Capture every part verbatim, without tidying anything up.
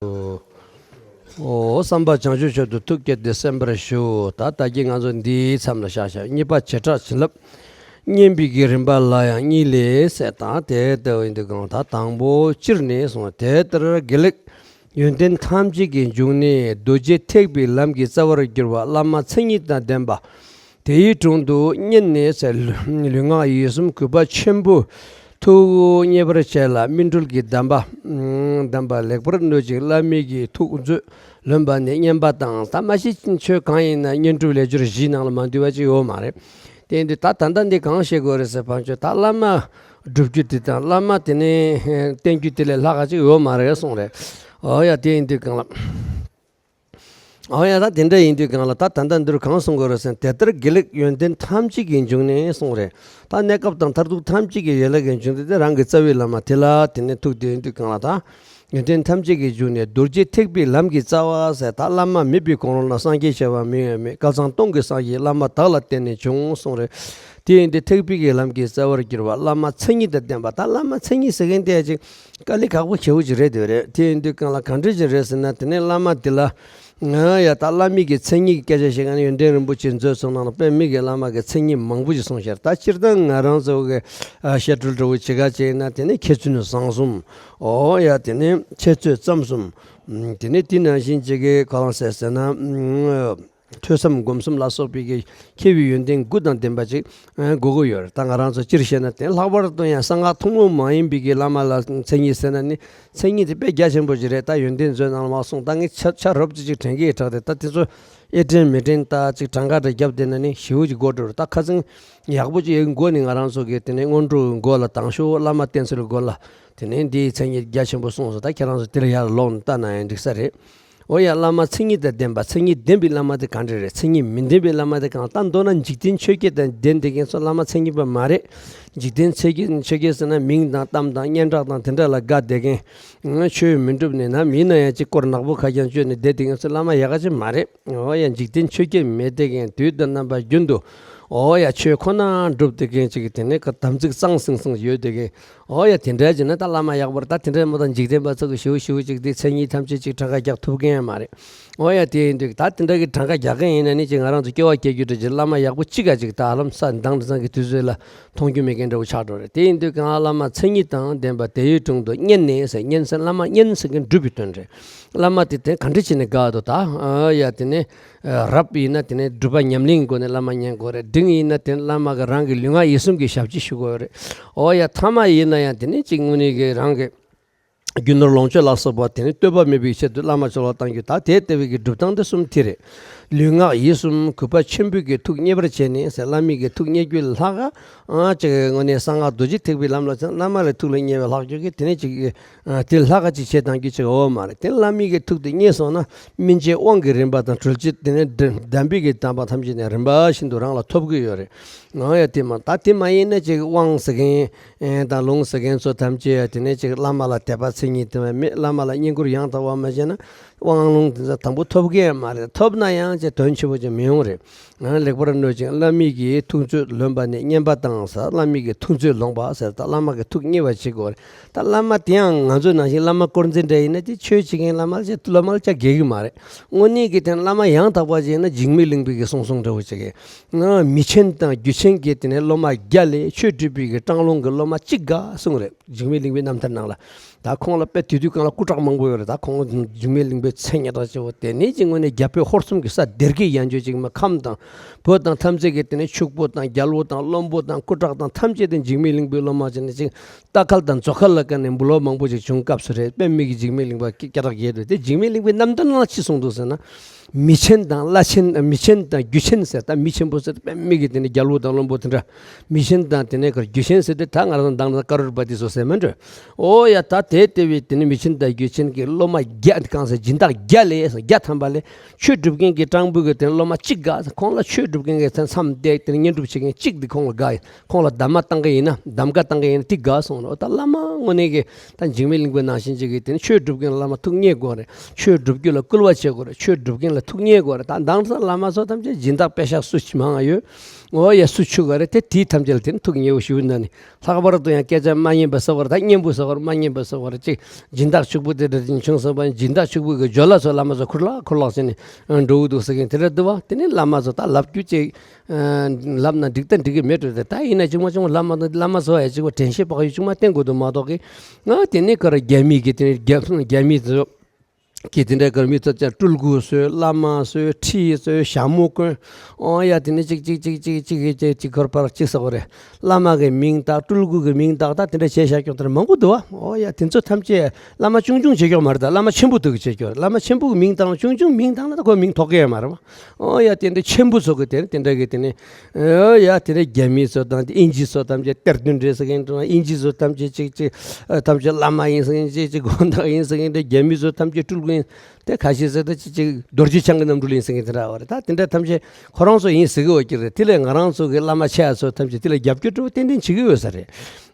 ཨོ། བསམ་པ་བྱང་ཆུབ་མཆོག་ཏུ་ཐུགས་བསྐྱེད་དེ་གསན་པར་ཞུ། ད་ད་གིན་ང་ཚོ་འདིའི་མཚམས་ལ་བཞག་བཞག་གཉིས་པ་བྱེ་བྲག་བྱིན་རླབས་བསྙེན་པའི་གི་རིམ་པ་ལ་ཡང་གཉིས་ལས་ཟེར་དང་དེ་ལྟ་བུ་ཡིན་དུས་གང་ལྟར། དང་པོ་སྤྱིར་ནི་གསུངས། དེ་ལྟར་དགེ་ལེགས་ཡོན་ཏན་ཐམས་ཅད་ཀྱི་འབྱུང་གནས་རྡོ་རྗེ་ཐེག་པའི་ལམ་གྱི་རྩ་བར་གྱུར་པ་བླ་མ་མཚན་ཉིད་དང་ལྡན་པ། དེའི་དྲུང་དུ་བསྙེན་ནས་ཟེར། ལུས་ངག་ཡིད་གསུམ་གུས་པ་ཆེན་པོས་ཐུགས་མཉེས་པར་བྱས་ལ། སྨིན་གྲོལ་གྱི་གདམས་པ། གདམས་པ་ལེགས་པར་མནོས་ཤིང་བླ་མའི་གི་ཐུགས་མཛོད་ལོན་པ་ནས་བསྙེན་པ་དང་། ད་མ་གཞི་ཆོས་གང་ཡིན་ན་བསྙེན་སྒྲུབ་ལས་སྦྱོར་བཞིའི་ནང་ལ་མ་འདུས་པ་ཅིག་ཡོད་མ་རེད། དེ་ཡིན་དུས་ད་ད་ལྟ་འདི་གང་བཤད་དགོས་རེད་ཟེར་བ་ཅོ། ད་བླ་མ་སྒྲུབ་རྒྱུ་དེ་དང་བླ་མ་དེ་ནས་བསྟེན་རྒྱུ་དེ་ལས་ལྷག་ག་ཅིག་ཡོད་མ་རེད་གསུངས་རེད། འོ་ཡ། དེ་ཡིན་དུས་གང་ལ། འོ་ཡ། ད་དེ་འདྲ་ཡིན་དུས་གང་ལ། ད་ད་ལྟ་འདིར་གང་གསུང་དགོས་རེད་ཟེར་ན། དེ་ལྟར་དགེ་ལེགས་ཡོན་ཏན་ཐམས་ཅད་ཀྱི་འབྱུང་གནས་གསུང་རེད། ད་གནས་སྐབས་དང་མཐར་ཐུག་ཐམས་ཅད་ཀྱི་ཡན་ལག་གི་འབྱུང་གནས་དེ་རང་གི་རྩ་བའི་བླ་མ་དེ་ལ་དེ་ནས་ཐུག་དེ་ཡིན་དུས་གང་ལ། ད་ཡོན་ཏན་ཐམས་ཅད་ཀྱི་འབྱུང་གནས་རྡོ་རྗེ་ཐེག་པའི་ལམ་གྱི་རྩ་བ་ཟེར། ད་བླ་མ་མེད་པའི་གོང་རོལ་ན་སངས་རྒྱས་བྱ་བ་མིང་ཡང་མེད། བསྐལ་བཟང་སྟོང་གི་སངས་རྒྱས་བླ་མ་དག་ལ་བརྟེན་ནས་བྱུང་གསུང་རེད། དེ་ཡིན་དུས་ཐེག་པའི་གི་ལམ་གྱི་རྩ་བར་གྱུར་པ་བླ་མ་མཚན་ཉིད་དང་ལྡན་པ། ད་བླ་མ་མཚན་ཉིད་ཟེར་མཁན་དེ་ཅིག་དཀའ་ལས་ཁག་པོ་ཆེ་བོ་ཅིག་རེད་དེ་རེད། དེ་ཡིན་དུས་གང་ལ་གང་འདྲ་ཅིག་རེད་ཟེར་ན། དེ་ནས་བླ་མ་དེ་ལ། ང་ཡ་ད་བླ་མའི་གི་མཚན་ཉིད་ཀྱི་སྐད་ཆ་བཤད་མཁན་ནི་ཡོན་ཏན་རིན་པོ་ཆེའི་མཛོད་ཚོ་ནང་ལ་དཔེ་མི་གི་བླ་མ་གི་མཚན་ཉིད་མང་པོ་ཞིག་གསུངས་ཤར། ད་སྤྱིར་བཏང་ང་རང་ཚོ་གི་བཤད་སྲོལ་འདྲ་བོ་བྱེད་ག་བྱས་ན། དེ་ནས་མཁས་བཙུན་བཟང་གསུམ། འོ་ཡ། དེ་ནས་འཆད་རྩོད་རྩོམ་གསུམ། དེ་ནས་དེ་ནང་བཞིན་ཅིག་གི་ག་ལ་ཟེར་ཟེར་ན། ཐོས་བསམ་སྒོམ་གསུམ་ལ་སོགས་པའི་གི་མཁས་པའི་ཡོན་ཏན་དགུ་དང་ལྡན་པ་ཅིག་དགོས་ཀྱི་ཡོད་རེད། ད་ང་རང་ཚོ་སྤྱིར་བཤད་ན་དེ་ལྷག་པར་དུ་ཡང་གསང་སྔགས་ཐུན་མོང་མ་ཡིན་པའི་གི་བླ་མ་ལ་མཚན་ཉིད་ཟེར་ན་ནི། མཚན་ཉིད་དེ་དཔེ་རྒྱ་ཆེན་པོ་ཅིག་རེད། ད་ཡོན་ཏན་མཛོད་ནང་ལ་མ་གསུངས། ད་ངས་ཆ་ཆ་རོབ་ཅིག་ཅིག་དྲན་གི་དྲག་སྟེ། ད་དེ་ཚོ་ཨེ་དྲན་མི་དྲན་ད་ཅིག་གྲངས་ཀ་འདྲ་བརྒྱབ་བསྡད་ན་ནི་ཞེ་པོ་ཅིག་འགོར་འགྲོ་རེད། ད་ཁ་སང་ཡག་པོ་ཅིག་ཡོད་མགོ་ནས་ང་རང་ཚོ་གི་དེ་ནས་སྔོན་འགྲོའི་མགོ་ལ་དང་ཤོག་བླ་མ་བསྟེན་ཚུལ་མགོ་ལ། དེ་ནས་འདིའི་མཚན་ཉིད་རྒྱ་ཆེན་པོ་གསུངས་སོང་། ད་ཁྱེད་རང་ཚོ་དེ་ལ་ཡར་ལོག་ནས་ལྟ་ན་ཡང་འགྲིག་ས་རེད། འོ་ཡ། བླ་མ་མཚན་ཉིད་དང་ལྡན་པ། མཚན་ཉིད་ལྡན་པའི་བླ་མ་དེ་གང་འདྲ་རེད། མཚན་ཉིད་མི་ལྡན་པའི་བླ་མ་དེ་གང་། ད་མདོར་ན་འཇིག་རྟེན་ཆོས་བརྒྱད་དང་ལྡན་བསྡད་མཁན་ཚོ་བླ་མ་མཚན་ཉིད་པ་མ་རེད། འཇིག་རྟེན་ཆོས་བརྒྱད་ཆོས་བརྒྱད་ཟེར་ན་མིང་དང་གཏམ་དང་སྙན་གྲགས་དང་དེ་འདྲ་ལ་དགའ་བསྡད་མཁན། ཆོས་མི་འགྲུབ་ནས་ནམ་ཡིན་ན་ཡང་ཅིག་སྐོར་ནག་པོ་ཁ་རྐྱང་བཅོས་ནས་བསྡད་བསྡད་མཁན་ཚོ་བླ་མ་ཡག་ག་ཅིག་མ་རེད། འོ་ཡ། འཇིག་རྟེན་ཆོས་བརྒྱད་མེད་བསྡད་མཁན། དུས་དང་རྣམ་པ་རྒྱུན་དུ། འོ་ཡ། ཆོས་ཁོ་ན་སྒྲུབ་བསྡད་མཁན་ཅིག་དེ་ནས་ག་དམ་ཚིག་གཙང་སིང་སིང་ཡོད་བསྡད་མཁན། འོ་ཡ། དེ་འདྲ་བྱས་ན་ད་བླ་མ་ཡག་པོ་རེད། ད་དེ་འདྲ་མོ་དང་འཇིག་རྟེན་པ་ཚོ་གི་ཞེ་པོ་ཞེ་པོ་ཅིག་དེ་མཚན་ཉིད་ཐམས་ཅད་ཅིག་གྲངས་ཀ་རྒྱག་ཐུབ་མཁན་ཡང་མ་རེད། འོ་ཡ། དེ་ཡིན་དུས་ད་དེ་འདྲ་གི་གྲངས་ཀ་རྒྱག་མཁན་ཡིན་ན་ནི་ཅིག་ང་རང་ཚོ་སྐྱེ་བ་སྐྱེ་རྒྱུ་འདྲ་ཅིག་བླ་མ་ཡག་པོ་གཅིག་ག་ཅིག་ད་ཧ་ལམ་ས་མདང་དེང་སང་གི་དུས་ཚོད་ལ་མཐོང་རྒྱུ་མེད་མཁན་འདྲ་བོ་ཆགས་འགྲོ་རེད། དེ་ཡིན་དུས་གང་བླ་མ་མཚན་ཉིད་དང་ལྡན་པ་དེའི་དྲུང་དུ་བསྙེན་ནས་ཟེར། བསྙེན་ཟེར་བླ་མ་བསྙེན་ཟེར་མཁན་སྒྲུབ་པའི་དོན་རེད། བླ་མ་དེ་དེ་ག་འདྲ་བྱས་ནས་དགའ་འདུག་ད་ཨ་ཡ། དེ་ནས་རབ་ཡིན་ན་དེ་ནས་སྒྲུབ་པ་ཉམས་ལེན་སྒོ་ནས་བླ་མ་བསྙེན་དགོས་རེད། འབྲིང་ཡིན་ན་དེ་ནས་བླ་མ་གི་རང་གི་ལུས་ངག་ཡིད་གསུམ་གྱི་ཞབས་ཕྱི་ཞུ་དགོས་རེད། འོ་ཡ། ཐ་མ་ཡིན་ན་ཡང་དེ་ནས་གཅིག་དངོས་གནས་ཀྱི་རང་གི་རྒྱུ་ནོར་ལོངས་སྤྱོད་ལ་སོགས་པ་དེ་ནི་ལྟོས་པ་མེད་པའི་ཆེད་དུ་བླ་མ་གསོལ་བ་བཏང་རྒྱུ། ད་དེ་ལྟ་བུའི་གི་སྒྲུབ་སྟངས་དེ་གསུམ་དེ་རེད། ལུས་ངག་ཡིད་གསུམ་གུས་པ་ཆེན་པོས་ཀྱི་ཐུགས་མཉེས་པར་བྱས་ནས་ཟེར། བླ་མའི་གི་ཐུགས་མཉེས་རྒྱུ་ལ་ལྷག་ག་ཨ་ཅིག་དངོས་གནས་གསང་སྔགས་རྡོ་རྗེ་ཐེག་པའི་ལམ་ལ་བྱང་བླ་མ་ལ་ཐུགས་ལ་མཉེས་པའི་ལྷག་རྒྱུ་གི་དེ་ནས་ཅིག་ཨ་དེ་ལྷག་ག་ཅིག་བྱེད་སྟངས་རྒྱུ་ཅིག་ཡོད་མ་རེད། དེ་བླ་མའི་གི་ཐུགས་དེ་མཉེས་སོང་ན་སྨིན་བྱེད་དབང་གི་རིམ་པ་དང་གྲོལ་བྱེད་དེ་ནས་གདམས་པའི་གི་དམ་པ་ཐམས་ཅད་ནས་རིམ་པ་བཞིན་དུ་རང་ལ་ཐོབ་ཀྱི་ཡོད་རེད། ང་ཡ་དེ་མ་ད་དེ་མ་ཡིན་ན་ཅིག་དབང་ཟེར་མཁན་དང་ལུང་ཟེར་མཁན་ཚོ་ཐམས་ཅད་དེ་ནས་ཅིག་བླ་མ་ལ་དད་པ་མཚན་ཉིད་དུ་མེད། བླ་མ་ལ་བསྙེན་བཀུར་ཡང་དག་པ་མ་བྱས་ན་དབང་ལུང་དེ་ཚོ་དང་པོ་ཐོབ་ཀྱི་ཡང་མ་རེད། ཐོབ་ན་ཡང་ཅིག་དོན་ཆེ་བོ་ཅིག་མི་ཡོང་རེད། ང་ལེགས་པར་མནོས་ཤིང་བླ་མའི་གི་ཐུགས་མཛོད་ལོན་པ་ནས་བསྙེན་པ་དང་ཟེར། བླ་མའི་གི་ཐུགས་མཛོད་ལོངས་པ་ཟེར། ད་བླ་མ་གི་ཐུགས་མཉེས་པ་བྱེད་དགོས་རེད། ད་བླ་མ་དེ་ཡང་ང་ཚོ་ནང་བཞིན་བླ་མ་དཀོར་མཛེས་འདྲ་ཡིན་ན་དེ་ཆོས་བྱེད་མཁན་བླ་མ་ལ་ཅིག་བླ་མ་ལ་ཅིག་དགའ་གི་མ་རེད། དངོས་གནས་ཀྱི་དེ་བླ་མ་ཡང་དག་པ་ཅིག་ཡིན་ན་འཇིགས་མེད་གླིང་པའི་གི་གསུང་གསུང་འདྲ་བོ་ཅིག་གི། ང་མི་ཆེན་དང་རྒྱུ་ཆེན་གྱི་དེ་ནས་སློབ་མ་བརྒྱ་ལས་ཆོས་སྒྲུབ་པའི་གི་སྤྲང་སློང་གི་སློབ་མ་གཅིག་དགའ་གསུངས་རེད། འཇིགས་མེད་གླིང་པའི་རྣམ་ཐར་ནང་ལ། ད་ཁོང་ལ་དཔེ་དེ་དུས་སྒང་ལ་སྐུ་དྲག་མང་པོ་ཡོད་རེད། ད་ཁོང་འཇིགས་མེད་གླིང་པའི་མཚན་སྙན་གྲགས་ཆེ་བོ་དེ་ནས་ཀྱི་དངོས་གནས་རྒྱ་བོད་ཧོར་གསུམ་གྱི་ས་སྡེར་གྱི་ཡང་བཅོས་ཅིག་མ་ཁམས་དང་བོད་དང་ཐམས་ཅད་ཀྱི་དེ་ནས་ཕྱུག་པོ་དང་རྒྱལ་པོ་དང་བློན་པོ་དང་སྐུ་དྲག་དང་ཐམས་ཅད་དེ་འཇིགས་མེད་གླིང་པའི་སློབ་མ་བྱས་ནས་ཅིག་རྟ་ཁལ་དང་མཛོ་ཁལ་ལ་བཀལ་ནས་འབུལ་བ་མང་པོ་ཞིག་བྱུང་སྐབས་སུ་རེད། དཔེ་མི་གི་འཇིགས་མེད་གླིང་པ་སྐད་སྐད་གྲགས་རྒྱས་འདུག་དེ་འཇིགས་མེད་གླིང་པའི་རྣམ་ཐར་ནང་ལ་ཅི་གསུངས་འདུག་ཟེར་ན། མི་ཆེན་དང་བླ་ཆེན། མི་ཆེན་དང་རྒྱུ་ཆེན་ཟེར། ད་མི་ཆེན་པོ་ཟེར་དཔེ་མི་གི་དེ་ནི་རྒྱལ་པོ་དང་བློན་པོ་དེ་འདྲ། མི་ཆེན་དང་དེ་ནས་གར་རྒྱུ་ཆེན་ཟེར་དེ་ད་ང་རང་མདང་ན་ཀ་རོར་པ་ཏི་ཚོ་ཟེར་མ་འགྲོ། ཨོ་ཡ། ད་དེ་ལྟ་བུའི་དེ་ནི་མི་ཆེན་དང་རྒྱུ་ཆེན་གྱི་སློབ་མ་བརྒྱ་གང་ཟེར་སྦྱིན་བདག་བརྒྱ་ལས་བརྒྱ་ཐམ་པ་ལས་ཆོས་སྒྲུབ་མཁན་གྱི་སྤྲང་པོ་གི་དེ་ནི་སློབ་མ་གཅིག་དགའ། ཁོང་ལ་ཆོས་སྒྲུབ་མཁན་གྱི་མཚམས་བསྡད་དེ་ནི་བསྙེན་སྒྲུབ་བྱེད་མཁན་གཅིག་དེ་ཁོང་ལ་དགའ། ཁོང་ལ་གདམས་ངག་བཏང་གི་ཡིན་ན། གདམས་ངག་བཏང་གི་ཡིན་ན་དེ་དགའ་སོང་ནོ། ད་བླ་མ་དངོས་གནས་ཀྱི་ད་འཇིགས་མེད་གླིང་པའི་ནང་བཞིན་ཅིག་གི་དེ་ནི་ཆོས་སྒྲུབ་མཁན་ལ་བླ་མ་ཐུགས་མཉེས་དགོས་རེད། ཆོས་སྒྲུབ་རྒྱུ་ལ་སྐུལ་བ་བྱེད་དགོས་རེད། ཆོས་སྒྲུབ་མཁན་ལ་ ཐུགས་མཉེས་དགོས་རེད། ད་དེང་སང་བླ་མ་ཚོ་ཐམས་ཅད་སྦྱིན་བདག་པེ་ཤག་སུ་མང་ཡོད། འོ་ཡ་སུ་ཆུ་ག་རེད། དེ་དེའི་ཐམས་ཅད་ལ་དེ་ནི་ཐུགས་མཉེས་པོ་ཞུ་ན་ནི། ལྷག་པར་དུ་ཡང་སྐད་ཆ་མ་ཉན་པ་ཟེར་བ་རེད། ད་སྙན་པོ་ཟེར་བ་རེད། མ་ཉན་པ་ཟེར་བ་རེད། ཅིག་སྦྱིན་བདག་ཕྱུག་པོ་དེ་འདྲ་ཅིག་བྱུང་སོང་བ་ཡིན། སྦྱིན་བདག་ཕྱུག་པོ་གི་ཇོ་ལ་ཚོ་བླ་མ་ཚོ་ཁུར་ལག་ཁུར་ལག་བྱས་ནས་འགྲོ་གི་འདུག་ཟེར་མཁན་དེ་འདྲ་འདུག་བ། དེ་ནི་བླ་མ་ཚོ་ད་ལབ་རྒྱུ་ཅིག་ལབ་ན་འགྲིག་ད་འགྲིག་གི་མེད་འགྲོ། དེ་ད་ཡིན་ན་ཅིག་མ་ཅིག་མ་བླ་མ་བླ་མ་ཚོ་ཡ་ཅིག་པ་དྲན་ཤེས་དཔག་ཡུལ་ཅིག་མ་བསྟེན་དགོས་འདུག་མ་གཏོགས་གི། ང་དེ་ནི་ག་རེ་རྒྱ་མི་གི་དེ་ནི་རྒྱ་རྒྱ་མི་ཚོ། གི་དེ་འདྲའི་སྐར་མི་ཚོ་ཅག་སྤྲུལ་སྐུ་བཟོས། བླ་མ་བཟོས། ཁྲི་བཟོས། ཞྭ་མོ་གོན། ཨོ་ཡ་དེ་ནི་གཅིག་གཅིག་གཅིག་གཅིག་གཅིག་གཅིག་གཅིག་ཁོར་པར་གཅིག་ཟེར་བ་རེད། བླ་མ་གི་མིང་བཏགས། སྤྲུལ་སྐུ་གི་མིང་བཏགས། ད་དེ་འདྲ་བྱས་བཞག་ཀྱང་དེར་མང་པོ་འདུག་བ། ཨོ་ཡ་དེ་ཚོ་ཐམས་ཅད་བླ་མ་ཆུང་ཆུང་བྱེད་ཀྱོག་མ་རེད། ད་བླ་མ་ཆེན་པོ་འདུག་གི་བྱེད་ཀྱོག་རེད། བླ་མ་ཆེན་པོ་གི་མིང་བཏགས་ན་ཆུང་ཆུང་མིང་བཏགས་ན་ད་ཁོའི་མིང་ཐོགས་ཀྱི་ཡོད་མ་རེད་བ། ཨོ་ཡ་དེ་འདྲ་ཆེན་པོ་ཚོ་གི་དེ་ནི་དེ་འདྲ་གི་དེ་ནི། ཨོ་ཡ་དེ་འདྲ་རྒྱ་མི་ཚོ་དང་དེ་ཨིན་ཇི་ཚོ་ཐམས་ཅད་གཏེར་སྟོན་རེད་ཟེར་མཁན་དང་། ཨིན་ཇི་ཚོ་ཐམས་ཅད་ཅིག་ཅིག་ཨ་ཐམས་ཅད་བླ་མ་ཡིན་ཟེར་མཁན་ཅིག་ཅིག་དགོན་བདག་ཡིན་ཟེར་མཁན་དེ། རྒྱ་མི་ཚོ་ཐམས་ཅད་སྤྲུལ་སྐུ་ཡིན། དེ་ཁ་ཤས་ཟེར་ད་ཅིག་ཅིག་རྡོ་རྗེ་འཆང་གི་རྣམ་སྤྲུལ་ཡིན་ཟེར་མཁན་དེ་འདྲ་བ་རེད། ད་དེ་འདྲ་ཐམས་ཅད་ཁོ་རང་ཚོ་ཡིན་ཟེར་གི་ཡོད་ཀྱི་རེད། དེ་ལས་ང་རང་ཚོ་གི་བླ་མ་ཆེ་བ་ཚོ་ཐམས་ཅད་དེ་ལ་རྒྱབ་སྐྱོར་འདྲ་བོ་ཏན་ཏན་བྱེད་ཀྱི་ཡོད་ས་རེད།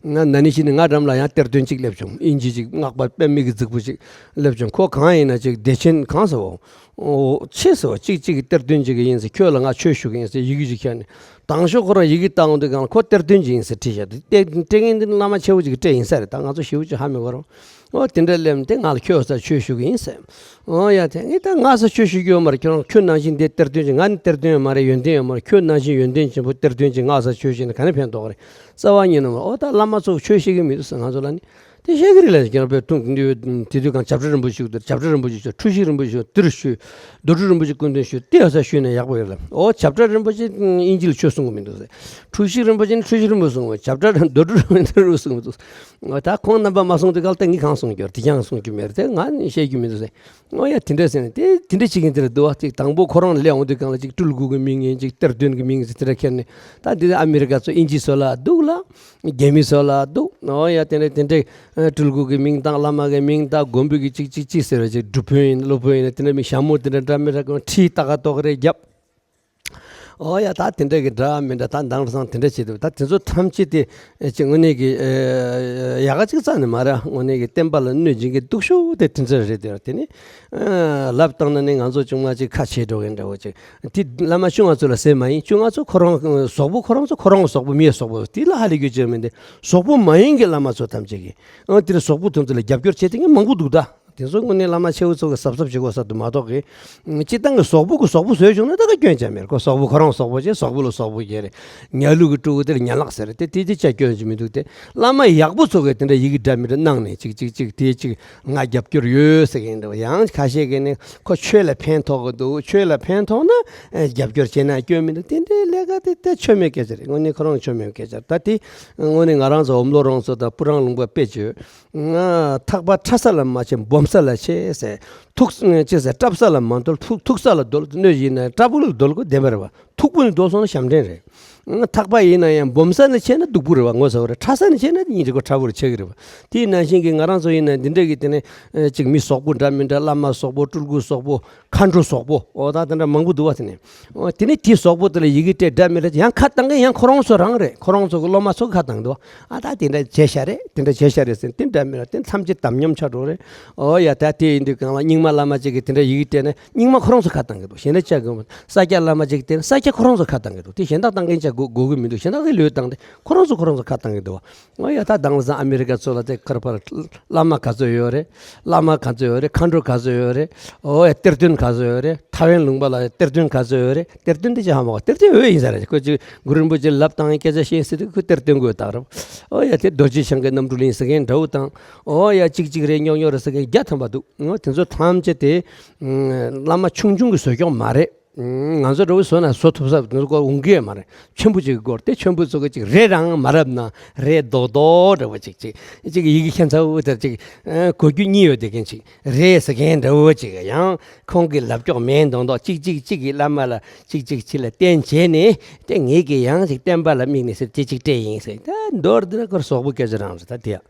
ང་ན་ནིང་ཕྱི་ནས་ང་འགྲམ་ལ་ཡང་གཏེར་སྟོན་གཅིག་སླེབས་བྱུང་། ཨིན་ཇི་གཅིག་སྔགས་པ་པདྨའི་གི་རྫིག་པོ་གཅིག་སླེབས་བྱུང་། ཁོ་གང་ཡིན་ན་ཅིག་བདེ་ཆེན་གང་ཟེར་བ། ཨོ་ཆེ་ཟེར་བ། གཅིག་གཅིག་གི་གཏེར་སྟོན་གཅིག་གི་ཡིན་ཟེར། ཁྱོད་ལ་ང་ཆོས་ཞུ་གི་ཡིན་ཟེར་ཡི་གེ་ཅིག་ཁྱེར་ནས། དང་ཤོག་ཁོ་རང་ཡི་གེ་བཏང་འོང་དུས་གང་ལ་ཁོ་གཏེར་སྟོན་གཅིག་ཡིན་ཟེར་བྲིས་བཞག་འདུག་སྟེ་སྤྲད་མཁན་འདི་བླ་མ་ཆེ་བོ་ཅིག་གིས་སྤྲད་ཡིན་ས་རེད། ད་ང་ཚོ་ཞེ་པོ་ཅིག་ཧ་མི་གོ་རུང་། ཨོ་དེ་འདྲ་སླེབས་ནས་དེ་ང་ལ་ཁྱོད་ས་ཆོས་ཞུ་གི་ཡིན་ཟེར། ཨོ་ཡ་དེ་ངས་ད་ང་ས་ཆོས་ཞུ་གི་ཡོད་མ་རེད། ཁྱོད་རང་ཁྱོད་ནང་བཞིན་འདི་གཏེར་སྟོན་ཅིག་ང་ནི་གཏེར་སྟོན་ཡོད་མ་རེད། ཡོན་ཏན་ཡོད་མ་རེད། ཁྱོད་ནང་བཞིན་ཡོན་ཏན་ཆེན་པོ་གཏེར་སྟོན་ཅིག་ང་ས་ཆོས་ཞུས་ནས་ག་ནས་ཕན་ཐོགས་རེད། རྩ་བ་ཉིད་ནས་མ་རེད། ཨོ་ད་བླ་མ་ཚོ་ཆོས་ཤེས་ཀྱི་མི་འདུག་ཟེར། ང་ཚོ་ལ་ནི་དེ་ཤེས་ཀྱི་རེད་ལ། ཁྱེད་རང་བོད་ཐུག་དུས་དེ་དུས་གང་བྱབས་ཁྲ་རིན་པོ་ཆེ་ཞུ་གི་འདུག་བྱབས་ཁྲ་རིན་པོ་ཆེ་ཞུ། འཁྲུལ་ཞིག་རིན་པོ་ཆེ་ཞུ། དེར་ཞུ། རྡོ་གྲུབ་རིན་པོ་ཆེ་སྐུ་མདུན་ཞུ། དེ་ཡོད་ས་ཞུས་ན་ཡག་པོ་ཡོད་ལ། ཨོ་བྱབས་ཁྲ་རིན་པོ་ཆེ་ཨིན་ཇི་ལ་ཆོས་གསུང་གི་མི་འདུག་ཟེར། འཁྲུལ་ཞིག་རིན་པོ་ཆེ་ནི་འཁྲུལ་ཞིག་རིན་པོ་གསུང་བ། བྱབས་ཁྲ་རྡོ་གྲུབ་རིན་པོ་ཆེ་གསུང་གི་འདུག་ཨོ་ད་ཁོང་རྣམ་པ་མ་གསུང་དུས་ག་ལ་ད་ངས་གང་གསུང་རྒྱུ་རེད། དེ་ཀྱང་གསུང་རྒྱུ་མེད་རེད། དེ་ང་ནི་བཤད་རྒྱུ་མི་འདུག་ཟེར། ཨོ་ཡ་དེ་འདྲ་ཟེར་ནས་དེ་དེ་འདྲ་བྱེད་མཁན་དེ་འདྲ་འདུག་བ། ཅིག་དང་པོ་ཁོ་རང་ལ་སླེབས་འོང་དུས་གང་ལ་ཅིག་སྤྲུལ་སྐུ་གི་མིང་ཡིན། ཅིག་གཏེར་སྟོན་གི་མིང་ཟེར་དེ་འདྲ་ཁྱེར་ནས། ད་འདི་ཨ་མི་རི་ཀ་ཚོ་ཨིན་ཇི་ཚོ་ལ་འདུག་ལ། རྒྱ་མི་ཚོ་ལ་འདུག་ཨོ་ཡ་དེ་འདྲ་དེ་འདྲ་སྤྲུལ་སྐུ་གི་མིང་བཏགས། བླ་མ་གི་མིང་བཏགས། མགོན་པོ་གི་ཅིག་ཅིག་ཅིག་ཟེར་བ་ཅིག་སྒྲུབ་དཔོན་ཡིན། སློབ་དཔོན་ཡིན། དེ་འདྲ་མིང་ཞྭ་མོ་དེ་འདྲ་འདྲ་མི་འདྲ་གང་ཁྲིད་ལྟ་ག་ཏོག་རེ་རྒྱབ། ཨོ་ཡ་ད་དེ་འདྲ་གི་འདྲ་མི་འདྲ་ད་དེང་སང་དེ་འདྲ་བྱེད་དུས་ད་དེ་ཚོ་ཐམས་ཅད་དེ་ཅིག་དངོས་གནས་ཀྱི་ཡག་ག་ཅིག་རྩ་ནས་མ་རེད། དངོས་གནས་ཀྱི་བསྟན་པ་ལ་གནོད་སྦྱིན་གྱི་སྡུག་ཤོས་དེ་དེ་ཚོ་རེད། དེ་དེ་ནི་ལབ་བཏང་ན་ནི་ང་ཚོ་ཅུང་མ་ཅིག་ཁ་ཕྱེ་འགྲོ་གི་འདྲ་བོ་ཅིག་དེ་བླ་མ་ཆུང་ང་ཚོ་ལ་ཟེར་མ་ཡིན། ཆུང་ང་ཚོ་ཁོ་རང་ཟོག་པོ་ཁོ་རང་ཚོ་ཁོ་རང་ཟོག་པོ་མིའི་ཟོག་པོ་དེ་ལ་ཧ་ལས་རྒྱུ་ཅིག་མིན་ཏེ། ཟོག་པོ་མ་ཡིན་གྱི་བླ་མ་ཚོ་ཐམས་ཅད་ཀྱིས་ཨང་དེར་ཟོག་པོ་དེ་ཚོ་ལ་རྒྱབ་སྐྱོར་བྱེད་དེ་ངས་མང་པོ་འདུག་ད། དེ་ཚོ་དངོས་གནས་བླ་མ་ཆེ་བོ་ཚོ་གི་གཟབ་གཟབ་བྱེད་དགོས་ས་འདུག་མ་གཏོགས་གི། སྤྱི་བཏང་གི་ཟོག་པོ་གི་ཟོག་པོ་བཟོས་བྱུང་ན་ད་ག་སྐྱོན་ཆ་མེད། ཁོ་ཟོག་པོ་ཁོ་རང་ཟོག་པོ་བྱས། ཟོག་པོ་ལ་ཟོག་པོ་བྱས་རེད། ཉ་ལུག་གི་ཕྲུ་གུ་དེར་ཉ་ལག་ཟེར་རེད། དེ་དེ་དེ་ཆ་སྐྱོན་ཅི་མི་འདུག་སྟེ། བླ་མ་ཡག་པོ་ཚོ་གིས་དེ་འདྲ་ཡི་གེ་འདྲ་མི་འདྲ་གནང་ནས་ཅིག་ཅིག་ཅིག་དེ་ཅིག་ང་རྒྱབ་སྐྱོར་ཡོད་ཟེར་མཁན་འདྲ་བོ། ཡང་ཁ་ཤས་ཀྱིས་ནི་ཁོ་ཆོས་ལ་ཕན་ཐོགས་གི་འདུག་ཆོས་ལ་ཕན་ཐོགས་ན་རྒྱབ་སྐྱོར་བྱས་ན་སྐྱོན་མི་འདུག་དེ་འདྲའི་ལས་ཀ་དེ་དེ་ཆོ་མེད་སྐད་ཆ་རེད། དངོས་གནས་ཁོ་རང་ཆོ་མེད་སྐད་ཆ་རེད། ད་དེ་དངོས་གནས་ང་རང་ཚོ་འོམ་ལོ་རང་ཚོ་དང་སྤུ་རང་ལུང་པ་དཔེ་བྱོས། ང་ཐག་པ་ཁྲ་ས་ལ་མ་ཆེ་སྦོམ་ས་ལ་ཆེ་ཟེར། ཐུག་ཅི་ཟེར་སྲབ་ས་ལ་མ་རྡོལ། ཐུག་ཐུག་ས་ལ་རྡོལ། གནོད་ཡིན་ན་སྲབ་པོ་ལ་རྡོལ་དགོས་བདེན་པ་རེད་བ། ཐུག་པོ་ནི་རྡོལ་སོང་ན་ཞབས་འདྲེན་རེད། ཐག་པ་ཡིན་ན་ཡང་སྦོམ་ས་ནས་ཆེ་ན་སྡུག་པོ་རེད་བ། ངོ་ཚ་བོ་རེད། ཁྲ་ས་ནས་ཆེ་ན་སྙིང་རྗེ་ཁོ་ཁྲ་བོ་རེ་ཆགས་ཀྱི་རེད་བ། དེ་ནང་བཞིན་གྱི་ང་རང་ཚོ་ཡིན་ན་འདི་འདྲ་གི་དེ་ནས་ཅིག་མི་ཟོག་པོ་འདྲ་མི་འདྲ། བླ་མ་ཟོག་པོ། སྤྲུལ་སྐུ་ཟོག་པོ། མཁའ་འགྲོ་ཟོག་པོ། འོ་ད་དེ་འདྲ་མང་པོ་འདུག་བ། དེ་ནས་འོ་དེ་ནས་དེ་ཟོག་པོ་དེ་ལ་ཡི་གེ་སྤྲད་འདྲ་མི་འདྲ་ཡང་ཁ་བཏང་གི་ཡང་ཁོ་རང་ཚོ་རང་རེད། ཁོ་རང་ཚོ་གི་སློབ་མ་ཚོ་གི་ཁ་བཏང་འདུག་ཨ་ད་དེ་འདྲ་བྱས་ཤ་རེད། དེ་འདྲ་བྱས་ཤ་རེད་ཟེར་དེ་འདྲ་མི་ར་དེ་ཐམས་ཅད་དམ་ཉམས་ཆགས་འགྲོ་རེད། འོ་ཡ་ད་དེ་ཡིན་དུས་གང་ལ་རྙིང་མ་བླ་མ་ཅིག་གིས་དེ་འདྲ་ཡི་གེ་སྤྲད་ན་རྙིང་མ་ཁོ་རང་ཚོ་ཁ་བཏང་གི་འདུག་གཞན་དག་ཅག་གི་ས་སྐྱ་བླ་མ་ཅིག་གིས་སྤྲད་ན་ས་སྐྱ་ཁོ་རང་ཚོ་ཁ་བཏང་གི་འདུག་དེ་གཞན་དག་བཏང་མཁན་ཅག་དགོས་དགོས་ཀྱི་མི་འདུག་གཞན་དག་གིས་ལོས་བཏང་སྟེ་ཁོ་རང་ཚོ་ཁོ་རང་ཚོ་ཁ་བཏང་གི་འདུག་འོ་ཡ་ད་དེང་སང་ཨ་མི་རི་ཀ་ཚོ་ལ་དེ་ཁར་ཕར་བླ་མ་ག་ཚོད་ཡོད་རེད། བླ་མ་ག་ཚོད་ཡོད་རེད། མཁའ་འགྲོ་ག་ཚོད་ཡོད་རེད། འོ་ཡ་གཏེར་སྟོན་ག་ཚོད་ཡོད་རེད། ཐའེ་ཝན་ལུང་པ་ལ་གཏེར་སྟོན་ག་ཚོད་ཡོད་རེད། གཏེར་སྟོན་དེ་ཅི་ཧ་མ་གོ་གཏེར་སྟོན་འོས་ཡིན་ས་རེད། ཁོ་ཅིག་གུ་རུ་རིན་པོ་ཆེ་ལབ་བཏང་སྐད་ཆ་བཤད་ཟེར་དུས་ཁོས་གཏེར་སྟོན་དགོས་བཏང་རབས། འོ་ཡ་དེ་རྡོ་རྗེ་འཆང་གི་རྣམ་སྤྲུལ་ཡིན་ཟེར་མཁན་འདྲ་བོ་དང་། འོ་ཡ་གཅིག་གཅིག་རེད་རྙོག་རྙོག་རེད་ཟེར་མཁན་བརྒྱ་ཐམ་པ་འདུག་འོ་དེ་ཚོ་ཐམས་ཅད་དེ་བླ་མ་ཆུང་ཆུང་གིས་བཟོས་ཀྱོག་མ་རེད། ང་ཚོ་འདྲ་བོ་བཟོས་ན་བཟོ་ཐུབ་ས་དེ་ཚོ་སྐོར་འོང་གི་ཡོད་མ་རེད། ཆེན་པོ་ཅིག་གི་སྐོར་དེ་ཆེན་པོ་ཚོ་གིས་ཅིག་རེད་རང་མ་རབས་ན་རེད་མདོག་མདོག་འདྲ་བོ་ཅིག་ཅིག་ཅིག་ཡི་གེ་ཁྱད་མཚར་བོ་དེར་ཅིག་གོ་རྒྱུ་གཉིས་ཡོད་དེ་མཁན་ཅིག་རེད་ཟེར་མཁན་འདྲ་བོ་ཅིག་ཡང་ཁོང་གིས་ལབ་ཀྱོག་མེད་མདོག་མདོག་གཅིག་གཅིག་གཅིག་གིས་བླ་མ་ལ་གཅིག་གཅིག་གཅིག་ལ་བརྟེན་བྱས་ནས་དེ་ངེད་ཀྱིས་ཡང་ཅིག་བསྟན་པ་ལ་དམིགས་ནས་ཟེར་དེ་གཅིག་སྤྲད་ཡིན་ཟེར། ད་མདོར་བསྡུས་ན་ཁོ་ཟོག་པོ་སྐད་ཆ་རང་རེད། ད་དེ་ཡ།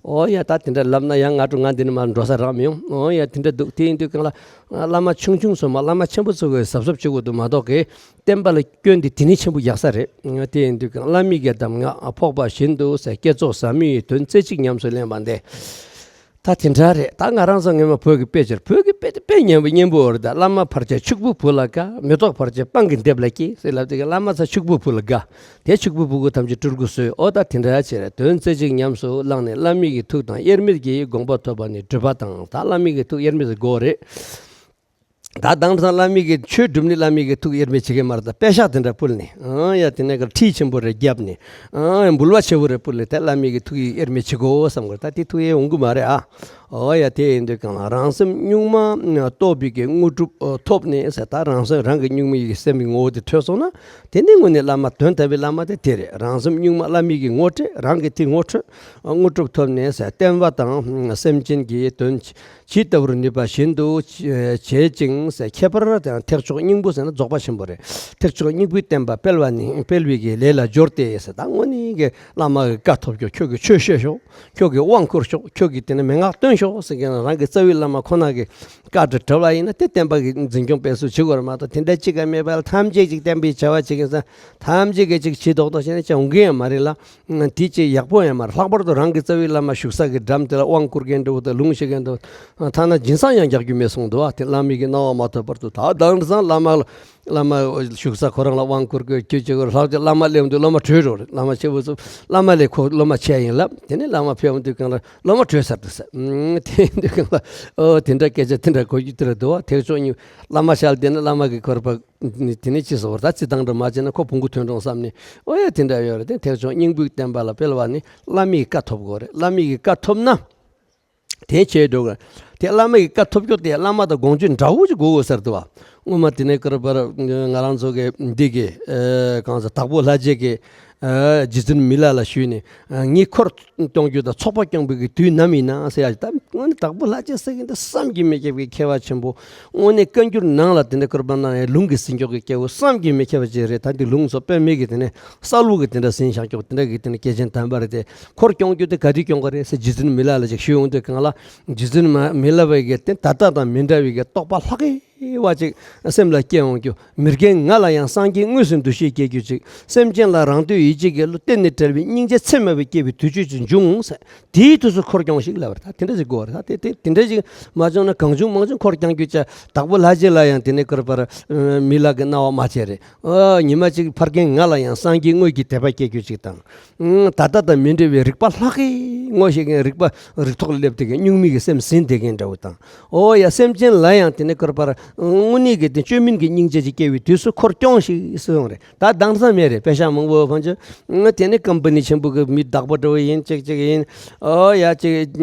འོ་ཡ་ད་དེ་འདྲ་ལབ་ན་ཡང་ང་ཀྲུང་ང་འདི་ནས་མར་འགྲོ་ས་རག་མི་ཡོང་། འོ་ཡ་དེ་འདྲ་འདུག་དེ་ཡིན་དུས་གང་ལ་བླ་མ་ཆུང་ཆུང་ཚོ་མ་བླ་མ་ཆེན་པོ་ཚོ་གིས་གཟབ་གཟབ་བྱེད་དགོས་འདུག་མ་གཏོགས་གི་བསྟན་པ་ལ་སྐྱོན་འདི་དེ་ནས་ཆེན་པོ་རྒྱག་ས་རེད། དེ་ཡིན་དུས་གང་བླ་མའི་དགེ་འདུན་ལྔ་ཕོག་པ་བཞིན་དུ་ཟེར། བསྐྱེད་རྫོགས་ཟབ་མོའི་དོན་རྩེ་གཅིག་ཉམས་སུ་ལེན་པ་འདི། ད་དེ་འདྲ་རེད། ད་ང་རང་ཚོ་སྔོན་མ་བོད་ཀྱི་དཔེ་ཆར། བོད་ཀྱི་དཔེ་དེ་དཔེ་སྙན་པོ་སྙན་པོ་རེད། ད་བླ་མ་བར་ཆད་ཕྱུག་པོའི་བུ་ལ་དགའ། མེ་ཏོག་བར་ཆད་སྤང་གི་འདེབས་ལ་སྐྱིད་ཟེར་ལབ་དེ་ག་བླ་མ་ཚོ་ཕྱུག་པོའི་བུ་ལ་དགའ། དེ་ཕྱུག་པོའི་བུ་གུ་ཐམས་ཅད་སྤྲུལ་སྐུ་གསོལ། ཨོ་ད་དེ་འདྲ་བྱས་རེད། དོན་རྩེ་གཅིག་ཉམས་སུ་བླངས་ནས། བླ་མའི་གི་ཐུགས་དང་དབྱེར་མེད་ཀྱི་དགོངས་པ་ཐོབ་པ་ནི་སྒྲུབ་པ་དང་། ད་བླ་མའི་གི་ཐུགས་དབྱེར་མེད་ཀྱི་སྒོ་རེད། ད་དེང་སང་བླ་མའི་གི་ཆོས་སྒྲུབ་ནི་བླ་མའི་གི་ཐུགས་དབྱེར་མེད་བྱེད་ཀྱི་མ་རེད། ད་པད་ཤག་དེ་འདྲ་ཕུལ་ནས། ཨང་ཡ་དེ་ནས་ག་ཁྲིད་ཆེན་པོ་རེ་བརྒྱབ་ནས། ཨང་ཡ་འབུལ་བ་ཆེ་བོ་རེ་ཕུལ་ནས། དེ་བླ་མའི་གི་ཐུགས་དབྱེར་མེད་བྱེད་དགོས་བསམ་དགོས། ད་དེ་ཐུགས་དབྱེར་འོང་གི་མ་རེད་ཨ། ཨོ་ཡ་དེ་ཡིན་དུས་གང་ལ། རང་སེམས་གཉུག་མ་རྟོགས་པའི་གི་དངོས་གྲུབ་ཐོབ་ནས་ཟེར། ད་རང་སེམས་རང་གི་གཉུག་མའི་གི་སེམས་ཀྱི་ངོ་བོ་དེ་ཐོས་སོང་ན། དེ་ནས་དངོས་གནས་བླ་མ་དོན་དམ་པའི་བླ་མ་དེ་དེ་རེད། རང་སེམས་གཉུག་མ་བླ་མའི་གི་ངོ་སྤྲད། རང་གི་དེ་ངོ་འཕྲོད། དངོས་གྲུབ་ཐོབ་ནས་ཟེར། བསྟན་པ་དང་སེམས་ཅན་གྱི་དོན་ཇི་ལྟ་བུར་ནུས་པ་བཞིན་དུ་བྱེད་ཅིང་ཟེར། ཁྱད་པར་དང་ཐེག་མཆོག་སྙིང་པོ་ཟེར་ན་རྫོགས་པ་ཆེན་པོ་རེད། ཐེག་མཆོག་སྙིང་པོའི་བསྟན་པ་སྤེལ་བ་ནི། སྤེལ་བའི་གི་ལས་ལ་སྦྱོར་ཏེ་ཟེར། ད་དངོས་གནས་ཀྱི་བླ་མ་གི་བཀའ་ཐོབ་ཤོག་ཁྱོད་ཀྱི་ཆོས་བཤད་ཤོག་ཁྱོད་ཀྱི་དབང་བསྐུར་ཤོག་ཁྱོད་ཀྱི་དེ་ནས་མན་ངག་སྟོན་ཤོག་ཟེར་གྱི་ན། རང་གི་རྩ་བའི་བླ་མ་ཁོ་ན་གི་བཀའ་དྲིན་བྲལ་བ་ཡིན་ན། དེ་བསྟན་པ་གི་འཛིན་སྐྱོང་སྤེལ་གསུམ་བྱེད་དགོས་རེད་མ་གཏོགས། དེ་འདྲ་གཅིག་ཀྱང་མེད་པར་ཐམས་ཅད་ཅིག་བསྟན་པའི་བྱ་བ་བྱེད་མཁན་ས་ཐམས་ཅད་ཀྱིས་ཅིག་བྱེད་མདོག་མདོག་བྱས་ན་ཅང་འོང་གི་ཡང་མ་རེད་ལ། དེ་ཅིག་ཡག་པོ་ཡང་མ་རེད། ལྷག་པར་དུ་རང་གི་རྩ་བའི་བླ་མ་བཞུགས་ས་གི་འགྲམ་དེ་ལ་དབང་བསྐུར་མཁན་འདྲ་བོ་དང་ལུང་བཤད་མཁན་འདྲ་བོ། ཐ་ན་སྦྱིན་བསང་ཡང་རྒྱག་རྒྱུ་མེད་གསུངས་འདུག་བ། དེ་བླ་མའི་གི་གནང་བ་མ་ཐོབ་བར་དུ། ད་དེང་སང་བླ་མ་ལ། བླ་མ་བཞུགས་ས་ཁོ་རང་ལ་དབང་བསྐུར་དགོས་རྒྱུ་བྱེད་དགོས། ལྷག་ཏུ་བླ་མ་སླེབས་དུས་སློབ་མ་བྲོས་འགྲོ་རེད། བླ་མ་ཆེན་པོ་ཚོ་བླ་མ་ལས་ཁོ་སློབ་མ་ཆེ་ཡིན་ལབ། དེ་ནས་བླ་མ་ཕེབས་འོང་དུས་གང་ལ་སློབ་མ་བྲོས་ཚར་འདུག་ཟེར། ཨུམ། དེ་དུས་གང་ལ། ཨོ་དེ་འདྲ་སྐད་ཆ་དེ་འདྲ་གོ་རྒྱུ་དེ་རེད་འདུག་བ། ཐེག་མཆོག་གཉིས་བླ་མ་ཞལ་དེ་ནི་བླ་མ་གི་འཁོར་པ་དེ་ནས་ཅི་ཟེར་བར་ད་རྩི་སྟངས་འདྲ་མ་བྱས་ན་ཁོ་བོང་གུ་ཐོན་འགྲོ་བསམ་ནས། ཨོ་ཡ་དེ་འདྲ་ཡོད་རེད། དེ་ཐེག་མཆོག་སྙིང་པོའི་བསྟན་པ་ལ་སྤེལ་བ་ནི་བླ་མའི་བཀའ་ཐོབ་དགོས་རེད། བླ་མའི་གི་བཀའ་ཐོབ་ན། དེ་བྱས་འགྲོ་གི། དེ་བླ་མ་ཡི་བཀའ་ཐོབ་ཀྱོག་དེ་བླ་མ་དང་དགོངས་ཚུལ་འདྲ་བོ་ཅིག་དགོས་དགོས་ཟེར་འདུག་བ། སྔོན་མ་དེ་ནས་ཀར་པར་ང་རང་ཚོ་གི་འདི་གི་ཨ་གང་ཟེར་དྭགས་པོ་ལྷ་རྗེ་གི་ཨ་རྗེ་བཙུན་མི་ལ་ལ་ཞུས་ནས། ཨ་ངའི་འཁོར་སྐྱོང་རྒྱུ་དང་ཚོགས་པ་སྐྱོང་བའི་གི་དུས་ནམ་ཡིན་ན་ཟེར་ཡ། ད་དངོས་གནས་དྭགས་པོ་ལྷ་རྗེ་ཟེར་མཁན་དེ་བསམ་གྱིས་མི་ཁྱབ་ཀྱི་མཁས་པ་ཆེན་པོ། དངོས་གནས་བཀའ་འགྱུར་ནང་ལ་དེ་འདྲ་བཀོད་པ་ན་ཡང་ལུང་གི་ཟིན་ཀྱོག་གི་སྐྱེ་བོ་བསམ་གྱིས་མི་ཁྱབ་པ་ཅིག་རེད། ད་འདི་ལུང་ཚོ་དཔེ་མེད་ཀྱི་དེ་ནས་གསལ་བོ་གི་དེ་འདྲ་ཟིན་བཞག་ཀྱོག་དེ་འདྲ་གི་དེ་ནས་སྐྱེས་ཆེན་དམ་པ་རེད་དེ། འཁོར་སྐྱོང་རྒྱུ་དེ་ག་དུས་སྐྱོང་གི་རེད་ཟེར་རྗེ་བཙུན་མི་ལ་ལ་ཅིག་ཞུས་འོང་དུས་གང་ལ། རྗེ་བཙུན་མ་མི་ལ་བའི་གི་དེ་ད་ལྟ་དང་མི་འདྲ་བའི་གི་རྟོགས་པ་ལྷག་གི་བ་ཅིག་སེམས་ལ་སྐྱེ་འོང་རྒྱུ། མི་རྒན་ང་ལ་ཡང་སངས་རྒྱས་དངོས་སུ་འདུ་ཤེས་སྐྱེ་རྒྱུ་ཅིག་སེམས་ཅན་ལ་རང་དོན་ཡིད་བྱེད་ཀྱི་བློ་གཏན་ནས་བྲལ་བའི་སྙིང་རྗེ་ཚད་མེད་པའི་སྐྱེ་བའི་དུས་ཚོད་ཅིག་འབྱུང་ཟེར། དེའི་དུས་སུ་འཁོར་སྐྱོང་ཞིག་ལབ་པ་རེད། ད་དེ་འདྲ་ཞིག་དགོས་རེད། ད་དེ་དེ་དེ་འདྲ་ཞིག་མ་བྱུང་ན་གང་བྱུང་མང་བྱུང་འཁོར་སྐྱོང་རྒྱུ་ཅིག་དྭགས་པོ་ལྷ་རྗེ་ལ་ཡང་དེ་ནས་བཀོད་པར་མི་ལ་གི་སྣང་བ་མ་བྱས་རེད། ཨོ་ཉི་མ་གཅིག་ཕ་རྒན་ང་ལ་ཡང་སངས་རྒྱས་དངོས་ཀྱི་དད་པ་སྐྱེ་རྒྱུ་ཅིག་དང་། ཨང་། ད་ལྟ་དང་མི་འདྲ་བའི་རིག་པ་ལྷག་གི་ངོ་ཤེས་མཁན། རིག་པ་རིག་ཐོག་སླེབས་དེ་གའི་གཉུག་མའི་གི་སེམས་ཟིན་བསྡད་མཁན་འདྲ་བོ་དང་། ཨོ་ཡ་སེམས་ཅན་ལ་ཡང་དེ་ནས་བཀོད་པར་དངོས་གནས་ཀྱི་དེ་བཅོས་མིན་གྱི་སྙིང་རྗེ་ཅིག་སྐྱེ་བའི་དུས་སུ་འཁོར་སྐྱོང་ཞིག་གསུངས་རེད། ད་དེང་སང་མེད་རེད། པེ་ཤག་མང་པོ་ཕན་ཆད་དེ་ནས་ཀམ་པ་ནི་ཆེན་པོ་གི་མི་བདག་པོ་འདྲ་བོ་ཡིན། ཅིག་ཅིག་ཡིན། ཨོ་ཡ་ཅིག་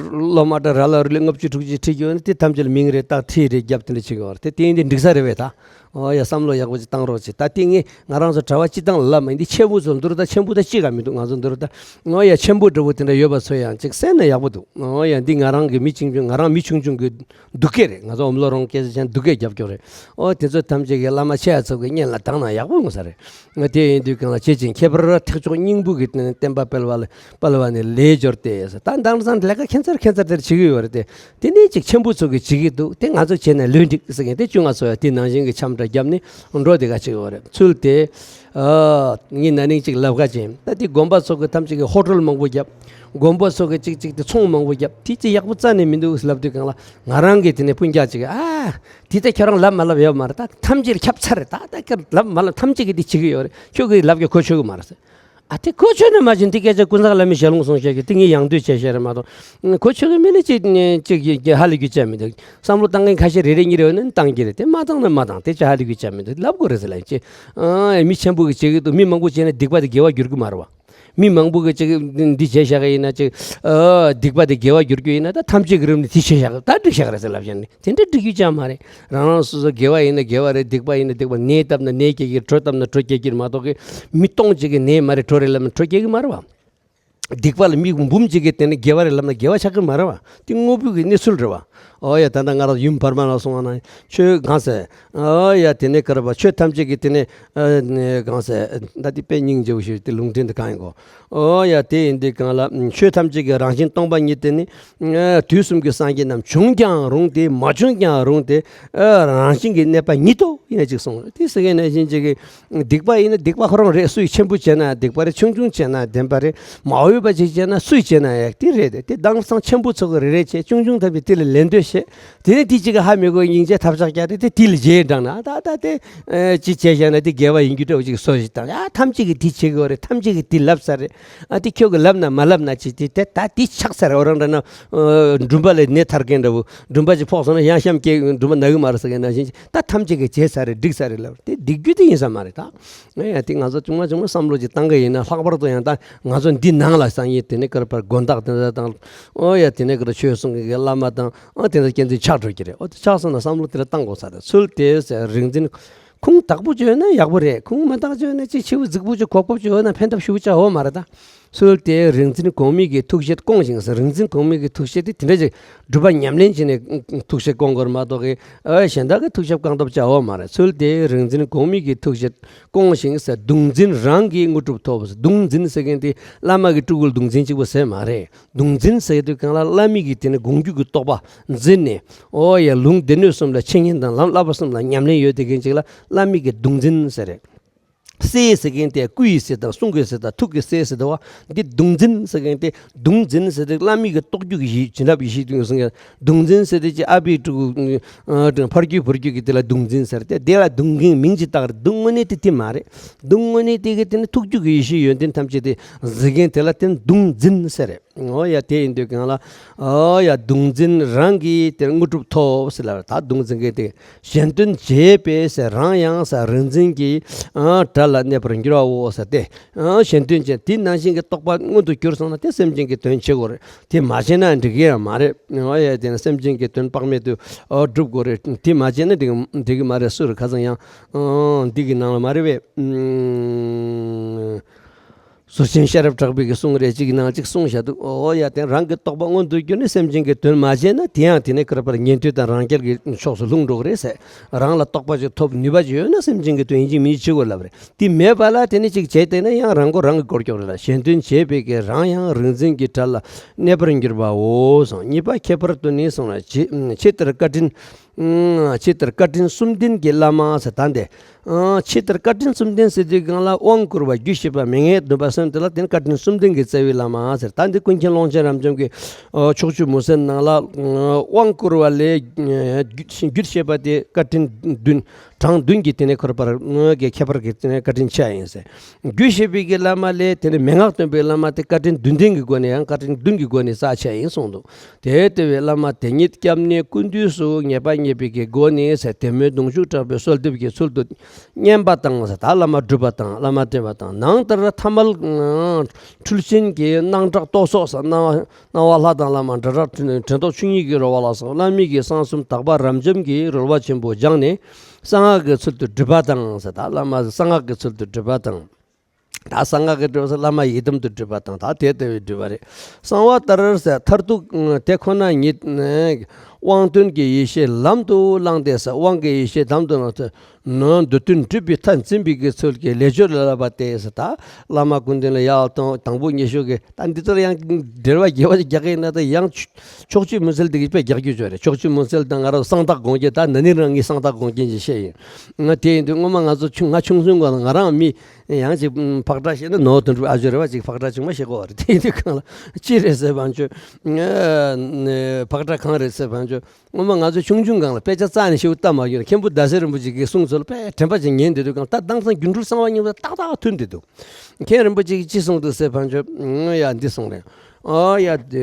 སློབ་མ་འདྲ་ར་ལ་རུ་ལི་ལྔ་བཅུ་དྲུག་ཅུ་ཁྲིད་རྒྱུ་ནི་དེ་ཐམས་ཅད་ལ་མིང་རེ་བཏགས་ཁྲིད་རེ་བརྒྱབ་དེ་འདྲ་བྱེད་དགོས་རེད། དེ་དེ་ཡིན་དེ་འགྲིག་ས་རེད་བས་ད། ཨོ་ཡ་བསམ་བློ་ཡག་པོ་ཅིག་བཏང་རོགས་བྱེད། ད་ལྟའི་ངས་ང་རང་ཚོ་གྲྭ་པ་སྤྱི་བཏང་ལ་ལབ་མ་ཡིན། འདི་ཆེན་པོ་ཚོ་འདུར་ད་ཆེན་པོ་ད་གཅིག་ག་མི་འདུག་ང་ཚོ་འདུར་ད། ཨོ་ཡ་ཆེན་པོ་འདྲ་བོ་དེ་འདྲ་ཡོད་པ་ཚོ་ཡང་ཅིག་གསན་ན་ཡག་པོ་འདུག་ཨོ་ཡ་འདི་ང་རང་གི་མི་ཆུང་ཆུང་ང་རང་མི་ཆུང་ཆུང་གི་སྡུག་སྐད་རེད། ང་ཚོ་ཨོམ་ལོ་རོང་སྐད་ཆ་ཅན་སྡུག་སྐད་རྒྱབ་སྐྱོར་རེད། ཨོ་དེ་ཚོ་ཐམས་ཅད་ཀྱི་བླ་མ་ཆེ་ཡ་ཚོ་གི་སྙན་ལ་བཏང་ན་ཡག་པོ་ཡོང་ས་རེད། ང་དེ་ཡིན་དུས་གང་ལ་བྱེད་ཅིང་ཁྱད་པར་ཐེག་མཆོག་སྙིང་པོ་གི་བསྟན་པ་སྤེལ་བ་ལ་སྤེལ་བ་ནི་ལས་སྦྱོར་ཏེ། ད་དེང་སང་ལས་ཀ་ཁྱད་མཚར་ཁྱད་མཚར་དེར་བྱེད་ཀྱི་ཡོད་རེད་དེ། དེ་ནས་ཅིག་ཆེན་པོ་ཚོ་གིས་བྱེད་ཀྱི་འདུག་དེ་ང་ཚོ་བྱས་ན་ལོས་འགྲིག་ཟེར་མཁན་དེ་བཅོ་ལྔ་ཚོ་ཡང་དེ་ནང་བཞིན་གྱི་འཆམ་འདྲ་བརྒྱབ་ནས་འགྲོ་དེ་ག་བྱེད་ཀྱི་ཡོད་རེད། ཚུལ་དེ། ཨ་ངས་ན་ནིང་ཅིག་ལབ་ཁ་ཅན། ད་དེ་དགོན་པ་ཚོ་གི་ཐམས་ཅད་ཀྱི་ཧོ་ཊེལ་མང་པོ་བརྒྱབ། དགོན་པ་ཚོ་གི་ཅིག་ཅིག་དེ་ཚོང་མང་པོ་བརྒྱབ། དེ་ཅི་ཡག་པོ་རྩ་ནས་མི་འདུག་ལབ་དུས་གང་ལ་ང་རང་གིས་དེ་ནས་སྤུན་ཀྱག་ཅིག་གིས་ཨ། དེ་ད་ཁྱོད་རང་ལབ་མ་ལབ་ཡོད་མ་རེད། ད་ཐམས་ཅད་ཁྱབ་ཚར་རེད། ད་ད་ཁྱོད་ལབ་མ་ལབ་ཐམས་ཅད་ཀྱིས་དེ་བྱེད་ཀྱི་ཡོད་རེད། ཁྱོད་ཀྱིས་ལབ་ཀྱི་གོ་ཆོད་ཀྱི་མ་རེད་ཟེར། ཨ་དེ་གོ་ཆོད་ནི་མ་བྱུང་། དེ་སྐད་ཆ་ཀུན་བཟང་བླ་མའི་ཞལ་ལུང་གསུང་བཤད་ཀྱི་དེ་ངས་ཡང་ལྟོས་བྱས་བཤད་རེད་མ་གཏོགས། གོ་ཆོད་ཀྱི་མེད་ན་ཅིག་ཅིག་ཧ་ལས་རྒྱུ་ཅང་མི་འདུག་བསམ་བློ་བཏང་མཁན་ཁ་ཤས་རེ་རེ་གཉིས་རེ་ཡོད་ན་བཏང་གི་རེད། དེ་མ་བཏང་ན་མ་བཏང་། དེ་ཅི་ཧ་ལས་རྒྱུ་ཅང་མི་འདུག་ལབ་དགོས་རེད་ཟེར་ལབ་ཡིན་ཅི། ཨ་མི་ཆེན་པོ་གིས་བྱེད་ཀྱི་འདུག་མི་མང་པོ་བྱས་ན་སྡིག་པ་དེ་དགེ་བ་འགྱུར་གྱི་མ་རེད་བ། མི་མང་པོ་གིས་ཅིག་འདི་བྱས་བཞག་གི་ཡིན་ན་ཅིག་ཨ་སྡིག་པ་དེ་དགེ་བ་འགྱུར་རྒྱུ་ཡིན་ན། ད་ཐམས་ཅད་ཀྱི་རིམ་ནས་དེ་བྱས་བཞག་གི། ད་འགྲིག་བཞག་གི་རེད་ཟེར་ལབ་བཞག་ནས་དེ་འདྲ་འགྲིག་རྒྱུ་ཅང་མ་རེད། རང་རང་སོ་སོ་དགེ་བ་ཡིན་ན་དགེ་བ་རེད། སྡིག་པ་ཡིན་ན་སྡིག་པ། ནད་བཏབ་ན་ནད་སྐྱེ་གི་རེད། གྲོ་བཏབ་ན་གྲོ་སྐྱེ་གི་རེད་མ་གཏོགས་གི། མི་སྟོང་གཅིག་གིས་ནད་མ་རེད་གྲོ་རེད་ལབ་ན་གྲོ་སྐྱེ་གི་མ་རེད་བ། སྡིག་པ་ལ་མི་འབུམ་གཅིག་གིས་དེ་ནི་དགེ་བ་རེད་ལབ་ན་དགེ་བ་ཆགས་ཀྱི་མ་རེད་བ། དེ་དངོས་པོའི་གི་གནས་ཚུལ་རེད་བ། ཨོ་ཡ། ད་ལྟ་ང་རང་ཡུམ་བར་མ་ལ་སོང་བ་ན་ཆོས་གང་ཟེར། ཨོ་ཡ། དེ་ནས་ཀར་པ་ཆོས་ཐམས་ཅད་ཀྱི་དེ་ནས་ཨ་ནས་གང་ཟེར། ད་དེ་དཔེ་སྙིང་རྗེ་བོ་ཞིག་དེ་ལུང་འདྲེན་དུ་གང་ཡིན་གོ། ཨོ་ཡ། དེ་ཡིན་དུས་གང་ལ་ཆོས་ཐམས་ཅད་ཀྱི་རང་བཞིན་སྟོང་པ་ཉིད་དེ་ནི། ཨ་དུས་གསུམ་གྱི་སངས་རྒྱས་རྣམས་བྱུང་ཀྱང་རུང་སྟེ་མ་བྱུང་ཀྱང་རུང་སྟེ། ཨ་རང་བཞིན་གྱིས་གནས་པ་ཉིད་དོ། ཡིན་ན་ཅིག་གསུངས། དེ་ཟེར་མཁན་ནང་བཞིན་ཅིག་གི་སྡིག་པ་ཡིན་ན་སྡིག་པ་ཁོ་རང་རེད། སུས་ཆེན་པོ་བྱས་ན་སྡིག་པ་རེད། ཆུང་ཆུང་བྱས་ན་བདེན་པ་རེད། མ་འོས་པ་ཅིག་བྱས་ན་སུས་བྱས་ན་ཡང་དེ་རེད། དེ་དེང་སང་ཆེན་པོ་ཚོ་གི་རེ་རེ་བྱས། ཆུང་ཆུང་ཐམས་ཅད་དེ་ལ་ལན་ལྟོས་བྱས། དེ་ནས་དེ་གཅིག་གི་ཧ་མི་གོ་སྙིང་རྗེ་ཐབས་ཆག་རྒྱག་སྟེ་དེ་དེ་ལ་རྗེས་འབྲང་ན་ད་ད་དེ་ཨེ་ཅི་བྱས་བཞག་ན་དེ་དགེ་བ་ཡིན་རྒྱུ་འདྲ་བོ་ཅིག་བཟོ་ཞིག་དང་། ཡ་ཐམས་ཅད་ཀྱིས་དེ་བྱེད་དགོས་རེད། ཐམས་ཅད་ཀྱིས་དེ་ལབ་ས་རེད། ཨ་དེ་ཁྱོད་ཀྱིས་ལབ་ན་མ་ལབ་ན་ཅིག་དེ་དེ་ད་དེ་ཆགས་ས་རེད། འོ་རང་འདྲ་ན་ཨ་མགྲོན་པོ་ལ་ནད་ཐར་མཁན་འདྲ་བོ། མགྲོན་པོ་ཅིག་ཕོག་སོང་ན་ཡང་གཤམ་སྐྱེ་མགྲོན་པོ་ན་གི་མ་རེད་ཟེར་མཁན་ནང་བཞིན་ཅིག་ད་ཐམས་ཅད་ཀྱིས་བྱས་ས་རེད། འགྲིག་ས་རེད་ལབ། དེ་འགྲིག་རྒྱུ་དེ་ཡིན་ས་མ་རེད་ད། ཨེ་ཡ། དེ་ང་ཚོ་ཆུང་མ་ཆུང་མ་བསམ་བློ་ཅིག་བཏང་གི་ཡིན་ན། ལྷག་པར་དུ་ཡང་ད་ང་ཚོ་འདི་ནང་ལ་སང་ཉིན་དེ་ནས་ཀར་པར་དགོན་བདག་དེ་འདྲ་དང་། ཨོ་ཡ། དེ་ནས་ཀར་ཆོས་གསུང་གི་བླ་མ་དང་། ཨོ་དེ་འདྲ་སྐྱེ་འཛིན་ཆགས་འགྲོ་གི་རེད། ཨོ་དེ་ཆགས་སོང་ན་བསམ་བློ་དེ་འདྲ་བཏང་དགོས་ས་རེད། ཚུལ་དེ་ཟེར་རིག་འཛིན། ཁུངས་དག་པོ་བརྗོད་ན་ཡག་པོ་རེད། ཁུངས་མ་དག་བརྗོད་ན་ཅིག་ཆེ་བོ་རྫིག་པོ་ཅིག་གོག་པོ་བརྗོད་ན་ཕན་ཐབས་ཞེ་པོ་ཅིག་ཡོད་མ་རེད་ད། ཚུལ་དེ་རིག་འཛིན་གོང་མའི་གི་ཐུགས་བཞེད་སྐོང་ཞིང་ཟེར། རིག་འཛིན་གོང་མའི་གི་ཐུགས་བཞེད་དེ་དེ་འདྲ་ཅིག་སྒྲུབ་པ་ཉམས་ལེན་བྱས་ནས་ཐུགས་བཞེད་སྐོང་དགོས་རེད་མ་གཏོགས་གི། ཨ་གཞན་དག་གི་ཐུགས་བཞེད་བསྐང་ཐབས་ཅིག་ཡོད་མ་རེད། ཚུལ་དེ་རིག་འཛིན་གོང་མའི་གི་ཐུགས་བཞེད་སྐོང་ཞིང་ཟེར། གདུང་འཛིན་རང་གིས་དངོས་གྲུབ་ཐོབ། གདུང་འཛིན་ཟེར་མཁན་དེ་བླ་མ་གི་སྤྲུལ་སྐུ་གདུང་འཛིན་གཅིག་པུ་ཟེར་མ་རེད། གདུང་འཛིན་ཟེར་དུས་གང་ལ་བླ་མའི་གི་དེ་ནི་དགོངས་རྒྱུད་ཀྱི་རྟོགས་པ་འཛིན་ནས། ཨོ་ཡ། ལུང་སྡེ་སྣོད་གསུམ་ལ་འཆད་ཉན་དང་ལམ་བསླབ་པ་གསུམ་ལ་ཉམས་ལེན་ཡོད་དེ་མཁན་ཅིག་ལ་བླ་མའི་གི་གདུང་འཛིན་ཟེར་རེད། སྲས་ཟེར་མཁན་དེ་སྐུ་ཡི་སྲས་དང་གསུང་གི་སྲས་དང་ཐུགས་ཀྱི་སྲས་ཟེར་དུས་འདི་གདུང་འཛིན་ཟེར་མཁན་དེ། གདུང་འཛིན་ཟེར་དུས་བླ་མའི་གི་རྟོགས་རྒྱུད་ཀྱི་ཡིད། བྱིན་རླབས་ཡེ་ཤེས་གདུང་ཟེར་མཁན། གདུང་འཛིན་ཟེར་དུས་ཀྱི་ཨ་པའི་སྤྲུལ་སྐུ། ཨ་ཕ་རྒྱུད་བུ་རྒྱུད་ཀྱི་དེ་ལ་གདུང་འཛིན་ཟེར་ཏེ། དེ་ལ་གདུང་མཁན་མིང་ཅིག་བཏགས་རེད། གདུང་དངོས་གནས་དེ་དེ་མ་རེད། གདུང་དངོས་གནས་དེ་གི་དེ་ནི་ཐུགས་རྒྱུད་ཀྱི་ཡེ་ཤེས་ཡོན་ཏན་ཐམས་ཅད་དེ་གཟིགས་མཁན་དེ་ལ་དེ་ནི་གདུང་འཛིན་ཟེར་རེད། ཨོ་ཡ། དེ་ཡིན་དུས་གང་ལ། ཨོ་ཡ། གདུང་འཛིན་རང་གིས་དེ་དངོས་གྲུབ་ཐོབ་ཟེར་ལ། ད་གདུང་འཛིན་གྱི་དེ་གཞན་དོན་བྱེད་པའི་ཟེར། རང་ཡང་ཟེར་རིག་འཛིན་གྱི་ཨ་གྲལ་ལ་གནས་པར་འགྱུར་བའོ་ཟེར་ཏེ། ཨ་གཞན་དོན་བྱེད་དེ་ནང་བཞིན་གྱི་རྟོགས་པ་མངོན་དུ་གྱུར་སོང་ན་དེ་སེམས་ཅན་གྱི་དོན་བྱེད་དགོས་རེད། དེ་མ་བྱས་ན་འགྲིག་གི་ཡང་མ་རེད། ཨོ་ཡ། དེ་ནི་སེམས་ཅན་གྱི་དོན་དཔག་མེད་དུ་ཨོ་སྒྲུབ་དགོས་རེད། དེ་མ་བྱས་ན་འགྲིག་འགྲིག་གི་མ་རེད། སུ་རེད། ཁ་སང་ཡང་ཨ་འདི་གི་ནང་ལ་མ་རེད་པས། ཨ། ཟུར་ཆེན་ཤེས་རབ་གྲགས་པའི་གི་གསུང་རེ་གཅིག་གི་ནང་གཅིག་གསུངས་བཞག་འདུག། ཨོ་ཡ། དེ་རང་གི་རྟོགས་པ་མངོན་དུ་གྱུར་ནས་སེམས་ཅན་གྱི་དོན་མ་བྱས་ན་དེ་ཡང་དེ་ནས་ཀར་པར་ཉན་ཐོས་དང་རང་རྒྱལ་གྱི་ཕྱོགས་སུ་ལྷུང་འགྲོ་གི་རེད་ཟེར། རང་ལ་རྟོགས་པ་ཅིག་ཐོབ་ནུས་པ་ཅིག་ཡོད་ན་སེམས་ཅན་གྱི་དོན་ཡིན་གཅིག་མིན་གཅིག་བྱེད་དགོས་ལབ་རེད། དེ་མེད་པ་ལ་དེ་ནས་གཅིག་བྱས་བསྡད་ན་ཡང་རང་མགོ་རང་གིས་སྐོར་སྐྱོག་རེད་ལ། གཞན་དོན་བྱེད་པའི་གི་རང་ཡང་རིག་འཛིན་གྱི་གྲལ་ལ་གནས་པར་འགྱུར་བའོ་གསུངས། གཉིས་པ་ཁྱད་པར་དུ་ནི་གསུངས་ལ། ཇི་ཆེ་ལྟར་བཀའ་དྲིན། ཨང་། ཆེ་ལྟར་བཀའ་དྲིན་གསུམ་ལྡན་གྱི་བླ་མ་ཟེར། ད་འདི། ཨང་། ཆེ་ལྟར་བཀའ་དྲིན་གསུམ་ལྡན་ཟེར་དུས་སྒང་ལ་དབང་བསྐུར་བ། རྒྱུད་བཤད་པ། མན་ངག་འདོན་པ་གསུམ་དེ་ལ་བརྟེན་བཀའ་དྲིན་གསུམ་ལྡན་གྱི་རྩ་བའི་བླ་མ་ཟེར། ད་འདི་ཀུན་མཁྱེན་ཀློང་ཆེན་རབ་འབྱམས་ཀྱི་ཨོ་ཕྱོགས་བཅུའི་མུན་སེལ་ནང་ལ། ཨང་། དབང་བསྐུར་བ་ལས། ཨང་། རྒྱུད་རྒྱུད་བཤད་པ་དེ་བཀའ་དྲིན་བདུན། གྲངས་བདུན་གྱི་དེ་ནས་ཁོ་ར་པར་ཨང་གི་ཁྱད་པར་གྱི་དེ་ནས་བཀའ་དྲིན་ཆེ་བ་ཡིན་ཟེར། རྒྱུད་བཤད་པའི་གི་བླ་མ་ལས་དེ་ནས་མན་ངག་འདོན་པའི་བླ་མ་དེ་བཀའ་དྲིན་བདུན་ལྡན་གྱི་སྒོ་ནས་ཡང་བཀའ་དྲིན་བདུན་གྱི་སྒོ་ནས་རྩ་ཆེ་བ་ཡིན་གསུངས་འདུག། དེ་ལྟ་བུའི་བླ་མ་དེ་ཉིད་སྐྱབས་གནས་ཀུན་འདུས་སུ་ངེས་པ་རྙེད་པའི་གི་སྒོ་ནས་ཟེར། དེ་མོའི་གདུང་ཤུགས་དྲག་པོའི་གསོལ་འདེབས་ཀྱི་ཚུལ་དུ་བསྙེན་པ་དང་ཟེར། ད་བླ་མ་སྒྲུབ་པ་དང་བླ་མ་བསྟེན་པ་དང་། ནང་ལྟར་ཐ་མལ་འཁྲུལ་ཞེན་གྱི་སྣང་གྲགས་རྟོག་ཚོགས་ཟེར། སྣང་བ་སྣང་བ་ལྷ་དང་བླ་མ་འདྲ་གྲགས་དྲན་རྟོག་ཆོས་ཉིད་ཀྱི་རོལ་པ་ལ་སོགས་བླ་མེད་ཀྱི་གསང་གསུམ་དག་པ་རབ་འབྱམས་ཀྱི་རོལ་པ་ཆེན་པོ་སྦྱངས་ནས་གསང་སྔགས་ཀྱི་ཚུལ་དུ་སྒྲུབ་པ་དང་ཟེར། ད་བླ་མ་གསང་སྔགས་ཀྱི་ཚུལ་དུ་སྒྲུབ་པ་དང་། ད་གསང་སྔགས་ཀྱི་སྒྲུབ་ཟེར་བླ་མ་ཡི་དམ་དུ་སྒྲུབ་པ་དང་། ད་དེ་ལྟ་བུའི་སྒྲུབ་པ་རེད། གསང་བ་ལྟར་ཟེར་མཐར་ཐུག་དེ་ཁོ་ན་ཉིད་དབང་དོན་གྱི་ཡེ་ཤེས་ལམ་དུ་བླངས་ཏེ་ཟེར། དབང་གི་ཡེ་ཤེས་ལམ་དུ་བླངས་ཏེ། ནོ་འདི་དོན་སྒྲུབ་པའི་མཐར་འཛིན་པའི་གི་ཚུལ་གྱི་ལས་སྦྱོར་ལ་བསླབ་པ་སྟེ་ཟེར། ད་བླ་མ་ཀུན་ལྡན་ལ་ཡར་དང་དང་པོ་ཉེ་ཤོས་ཀྱི་ད་འདི་ཚོར་ཡང་འགྲེལ་བ་རྒྱས་པ་ཅིག་རྒྱག་གི་ཡིན་ན། ད་ཡང་ཕྱོགས་བཅུའི་མུན་སེལ་འདི་གི་དཔེ་རྒྱག་རྒྱུ་ཅིག་རེད། ཕྱོགས་བཅུའི་མུན་སེལ་དང་ང་རང་གསང་བདག་དགོངས་རྒྱན། ད་ན་ནིང་རང་ངས་གསང་བདག་དགོངས་རྒྱན་ཅིག་བཤད་ཡིན། ང་དེ་ཡིན་དུས་སྔོན་མ་ང་ཚོ་ཆུང་ང་ཆུང་ཆུང་སྒང་ལ་ང་རང་མི་ཡང་ཅིག་ཕག་སྐྲ་བཤད་ན་ནོར་དོན་གྲུབ་ཨ་ཇོ་རེད་བ། ཅིག་ཕག་སྐྲ་ཆུང་མ་བཤད་གོ་བ་རེད། དེ་ཡིན་དུས་སྒང་ལ་ཅི་རེད་ཟེར་བ་ཅོ། ཕག་སྐྲ་གང་རེད་ཟེར་བ་ཅོ། སྔོན་མ་ང་ཚོ་ཆུང་ཆུང་སྒང་ལ་དཔེ་ཆ་རྩ་ནས་ཞེ་པོ་ལྟ་མ་ཡོད། མཁན་པོ་ཟླ་ཟེར་རིན་པོ་ཆེ་གི་གསུང་ཚོ་ལ་དཔེ་དྲན་པ་ཅིག་ཉན་བསྡད་དུས་སྒང་ད་དེང་སང་སྒྱུ་འཕྲུལ་གསང་བ་རྙིང་པ་ཏག་ཏག་ཐོན་བསྡད་འདུག། མཁན་རིན་པོ་ཆེ་གིས་ཅི་གསུངས་འདུག་ཟེར་བ་ཅོ། ཨ་ཡ་འདི་གསུངས་རེད། ཨོ་ཡ། ད་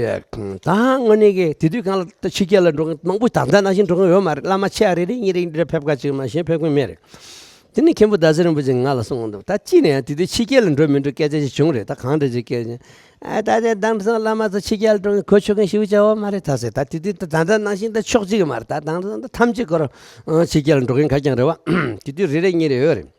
དངོས་གནས་ཀྱི་དེ་དུས་སྒང་ལ་ད་ཕྱི་རྒྱལ་ལ་འགྲོ་མཁན་མང་པོ་ད་ལྟ་ནང་བཞིན་འགྲོ་མཁན་ཡོད་མ་རེད། བླ་མ་ཆེ་བ་རེ་རེ་གཉིས་རེ་གཉིས་རེ་ཕེབས་ཁ་ཅིག་མ་གཞན་ཕེབས་མཁན་མེད་རེད། དེ་ནས་མཁན་པོ་ཟླ་ཟེར་རིན་པོ་ཆེས་ང་ལ་གསུངས་འདུག། ད་ཅི་ནས་ཡང་དེ་དུས་ཕྱི་རྒྱལ་ལ་འགྲོ་མི་འགྲོ་སྐད་ཆ་ཞིག་བྱུང་རེད། ད་གང་འདྲ་ཅིག་སྐད་ཆ། ཨ་ད་དེ་དེང་སང་བླ་མ་ཚོ་ཕྱི་རྒྱལ་འགྲོ་མཁན་གོ་ཆོད་མཁན་ཞེ་པོ་ཅིག་ཡོད་མ་རེད་ད་ཟེར། ད་དེ་དུས་ད་ད་ལྟ་ནང་བཞིན་ད་ཕྱོགས་གཅིག་གི་མ་རེད། ད་དེང་སང་ད་ཐམས་ཅད་ཁོ་རང་ཕྱི་རྒྱལ་ལ་འགྲོ་མཁན་ག་རྐྱང་རེད་བ། དེ་དུས་རེ་རེ་གཉིས་རེ་ཡོད་རེད།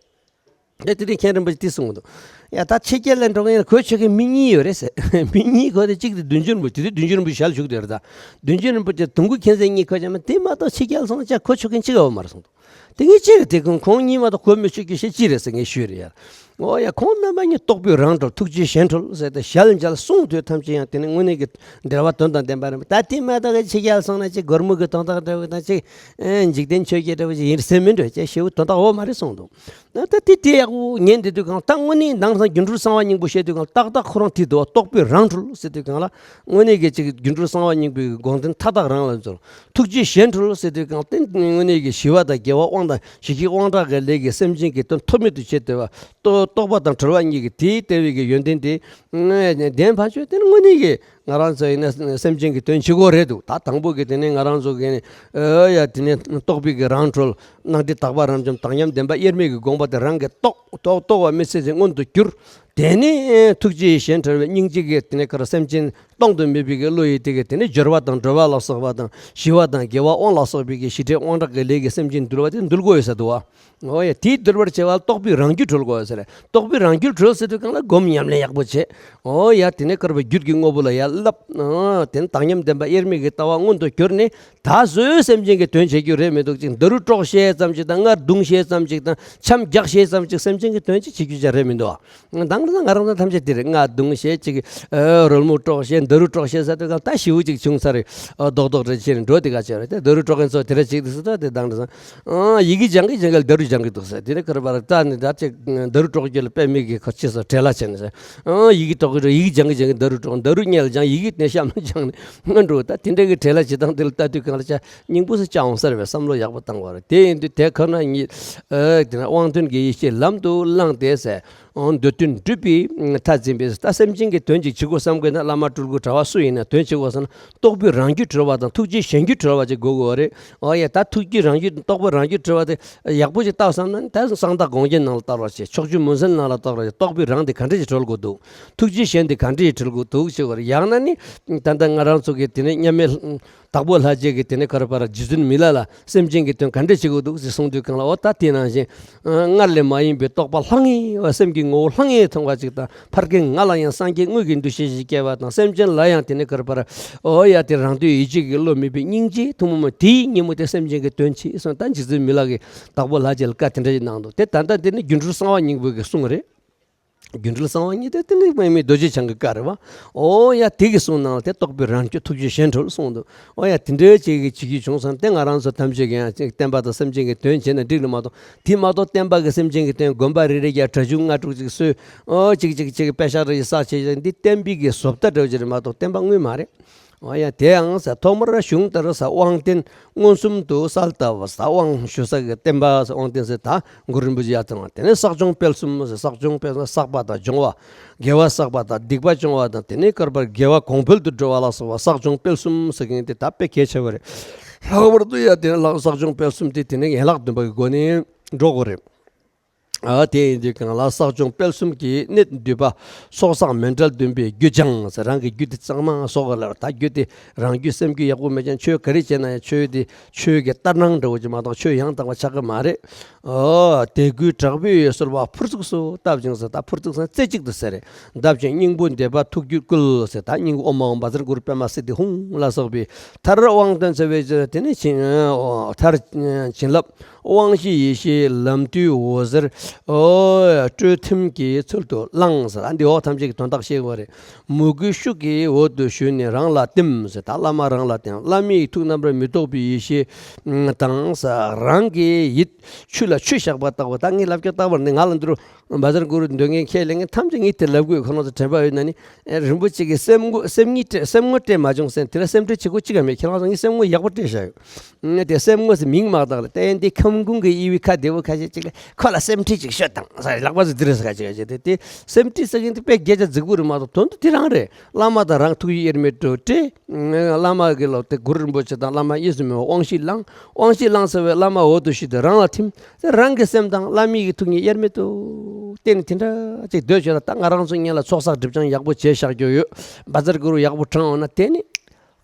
ཨེ་དེ་དུས་མཁན་རིན་པོ་ཆེས་དེ་གསུངས་འདུག། ཡ་ད་ཕྱི་རྒྱལ་ལ་འགྲོ་མཁན་གོ་ཆོད་མཁན་མི་གཉིས་ཡོད་རེད་ཟེར། མི་གཉིས་གོ་དེ་གཅིག་དེ་བདུད་འཇོམས་རིན་པོ་ཆེ། དེ་བདུད་འཇོམས་རིན་པོ་ཆེ་ཞལ་བཞུགས་དེ་རེད། ད་བདུད་འཇོམས་རིན་པོ་ཆེ་དུང་དཀར་མཁྱེན་བརྩེ་གཉིས་གོ་བྱས་མ་དེ་མ་གཏོགས་ཕྱི་རྒྱལ་སོང་ན་ཅག་གོ་ཆོད་མཁན་གཅིག་ཡོད་མ་རེད་གསུངས་འདུག། དེ་ངས་ཅི་རེད་དེ་ཁོང་ཁོང་གཉིས་མ་གཏོགས་གོ་མི་ཆོད་རྒྱུ་ཞེ་ཅི་རེད་ཟེར་ངས་ཞུས་རེད་ཡ། ཨོ་ཡ་ཁོང་རྣམ་པ་གཉིས་རྟོགས་པའི་རང་གྲོལ་ཐུགས་རྗེའི་གཞན་གྲོལ་ཟེར་ཏེ་ཞལ་མཇལ་གསུང་ཐོས་ཐམས་ཅད་ཡང་དེ་ནི་དངོས་གནས་ཀྱི་འགྲེལ་བ་དོན་དང་ལྡན་པ་རེད། ད་དེ་མ་གཏོགས་ཕྱི་རྒྱལ་སོང་ན་ཅིག་སྒོར་མོ་གི་དོན་དག་འདྲ་བོ་དང་ཅིག་འཇིག་རྟེན་ཆོས་བརྒྱད་འདྲ་བོ་ཅིག་ཡིན་ཟེར་མི་འདྲ་ཅིག་ཞེ་པོ་དོན་དག་འོ་མ་རེད་གསུངས་འདུག། ད་ལྟ་དེ་དེ་ཡག་པོ་ཉན་བསྡད་དུས་གང་ལྟར་དངོས་གནས་ནང་སང་སྒྱུ་འཕྲུལ་གསང་བ་སྙིང་པོ་བཤད་དུས་གང་ཏག་ཏག་ཁོ་རང་དེ་འདུག། རྟོགས་པའི་རང་གྲོལ་ཟེར་དུས་གང་ལ་དངོས་གནས་ཀྱི་ཅིག་སྒྱུ་འཕྲུལ་གསང་བ་སྙིང་པོའི་དགོངས་དོན་མཐའ་དག་རང་ལ་འཛོལ། ཐུགས་རྗེའི་གཞན་གྲོལ་ཟེར་དུས་གང་ལྟར་དངོས་གནས་ཀྱི་ཞི་བ་དང་དགེ་བ་དབང་དང་ཞི་རྒྱས་དབང་དྲག་གི་ལས་ཀྱིས་སེམས་ཅན་གྱི་དོན་ཐོབ་མེད་དུ་བྱེད་བདེ་བ་རྟོགས་རྟོགས་པ་དང་གྲོལ་བ་གཉིས་ཀྱི་དེའི་ལྟེ་བའི་གི་ཡོན་ཏན་དེ་ལྡན་ཕན་ཆོད་དེ་ནི་དངོས་གནས་ཀྱི་ང་རང་ཚོ་ཡིན་ན་སེམས་ཅན་གྱི་དོན་བྱེད་དགོས་རེད་འདུག། ད་དང་པོ་གི་དེ་ནས་ང་རང་ཚོ་གི་ནི་ཨོ་ཡ་དེ་ནས་རྟོགས་པའི་གི་རང་གྲོལ། སྣང་སྲིད་དག་པ་རང་འཇོམས་དག་མཉམ་བདེན་པ་དབྱེར་མེད་ཀྱི་དགོངས་པ་དེ་རང་གི་རྟོགས་རྟོགས་རྟོགས་པ་མི་ཚེ་ཚེ་མངོན་དུ་གྱུར། དེ་ནས་ཐུགས་རྗེ་ཡི་གཞན་གྲོལ་བའི་སྙིང་རྗེ་གི་དེ་ནས་གར་སེམས་ཅན་སྟོང་དུ་མེད་པའི་གི་བློ་ཡི་དེ་གི་དེ་ནས་སྦྱོར་བ་དང་སྒྲོལ་བ་ལ་སོགས་པ་དང་ཞི་བ་དང་དགེ་བ་དབང་ལ་སོགས་པའི་གི་ཞི་བདེ་དབང་དྲག་གི་ལས་ཀྱི་སེམས་ཅན་འདུལ་བ་དེ་འདུལ་དགོས་ཡོད་ས་འདུག་བ། ཨོ་ཡ་དེའི་འདུལ་བར་བྱེད་པ་ལ་རྟོགས་པའི་རང་རྒྱུད་གྲོལ་དགོས་ཟེར། རྟོགས་པའི་རང་རྒྱུད་གྲོལ་ཟེར་དུས་གང་ལ་སྒོམ་ཉམས་ལེན་ཡག་པོ་བྱེད། ཨོ་ཡ་དེ་ནས་བསྐལ་པ་རྒྱུད་ཀྱི་དངོས་པོ་ལ་ཡར་བསླབ། ཨོ་དེ་ནས་དག་མཉམ་བདེན་པ་དབྱེར་མེད་ཀྱི་ལྟ་བ་མངོན་དུ་གྱུར་ནས་ད་གཟོད་སེམས་ཅན་གྱི་དོན་བྱེད་རྒྱུ་རེད་མི་འདུག། ཅིག་འདི་རུ་དཀྲོག་བཤད་ཙམ་ཅིག་དང་སྔར་རྡུང་བཤད་ཙམ་ཅིག་དང་འཆམ་རྒྱག་བཤད་ཙམ་ཅིག་སེམས་ཅན་གྱི་དོན་ཅིག་བྱེད་རྒྱུ་ཅིག་རེད་མི་འདུག། ཨ་དང་ང་རང་ཚོ་ཐམས་ཅད་དེ་རེད། སྔར་རྡུང་བཤད་ཅིག་ཨོ་རོལ་མོ་དཀྲོག་བཤད་འདི་རུ་དཀྲོག་བཤད་ཟེར་དུས་གང་ད་ཞེ་པོ་ཅིག་བྱུང་ཚར་རེད། ཨོ་རྡོག་རྡོག་རེ་བྱས་ནས་འགྲོ་དེ་ག་བྱས་རེད། དེ་འདི་རུ་དཀྲོག་མཁན་ཚོ་དེ་འདྲ་ཅིག་འདུག་ཟེར་ད་དེ་དང་འདྲ་སོང་། ཨང་ཡི་གེ་སྦྱང་གི་སྦྱང་གི་འདི་རུ་སྦྱང་གི་འདུག་ཟེར། དེ་ནས་ཁར་བར་ད་ནི་ད་ཅིག་འདི་རུ་དཀྲོག་རྒྱུ་ལ་དཔེ་མེད་གི་ཁ་ཅི་ཟེར་བྲེལ་ལ་བྱས་ནས་ཟེར། ཨང་ཡི་གེ་དཀྲོག་གི་རུ་ཡི་གེ་སྦྱང་གི་སྦྱང་གི་འདི་རུ་དཀྲོག་འདི་རུ་སྙེལ་སྦྱང་ཡི་གེ་ནས་གཤམ་ལ་སྦྱང་ནས་ང་འགྲོ། ད་དེ་འདྲ་གི་བྲེལ་ལ་བྱེད་སྟངས་དེ་ལ་ལྟ་དུས་གང་ལ་ཅག་སྙིང་པོ་སུ་ཅག་འོང་ས་རེད་པས་བསམ་བློ་ཡག་པོ་བཏང་བ་རེད། དེ་ཡིན་དུས་དེ་ཁོ་ན་ཉིད་ཨེ་དེ་ན་དབང་དོན་གྱི་ཡེ་ཤེས་ལམ་དུ་བླངས་ཏེ་ཟེར། འོ་འདོད་དོན་འགྲུབ་པའི་མཐའ་འཛིན་པས། ད་སེམས་ཅན་གྱི་དོན་ཅིག་བྱེད་དགོས་བསམ་དགོས་ན་བླ་མ་སྤྲུལ་སྐུ་གྲྭ་པ་སུ་ཡིན་ན་དོན་བྱེད་དགོས་བསམ་ན་རྟོགས་པའི་རང་རྒྱུད་གྲོལ་བ་དང་ཐུགས་རྗེའི་གཞན་རྒྱུད་གྲོལ་བ་ཅིག་དགོས་དགོས་པ་རེད། འོ་ཡ་ད་ཐུགས་རྗེའི་རང་རྒྱུད་རྟོགས་པའི་རང་རྒྱུད་གྲོལ་བ་དེ་ཡག་པོ་ཅིག་བལྟ་བསམ་ན་ད་གསང་བདག་དགོངས་རྒྱན་ནང་ལ་བལྟ་རོགས་བྱེད། ཕྱོགས་བཅུ་མུན་སེལ་ནང་ལ་བལྟ་རོགས་བྱེད། རྟོགས་པའི་རང་དེ་ག་འདྲ་ཞིག་གྲོལ་དགོས་འདུག། ཐུགས་རྗེའི་གཞན་དེ་ག་འདྲ་ཞིག་གྲོལ་དགོས་འདུག་ཅེས་པར་ཡང་ན་ནི་ད་ལྟ་ང་རང་ཚོ་གི་དེ་ནས་མཉམ་མེད་དྭགས་པོ་ལྷ་རྗེ་གི་དེ་ནས་ག་རེ་པར་རྗེ་བཙུན་མི་ལ་ལ་སེམས་ཅན་གྱི་དོན་ག་འདྲ་བྱེད་དགོས་འདུག་ཟེར་གསུངས་དུས་གང་ལ་འོ་ད་དེ་ནང་བཞིན་སྔར་ལས་མ་ཡིན་པའི་རྟོགས་པ་ལྷང་ངེ་བ་སེམས་ཀྱི་ངོ་བོ་ལྷང་ངེ་མཐོང་བ་ཅིག་དང་ཕར་ཁེ་ང་ལ་ཡང་སངས་རྒྱས་དངོས་ཀྱི་འདུ་ཤེས་ཤིག་སྐྱེ་བ་དང་སེམས་ཅན་ལ་ཡང་དེ་ནས་ག་རེ་པར་འོ་ཡ་དེ་རང་དོན་ཡིད་བྱེད་ཀྱི་བློ་མེད་པའི་སྙིང་རྗེ་ཐུན་མོང་མ་དེའི་ཉིན་མོ་དེ་སེམས་ཅན་གྱི་དོན་བྱེད་སོང་ད་རྗེ་བཙུན་མི་ལ་གི་དྭགས་པོ་ལྷ་རྗེ་ལ་བཀའ་དེ་འདྲ་ཞིག་གནང་འདུག། དེ་ད་ལྟ་དེ་ནི་སྒྱུ་འཕྲུལ་གསང་བ་སྙིང་པོ་གི་གསུང་རེད། སྒྱུ་འཕྲུལ་གསང་བ་གཉིས་དེ་དེ་ནི་དམིགས་མེད་རྡོ་རྗེ་འཆང་གི་བཀའ་རེད་བ། ཨོ་ཡ་དེ་གི་གསུང་ནང་ལ་དེ་རྟོགས་པའི་རང་རྒྱུད་ཐུགས་རྗེའི་གཞན་གྲོལ་གསུངས་འདུག། ཨོ་ཡ་དེ་འདྲའི་ཅིག་གི་བྱེད་རྒྱུ་བྱུང་སོང་དེ་ང་རང་ཚོ་ཐམས་ཅད་ཀྱི་ཡང་ཅིག་བསྟན་པ་དང་སེམས་ཅན་གྱི་དོན་བྱས་ན་འགྲིག་ལ་མ་གཏོགས་དེ་མ་གཏོགས་བསྟན་པ་གི་སེམས་ཅན་གྱི་དོན་དགོན་པ་རེ་རེ་ཡ་གྲྭ་ཆུང་ལྔ་དྲུག་ཅིག་གསོས། ཨོ་ཅིག་ཅིག་ཅིག་དཔེ་ཤག་རེ་ཡི་ས་བྱས་ཡ་འདི་བསྟན་པའི་གི་བཟོ་ལྟ་འདྲ་བོ་ཅིག་རེད་མ་གཏོགས་བསྟན་པ་དངོས་མ་རེད། ཨོ་ཡ་དེ་ཡང་ས་ཐོག་མར་གཞུང་ལྟར་ས་དབང་རྟེན་མངོན་སུམ་དུ་གསལ་བཏབ་པ་ས་དབང་ཞུ་ས་གི་བསྟན་པ་ས་དབང་རྟེན་ཟེར་ད་གུ་རུ་རིན་པོ་ཆེ་ཡར་བཏང་བ་དེ་ནས་བསགས་སྦྱོང་སྤེལ་གསུམ་ཟེར་བསགས་སྦྱོང་སྤེལ་གསུམ་བསགས་པ་དང་སྦྱོང་བ། དགེ་བ་བསགས་པ་དང་སྡིག་པ་སྦྱོང་བ་དང་དེ་ནས་བསྐལ་པར་དགེ་བ་གོང་འཕེལ་དུ་འགྲོ་བ་ལ་སོགས་པ་བསགས་སྦྱོང་སྤེལ་གསུམ་ཟེར་མཁན་དེ་ད་དཔེ་གལ་ཆེ་བ་རེད། ལྷག་པར་དུ་ཡང་དེ་ནས་ལྷག་བསགས་སྦྱོང་སྤེལ་གསུམ་དེ་དེ་ནས་ཡན་ལག་བདུན་པ་གི་སྒོ་ནས་འགྲོ་དགོས་རེད། ཨ་དེ་ཡིན་དུས་གང་ལ་བསགས་སྦྱོང་སྤེལ་གསུམ་གྱི་གནད་བསྡུས་པ། ཚོགས་བསགས་མཎྜལ་འདོན་པའི་རྒྱུ་སྦྱང་ཟེར་རང་གི་རྒྱུད་དེ་གཙང་མ་བཟོ་དགོས་ལ་ད་རྒྱུད་དེ་རང་རྒྱུད་སེམས་རྒྱུད་ཡག་པོ་མེད་ཀྱང་ཆོས་ག་རེ་བྱས་ན་ཡང་ཆོས་དེ་ཆོས་ཀྱི་ལྟར་སྣང་འདྲ་བོ་ཅིག་མ་གཏོགས་ཆོས་ཡང་དག་པ་ཆགས་ཀྱི་མ་རེད། ཨོ། དད་གུས་དྲག་པོས་གསོལ་བ་ཕུར་ཚུགས་སུ་བཏབ་ཅིང་ཟེར་ད་ཕུར་ཚུགས་སུ་རྩེ་གཅིག་ཏུ་ཟེར་རེད། བཏབ་ཅིང་སྙིང་པོ་འདེབས་པ་ཐུགས་རྒྱུད་བསྐུལ་ཟེར་ད་སྙིང་པོ་ཨོཾ་མ་འོངས་བཛྲ་གུ་རུ་པདྨ་སིདྡྷི་ཧཱུྃ་ལ་སོགས་པའི་མཐར་དབང་དོན་འཚོ་བའི་དེ་ནི་བྱིན་མཐར་བྱིན་རླབས་དབང་བཞིའི་ཡེ་ཤེས་ལམ་དུས་འོད་ཟེར་ཨོ་སྤྲོས་ཐིམ་གྱི་ཚུལ་དུ་བླངས་ཟེར་ད་འདི་འོག་ཐམས་ཅད་ཀྱི་དོན་དག་ཤེས་དགོས་རེད། མོས་གུས་ཤུགས་ཀྱིས་འོད་དུ་ཞུ་ནས་རང་ལ་བསྟིམ་ཟེར་ད་བླ་མ་རང་ལ་བསྟིམ་བླ་མའི་ཐུགས་རྣམ་པར་མི་རྟོག་པའི་ཡེ་ཤེས་དང་ས་རང་གི་ཡིད་ཆུ་ལ་ཆུ་བཞག་པ་ལྟ་བུ་ད་ངས་ལབ་རྒྱུ་ལྟ་བུར་ནི་ང་ལ་འདི་རུ་བཛྲ་གུ་རུ་འདོན་མཁན་ཁས་ལེན་མཁན་ཐམས་ཅད་ངས་དེ་ལབ་དགོས་ཁོ་རང་ཚོ་དྲན་པ་ཡོད་ན་ནི་རིན་པོ་ཆེ་གི་སེམས་ངོ་སེམས་ཉིད་སེམས་ངོ་སྤྲད་མ་བྱུང་ཟེར་དེ་ལ་སེམས་ཁྲལ་བྱེད་དགོས་གཅིག་ཀྱང་མེད་ཁྱེད་རང་ཚོ་ངས་སེམས་ངོ་ཡག་པོ་སྤྲད་བཞག་ཡོད། དེ་སེམས་ངོ་ཟེར་མིང་མ་བཏགས་ལ་ལྟ་ཡན་དེ་ཁམས་ཀུན་གྱི་དབྱེ་བའི་ཁ་བདེ་བོ་ཁ་ཤས་ཅིག་ལ་ཁོ་ལ་སེམས་ཁྲལ་ཅིག་ཤོད་དང་ཟེར་ལག་པ་ཚོ་འདི་རེད་ཟེར་ཁ་ཅིག་ཡོད་ཅེ་དེ་དེ་སེམས་ཁྲལ་ཟེར་མཁན་དེ་དཔེ་སྐད་ཆ་རྫིག་པོ་རེད་མ་གཏོགས་དོན་དུ་དེ་རང་རེད། བླ་མ་དང་རང་ཐུགས་ཡིད་དབྱེར་མེད་དུ་སྤྲད། བླ་མ་གི་ལོ་དེ་གུ་རུ་རིན་པོ་ཆེ་དང་བླ་མ་གཉིས་སུ་མེད་པ་དབང་བཞི་བླངས། དབང་བཞི་བླངས་ཚར་བའི་བླ་མ་འོད་དུ་ཞུ་སྟེ་རང་ལ་ཐིམ། དེ་རང་གི་སེམས་དང་བླ་མའི་གི་ཐུགས་གཉིས་དབྱེར་མེད་དུ་བསྟན་ནས་དེ་འདྲ་ཅིག་སྡོད་བྱས་ལ་ད་ང་རང་ཚོ་སྔོན་ལ་ཚོགས་བསགས་སྒྲིབ་སྦྱང་ཡག་པོ་བྱས་བཞག་རྒྱུ་ཡོད། བཛྲ་གུ་རུ་ཡག་པོ་བགྲངས་འོང་ན་དེ་ནི་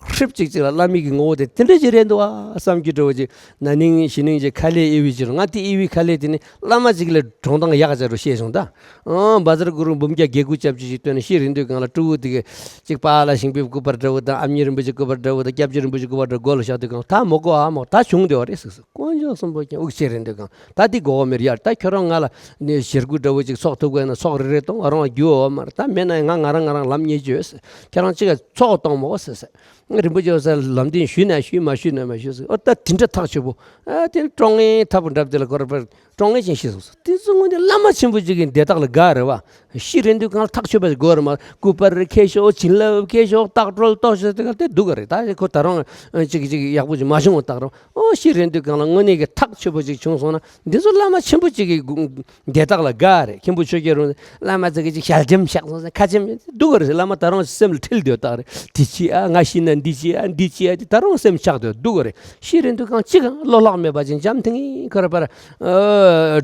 ཧྲིབ་ཅིག་ཅིག་ལ་བླ་མའི་གི་ངོ་བོ་དེ་དེ་འདྲ་ཅིག་རེད་འདུག་ཨ་བསམ་རྒྱུ་འདྲ་བོ་ཅིག་ན་ནིང་གཞེས་ནིང་ཅིག་ཁ་ལས་དབྱེ་བའི་ཕྱིར། ང་དེ་དབྱེ་བའི་ཁ་ལས་དེ་ནི་བླ་མ་ཅིག་ལ་གྲོངས་སྟངས་ཡག་ཅིག་རུ་ཤེས་བྱུང་ད། ཨང་། བཛྲ་གུ་རུ་འབུམ་རྒྱ་བརྒྱད་དགུ་སྐྱབས་ཆོས་ཅིག་བཏོན་ནས་ཤྲི་རིན་དུ་སྒང་ལ་སྤྲུལ་སྐུ་དེ་གི་ཅིག་པཱ་ལགས་ཞིང་པའི་སྐུ་པར་འདྲ་བོ་དང་། ཨ་མྱེས་རིན་པོ་ཆེ་སྐུ་པར་འདྲ་བོ་དང་། སྐྱབས་རྗེ་རིན་པོ་ཆེ་སྐུ་པར་འདྲ་བོ་སྒོ་ལ་བཞག་དུས་སྒང་ད་མོ་གོ་ཨ་མོ་ད་བྱུང་བསྡད་པ་རེད་ཟེར་ཟེར། དཀོན་མཆོག་གསུམ་པོ་མཁྱེན། དབུགས་ཆད་རན་དུས་སྒང་ད་འདི་དགོས་མེད་ཡར། ད་ཁྱོད་རང་ང་ལ་ནི་ཞེ་དགུ་འདྲ་བོ་ཅིག་ཚོགས་ཐུབ་དགོས་ན་ཚོགས་རེ་རེ་གཏོང་། ང་རང་རྒྱུ་བ་མར་ད་མེད་ན་ང་ང་རང་ང་རང་ལམ་རྙེད་བྱོས་ཟེར། ཁྱེད་རང་གཅིག་ག་ཚོགས་གཏོང་མོ་ཟེར་ཟེར། རིན་པོ་ཆེ་ཟེར་ལམ་སྟོན་ཞུས་ན་ཞུས། མ་ཞུས་ན་མ་ཞུས་ཟེར། ཨོ་ད་དེ་འདྲ་ཐག་ཆོད་པོ། ཨ་དེ་ཀྲོང་ངེ་ཐབ་འདྲ་དེ་ལ་གོ་ར་པར་ཀྲོང་ངེ་ཅན་ཤི་སོང་ཟེར། དེ་ཚོ་དངོས་གནས་བླ་མ་ཆེན་པོ་ཅིག་གི་དེ་དག་ལ་དགའ་རེད་བ། ཤྲི་རིན་དུ་སྒང་ལ་ཐག་ཆོད་པ་ཞིག་དགོས་རེད་མ། སྐུ་པར་ཁྱེར་ཤོག་བྱིན་རླབས་ཁྱེར་ཤོག་ལྟག་སྤྲོད་གཏོང་ཤོག་དེ་ག་དེ་སྡུག་ག་རེད། ད་ཁོ་ད་རུང་ཅིག་ཅིག་ཡག་པོ་ཅིག་མ་བྱུང་བ་རྟགས་རེད། ཨོ་ཤྲི་རིན་དུ་སྒང་ལ་དངོས་གནས་ཀྱི་ཐག་ཆོད་པོ་ཅིག་བྱུང་སོང་ན་འདི་ཚོ་བླ་མ་ཆེན་པོ་ཅིག་གི་དགོངས་དེ་དག་ལ་དགའ་རེད། མཁན་པོ་ཆོས་རྒྱལ་རིན་པོ་ཆེ་བླ་མ་ཚོ་གི་ཅིག་ཞལ་འཇམ་བཞག་སོང་ཟེར། ཁ་འཇམ་སྡུག་ག་རེད་ཟེར། བླ་མ་ད་རུང་སེམས་ལ་ཁྲེལ་སྡོད་རྟགས་རེད། འདི་བྱེད་ཨ། ང་ཤི་ན་འདི་བྱེད་ཨ། འདི་བྱེད་ཨ། དེ་ད་རུང་སེམས་ཆགས་སྡོད་སྡུག་ག་རེད། ཤྲི་རིན་དུ་སྒང་ཅིག་གང་བློ་ལྷག་མེད་པ་ཅིག་འཇམ་ཐིང་ངེ་ཁོ་ར་པར་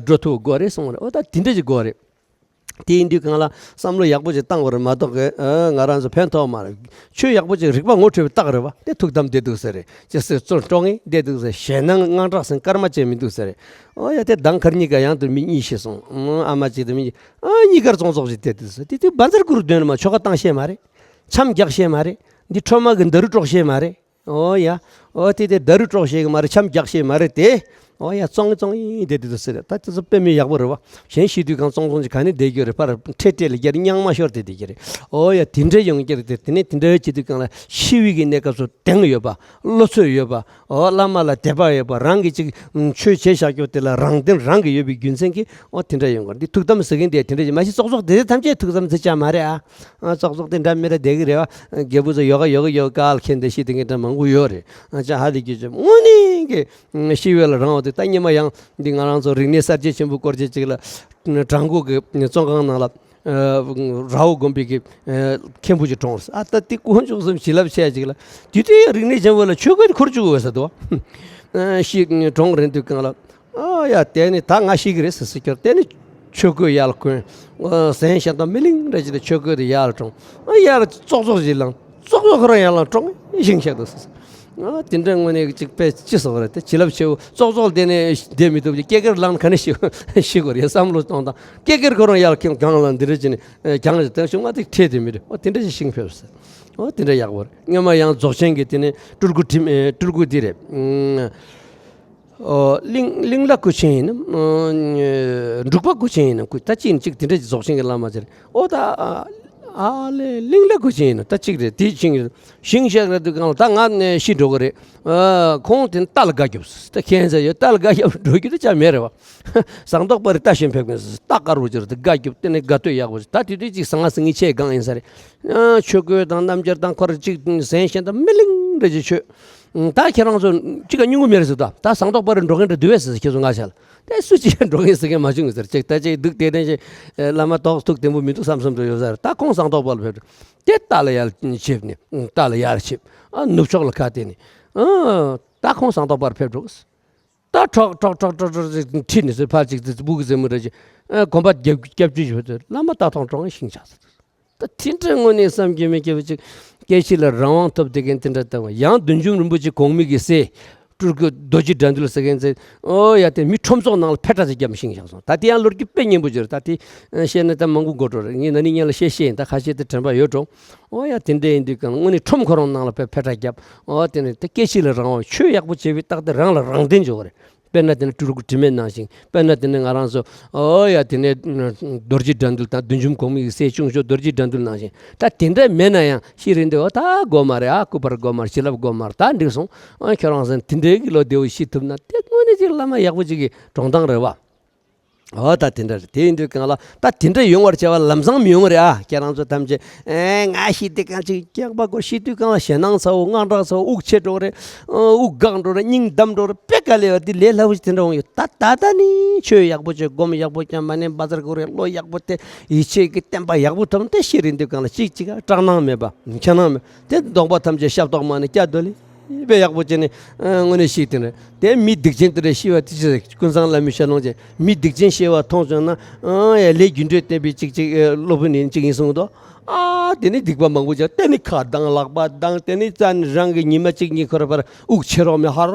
འགྲོ་ཐུབ་དགོས་རེད་གསུངས་རེད། ཨོ་ད་དེ་འདྲ་ཅིག་དགོས་རེད། དེ་ཡིན་དུས་སྒང་ལ་བསམ་བློ་ཡག་པོ་ཅིག་བཏང་དགོས་རེད་མ་གཏོགས་གི་ཨ་ང་རང་ཚོ་ཕན་ཐོགས་མ་རེད། ཆོས་ཡག་པོ་ཅིག་རིག་པ་ངོ་འཕྲོད་པའི་རྟགས་རེད་བ། དེ་ཐུགས་དམ་བདེ་འདུག་ཟེར་རེད། ཅེས་ཟེར་ཙོ་ཀྲོང་ངེ་བསྡད་འདུག་ཟེར། ཞེད་སྣང་དངངས་སྐྲག་ཟེར་སྐར་མ་ཅན་མི་འདུག་ཟེར་རེད། ཨོ་ཡ་དེ་མདང་ཁར་གཉིས་ཀ་ཡང་དུ་མི་གཉིས་ཤི་སོང་། ཨ་མ་གཅིག་དང་མི་གཉིས། ཨ་གཉིས་ཀར་ཙོང་ཙོག་ཅིག་བསྡད་འདུག་ཟེར། དེ་དུས་བཛྲ་གུ་རུ་འདོན་ནས་མ་ཆོ་ག་བཏང་ཤེས་མ་རེད། འཆམ་རྒྱག་ཤེས་མ་རེད། འདི་ཁྲོས་མ་གི་ད་རུ་དཀྲོག་ཤེས་མ་རེད། ཨོ་ཡ། ཨོ་དེ་དེ་ད་རུ་དཀྲོག་ཤེས་གི་མ་རེད། འཆམ་རྒྱག་ཤེས་མ་རེད་དེ། ཨོ་ཡ་ཙོང་ཙོང་ཡིན་བསྡད་འདུག་ཟེར། ད་དེ་ཚོ་དཔེ་མི་ཡག་པོ་རེད་བ། གཞན་ཤི་དུས་སྒང་ཙོང་ཙོང་ཅིག་ག་ནས་བསྡད་རྒྱུ་རེད། ཕར་འཕྲལ་འཕྲལ་ལ་རྒྱར་རྙང་མ་ཤོར་ཏེ་བསྡད་ཀྱི་རེད། ཨོ་ཡ་དེ་འདྲ་ཡོང་གི་རེད་དེ། དེ་ནས་དེ་འདྲ་བྱེད་དུས་སྒང་ལ་ཤི་བའི་གི་གནས་སྐབས་སུ་གདེང་ཡོད་པ། བློ་ཚོད་ཡོད་པ། ཨོ་བླ་མ་ལ་དད་པ་ཡོད་པ། རང་གིས་ཅིག་ཨམ་ཆོས་བྱས་བཞག་རྒྱུ་དེ་ལ་རང་དོན་རང་གི་ཡོད་པའི་རྒྱུ་མཚན་གྱིས་ཨོ་དེ་འདྲ་ཡོང་གི་རེད། འདི་ཐུགས་དམ་ཟེར་མཁན་དེ་དེ་འདྲ་ཅིག་མ་གཞི་ཙོག་ཙོག་དེ་ཐམས་ཅད་ཐུགས་དམ་ཟེར་བྱ་མ་རེད་ཨ། ཨ་ཙོག་ཙོག་དེ་འདྲ་མི་རེད། བསྡད་ཀྱི་རེད་བ། རྒྱལ་པོ་ཚོ་ཡོ་ག་ཡོ་ག་ཡོ་ག་ལ་མཁན་དེ་ཤི་དེ་མཁན་འདྲ་མང་པོ་ཡོད་རེད། ཨ་ཅག་ཧ་ལས་ཀྱི་ཅིག་དངོས་གནས་ཀྱི་ཤི་བའི་ལ་རང་བ་དེ་ད་སྔོན་མ་ཡང་འདི་ང་རང་ཚོ་རིག་གནས་གསར་བརྗེ་ཆེན་པོ་སྐོར་ཅིག་ཅིག་ལ་བྲག་འགོ་གི་བཙོན་ཁང་ནང་ལ། ཨ་ར་བ་དགོན་པའི་གི་ཨ་མཁན་པོ་ཅིག་གྲོངས་རེད། ཨ་ད་དེ་དཀོན་མཆོག་གསུམ་བྱིན་རླབས་ཆེ་ཅིག་ལ་དེ་དུས་རིག་གནས་ཆེན་པོ་ལ་ཆོས་གོས་འཁུར་བཅུག་འོས་ས་འདུག་ཨ་ཤི་གྲོངས་རན་དུས་སྒང་ལ་ཨ་ཡ་དེ་ནི་ད་ང་ཤི་གི་རེད་ཟེར་ཟེར་ཁྱོར་དེ་ནི་ཆོས་གོས་ཡར་ལ་གོན། ཨ་ཟན་ཞིམ་དང་མི་ལིང་འདྲ་ཅིག་ལ་ཆོས་གོས་དེ་ཡར་ལ་དྲོངས། ཨ་ཡར་ཙོག་ཙོག་ཅིག་ལངས། ཙོག་ཙོག་ཁོ་རང་ཡར་ལ་དྲོངས། ཞིང་གཤེགས་འདུག་ཟེར། ཨ་དེ་འདྲ་དངོས་གནས་ཅིག་དཔེ་ཅི་ཟེར་བ་རེད། དེ་བྱིན་རླབས་ཆེ་བོ། ཙོག་ཙོག་བསྡད་ནས་བསྡད་མི་ཐུབ་ཀྱི་སྐེ་ཀེར་ལངས་ག་ནས་ཤི་ཤི་དགོས་རེད་བསམ་བློ་གཏོང་དང་། སྐེ་ཀེར་ཁོ་རང་ཡར་ཁྱེར་སྒང་ལ་འདི་འདྲ་བྱས་ནས་ཨེ་གྱང་ཞིག་བཏང་བྱུང་། ང་དེ་ཁྲེལ་དེ་མི་རེད། ཨོ་དེ་འདྲ་ཞིག་ཤིང་ཕེབས་ཟེར། ཨོ་དེ་འདྲ་ཡག་པོ་རེད། སྔོན་མ་ཡང་རྫོགས་ཆེན་གྱི་དེ་ནས་སྤྲུལ་སྐུ་དྲི་མེད་སྤྲུལ་སྐུ་འདི་རེད། ཨོ་གླིང་གླིང་ལ་སྐུ་ཆེན་ཡིན་ནམ། ཨོ་འབྲུག་པ་སྐུ་ཆེན་ཡིན་ནམ། སྐུ་ད་གཅིག་ནས་གཅིག་དེ་འདྲ་ཞིག་རྫོགས་ཆེན་གྱི་བླ་མ་ཟེར། ཨོ་ད་ཨ་ཨ་ལེ་གླིང་ལ་སྐུ་ཆེན་ཡིན་ནམ། ད་གཅིག་རེད། དེ་ཆིང་ཞིང་གཤེགས་རེད་དུས་སྒང་ལ་ད་ང་ནས་ཤི་འགྲོ་གི་རེད། ཨ་ཁོང་དེ་ནི་རྟ་ལ་སྒ་རྒྱོབ་ཟེར། ད་མཁྱེན་ས་ཡོད། རྟ་ལ་སྒ་རྒྱོབ་འགྲོ་རྒྱུ་དེ་ཅང་མེད་རེད་བ། ཟངས་མདོག་དཔལ་རི་རྟ་ཞོན་ཕེབས་མཁན་ཟེར། རྟ་དཀར་པོ་ཅིག་རེད། དེ་སྒ་རྒྱོབ་དེ་ནས་སྒ་སྟོད་ཡག་པོ་ཅིག་ད་དེ་དུས་ཅིག་ཟང་ང་ཟིང་ངེ་ཆེ་སྒང་ཡིན་ས་རེད། ཨ་ཆོས་གོས་དང་རྣམ་འགྱུར་དང་ཁོ་ར་ཅིག་ཟན་ཞིམ་དང་མི་ལིང་འདྲ་ཅིག་མཆོད། ད་ཁྱེད་རང་ཚོ་ཅིག་ག་སྙུང་གི་མེད་རེད་ཟེར། ད་ད་ཟངས་མདོག་དཔལ་རི་འགྲོ་མཁན་འདྲ་འདུག་བས་ཟེར། ཁྱེད་ཚོ་ང་ཆ་ལ་དེ་སུ་ཅིག་འགྲོ་མཁན་ཟེར་མཁན་མ་བྱུང་ཟེར། ཅིག་ད་ཅིག་འདུག་དེ་དེ་ཅིག་བླ་མ་ཐོག་ཐུག་དེ་འབུ་མི་འདུག་བསམ་བསམ་འགྲོ་ཡོད་ཟེར། ད་ཁོང་ཟངས་མདོག་དཔལ་ཕེབས་དེ་རྟ་ལ་ཡར་ཆིབས་ནས་རྟ་ལ་ཡར་ཆིབས། ཨ་ནུབ་ཕྱོགས་ལ་ཁ་གཏད་ནས་ཨ་ད་ཁོང་ཟངས་མདོག་དཔལ་ཕེབས་འགྲོ། ད་ཁྲོག་ཁྲོག་ཁྲོག་ཁྲོག་ཁྲོག་ཁྲིད་ནས་ཟེར། ཕར་ཅིག་ཙི་སྤུ་གུ་ཟེར་མོ་རེ་ཅིག་ཨ་གོམ་པ་རྒྱབ་རྒྱབ་བཅུག་བྱོས་ཏེ་བླ་མ་རྟ་ཐོག་གྲོངས་ཤིང་ཆགས་ཟེར། ད་དེ་འདྲ་དངོས་གནས་བསམ་གྱིས་མི་ཁྱབ་པ་ཅིག་སྐྱེ་འཆི་ལ་རང་དབང་ཐོབ་བསྡད་མཁན་དེ་འདྲ་ལྟ་བུ། ཡང་བདུད་འཇོམས་རིན་པོ་ཆེ་གོང་མའི་གི་སྲས་སྤྲུལ་སྐུ་རྡོ་རྗེ་དགྲ་འདུལ་ཟེར་མཁན་ཚེ། ཨོ་ཡ་དེ་མི་ཁྲོམ་ཚོགས་ནང་ལ་ཕེ་ཏྲ་ཅིག་བརྒྱབ་ཤིང་བཞག་སོང་། ད་དེ་ཡང་ལོ་རྒྱུས་དཔེ་སྙན་པོ་ཅིག་རེད། ད་དེ་བཤད་ན་ད་མང་པོ་འགོར་འགྲོ་རེད། ངས་ན་ནིང་སྔོན་ལ་བཤད་བཤད་ཡིན། ད་ཁ་ཤས་དེ་དྲན་པ་ཡོད་འགྲོ། ཨོ་ཡ་དེ་འདྲ་ཡིན་དུས་གང་དངོས་གནས་ཁྲོམ་ཁོ་རང་ནང་ལ་ཕེ་ཕེ་ཏྲ་བརྒྱབ། ཨོ་དེ་ནས་ད་སྐྱེ་འཆི་ལ་རང་དབང་། ཆོས་ཡག་པོ་བྱས་པའི་རྟགས་དེ་རང་ལ་རང་བརྟེན་འཇོག་གི་རེད། དཔེར་ན་དེ་ནི་སྤྲུལ་སྐུ་དྲི་མེད་ནང་བཞིན། དཔེར་ན་དེ་ནི་ང་རང་ཚོ་ཨོ་ཡ་དེ་ནས་རྡོ་རྗེ་དགྲ་འདུལ་དང་བདུད་འཇོམས་གོང་མའི་སྲས་ཆུང་ཤོས་རྡོ་རྗེ་དགྲ་འདུལ་ནང་བཞིན། ད་དེ་འདྲ་མེད་ན་ཡང་ཤི་རན་དེ་ཨོ་ད་དགོས་མ་རེད་ཨ། སྐུ་པར་དགོས་མ་རེད། བྱིན་རླབས་དགོས་མ་རེད། ད་འགྲིག་སོང་ཨ། ཁྱོད་རང་ཚོ་དེ་འདྲའི་གི་ལོ་བདེ་བོ་ཤི་ཐུབ་ན་དེ་དངོས་གནས་ཅིག་བླ་མ་ཡག་པོ་ཅིག་གི་གྲོངས་སྟངས་རེད་བ། ཨོ་ད་དེ་འདྲ་རེད། དེ་ཡིན་དུས་གང་ལ་ད་དེ་འདྲ་ཡོང་བར་བྱ་བ་ལམ་སང་མི་ཡོང་རེད་ཨ། ཁྱེད་རང་ཚོ་ཐམས་ཅད་ཨེ་ང་ཤི་དེ་གང་ཅིག་སྐྱག་པ་གོ། ཤི་དུས་གང་ལ་ཞེད་སྣང་ཚ་བོ་དངངས་སྐྲག་ཚ་བོ་དབུགས་ཆད་འགྲོ་རེད། ཨ་དབུགས་འགག་འགྲོ་རེད། སྙིང་འདམ་འགྲོ་རེད། དཔེ་དཀའ་ལས་བ་དེ་ལས་སླ་བོ་ཞིག་དེ་འདྲ་འོང་ཡོད། ད་ད་ད་ནི་ཆོས་ཡག་པོ་བྱས། སྒོམ་ཡག་པོ་བྱས། མ་ཎི་བཛྲ་གུ་རུའི་བློ་ཡག་པོ་གཏད། ཡིད་ཆེས་ཀྱི་བརྟན་པ་ཡག་པོ་ཐོབ་ན་དེ་ཤི་རན་དུས་གང་ལ་གཅིག་གཅིག་སྐྲག་སྣང་མེད་པ་འཁྱག་སྣང་མེད། དེ་གདོང་པ་ཐམས་ཅད་ཤ་མདོག་མ་ནི་སྐྱ་རྡོ་ལི་དཔེ་ཡག་པོ་བྱས་ནས་ཨ་དངོས་གནས་ཤི་དེ་རེད། དེ་མི་སྡིག་ཅན་དེ་འདྲ་ཤི་བ་དེ་ཅི་ཟེར། ཀུན་བཟང་བླ་མའི་ཞལ་ལུང་བྱས། མི་སྡིག་ཅན་ཤི་བ་མཐོང་བྱུང་ན་ཨ་ཡ་ལས་རྒྱུ་འབྲས་བསྟན་པའི་གཅིག་གཅིག་ཨ་སློབ་དཔོན་ནི་གཅིག་ཡིན་གསུངས་འདུག་ཨ་དེ་ནི་སྡིག་པ་མང་པོ་བྱས། དེ་ནི་ཁ་གདངས་ལག་པ་གདངས། དེ་ནི་རྩ་ནི་རང་གི་ཉི་མ་གཅིག་གཉིས་ཁོ་ར་པར་དབུགས་ཆད་རོགས་མེད། ཧར་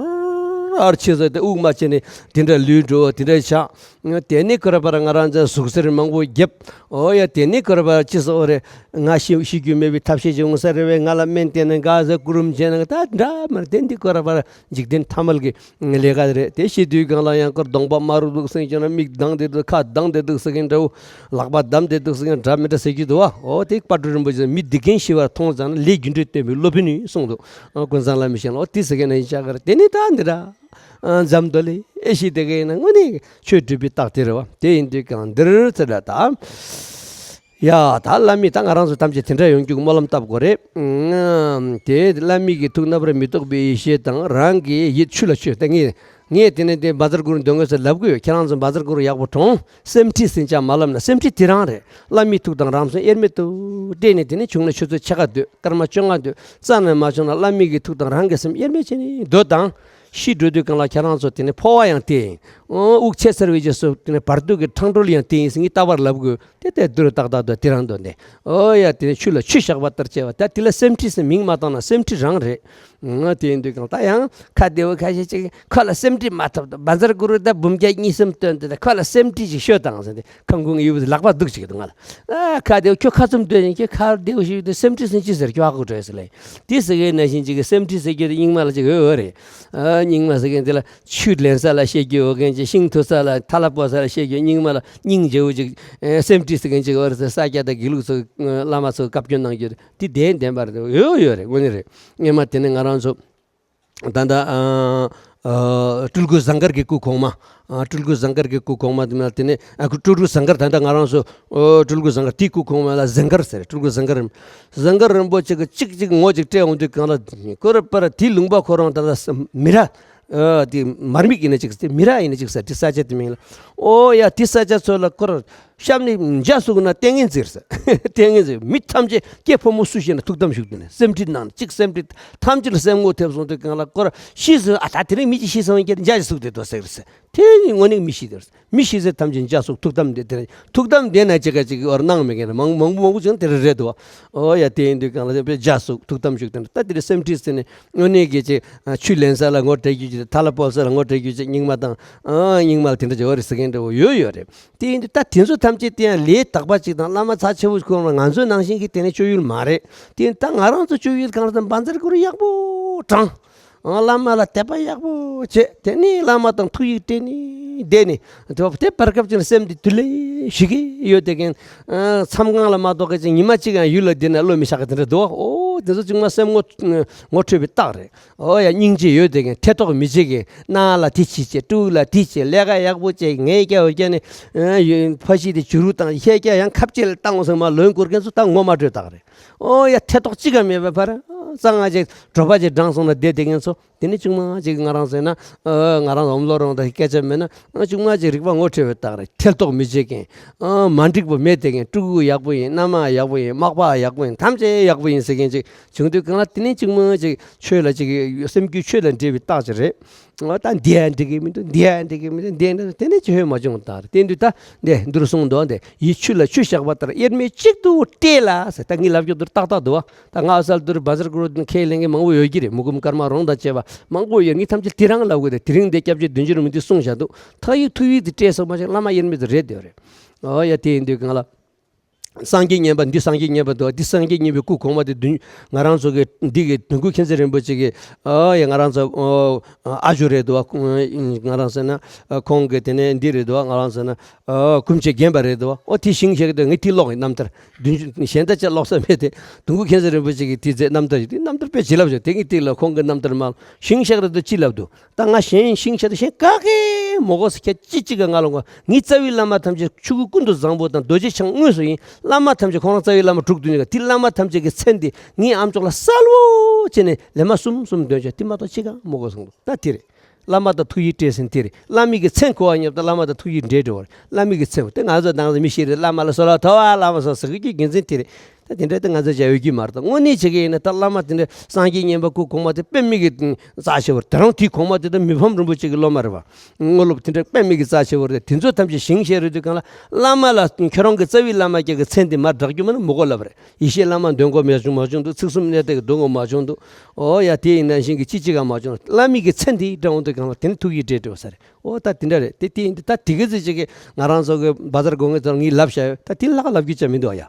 ཧར་ཆད་ཟེར་ཏེ་དབུགས་མ་ཆད་ནས་དེ་འདྲ་ལུས་འགྲོ་དེ་འདྲ་ཆགས། དེ་ནི་ཁོ་ར་པར་ང་རང་ཚོ་ཟུག་གཟེར་མང་པོ་བརྒྱབ། ཨོ་ཡ་དེ་ནི་ཁོ་ར་པར་ཅི་ཟེར་རེད། ང་ཤི་ཤི་རྒྱུ་མེད་པའི་ཐབས་ཤེས་ཅིག་འོང་ས་རེད་བས། ང་ལ་སྨན་བསྟེན་ན་དགའ་ཟེར་སྐུ་རུམ་བྱས་ན་ད་འདྲ་མར་དེ་འདི་ཁོ་ར་པར་འཇིག་རྟེན་ཐ་མལ་གྱི་ལས་ཀ་རེད། དེ་ཤི་དུས་སྒང་ལ་ཡང་ཁོར་གདོང་པ་དམར་རུ་འདུག་ཟེར་གྱི་ན། མིག་གདངས་བསྡད་འདུག་ཁ་གདངས་བསྡད་འདུག་ཟེར་གྱི་འདྲ་བོ། ལག་པ་བསྡམས་བསྡད་འདུག་ཟེར་གྱི་འདྲ་མི་འདྲ་ཟེར་གྱི་འདུག་བ། ཨོ་དེ་དཔལ་སྤྲུལ་རིན་པོ་ཆེ་མི་སྡིག་རྒན་ཤི་བ་མཐོང་ཙང་ལས་རྒྱུ་འབྲས་སྟོན་པའི་སློབ་དཔོན་ནི་གསུངས་འདུག་ཨ་ཀུན་བཟང་བླ་མའི་ཞལ་ལ། ཨོ་དེ་ཟེར་གྱི་ན་ཡིན་ཆགས་གི་རེད། དེ་ནི་ད་འདི་འདྲ་འཛམ་དུ་ལས་ཨེ་ཤི་དེ་གའི་ན་དངོས་གནས་ཆོས་སྒྲུབ་པའི་རྟགས་དེ་རེད་བ། དེ་ཡིན་དུས་སྒང་འདིར་ཚེ་ལ་ད། ཡ་ད་བླ་མས་ད་ང་རང་ཚོ་ཐམས་ཅད་དེ་འདྲ་ཡོང་རྒྱུ་གི་སྨོན་ལམ་བཏབ་དགོས་རེད། ཨང་། དེ་བླ་མའི་གི་ཐུགས་རྣམ་པར་མི་རྟོག་པའི་ཡེ་ཤེས་དང་རང་གི་ཡིད་ཆོས་ལ་ཆོས་ཏེ། ངས་ངས་དེ་ནས་དེ་བཛྲ་གུ་རུ་འདོན་དགོས་ཟེར་ལབ་གི་ཡོད། ཁྱེད་རང་ཚོ་བཛྲ་གུ་རུ་ཡག་པོ་གྲོངས། སེམས་ཁྲིད་ཟིན་ཅག་མ་ལབ་ན། སེམས་ཁྲིད་དེ་རང་རེད། བླ་མའི་ཐུགས་དང་རང་སེམས་དབྱེར་མེད་དུ་སྤྲད་ནས། དེ་ནས་བྱུང་ན་ཆུ་ཚོད་ཕྱེད་ཀ་སྡོད། སྐར་མ་བཅོ་ལྔ་སྡོད། རྩ་ནས་མ་བྱུང་ན་བླ་མའི་གི་ཐུགས་དང་རང་གི་སེམས་དབྱེར་མེད་བྱས་ནས་སྡོད་དང་། ཤི་འགྲོ་དུས་སྒང་ལ་ཁྱེད་རང་ཚོ་དེ་ནས་འཕོ་བ་ཡང་སྟེར་ཡིན། ཨོ་དབུགས་ཆད་ཚར་བའི་རྗེས་སུ་དེ་ནས་བར་དོ་གི་འཕྲང་སྒྲོལ་ཡང་སྟེར་ཡིན་ཟེར་ངས་རྟག་པར་ལབ་དགོས། དེ་ལྟར་དུ་རུ་ཏག་ཏག་ཏུ་དེ་རང་དུ་གནས། ཨོ་ཡ་དེ་ནས་ཆོས་ལ་ཆོས་བཤགས་པ་ལྟར་བྱས་པ། ད་དེ་ལ་སེམས་ཁྲིད་ཟེར་མིང་མ་བཏགས་ན་སེམས་ཁྲིད་རང་རེད། ང་དེ་ཡིན་དུས་སྒང་ད་ཡང་ཁ་བདེ་བོ་ཁ་ཤས་ཅིག་ཁོ་ལ་སེམས་ཁྲིད་མ་ཐོབ་དུ་བཛྲ་གུ་རུ་ད་འབུམ་བརྒྱ་གཉིས་གསུམ་བཏོན་དུ་ད་ཁོ་ལ་སེམས་ཁྲིད་ཅིག་ཤོད་དང་ཟེར་ཏེ་ཁ་འགུང་ཡིབ་ལག་པ་འདུག་ཅིག་འདུག་ང་ལ། ཨ་ཁ་བདེ་བོ་ཁྱོད་ཁ་ཚུམ་སྟོན་ཡིན། ཁྱོད་ཁ་བདེ་བོ་ཞིག་དུ་སེམས་ཁྲིད་ཟེར་ཅི་ཟེར་ཁྱོད་ཧ་གོ་འགྲོ་ཡོད་ཟེར་ལེ། དེ་ཟེར་གི་ན་བཞིན་ཅིག་གི་སེམས་ཁྲིད་ཟེར་རྒྱུ་དེ་རྙིང་མ་ལ་ཅིག་ཡོད་ཡོད་རེད། ཨ་རྙིང་མ་ཟེར་མཁན་དེ་ལ་ཆུ་ལེན་ས་ལ་བཤད་རྒྱུ་ཡོད་མཁན་ཅིག་ཤིང་འཐུ་ས་ལ་ཐ་ལ་སྤོ་ས་ལ་བཤད་རྒྱུ། རྙིང་མ་ལ་སྙིང་རྗེ་བོ་ཅིག་ཨེ་སེམས་ཁྲིད་ཟེར་མཁན་ཅིག་ཡོད་རེད་ཟེར། ས་སྐྱ་དང་དགེ་ལུགས་ཚོ་བླ་མ་ཚོ་བཀའ་བཀྱོན་གནང་རྒྱུ་རེད། དེ་བདེན་བདེན་པ་རེད། ཡོད་ཡོད་རེད། དངོས་གནས་རེད། སྔོན་མ་དེ་ནས་ང་རང་ཚོ་ད་ལྟ་ཨ་ཨ་སྤྲུལ་སྐུ་ཟངས་དཀར་གྱི་སྐུ་གོང་མ། ཨ་སྤྲུལ་སྐུ་ཟངས་དཀར་གྱི་སྐུ་གོང་མ་དེ་ནས་དེ་ནས་ཨ་སྤྲུལ་སྐུ་ཟངས་དཀར། ད་ལྟ་ང་རང་ཚོ་ཨོ་སྤྲུལ་སྐུ་ཟངས་དཀར་དེའི་སྐུ་གོང་མ་ལ་ཟངས་དཀར་ཟེར། སྤྲུལ་སྐུ་ཟངས་དཀར་རིན། ཟངས་དཀར་རིན་པོ་ཆེ་གི་གཅིག་གཅིག་ངོ་གཅིག་སྤྲད་འོང་དུས་སྒང་ལ་ཁོ་ར་པར་དེའི་ལུང་པ་ཁོ་རང་ད་ལྟ་མི་ར། ཨ་དེ་མར་མེ་ཡིན་ན་གཅིག་ཟེར། དེ་མི་ར་ཡིན་ན་གཅིག་ཟེར། དེ་ས་ཆ་དེ་མིང་ལ། ཨོ་ཡ་དེ་ས་ཆ་ཚོ་ལ་ཁོ་ར་གཤམ་ནས་འཇའ་ཟུག་ན་ལྟས་ངན་ཟེར་ཟེར། ལྟས་ངན་ཟེར། མི་ཐམས་ཅད་སྐྱེ་ཕོ་མོ་སུ་ཞིག་ན་ཐུགས་དམ་བཞུགས་དུས་ནས་སེམས་ཁྲིད་གནང་ནས་གཅིག་སེམས་ཁྲིད་ཐམས་ཅད་ལ་སེམས་ངོ་ཐེབས་སོང་དུས་སྒང་ལ་ཁོ་ར་ཤི་ཟེར། ཨ་ད་དེ་རིང་མི་གཅིག་ཤི་སོང་ཡིན་ཀྱང་འཇའ་ཞིག་ཟུག་དེ་དོ་ཟེར་ཟེར། དེ་ནི་དངོས་གནས་མི་ཤི་དེ་རེད། མི་ཤི་ཟེར་ཐམས་ཅད་འཇའ་ཟུག་ཐུགས་དམ་དེ་དེ་རེད། ཐུགས་དམ་དེ་ན་ཅི་ག་ཅིག་གི་བར་སྣང་མེད་མཁན་རེད། མང་མང་པོ་མང་པོ་ཅིག་དེ་རེད་རེད་དོ། ཨོ་ཡ་དེ་ཡིན་དུས་སྒང་ལ་དེ་འཇའ་ཟུག་ཐུགས་དམ་བཞུགས་དེ་ད་དེ་རེད། སེམས་ཁྲིད་ཟེར་ནས་དངོས་གནས་ཀྱི་ཅིག་ཆུ་ལེན་ས་ལ་ངོ་སྤྲད་རྒྱུ་ཅིག་ཐ་ལ་སྤོ་ས་ལ་ངོ་སྤྲད་རྒྱུ་ཅིག་རྙིང་མ་དང་ཨ་རྙིང་མ་ལ་དེ་འདྲ་ཅིག་ཡོད་རེད་ཟེར་མཁན་འདྲ་བོ་ཡོད་ཡོད་རེད། དེ་ཡིན་དུས་ད་དེ་ཚོ་ཐམས་ཅད་དེ་ཡང་ལས་དག་པ་ཅིག་དང་བླ་མ་ཚ་ཆེ་བོ་ཁོང་ལ་ང་ཚོའི་ནང་བཞིན་གྱི་དེ་ནས་སྤྱོད་ཡུལ་མ་རེད། དེ་ཡིན་ད་ང་རང་ཚོ་སྤྱོད་ཡུལ་གང་ལ་ད་བཛྲ་གུ་རུ་ཡག་པོ་དྲངས། ཨ་བླ་མ་ལ་དད་པ་ཡག་པོ་བྱས། དེ་ནས་བླ་མ་དང་ཐུགས་ཡིད་བྲལ་ནས་བསྡད་ནས་དེ་བ་དེ་བར་སྐབས་ཅིག་ལ་སེམས་འདི་དུལ་ལེ་ཞིག་གི་ཡོད་དེ་མཁན། ཨ་མཚམས་གང་ལ་མ་གཏོགས་ཀྱི་ཅིག་ཉི་མ་གཅིག་ཡང་ཡུལ་ལ་བསྡད་ན་བློ་མི་བཞག་གི་དེ་འདྲ་འདུག་ཨོ་དེ་ཚོ་ཅུང་མ་སེམས་ངོ་ངོ་འཕྲོད་པའི་རྟགས་རེད། ཨོ་ཡ་སྙིང་རྗེ་ཡོད་དེ་མཁན། ཐེ་གཏོགས་མི་བྱེད་མཁན། ནང་ལ་དེ་བྱེད་བྱེད། ཕྲུ་གུ་ལ་དེ་བྱེད། ལས་ཀ་ཡག་པོ་བྱེད། ངའི་སྐྱ་བོ་སྐྱ་ནས་ཨ་ཡོད་ཕ་གཞིས་དེ་བྱུ་རུ་དང་ཤེས་སྐྱ་ཡང་ཁ་བཅད་ལ་བཏང་སོང་མ་ལོན་སྐོར་མཁན་ཚོ་ད་ངོ་མ་འཕྲོད་རྟགས་རེད། ཨོ་ཡ་ཐེ་གཏོགས་གཅིག་ཀ་མེད་པའི་བར་གཙང་ང་ཅིག་དྲོ་པ་ཅིག་འགྲངས་སོང་ན་བསྡད་དེ་མཁན་ཚོ། དེ་ནི་ཅུང་མ་ཅིག་ང་རང་ཟེར་ན་ཨ་ང་རང་འོམ་ལོ་རང་དང་སྐད་ཆ་མེད་ན་ཨ་ཅུང་མ་ཅིག་རིག་པ་ངོ་འཕྲོད་པའི་རྟགས་རེད། ཐེ་གཏོགས་མི་བྱེད་མཁན། ཨ་མ་འགྲིག་པ་མེད་དེ་མཁན། ཕྲུ་གུ་ཡག་པོ་ཡིན། མནའ་མ་ཡག་པོ་ཡིན། མག་པ་ཡག་པོ་ཡིན། ཐམས་ཅད་ཡག་པོ་ཡིན་ཟེར་མཁན་ཅིག་བྱུང་དུས་སྒང་ལ་དེ་ནི་ཅུང་མ་ཅིག་ཆོས་ལ་ཅིག་སེམས་རྒྱུད་ཆོས་དང་འབྲེལ་བའི་རྟགས་ཅིག་རེད། ཨ་ད་འདི་ཡང་འགྲིག་གི་མི་འདུག་འདི་ཡང་འགྲིག་གི་མི་འདུག་འདི་ཡང་འགྲིག་དེ་ནས་ཅི་ཧོད་མ་བྱུང་། ད་དེ་འདུག་ད་འདི་འདིར་གསུངས་འདུག་འདི་ཡིད་ཆོས་ལ་ཆོས་བཞག་པ་ལྟར་དབྱེར་མེད་གཅིག་ཏུ་སྤྲད་ལ་ཟེར། ད་ངས་ལབ་རྒྱུ་འདིར་ཏག་ཏག་འདུག་ད་ང་ཨ་སལ་འདིར་བཛྲ་གུ་རུ་ཁས་ལེན་མཁན་མང་པོ་ཡོད་ཀྱི་རེད། མུ་གུམ་ཀརྨ་རོང་དང་བཅས་པ་མང་པོ་ཡོད། ངས་ཐམས་ཅད་དེ་རང་ལབ་དགོས་ཏེ་དེ་རིང་འདི་སྐྱབས་རྗེ་བདུད་འཇོམས་རིན་པོ་ཆེས་གསུངས་བཞག་འདུག་ཐག་ཡིག་ཐུགས་ཡིག་དེ་སྤྲད་སོང་མ་ཞིག་བླ་མ་དབྱེར་མེད་དུ་རེད་དེ་རེད། ཨོ་ཡ་དེ་ཡིན་དུས་སྒང་ལ། སངས་རྒྱས་མཉན་པ་འདི་སངས་རྒྱས་མཉན་པ་འདུག་བ། འདི་སངས་རྒྱས་མཉན་པའི་སྐུ་གོང་མ་དེ་བདུན་ང་རང་ཚོ་གི་འདི་གི་དོན་ཀུན་མཁྱེན་བརྩེ་རིན་པོ་ཆེ་གི་ཨ་ཡ་ང་རང་ཚོ་ཨ་ཇོ་རེད་འདུག་བ། ང་རང་ཟེར་ན་ཁོང་གི་དེ་ནས་འདི་རེད་འདུག་བ། ང་རང་ཟེར་ན་ཀུན་མཁྱེན་རྒན་པ་རེད་འདུག་བ། ཨོ་དེ་ཞིང་གཤེགས་དེ་ངས་དེ་ཀློག་གི་རྣམ་ཐར་བདུན་ཅུ་གཞན་དག་ཅག་ཀློག་ས་མེད་དེ། དོན་ཀུན་མཁྱེན་བརྩེ་རིན་པོ་ཆེ་གི་དེ་མཛད་རྣམ་ཐར་ཞིག་དེ་རྣམ་ཐར་དཔེ་བྱིན་རླབས་ཤོག་དེ་ངས་དེ་ལ་ཁོང་གི་རྣམ་ཐར་མ་ཞིང་གཤེགས་རེད་འདུག་ཅི་ལབ་འདུག་ད་ང་གཞན་ཤིང་ཤ་དང་གཞན་ག་གེ་མོ་གོ་ས་ཁྱེད་ཅི་ཅི་ག་ང་ལ་ངོ་། ངའི་རྩ་བའི་བླ་མ་ཐམས་ཅད་ཆོས་སྐུ་ཀུན་ཏུ་བཟང་པོ་དང་རྡོ་རྗེ་འཆང་དངོས་སུ་ཡིན། བླ་མ་ཐམས་ཅད་ཁོང་རང་རྩ་བའི་བླ་མ་དྲུག་འདུག་ཉིད་ཀ་དེ་བླ་མ་ཐམས་ཅད་ཀྱི་མཚན་དེ་ངའི་ཨམ་ཅོག་ལ་གསལ་བོ་བྱས་ནས་ལེ་མ་གསུམ་གསུམ་འདོན་བྱ་དེ་མ་གཏོགས་ཅི་ག་མོ་གོ་སོང་འདུག་ད་དེ་རེད། བླ་མ་དང་ཐུགས་ཡིད་བྲལ་ཟིན་དེ་རེད། བླ་མའི་གི་མཚན་གོ་བ་ཉབ་ད་བླ་མ་དང་ཐུགས་ཡིད་འདྲེས་འགྲོ་བ་རེད། བླ་མའི་གི་མཚན་དེ་ང་ཚོ་དང་མི་ཤེས་རེད། བླ་མ་ལ་གསོལ་བ་ཐོབ་པ་བླ་མ་སོགས་ཟེར་གི་རྒྱུ་རྒྱུ་མཚན་དེ་རེད། དེ་འདྲ་དེ་ང་ཚོ་བྱ་ཡོད་ཀྱི་མ་རེད། ད་དངོས་གནས་བྱེད་ཀྱི་ཡིན་ན་ད་བླ་མ་དེ་འདྲ་སངས་རྒྱས་མཉན་པ་སྐུ་གོང་མ་དེ་དཔེ་མི་གི་རྩ་ཆེ་བ་རེད། དེ་རང་དེའི་གོང་མ་དེ་ད་མི་ཕམ་རིན་པོ་ཆེ་གི་སློབ་མ་རེད་པ། དངོས་སློབ་དེ་འདྲ་དཔེ་མི་གི་རྩ་ཆེ་བ་རེད། དེ་ཚོ་ཐམས་ཅད་ཞིང་གཤེགས་རེད་དུས་གང་ལ་བླ་མ་ལ་ཁྱོད་རང་གི་རྩ་བའི་བླ་མ་སྐྱེ་གི་མཚན་དེ་མར་བསྒྲགས་རྒྱུ་མ་ནི་མི་དགོས་ལབ་རེད། ཡེ་ཤེས་བླ་མ་འདོན་དགོས་མ་བྱུང་མ་བྱུང་འདུག་ཚིག་གསུམ་གནད་བརྡེག་གི་འདོན་དགོས་མ་བྱུང་འདུག་ཨོ་ཡ་དེ་ཡིན་ན་ཤིང་གི་ཅི་ཅི་ག་མ་བྱུང་། བླ་མའི་གི་མཚན་དེ་བསྒྲགས་འོང་དུས་གང་ལ་དེ་ནི་ཐུགས་ཡིད་བྲལ་འགྲོ་ས་རེད། ཨོ་ད་དེ་འདྲ་རེད། དེ་དེ་ཡིན་དུས་ད་དེ་གི་ཚེ་ཅིག་གི་ང་རང་ཚོ་གི་བ་ཛར་སྒོ་ངའི་ཚོར་ངས་ལབ་བྱ་ཡོད། ད་དེ་ལྷག་ལབ་རྒྱུ་ཅང་མི་འདུག་ཨ་ཡ།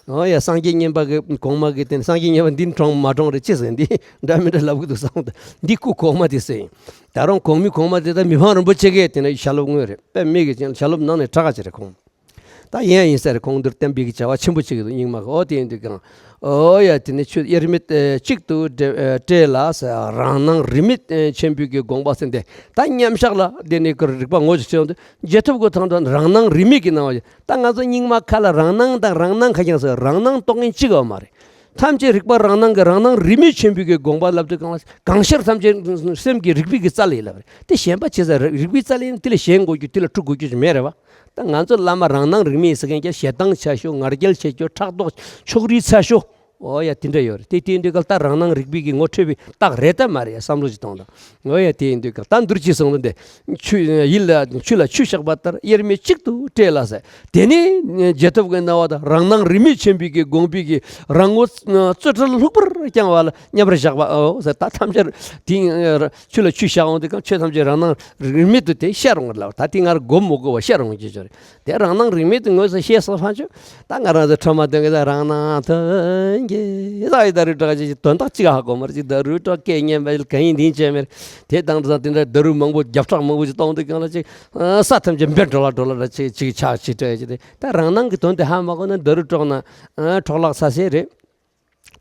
ཨོ་ཡ་སངས་རྒྱས་མཉན་པ་གི་གོང་མ་གི་དེ་ནི་སངས་རྒྱས་མཉན་པ་འདི་གྲོངས་མ་གྲོངས་རེད་ཅི་ཟེར་འདི་འདྲ་མི་འདྲ་ལབ་གི་འདུག་བསམ། འདི་སྐུ་གོང་མ་དེ་ཟེར་ཡིན། ད་རུང་གོང་མའི་གོང་མ་དེ་ད་མི་ཕམ་རིན་པོ་ཆེ་གིས་དེ་ནི་ཞལ་སློབ་དངོས་རེད། དཔེ་མི་གི་ཅན་ཞལ་སློབ་ནང་ནས་གྲགས་ཀ་ཅི་རེད་ཁོང་། ད་ཡིན་ཡིན་ཟེར་ཁོང་འདིར་བསྟན་པའི་གི་བྱ་བ་ཆེན་པོ་ཅིག་འདུག་རྙིང་མ་གི། ཨོ་དེ་ཡིན་དུས་ཀྱང་། ཨོ་ཡ་དེ་ནི་ཆུ་དབྱེར་མེད་ཨེ་གཅིག་ཏུ་འདྲེས་ཨེ་འདྲེས་ལ་ཟེར། རང་སྣང་རིས་མེད་ཨེ་ཆེན་པོའི་གི་དགོངས་པ་ཟེར་ཏེ། ད་མཉམ་བཞག་ལ་དེ་ནི་ཀར་རིག་པ་ངོ་ཅིག་ཆེ་བ་འདུག་རྒྱལ་ཐབས་ཀྱི་ཐང་དུ་རང་སྣང་རིས་མེད་ཀྱི་སྣང་བ་ཞིག་ད་ང་ཚོ་རྙིང་མ་ཁ་ལ་རང་སྣང་དང་རང་སྣང་ཁ་རྐྱང་ཟེར། རང་སྣང་རྟོགས་མཁན་གཅིག་ཡོད་མ་རེད། ཐམས་ཅད་རིག་པ་རང་སྣང་གི་རང་སྣང་རིས་མེད་ཆེན་པོའི་གི་དགོངས་པ་ལབ་དུས་གང་ལ་གང་ཤར་ཐམས་ཅད་སེམས་ཀྱི་རིག་པའི་གི་རྩལ་ཡིན་ལབ་རེད། དེ་ཞེན་པ་བྱེད་ས་རེད། རིག་པའི་རྩལ་ཡིན་དེ་ལ་ཞེན་དགོས་རྒྱུ་དེ་ལ་འཁྲུལ་དགོས་རྒྱུ་ཞིག་མེད་རེད་བ། ད་ང་ཚོ་བླ་མ་རང་སྣང་རིས་མེད་ཟེར་མཁན་གྱི་ཞེ་སྡང་ཆེ་ཤོས། ང་རྒྱལ་ཆེ་ཤོས། ཕྲག་དོག་ཕྱོགས་རིས་ཚ་ཤོས། ཨོ་ཡ་དེ་འདྲ་ཡོད་རེད། དེ་དེ་འདྲ་གལ་ད་རང་སྣང་རིག་པའི་གི་ངོ་འཕྲོད་པའི་རྟགས་རེད་ད་མ་རེད་བསམ་བློ་ཞིག་གཏོང་དང་། ཨོ་ཡ་དེ་ཡིན་དུས་གལ་ད་འདུར་གྱིས་སོང་ལ་འདི་ཆུ་ཡིད་ལ་ཆུ་ལ་ཆུ་བཞག་པ་ལྟར་དབྱེར་མེད་གཅིག་ཏུ་འདྲེས་ལ་ཟེར། དེ་ནི་རྒྱལ་ཐབས་ཀྱི་སྣང་བ་དང་རང་སྣང་རིས་མེད་ཆེན་པོའི་གི་དགོངས་པའི་གི་རང་ངོ་རྩོལ་བྲལ་ལྷུག་པར་བསྐྱང་བ་ལ་མཉམ་པར་བཞག་པ་ཨོ་ཟེར། ད་ཐམས་ཅད་དེ་ཆུ་ལ་ཆུ་བཞག་འོང་དུས་གང་ཆོས་ཐམས་ཅད་རང་སྣང་རིས་མེད་དུ་དེ་ཤར་འོང་ལ། ད་དེ་སྔར་སྒོམ་མི་དགོས་པ་ཤར་འོང་གི་ཆོས་རེད། དེ་རང་སྣང་རིས་མེད་དུ་ངོས་སུ་ཤེས་སོང་ཕན་ཆོད། ད་ང་རང་ཚོ་ཁྲོ་མ་སྟོན་གི་ད་རང་སྣང་དོན་གྱི་ད་ཡི་ད་རུ་དྲག་ཅིག་དོན་དག་ཅིག་ཧ་གོ་མར་ཅིག་ད་རུ་དྲག་སྐད་སྙན་པ་ག་ཡིན་དེ་བྱས་མེར། དེ་དང་དུ་དེ་འདྲ་ད་རུ་མང་པོ་རྒྱབ་ཁྲག་མང་པོ་ཅིག་གཏོང་དུས་གང་ལ་ཅིག་ས་ཐམས་ཅད་འབེན་འགྲོ་ལ་འགྲོ་ལ་ར་ཅིག་ཅིག་ཆག་ཅིག་སྤྲད་ཅིག་དེ་ད་རང་སྣང་གི་དོན་དེ་ཧ་མ་གོ་ན་ད་རུ་དྲག་ན་འཕྲོག་བརླག་ས་སེ་རེད།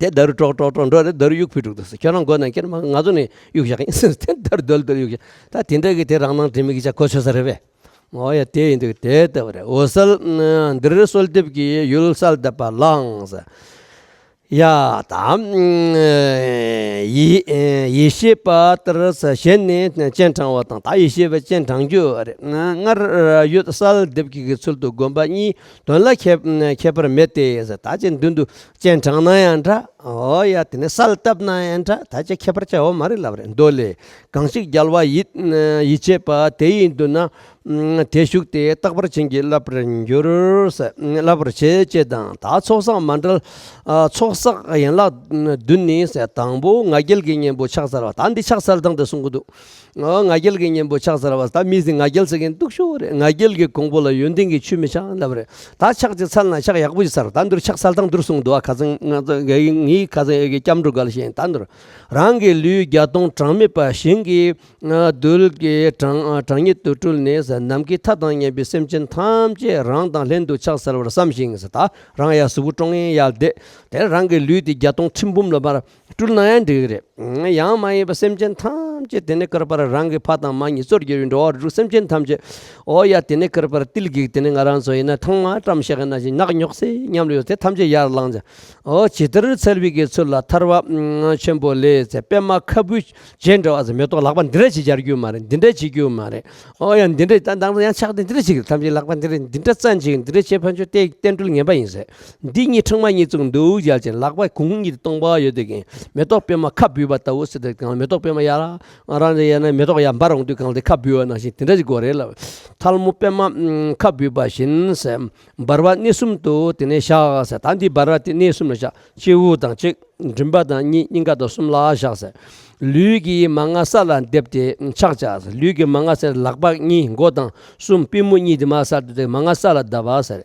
དེ་ད་རུ་ཀྲོག་ཀྲོག་ཀྲོག་འགྲོ་རེད། ད་རུ་གཡུག་ཕུད་འགྲོ་འདུག་ཟེར། ཁྱོད་རང་མགོ་ན་ཁྱེར་མ་ང་ཚོ་ནས་གཡུག་བཞག་ཡིན་ཟེར། དེ་ད་རུ་རྡོལ་རྡོལ་གཡུག་བཞག་ད་དེ་འདྲ་གི་དེ་རང་སྣང་དྲི་མེད་ཀྱི་ཆ་གོ་ཆོད་ས་རེད་པས། འོ་ཡ་དེ་ཡིན་དུས་དེ་ལྟ་བུ་རེད། འོད་གསལ་འདིར་གསོལ་འདེབས་ཀྱི་ཡུལ་གསལ་འདེབས་པ་ལའང་ཟེར། ཡ་ད་ཡེ་ཡེ་ཤེས་པ་ལྟར་ཟེར། གཞན་ནི་སྤྱན་དྲང་བ་དང་། ད་ཡེ་ཤེས་པ་སྤྱན་དྲང་རྒྱུ་རེད། སྔར་ཡུལ་གསལ་འདེབས་ཀྱི་ཚུལ་དུ་སྒོམ་པ་གཉིས་དོན་ལ་ཁྱད་ཁྱད་པར་མེད་དེ་ཟེར། ད་ཅི་མདུན་དུ་སྤྱན་དྲངས་ན་ཡང་འདྲ། འོ་ཡ་དེ་ནས་གསལ་བཏབ་ན་ཡང་འདྲ། ད་ཅི་ཁྱད་པར་ཆེ་བ་མ་རེད་ལབ་རེད། མདོ་ལས། གང་ཞིག་རྒྱལ་བ་ཡིད་ཡིད་ཆེས་པ་དེ་ཡི་མདུན་ན་དེ་བཞུགས་ཏེ་རྟག་པར་བྱིན་གྱིས་བརླབ་པར་འགྱུར་ཟེར། བརླབ་པར་བྱེད་ཅེས་དང་། ད་ཚོགས་བསགས་མ་འབྲེལ་ཚོགས་བསགས་ཡན་ལག་བདུན་ནི་ཟེར། དང་པོ་ང་རྒྱལ་གྱི་གཉེན་པོ་ཕྱག་འཚལ་བ། ད་འདི་ཕྱག་འཚལ་སྟངས་དེ་གསུང་གི་འདུག་ཨོ་ང་རྒྱལ་གྱི་གཉེན་པོ་ཕྱག་འཚལ་བ། ད་མི་ཟིན་ང་རྒྱལ་ཟེར་མཁན་སྡུག་ཤོས་རེད། ང་རྒྱལ་གྱི་གོང་བུ་ལ་ཡོན་ཏན་གྱི་ཆུ་མི་འཆང་ལབ་རེད། ད་ཕྱག་ཅིག་འཚལ་ན་ཕྱག་ཡག་པོ་ཞིག་འཚལ། ད་འདིར་ཕྱག་འཚལ་སྟངས་འདིར་གསུངས་འདུག་ཨ་ཁ་སང་ང་ཚོ་ངའི་ཁ་སང་ཨེ་གི་སྐྱབས་འགྲོ་འགའ་ལ་བཤད། ད་འདིར་རང་གི་ལུས་བརྒྱ་སྟོང་གྲངས་མེད་པ་ཞིང་གི་རྡུལ་གྱི་གྲངས་གྲངས་ཉིད་དུ་སྤྲུལ་ནས་ཟེར། ནམ་མཁའི་མཐའ་དང་མཉམ་པའི་སེམས་ཅན་ཐམས་ཅད་རང་དང་ལྷན་དུ་ཕྱག་འཚལ་བར་བསམ་ཞིང་ཟེར། ད་རང་ཡ་གཟུགས་པོ་ཀྲོང་ངེ་ཡར་བསྡད་དེ་རང་གི་ལུས་དེ་བརྒྱ་སྟོང་ཁྲི་འབུམ་ལ་མར་སྤྲུལ་ན་ཡང་འགྲིག་གི་རེད། ཡང་མ་ཡིན་པ་སེམས་ཅན་ཐམས་ཅད་དེ་ནས་ཀར་པར་རང་གི་ཕ་དང་མ་གཉིས་གཙོར་གྱུར་བའི་འགྲོ་བ་རིགས་དྲུག་སེམས་ཅན་ཐམས་ཅད། ཨོ་ཡ་དེ་ནས་ཀར་པར་ཏིལ་གྱིས་དེ་ནས་ང་རང་ཚོ་ཡིན་ན་ཐང་མ་བཀྲམ་བཞག་ན་བཞིན་ནག་ཉོག་སེ་མཉམ་རུ་ཡོད་དེ་ཐམས་ཅད་ཡར་ལངས་ཀྱང་། ཨོ་ཇི་ལྟར་འཚལ་བའི་གི་ཚུལ་ལ་ཐར་པ་ཆེན་པོ་ལས་ཟེར། པད་མ་ཁ་འབུས་བྱེད་འདྲ་བ་ཟེར། མེ་ཏོག་ལག་པ་འདི་འདྲ་ཅིག་སྦྱར་རྒྱུ་མ་རེད། འདི་འདྲ་བྱེད་རྒྱུ་མ་རེད། ཨོ་ཡ་འདི་འདྲ་ད་དང་ཡང་ཕྱག་དེ་འདི་འདྲ་བྱེད་ཀྱི་རེད། ཐམས་ཅད་ལག་པ་འདི་འདྲ་འདི་འདྲ་བཙན་ཅིག་འདི་འདྲ་བྱེད་ཕན་ཆོད་དེ་བསྟན་འགྲོའི་ངན་པ་ཡིན་ཟེར། འདི་གཉིས་ཕྲེང་བ་གཉིས་བཙུགས་འདུག་ཡ་ཅན་ལག་པ་གུང་གཉིས་དེ་སྟོང་པ་ཡོད་དེ་གིན་མེ་ཏོག་པད་མ་ཁ་འབུས་པ་ལྟ་བུ་ཟེར་དེ་གང་མེ་ཏོག་པད་མ་ཡ་ལ་ང་རང་ཚོ་ཡ་ན་མེ་ཏོག་ཡ་འབར་འོང་དུས་གང་དེ་ཁ་འབུས་པ་ནང་བཞིན་དེ་འདྲ་ཅིག་དགོས་རེད་ལ། ཐལ་མོ་པད་མ་ཁ་འབུས་པ་བཞིན་ཟེར། འབར་བ་གནས་གསུམ་དུ་དེ་ནས་བཞག་ཟེར། ད་འདི་འབར་བ་དེ་གནས་གསུམ་ལ་བཞག་སྤྱི་བོ་དང་གཅིག་མགྲིན་པ་དང་གཉིས། སྙིང་ག་དང་གསུམ་ལ་བཞག་ཟེར། ལུས་ཀྱི་མ་ང་ས་ལ་འདེབས་ཏེ་ཕྱག་བྱ་ཟེར། ལུས་ཀྱི་མ་ང་ཟེར་ལག་པ་གཉིས་མགོ་དང་གསུམ་པུས་མོ་གཉིས་དེ་མ་ས་དེ་མ་ང་ས་ལ་བརྡབ་པ་ཟེར།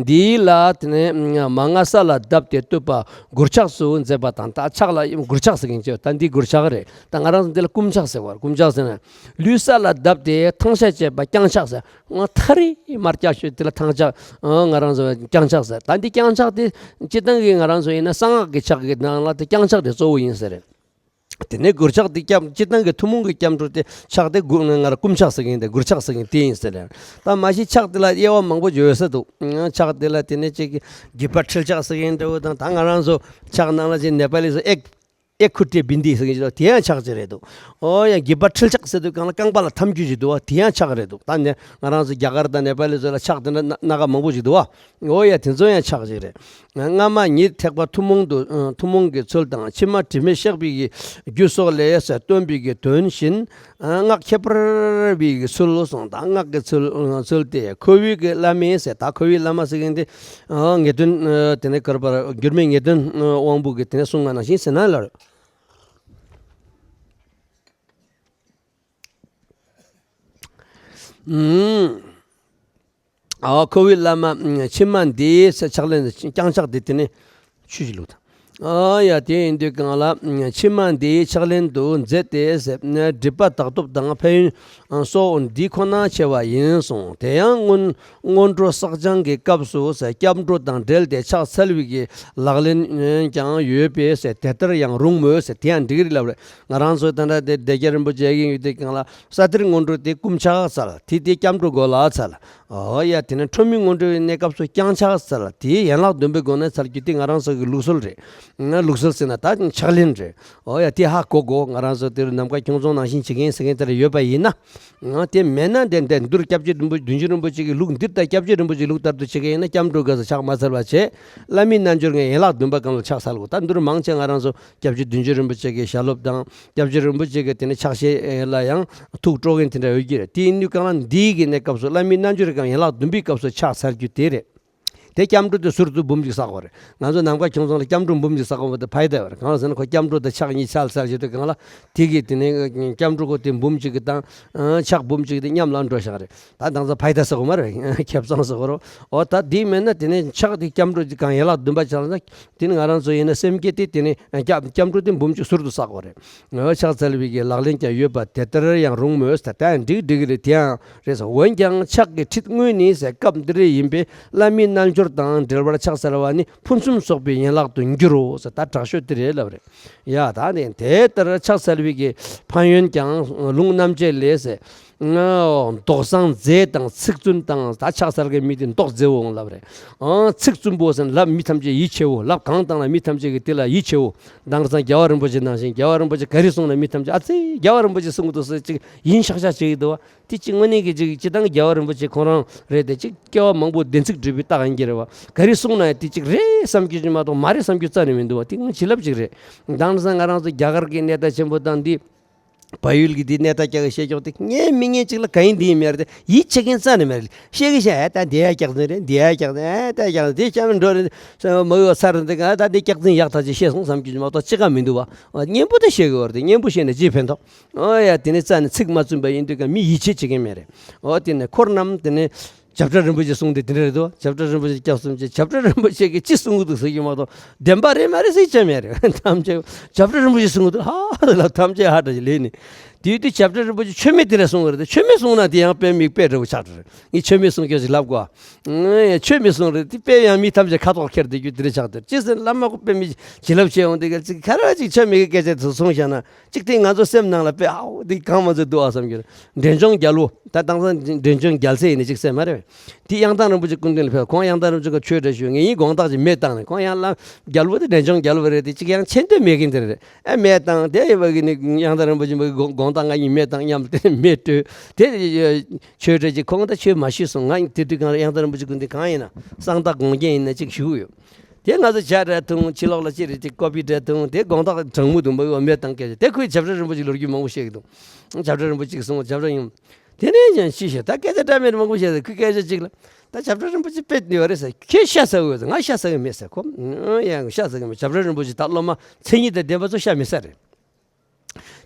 འདི་ལ་དེ་ནས་མ་ང་ས་ལ་བརྡབས་ཏེ་བཏུད་པ་མགུར་ཕྱག་སུ་མཛད་པ་དང་། ད་ཕྱག་ལ་མགུར་ཕྱག་ཟེར་གིན་ཅེ། ད་འདི་མགུར་ཕྱག་རེད། ད་ང་རང་ཚོ་འདི་ལ་བསྐུམ་ཕྱག་ཟེར་བ། བསྐུམ་ཕྱག་ཟེར་ན་ལུས་ས་ལ་བརྡབས་ཏེ་ཐང་ཤ་བཅད་པ་བརྐྱང་ཕྱག་ཟེར། ང་ཐ་རི་མར་བཀྱག་ཤོད་དེ་ལ་ཐང་ཕྱག་ང་རང་ཚོ་བརྐྱང་ཕྱག་ཟེར། ད་འདི་བརྐྱང་ཕྱག་དེ་སྤྱིར་བཏང་གི་ང་རང་ཚོ་ཡིན་ན་གསང་སྔགས་ཀྱི་ཕྱག་གི་ནང་ལ་དེ་བརྐྱང་ཕྱག་དེ་གཙོ་བོ་ཡིན་ཟེར། དེ་ནས་མགུར་ཕྱག་དེ་སྐྱབས་སྤྱིར་བཏང་གི་ཐུན་མོང་གི་སྐྱབས་འགྲོ་དེ་ཕྱག་དེ་མགུར་ང་རང་བསྐུམ་ཕྱག་ཟེར་གིན་དེ་མགུར་ཕྱག་ཟེར་གིན་དེ་ཡིན་ཟེར། ད་མ་གཞི་ཕྱག་དེ་ལ་དབྱེ་བ་མང་པོ་ཡོད་ས་འདུག་ཕྱག་དེ་ལ་དེ་ནས་ཅིག་རྒྱུད་པ་ཁྲིལ་ཕྱག་ཟེར་གིན་འདྲ་བོ་དང་། ད་ང་རང་ཚོ་ཕྱག་ནང་ལ་ཅིག་ནེ་པ་ལི་ཚོ་ཨེག་ཨེ་ཁུ་ཏྲེ་བིན་དི་ཟེར་གྱི་ཡོད། དེ་ཡང་ཆགས་ཀྱི་རེད་འདུག། ཨོ་ཡ། སྒྱིད་པ་འཕྲུལ་ཆག་ཟེར་དུས་སྒང་ལ་རྐང་པ་ལ་འཐམ་རྒྱུ་ཞིག་འདུག་བ། དེ་ཡང་ཆགས་རེད་འདུག། ད་ནི་ང་རང་ཚོ་རྒྱ་གར་དང་ནེ་པ་ལི་ཚོ་ལ་ཆགས་དེ་འདྲ་སྣ་སྣ་ཁ་མང་པོ་ཞིག་འདུག་བ། ཨོ་ཡ། དེ་ཚོ་ཡང་ཆགས་ཀྱི་རེད། སྔ་མ་ཉིད་ཐེག་པ་ཐུན་མོང་དུ་ཐུན་མོང་གི་ཚུལ་དང་། ཕྱི་མ་དྲི་མེད་གཤེགས་པའི་རྒྱུ་སོགས་ལས་སྟོན་པའི་དོན་བཞིན། སྔགས་ཁྱད་པར་བའི་ཚུལ་གསུངས་དང་། སྔགས་ཀྱི་ཚུལ་ཚུལ་ཏེ། ཁོ་བོའི་གི་བླ་མའི་ཟེར། ད་ཁོ་བོའི་བླ་མ་ཟེར་མཁན་དེ་ངེས་དོན་དེ་ནས་བཀར་པར་འགྱུར་མེད་ངེས་དོན་དབང་པོ་གི་དེ་ནས་གསུང་ང་ནང་བཞིན་ཟེར་ན་ལ། ཨ། ཁོ་བོའི་བླ་མ་ཕྱི་མ་འདིའི་ཕྱག་ལེན་བརྐྱང་ཕྱག་འདི་དེ་ནི་ཆུ་ཞིག་བླུགས་དང་། ཨ་ཡ། དེ་ཡིན་དུས་སྒང་ལ་ཕྱི་མ་འདིའི་ཕྱག་ལེན་དུ་མཛད་དེ་ཟེར། སྒྲིབ་པ་དག་ཐོབ་དང་ཕན་ཡོན་སོགས་འདི་ཁོ་ན་ཆེ་བ་ཡིན་གསུངས། དེ་ཡང་སྔོན་སྔོན་འགྲོ་བསགས་སྦྱང་གི་སྐབས་སུ་ཟེར། སྐྱབས་འགྲོ་དང་འབྲེལ་ཏེ་ཕྱག་འཚལ་བའི་གི་ལག་ལེན་ཀྱང་ཡོད་པས་ཟེར། དེ་ལྟར་ཡང་རུང་མོད་ཟེར། དེ་ཡང་འགྲིག་གི་རེད་ལབ་རེད། ང་རང་ཚོ་ད་ལྟ་དེ་སྡེ་རྒྱ་རིན་པོ་ཆེ་ཡིན་ཡོད་དུས་སྒང་ལ། ས་གཏེར་སྔོན་འགྲོ་དེ་བསྐུམ་ཕྱག་འཚལ། དེ་དེ་སྐྱབས་འགྲོ་མགོ་ལ་འཚལ། ཨོ་ཡ། དེ་ནས་ཁྲོ་མོའི་སྔོན་འགྲོའི་གནས་སྐབས་སུ་བརྐྱང་ཕྱག་འཚལ། དེའི་ཡན་ལག་བདུན་པའི་སྒོ་ནས་འཚལ་རྒྱུ་དེ་ང་རང་ཚོ་གི་ལུགས་སྲོལ་རེད། ང་ལུགས་སྲོལ་ཟེར་ན་ད་ཕྱག་ལེན་རེད། ཨོ་ཡ། དེ་ཧ་གོ་གོ། ང་རང་ཚོ་དེ་རུ་ནམ་མཁའ་ཁྱུང་རྫོང་ནང་བཞིན་བྱེད་མཁན་ཟེར་མཁན་དེ་འདྲ་ཡོད་པ་ཡིན་ན། ང་དེ་མེད་ན་དེ་འདྲ་འདུར་སྐྱབས་རྗེ་རིན་པོ་ཆེ་བདུན་ཅུ་རིན་པོ་ཆེ་གི་ལུགས་འདིར། ད་སྐྱབས་རྗེ་རིན་པོ་ཆེ་ལུགས་ལྟར་དུ་བྱེད་མཁན་ཡིན་ན་སྐྱབས་འགྲོ་སྐབས་སུ་ཕྱག་མ་འཚལ་བ་བྱས། བླ་མའི་རྣལ་འབྱོར་མཁན་ཡན་ལག་བདུན་པ་སྒང་ལ་ཕྱག་འཚལ་དགོས། ད་འདུར་མང་ཆེ་ང་རང་ཚོ་སྐྱབས་རྗེ་བདུན་ཅུ་རིན་པོ་ཆེ་གི་ཞལ་སློབ་དང་། སྐྱབས་རྗེ་རིན་པོ་ཆེ་གི་དེ་ནས་ཕྱག་བཞེས་ལ་ཡང་ཐུགས་སྤྲོ་མཁན་དེ་འདྲ་ཡོད་ཀྱི་རེད། དེ་ཡིན་དུས་སྒང་ལ་འདིའི་གི་གནས་སྐབས་སུ་བླ་མའི་རྣལ་འབྱོར་གི་སྐབས་ཡན་ལག་བདུན་པའི་སྐབས་སུ་ཕྱག་འཚལ་རྒྱུ་དེ་རེད། དེ་སྐྱབས་འགྲོ་དེ་ཟུར་དུ་འབུམ་གཅིག་བསགས་པ་རེད། ང་ཚོ་ནམ་མཁའ་ཁྱུང་རྫོང་ལ་སྐྱབས་འགྲོ་འབུམ་གཅིག་བསགས་པ་དེ་ཕ་ཡི་ད་བར་གང་ཟེར་ན། ཁོ་སྐྱབས་འགྲོ་དེ་ཕྱག་གཉིས་ཕྱག་འཚལ་བྱེད་དུས་སྒང་ལ་དེ་གི་དེ་ནས་སྐྱབས་འགྲོ་ཁོ་དེ་འབུམ་གཅིག་གི་དང་། ཕྱག་འབུམ་གཅིག་དེ་མཉམ་ལ་འགྲོ་བཞག་རེད། ད་དང་ཚ་ཕ་ཡི་ད་ཟེར་གོ་མ་རེད། ཁེབས་ཚང་ཟེར་གོ་རོ། འོ་ད་དེ་མེད་ན་དེ་ནས་ཕྱག་དེ་སྐྱབས་འགྲོ་དེ་གང་ཡན་ལག་བདུན་པ་ཕྱག་ན། དེ་ནི་ང་རང་ཚོ་ཡིན་ན་སེམས་བསྐྱེད་དེ་དེ་ནི་སྐྱབས་སྐྱབས་འགྲོ་དེ་འབུམ་གཅིག་ཟུར་དུ་བསགས་པ་རེད། ཕྱག་འཚལ་བའི་གི་ལག་ལེན་ཀྱང་ཡོད་པ་དེ་ལྟར་ཡང་རུང་མོད་ཟེར། ད་ཡང་འགྲིག་འགྲིག་གི་རེད། དེ་ཡང་རེད་ཟེར། འོན་ཀྱང་ཕྱག་གི་ཁྲིད་དངོས་ནི་ཟེར་སྐབས་འདིར་ཡིན་པས་བླ་མའི་རྣལ་འབྱོར་དང་འབྲེལ་བར་ཕྱག་འཚལ་བ་ནི་ཕུན་སུམ་ཚོགས་པའི་ཡན་ལག་ཏུ་འགྱུར་རོ་ཟེར། ད་དྲག་ཤོས་དེ་རེད་ལབ་རེད། ཡ། ད་ནི་དེ་ལྟར་ཕྱག་འཚལ་བའི་གི་ཕན་ཡོན་ཀྱང་ལུང་རྣམ་འབྱེད་ལས་ཟེར། མདོག་བཟང་མཛེས་དང་ཚིག་བཙུན་དང་། ད་ཕྱག་འཚལ་གྱི་མི་དེ་མདོག་མཛེས་བོ་ལབ་རེད། ཨང་། ཚིག་བཙུན་པོ་ཟེར་ན་ལབ་མི་ཐམས་ཅད་ཡིད་ཆེས་བོ། ལབ་གང་བཏང་ན་མི་ཐམས་ཅད་ཀྱིས་དེ་ལ་ཡིད་ཆེས་བོ། དེང་སང་རྒྱལ་བ་རིན་པོ་ཆེ་ནང་བཞིན། རྒྱལ་བ་རིན་པོ་ཆེ་ག་རེ་གསུངས་ན་མི་ཐམས་ཅད་ཨ་ཙི་རྒྱལ་བ་རིན་པོ་ཆེ་གསུང་གི་འདུག་ཟེར་ཅིག་ཡིན་ཤག་ཤག་བྱེད་ཀྱི་འདུག་བ། དེ་ཅིག་དངོས་གནས་ཀྱི་ཅིག་སྤྱིར་བཏང་རྒྱལ་བ་རིན་པོ་ཆེ་ཁོང་རང་རེད་དེ། ཅིག་སྐྱེ་བ་མང་པོ་བདེན་ཚིག་སྒྲུབ་པའི་རྟགས་ཡིན་གྱི་རེད་བ། ག་རེ་གསུངས་ན་ཡང་དེ་ཅིག་རེད་བསམ་རྒྱུ་ཅིག་མ་གཏོགས་མ་རེད་བསམ་རྒྱུ་རྩ་ནས་མི་འདུག་བ། དེ་ངས་བྱིན་རླབས་ཅིག་རེད། དེང་སང་ང་རང་ཚོ་རྒྱ་གར་གྱི་གནས་སྟངས་ཆེན་པོ་དང་འདི། བལ་ཡུལ་གྱི་འདི་གནས་སྟངས་རྒྱ་གར་བཤད་ཀྱོག་དེ་ངས་མི་ངན་ཅིག་ལ་ག་ཡིན་འདི་ཡིན་མེད་རེད་དེ། ཡིད་ཆེས་མཁན་རྩ་ནས་མེད་རེད། བཤད་ཀྱི་བཤད། ཨ་ད་འདི་ཡ་སྐྱག་རྫུན་རེད། འདི་ཡ་སྐྱག་རྫུན། ཨ་ད་སྐྱག་རྫུན། དེ་སྐྱག་མི་འགྲོ་རེད། མ་འོས་པ་ཚར་རེད། འདི་ག་ད་འདི་སྐྱག་རྫུན་ཡག་ཐག་ཆོད་བཤད་སོང་བསམ་རྒྱུ་ཅིག་མ་གཏོགས་ཅི་ག་མི་འདུག་བ། སྙན་པོ་ད་བཤད་གི་བར་དེ་སྙན་པོ་བཤད་ནས་ཅི་ཕན་ཐོགས། ཨོ་ཡ། དེ་ནས་རྩ་ནས་ཚིག་མ་བཙུན་པ་ཡིན་དུས་ཀ་མི་ཡིད་ཆེས་བྱེད་མཁན་མེད་རེད། ཨོ་དེ་ནས་འཁོར་རྣམས་དེ་ནས་བྱ་བྲལ་རིན་པོ་ཆེ་གསུང་དེ་དེ་འདྲ་རེད་དོ། བྱ་བྲལ་རིན་པོ་ཆེ་སྐྱབས་གསུམ་ཆེ། བྱ་བྲལ་རིན་པོ་ཆེ་གིས་ཅི་གསུང་གི་འདུག་ཟེར་གྱི་མ་གཏོགས་བདེན་པ་རེད་མ་རེད་ཟེར་ཅི་མེད་རེད། ཐམས་ཅད་བྱ་བྲལ་རིན་པོ་ཆེ་གསུང་གི་འདུག་ཧ་ལ་ཐམས་ཅད་ཧ་དྲག་ཅིག་ལས་ནི། དེའི་དུས་བྱ་བྲལ་རིན་པོ་ཆེ་མཆོད་མེ་དེ་འདྲ་གསུང་གི་རེད་དེ། མཆོད་མེ་གསུང་ན་དེ་ཡང་དཔེ་མི་དཔེ་འདྲ་བོ་ཆགས་འགྲོ་རེད། ངས་མཆོད་མེ་གསུང་སྐྱོ་ཞིག་ལབ་གོ། ཨེ། མཆོད་མེ་གསུང་རེད་དེ། དཔེ་ཡང་མི་ཐམས་ཅད་ཁ་དོག་ཁྱེར་བསྡད་རྒྱུ་དེ་འདྲ་ཆགས་འདུག། ཅི་ཟེར་ན་བླ་མ་ཁོ་དཔེ་མི་བྱིན་རླབས་ཆེ་འོང་དེ་ག་ཅིག་ག་རེ་བ་ཅིག་མཆོད་མེ་གི་སྐད་ཆ་དེ་གསུངས་བཞག་ན། གཅིག་དེ་ང་ཚོ་སེམས་ནང་ལ་དཔེ་ཨའོ་འདི་གང་མ་ཚོད་འདུག་ཨ་བསམ་གྱི་རེད། འབྲས་ལྗོངས་རྒྱལ་པོ། ད་དེང་སང་འབྲས་ལྗོངས་རྒྱལ་སྲས་ཡིན་ནི་གཅིག་སེམས་མ་རེད། དེ་གཡང་ཐང་རིན་པོ་ཆེ་སྐུ་མདུན་ལ་ཕེབས། ཁོང་གཡང་ཐང་རིན་པོ་ཆེ་ཁ་ཆོས་འདྲ་ཞུ། ངས་ཡིན་དགོངས་དག་ཅིག་མེ་བཏང་ནས། ཁོང་གཡང་ལ་རྒྱལ་པོ་དེ་འབྲས་ལྗོངས་རྒྱལ་པོ་རེད་དེ། གཅིག་ཡང་མཁྱེན་འདོད་མེད་མཁན་དེ་རེད། ཨ་མེ་བཏང་དེ་ཡིན་པ་གི་ནི་གཡང་ཐང་རིན་པོ་ཆེ་མ་གི་དགོངས་དག་ང་ཡིན་མེ་བཏང་མཉམ་དེ་མེ་སྤྲོད། དེ་ཆོས་འདྲ་ཅིག་ཁོང་ད་ཆོས་མ་ཞུས་སོང་། ང་དེ་དུས་གང་ལ་གཡང་ཐང་རིན་པོ་ཆེ་སྐུ་མདུན་གང་ཡིན་ན་གསང་བདག་དགོངས་རྒྱན་ཡིན་ན་གཅིག་ཞུ་གི་ཡོད། དེ་ང་ཚོ་ཇ་འདྲ་འཐུང་། ཕྱི་ལོགས་ལ་ཅི་རེད་ཅིག་ཀོ་པི་འདྲ་འཐུང་། དེ་དགོང་དག་གྲང་མོ་འདུག་མ་གི་བ་མེ་བཏང་སྐད་ཆ་དེ། ཁོས་བྱ་བྲལ་རིན་པོ་ཆེ་ལོ་རྒྱུས་མང་པོ་བཤད་ཀྱི་འདུག། བྱ་བྲལ་རིན་པོ་ཆེ་གིས་གསུངས། བྱ་བྲལ་ཡིན། དེ་ནས་ཀྱང་ཅི་བཤད། ད་སྐད་ཆ་འདྲ་མེད་མང་པོ་བཤད་ཟེར། ཁོས་སྐད་ཆ་གཅིག་ལ། ད་བྱ་བྲལ་རིན་པོ་ཆེ་དཔེ་ཡོད་རེད་ཟེར། ཁྱོད་ཤ་ཟ་གི་ཡོད་ཟེར། ང་ཤ་ཟ་གི་མེད་ཟེར། ཁོ་ཡང་ཤ་ཟ་གི་མེད། བྱ་བྲལ་རིན་པོ་ཆེ་ད་སློབ་མ་མཚན་ཉིད་དང་ལྡན་པ་ཚོ་ཤ་མི་ཟ་རེད།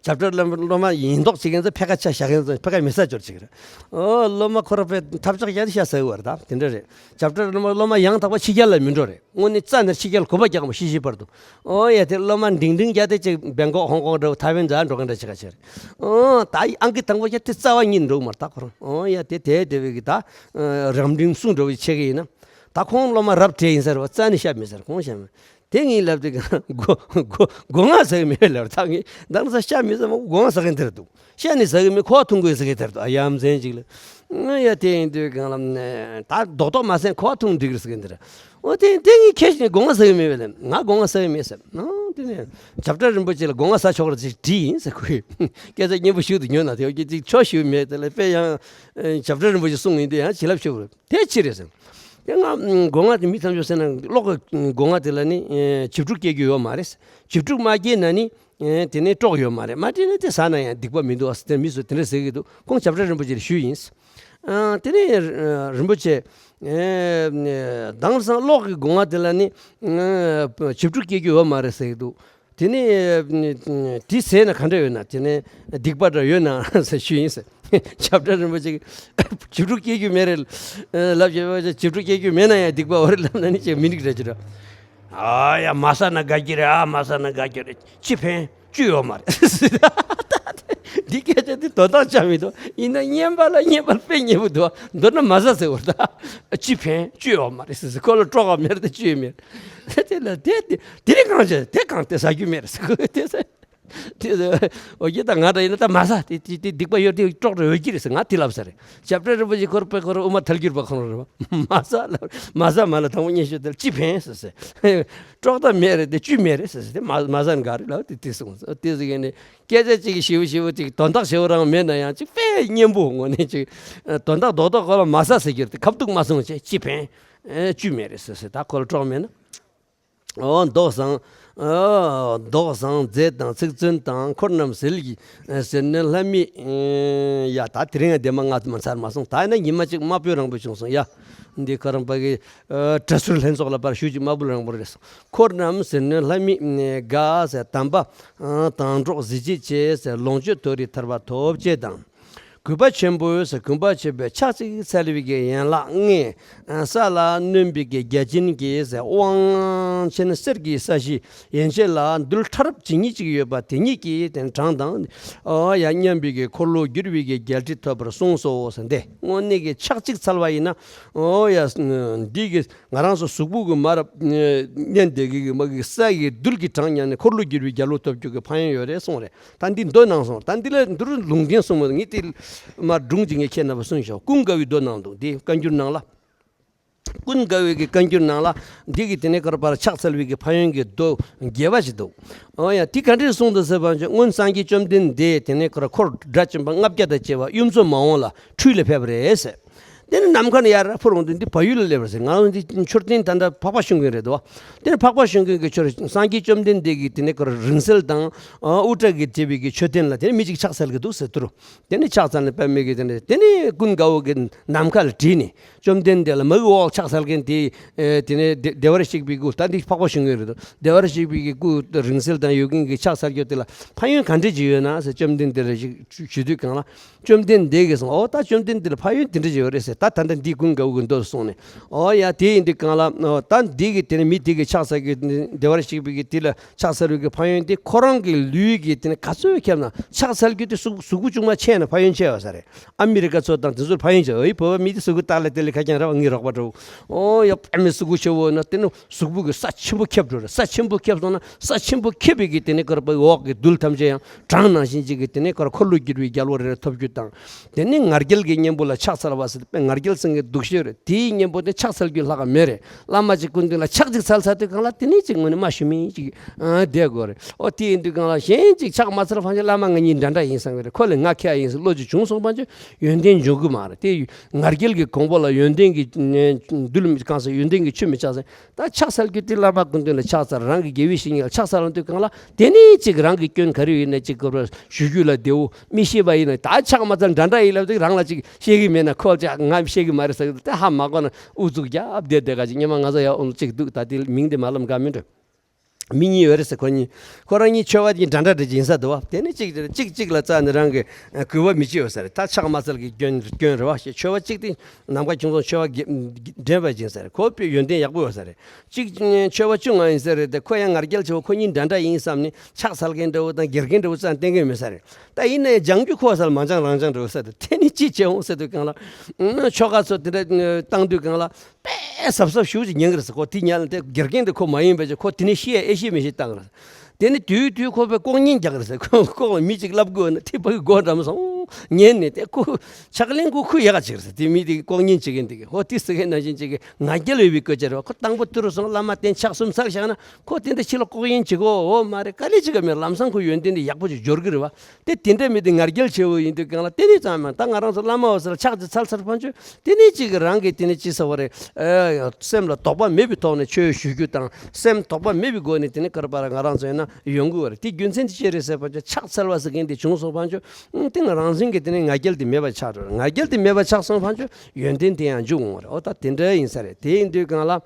བྱ་བྲལ་སློབ་མ་ཡིན་མདོག་བྱེད་མཁན་ཚོ་ཕེ་ཁ་ཆ་བཞག་མཁན་ཚོ་ཕེ་ཁ་མི་ཟ་འབྱོར་ཅིག་རེད། ཨོ་སློབ་མ་ཁོ་ར་དཔེ་ཐབས་ཆག་བཞག་སྟེ་ཤ་ཟ་གི་ཡོད་རེད། ད་དེ་འདྲ་རེད། བྱ་བྲལ་སློབ་མ་སློབ་མ་ཡང་དག་པ་ཕྱི་རྒྱལ་ལ་མི་འགྲོ་རེད། དངོས་གནས་རྩ་ནས་ཕྱི་རྒྱལ་གོམ་པ་རྒྱག་མ་ཤི་ཤི་བར་དུ། ཨོ་ཡ། དེ་སློབ་མ་འབྲིང་འབྲིང་རྒྱག་སྟེ་ཅིག་བེང་ཀོག་ཧོང་ཀོང་འདྲ་བོ་ཐའེ་ཝན་ཛ་འགྲོ་མཁན་འདྲ་ཅིག་ག་ཆེ་རེད། ཨོ་ད་ཨང་ཀི་དང་པོ་བརྒྱབ་དེ་རྩ་བ་ཉིད་འགྲོ་གི་མ་རེད་ད་ཁོ་རང་། ཨོ་ཡ། དེ་དེ་དེ་བས་ཀྱི་ད་རབ་འབྲིང་གསུམ་འདྲ་བོ་ཆེ་གི་ཡིན་ན། ད་ཁོང་སློབ་མ་རབ་གྲས་ཡིན་ཟེར་བ་རྩ་ནས་ཤ་མི་ཟ། ཁོང་ཤ་མི། དེ་ངས་ལབ་དུས་སྒོ་སྒོ་སྒོ་ང་ཟ་གི་མེད་ལབ། ད་ངས་ད་ང་ས་ཤ་མི་ཟ་མ་སྒོ་ང་ཟ་གི་འདིར་འདུག། ཤ་ནི་ཟ་གི་མེད། ཁོ་འཐུང་དགོས་ཟ་གི་འདིར་འདུག། ཨ་ཡ་མཚན་ཅིག་ལ། ཨ་ཡ། དེ་ཡིན་དུས་སྒང་ལ་ད་རྡོག་རྡོག་མ་ཟ་ན་ཁོ་འཐུང་འགྲིག་གི་ཟ་གི་འདིར། འོ་དེ་དེ་ངས་ཁྱེད་ཀྱིས་སྒོ་ང་ཟ་གི་མེད་པས་ལབ། ང་སྒོ་ང་ཟ་གི་མེད་ཟེར། ཨ་ དེ་ནས་བྱ་བྲལ་རིན་པོ་ཆེ་ལ་སྒོ་ང་ཟ་ཆོག་རེད་ཅེས་དྲིས་ཡིན་ཟེར། ཁོས་སྐད་ཆ་སྙན་པོ་ཞིག་ཏུ་ཉོན་ན་དེ་ཀྱི་ཅིག་ཆོག་ཞུས་མེད། དེ་ལ་དཔེ་ཡང་བྱ་བྲལ་རིན་པོ་ཆེ་གསུངས་ཡིན། དེ་ཡང་བྱིན་རླབས་ཆེ་བོ་རེད། དེ་ཅི་རེད་ཟེར། དེ་ང་སྒོ་ང་དེ་མི་ཐམས་ཅད་ཟེར་ན་གློག་གི་སྒོ་ང་དེ་ལ་ནི་བྱིབས་ཕྲུག་སྐྱེ་རྒྱུ་ཡོད་མ་རེད། བྱིབས་ཕྲུག་མ་སྐྱེས་ན་ནི་དེ་ནས་གྲོགས་ཡོད་མ་རེད། མ་བྱས་ན་དེ་ཟ་ན་ཡང་སྡིག་པ་མི་འདུག་ཨ་ཟེར། དེ་མི་ཚོས་དེ་འདྲ་ཟེར་གྱི་འདུག་ཁོང་བྱ་བྲལ་རིན་པོ་ཆེ་ལ་ཞུས་ཡིན། ཨ། དེ་ནས་རིན་པོ་ཆེ། ཨེ། དེང་སང་གློག་གི་སྒོ་ང་དེ་ལ་ནི། ཨ། བྱིབས་ཕྲུག་སྐྱེ་རྒྱུ་ཡོད་མ་རེད་ཟེར་གྱི་འདུག་དེ་ནས་དེ་ཟས་ན་ག་འདྲ་ཡོད་ན། དེ་ནས་སྡིག་པ་འདྲ་ཡོད་ན་ཟེར་ཞུས་ཡིན་ཟེར། བྱ་བྲལ་རིན་པོ་ཆེ་གིས་བྱིབས་ཕྲུག་སྐྱེ་རྒྱུ་མེད་རེད་ལབ་བྱས་པ་བྱིབས་ཕྲུག་སྐྱེ་རྒྱུ་མེད་ན་ཡང་སྡིག་པ་ཡོད་རེད་ལབ་ན་ནི་ཅིག་མི་འགྲིག་རེད་ཅེས། ཨ་ཡ། མ་ཟ་ན་དགའ་གི་རེད། ཨ། མ་ཟ་ན་དགའ་གི་རེད། ཅི་ཕན། བཅུད་ཡོད་མ་རེད། འདི་སྐད་ཆ་འདི་དོན་དག་ཆགས་མི་འདུག་ཡིན་ན་བརྙན་པ་ལ་བརྙན་པ་དཔེ་སྙན་པོ་འདུག་མདོར་ན་མ་ཟ་ཟེར་བ་རེད་ད། ཅི་ཕན། བཅུད་ཡོད་མ་རེད་ཟེར་ཟེར། ཁོ་ལ་སྤྲོ་ག་མེད་རེད་དེ། བཅུད་མེད་དེ་ལ་དེ་དེ་དེ་རིང་གང་བྱས་དེ་གང་དེ་ཟ་རྒྱུ་མེད་རེད་ཟེར། ཁོ་དེ་ཟེར། དེ་ཟེར། འོ་ཡེ་ད་ང་འདྲ་ཡིན་ན་ད་མ་ཟ། དེ་དེ་དེ་སྡིག་པ་ཡོད་དེ་སྤྲོ་ག་འདྲ་ཡོད་ཀྱི་རེད་ཟེར། ང་དེ་ལབ་ས་རེད། བྱ་བྲལ་རིན་པོ་ཆེ་ཁོ་རང་དཔེ་ཁོ་རང་དབུ་མ་ཐལ་འགྱུར་པ་ཁོ་རང་རེད་པ། མ་ཟ་ལབ། མ་ཟ་མ་ལ་དང་པོ་སྙན་ཞུ་དེ་ལ་ཅི་ཕན་ཟེར་ཟེར། སྤྲོ་ག་མེད་རེད་དེ། བཅུད་མེད་རེད་ཟེར་ཟེར། དེ་མ་མ་ཟ་ན་དགའ་རེད་ལབ། དེ་དེ་གསུངས་སོང་། དེ་ཟེར་གྱི་ནི་སྐད་ཆ་གཅིག་གི་ཞེ་པོ་ཞེ་པོ་ཅིག་དོན་དག་ཞེ་པོ་རང་མེད་ན་ཡང་ཅིག་དཔེ་སྙན་པོ་དངོས་གནས་ཅིག་དོན་དག་རྡོག་རྡོག་ཁོ་ལ་མ་ཟ་ཟེར་གྱི་རེད་དེ། ཁ་ཐུག་མ་གསུངས་བྱས་ཅི་ཕན། ཨེ། བཅུད་མེད་རེད་ཟེར་ཟེར། ད་ཁོ་ལ་སྤྲོ་ག་མེད་ན། ཨོ་མདོག་བཟང་། ཨོ་མདོག་བཟང་མཛེས་དང་ཚིག་མཚོན་དང་འཁོར་རྣམས་ཟིལ་གྱིས་ཟིལ་ནས་ལྷམ་མེ། ཡ་ད་དེ་རིང་ཡང་དེ་མ་ང་མ་ཚར་མ་སོང་། ད་ཡིན་ན་ཉི་མ་གཅིག་དམར་པོའི་རིང་པོ་བྱུང་སོང་ཡ། འདི་ཁོ་རང་པ་གི་གྲྭ་ཟུར་ལྷན་ཚོགས་ལ་པར་ཞུ་ཅིག་དམར་པོ་རིང་པོ་རེད་སོང་། འཁོར་རྣམས་ཟིལ་ནས་ལྷམ་མེ་དགའ་ཟེར། དམ་པ་དང་འགྲོགས་གཟི་བརྗིད་ཆེ་ཟེར། ལོངས་སྤྱོད་མཐོ་རིས་ཐར་པ་ཐོབ་ཅེས་དང་། གུས་པ་ཆེན་པོས་ཟེར། གུས་པ་ཆེན་པོས་ཕྱག་གཅིག་འཚལ་བའི་གི་ཡན་ལག་ལྔས། ས་ལ་གནོན་པའི་གི་བརྒྱ་བྱིན་གྱིས་ཟེར། དབང་ཆེན་གསེར་གྱི་ས་གཞི་ཡན་ཆད་ལ་རྡུལ་ཕྲ་རབ་ཇི་སྙེད་ཅིག་ཡོད་པ་དེ་སྙེད་ཀྱི་དེ་གྲངས་དང་། ཨོ་ཡ་མཉམ་པའི་གི་འཁོར་ལོས་སྒྱུར་བའི་གི་རྒྱལ་སྲིད་ཐོབ་པར་གསུངས་སོ་ཟེར། འདི་དངོས་གནས་ཀྱི་ཕྱག་གཅིག་འཚལ་བ་ཡིན་ན། ཨོ་ཡ་འདི་གི་ང་རང་ཚོ་གཟུགས་པོ་གི་མར་མནན་བསྡད་ཀྱི་གི་མ་གི་ས་གི་རྡུལ་གྱི་གྲངས་ཉར་ནས་འཁོར་ལོས་སྒྱུར་བའི་རྒྱལ་པོ་ཐོབ་རྒྱུ་གི་ཕན་ཡོན་ཡོད་རེད་གསུངས་རེད། ད་འདི་མདོ་ནང་གསུངས། ད་འདི་ལ་འདི་རུ་ལུང་བསྟན་གསུངས་མ་འདུག་ངས་དེ་མར་སྒྲུང་ཅིག་ངས་ཁྱེད་རྣམ་པར་གསུངས་ཤོག་ཀུན་དགའ་བོའི་མདོ་ནང་འདུག་འདི་བཀའ་འགྱུར་ནང་ལ། ཀུན་དགའ་བོའི་གི་བཀའ་འགྱུར་ནང་ལ་འདི་གི་དེ་ནས་ཁོ་རང་པར་ཕྱག་འཚལ་བའི་གི་ཕན་ཡོན་གྱི་མདོ་རྒྱས་པ་ཞིག་འདུག་ཨོ་ཡ། དེ་ག་འདྲས་གསུངས་འདུག་ཟེར་བ་ཅིན། སྔོན་སངས་རྒྱས་བཅོམ་ལྡན་འདས་དེ་ནས་ཁོ་རང་འཁོར་དགྲ་བཅོམ་པ་ལྔ་བརྒྱ་དང་བཅས་པ་གཡུ་མཚོ་མ་འོངས་ལ་ཁྲུས་ལ་ཕེབས་པ་རེད་ཟེར། དེ་ནས་ནམ་མཁའ་ནས་ཡར་འཕུར་འོང་དུས་འདི་བལ་ཡུལ་ལ་སླེབས་པ་རེད་ཟེར། ང་རང་འདི་མཆོད་རྟེན་ད་ལྟ་འཕགས་པ་ཤིང་ཀུན་རེད་དོ། དེ་ནས་འཕགས་པ་ཤིང་ཀུན་གྱི་ཆོས་སངས་རྒྱས་བཅོམ་ལྡན་འདས་ཀྱི་དེ་ནས་ཁོ་རང་རིང་བསྲེལ་དང་དབུ་སྐྲ་གིས་བྲིས་པའི་གི་མཆོད་རྟེན་ལ་དེ་ནས་མི་གཅིག་ཕྱག་འཚལ་གྱི་འདུག་ཟེར་དུས། དེ་ནས་ཕྱག་འཚལ་ནས་པདྨའི་གི་དེ་ནས་དེ་ནས་ཀུན་དགའ་བོ་གི་ནམ་མཁའ་ལ་བྲིས་ནས་བཅོམ་ལྡན་འདས་ལ་མ་གི་འོག་ཕྱག་འཚལ་མཁན་དེ། ཨེ། དེ་ནས་བདེ་བདེ་བར་གཤེགས་པའི་སྐུ། ད་འདི་འཕགས་པ་ཤིང་ཀུན་རེད་དོ། བདེ་བར་གཤེགས་པའི་གི་སྐུ་རིང་བསྲེལ་དང་ཡོད་མཁན་གྱི་ཕྱག་འཚལ་རྒྱུ་དེ་ལ་ཕན་ཡོན་ག་འདྲས་ཅིག་ཡོད་ན་ཟེར་བཅོམ་ལྡན་འདས་ལ་ཞིག་ཞུ་དུས་སྒང་ལ། བཅོམ་ལྡན་འདས་ཀྱིས་གསུངས། ཨོ་ད་བཅོམ་ལྡན་འདས་ལ་ཕན་ཡོན་དེ་འདྲ་ཅིག་ཡོད་རེད་ཟེར། ད་ད་ལྟ་འདི་ཀུན་དགའ་བོ་གི་མདོ་གསུངས་ནས། ཨོ་ཡ། དེ་ཡིན་དུས་སྒང་ལ། ཨོ་ད་འདི་གི་དེ་ནས་མི་དེ་གི་ཕྱག་འཚལ་གྱི་བདེ་བར་གཤེགས་པའི་གི་དེ་ལ་ཕྱག་འཚལ་བའི་གི་ཕན་ཡོན་དེ་ཁོ་རང་གི་ལུས་ཀྱི་དེ་ནས་ག་ཚོད་ཁྱབ་ན། ཕྱག་འཚལ་རྒྱུ་དེ་གཟུགས་གཟུགས་པོ་ཅུང་མ་ཆེ་ན་ཕན་ཡོན་ཆེ་བ་ས་རེད། ཨ་མི་རི་ཀ་ཚོ་དང་དེ་ཚོར་ཕན་ཡོན་ཆེ། ཨོ་ཡི་བོད་པ་མི་དེ་གཟུགས་པོ་སྟག་ལ་དེ་ལས་ཁ་རྐྱང་ར་བ་ངའི་རོགས་པ་འདྲ་བོ། ཨོ་ཡ། ཨ་མི་གཟུགས་པོ་ཆེ་བོ་ན་དེ་ནི་གཟུགས་པོ་གི་ས་ཆེན་པོ་ཁྱབ་འགྲོ་རེད། ས་ཆེན་པོ་ཁྱབ་སོང་ན་ས་ཆེན་པོ་ཁྱབ་པའི་གི་དེ་ནས་ཁོ་རང་པའི་འོག་གི་རྡུལ་ཐམས་ཅད་ཡང་གྲངས་ནང་བཞིན་ཅིག་གི་དེ་ནས་ཁོ་རང་འཁོར་ལོས་སྒྱུར་བའི་རྒྱལ་པོ་རེ་རེ་ཐོབ་རྒྱུ་དང་། དེ་ནས་ང་རྒྱལ་གྱི་གཉེན་པོ་ལ་ཕྱག་འཚལ་བ་ཟེར་ཏེ། ང་རྒྱལ་ཟེར་མཁན་སྡུག་ཤོས་རེད། དེའི་གཉེན་པོ་དེ་ཕྱག་འཚལ་རྒྱུ་ལྷག་ག་མེད་རེད། བླ་མ་གཅིག་སྐུ་མདུན་ལ་ཕྱག་གཅིག་འཚལ་ཚར་དུས་སྒང་ལ་དེ་ནས་གཅིག་ངོས་ནས་མ་ཞུ་མིན་གཅིག་ཨ་བསྡད་དགོས་རེད། ཨོ་དེ་ཡིན་དུས་སྒང་ལ་གཞན་གཅིག་ཕྱག་མ་འཚལ་ཕན་ཆད་བླ་མ་ང་གཉིས་འདྲ་འདྲ་ཡིན་བསམ་གི་རེད། ཁོ་ལས་ང་མཁས་པ་ཡིན་ཟེར་བློ་ཅིག་བྱུང་སོང་པ་ཅིག་ཡོན་ཏན་འབྱུང་གི་མ་རེད། དེ་ང་རྒྱལ་གྱི་གོང་བུ་ལ་ཡོན་ཏན་གྱི་རྡུལ་གང་ཟེར། ཡོན་ཏན་གྱི་ཆུ་མི་ཆགས་ཟེར། ད་ཕྱག་འཚལ་རྒྱུ་དེ་བླ་མ་སྐུ་མདུན་ལ་ཕྱག་འཚལ། རང་གི་དགེ་བའི་བཤེས་གཉེན་ལ་ཕྱག་འཚལ་ལ་དུས་སྒང་ལ་དེ་ནས་གཅིག་རང་གི་སྐྱོན་ག་རེ་ཡོད་ན་གཅིག་གོ་ར་ཞུ་རྒྱུ་ལ་བདེ་བོ། མི་ཤེས་པ་ཡིན་ན་ད་ཕྱག་མ་འཚལ་འདྲ་འདྲ་ཡིན་ལབ་དུས་རང་ལ་གཅིག་ཤེས་ཀྱི་མེད་ན་ཁོ་ཅག་ང་ཤེས་ཀྱི་མ་རེད་ཟེར་གི་འདུག་དེ་ཧ་མ་གོ་ན་ཨུ་ཚུགས་རྒྱབ་བསྡད་བསྡད་ག་ཅིག་སྙམ། ང་ཚོ་ཡ་ཨུ་གཅིག་འདུག་ད་དེ་མིང་དེ་མ་ལབ་དགའ་མི་འདུག་མི་གཉིས་ཡོད་རེད་ཟེར། ཁོ་གཉིས་ཁོ་རང་གཉིས་ཆོས་པ་གཉིས་འདྲ་འདྲ་འདྲ་ཅིག་ཡིན་ས་འདུག་བ། དེ་ནས་གཅིག་གཅིག་གཅིག་ལ་རྩ་ནས་རང་གི་གུས་པ་མི་བྱེད་ཡོད་ས་རེད། ད་ཕྱག་མ་འཚལ་གྱི་སྐྱོན་སྐྱོན་རེད་བ། ཞེས་ཆོས་པ་གཅིག་དེ་ནམ་མཁའ་ཁྱུང་ཚང་ཆོས་པ་འདྲེན་པ་ཅིག་ཡིན་ས་རེད། ཁོ་དཔེ་ཡོན་ཏན་ཡག་པོ་ཡོད་ས་རེད། གཅིག་ཆོས་པ་བཅུ་ང་ཡིན་ས་རེད་དེ། ཁོ་ཡང་ང་རྒྱལ་ཆེ་བོ། ཁོ་གཉིས་འདྲ་འདྲ་ཡིན་བསམ་ནས་ཕྱག་འཚལ་མཁན་འདྲ་བོ་དང་སྒེར་མཁན་འདྲ་བོ་རྩ་ནས་བསྟན་མཁན་མེད་ས་རེད། ད་ཡིན་ན་ཡང་སྦྱང་རྒྱུ་ཁོ་ས་ལ་མ་སྦྱང་རང་སྦྱང་འདྲ་བོ་ས་རེད། དེ་ནི་ཅི་བྱེད་འོང་ཟེར་དུས་སྒང་ལ། ཆོ་ག་ཚོ་དེ་འདྲ་བཏང་དུས་སྒང་ལ་དཔེ་གཟབ་གཟབ་ཞུ་ཅིག་ཉན་གི་རེད་ཟེར། ཁོ་དེ་ཉན་ལ་དེ་སྒེར་རྐྱང་དེ་ཁོ་མ་ཡིན་པའི་ཆ་ཁོ་དེ་ནས་ཤེས་ཡ་ཨེ་ཤེས་མི་ཤེས་བཏང་གི་རེད། དེ་ནས་དུས་དུས་ཁོ་པའི་ལྐོག་རྔན་རྒྱག་གི་རེད་ཟེར། ཁོ་ལྐོག་ལ་མི་གཅིག་ལབ་དགོས་ན་དེ་ཕ་གི་སྒོ་འགྲམ་སོང་ ཉན་ནས་དེ་ཁོ་ཕྱག་ལེན་ཁོ་ཁོ་ཡག་ཅིག་རེད་ཟེར། དེ་མི་དེ་ལྐོག་ཉན་བྱེད་མཁན་དེ་གི་ཧོ་དེ་ཟེར་མཁན་ནང་བཞིན་ཅིག་གི་ང་རྒྱལ་ཡོད་པའི་སྐད་ཆ་རེད་བ། ཁོ་དང་པོ་དུ་རུ་སོང་བླ་མ་བསྟེན་ཕྱག་གསུམ་ཚར་བཞག་ན་ཁོ་དེ་འདྲ་ཕྱི་ལ་ལྐོག་ཉན་བྱེད་གོ་འོ་མ་རེད། དཀའ་ལས་ཅིག་ག་མེད། ལམ་སང་ཁོ་ཡོན་ཏན་དེ་ཡག་པོ་ཅིག་འབྱོར་གི་རེད་བ། དེ་དེ་འདྲ་མི་དེ་ང་རྒྱལ་ཆེ་བོ་ཡིན་དུས་གང་ལ་དེ་ནས་ཙམ་མ་ད་ང་རང་ཚོ་བླ་མ་འོ་ཟེར་ལ་ཕྱག་ཅིག་འཚལ་ཚར་ཕན་ཆོད། དེ་ནས་ཅིག་གི་རང་གི་དེ་ནས་ཅི་ཟེར་བ་རེད། ཨ་སེམས་ལ་དོགས་པ་མེད་པའི་ཐོག་ནས་ཆོས་ཞུ་རྒྱུ་དང་སེམས་དོགས་པ་མེད་པའི་སྒོ་ནས་དེ་ནས་ཀར་པར་ང་རང་ཚོ་ཡིན་ན་ཡོང་གི་བ་རེད། དེ་རྒྱུ་མཚན་དེ་ཅི་རེད་ཟེར་ཕན་ཆོད། ཕྱག་འཚལ་བ་ཟེར་མཁན་དེ་བྱུང་སོང་ཕན་ཆོད། དེ་ནས་རང་བཞིན་གྱི་དེ་ནས་ང་རྒྱལ་དེ་མེད་པ་ཆགས་འགྲོ་རེད། ང་རྒྱལ་དེ་མེད་པ་ཆགས་སོང་ཕན་ཆོད། ཡོན་ཏན་དེ་ཡང་འཇུག་འོང་བ་རེད། འོ་ད་དེ་འདྲ་ཡིན་ས་རེད། དེ་ཡིན་དུས་གང་ལ།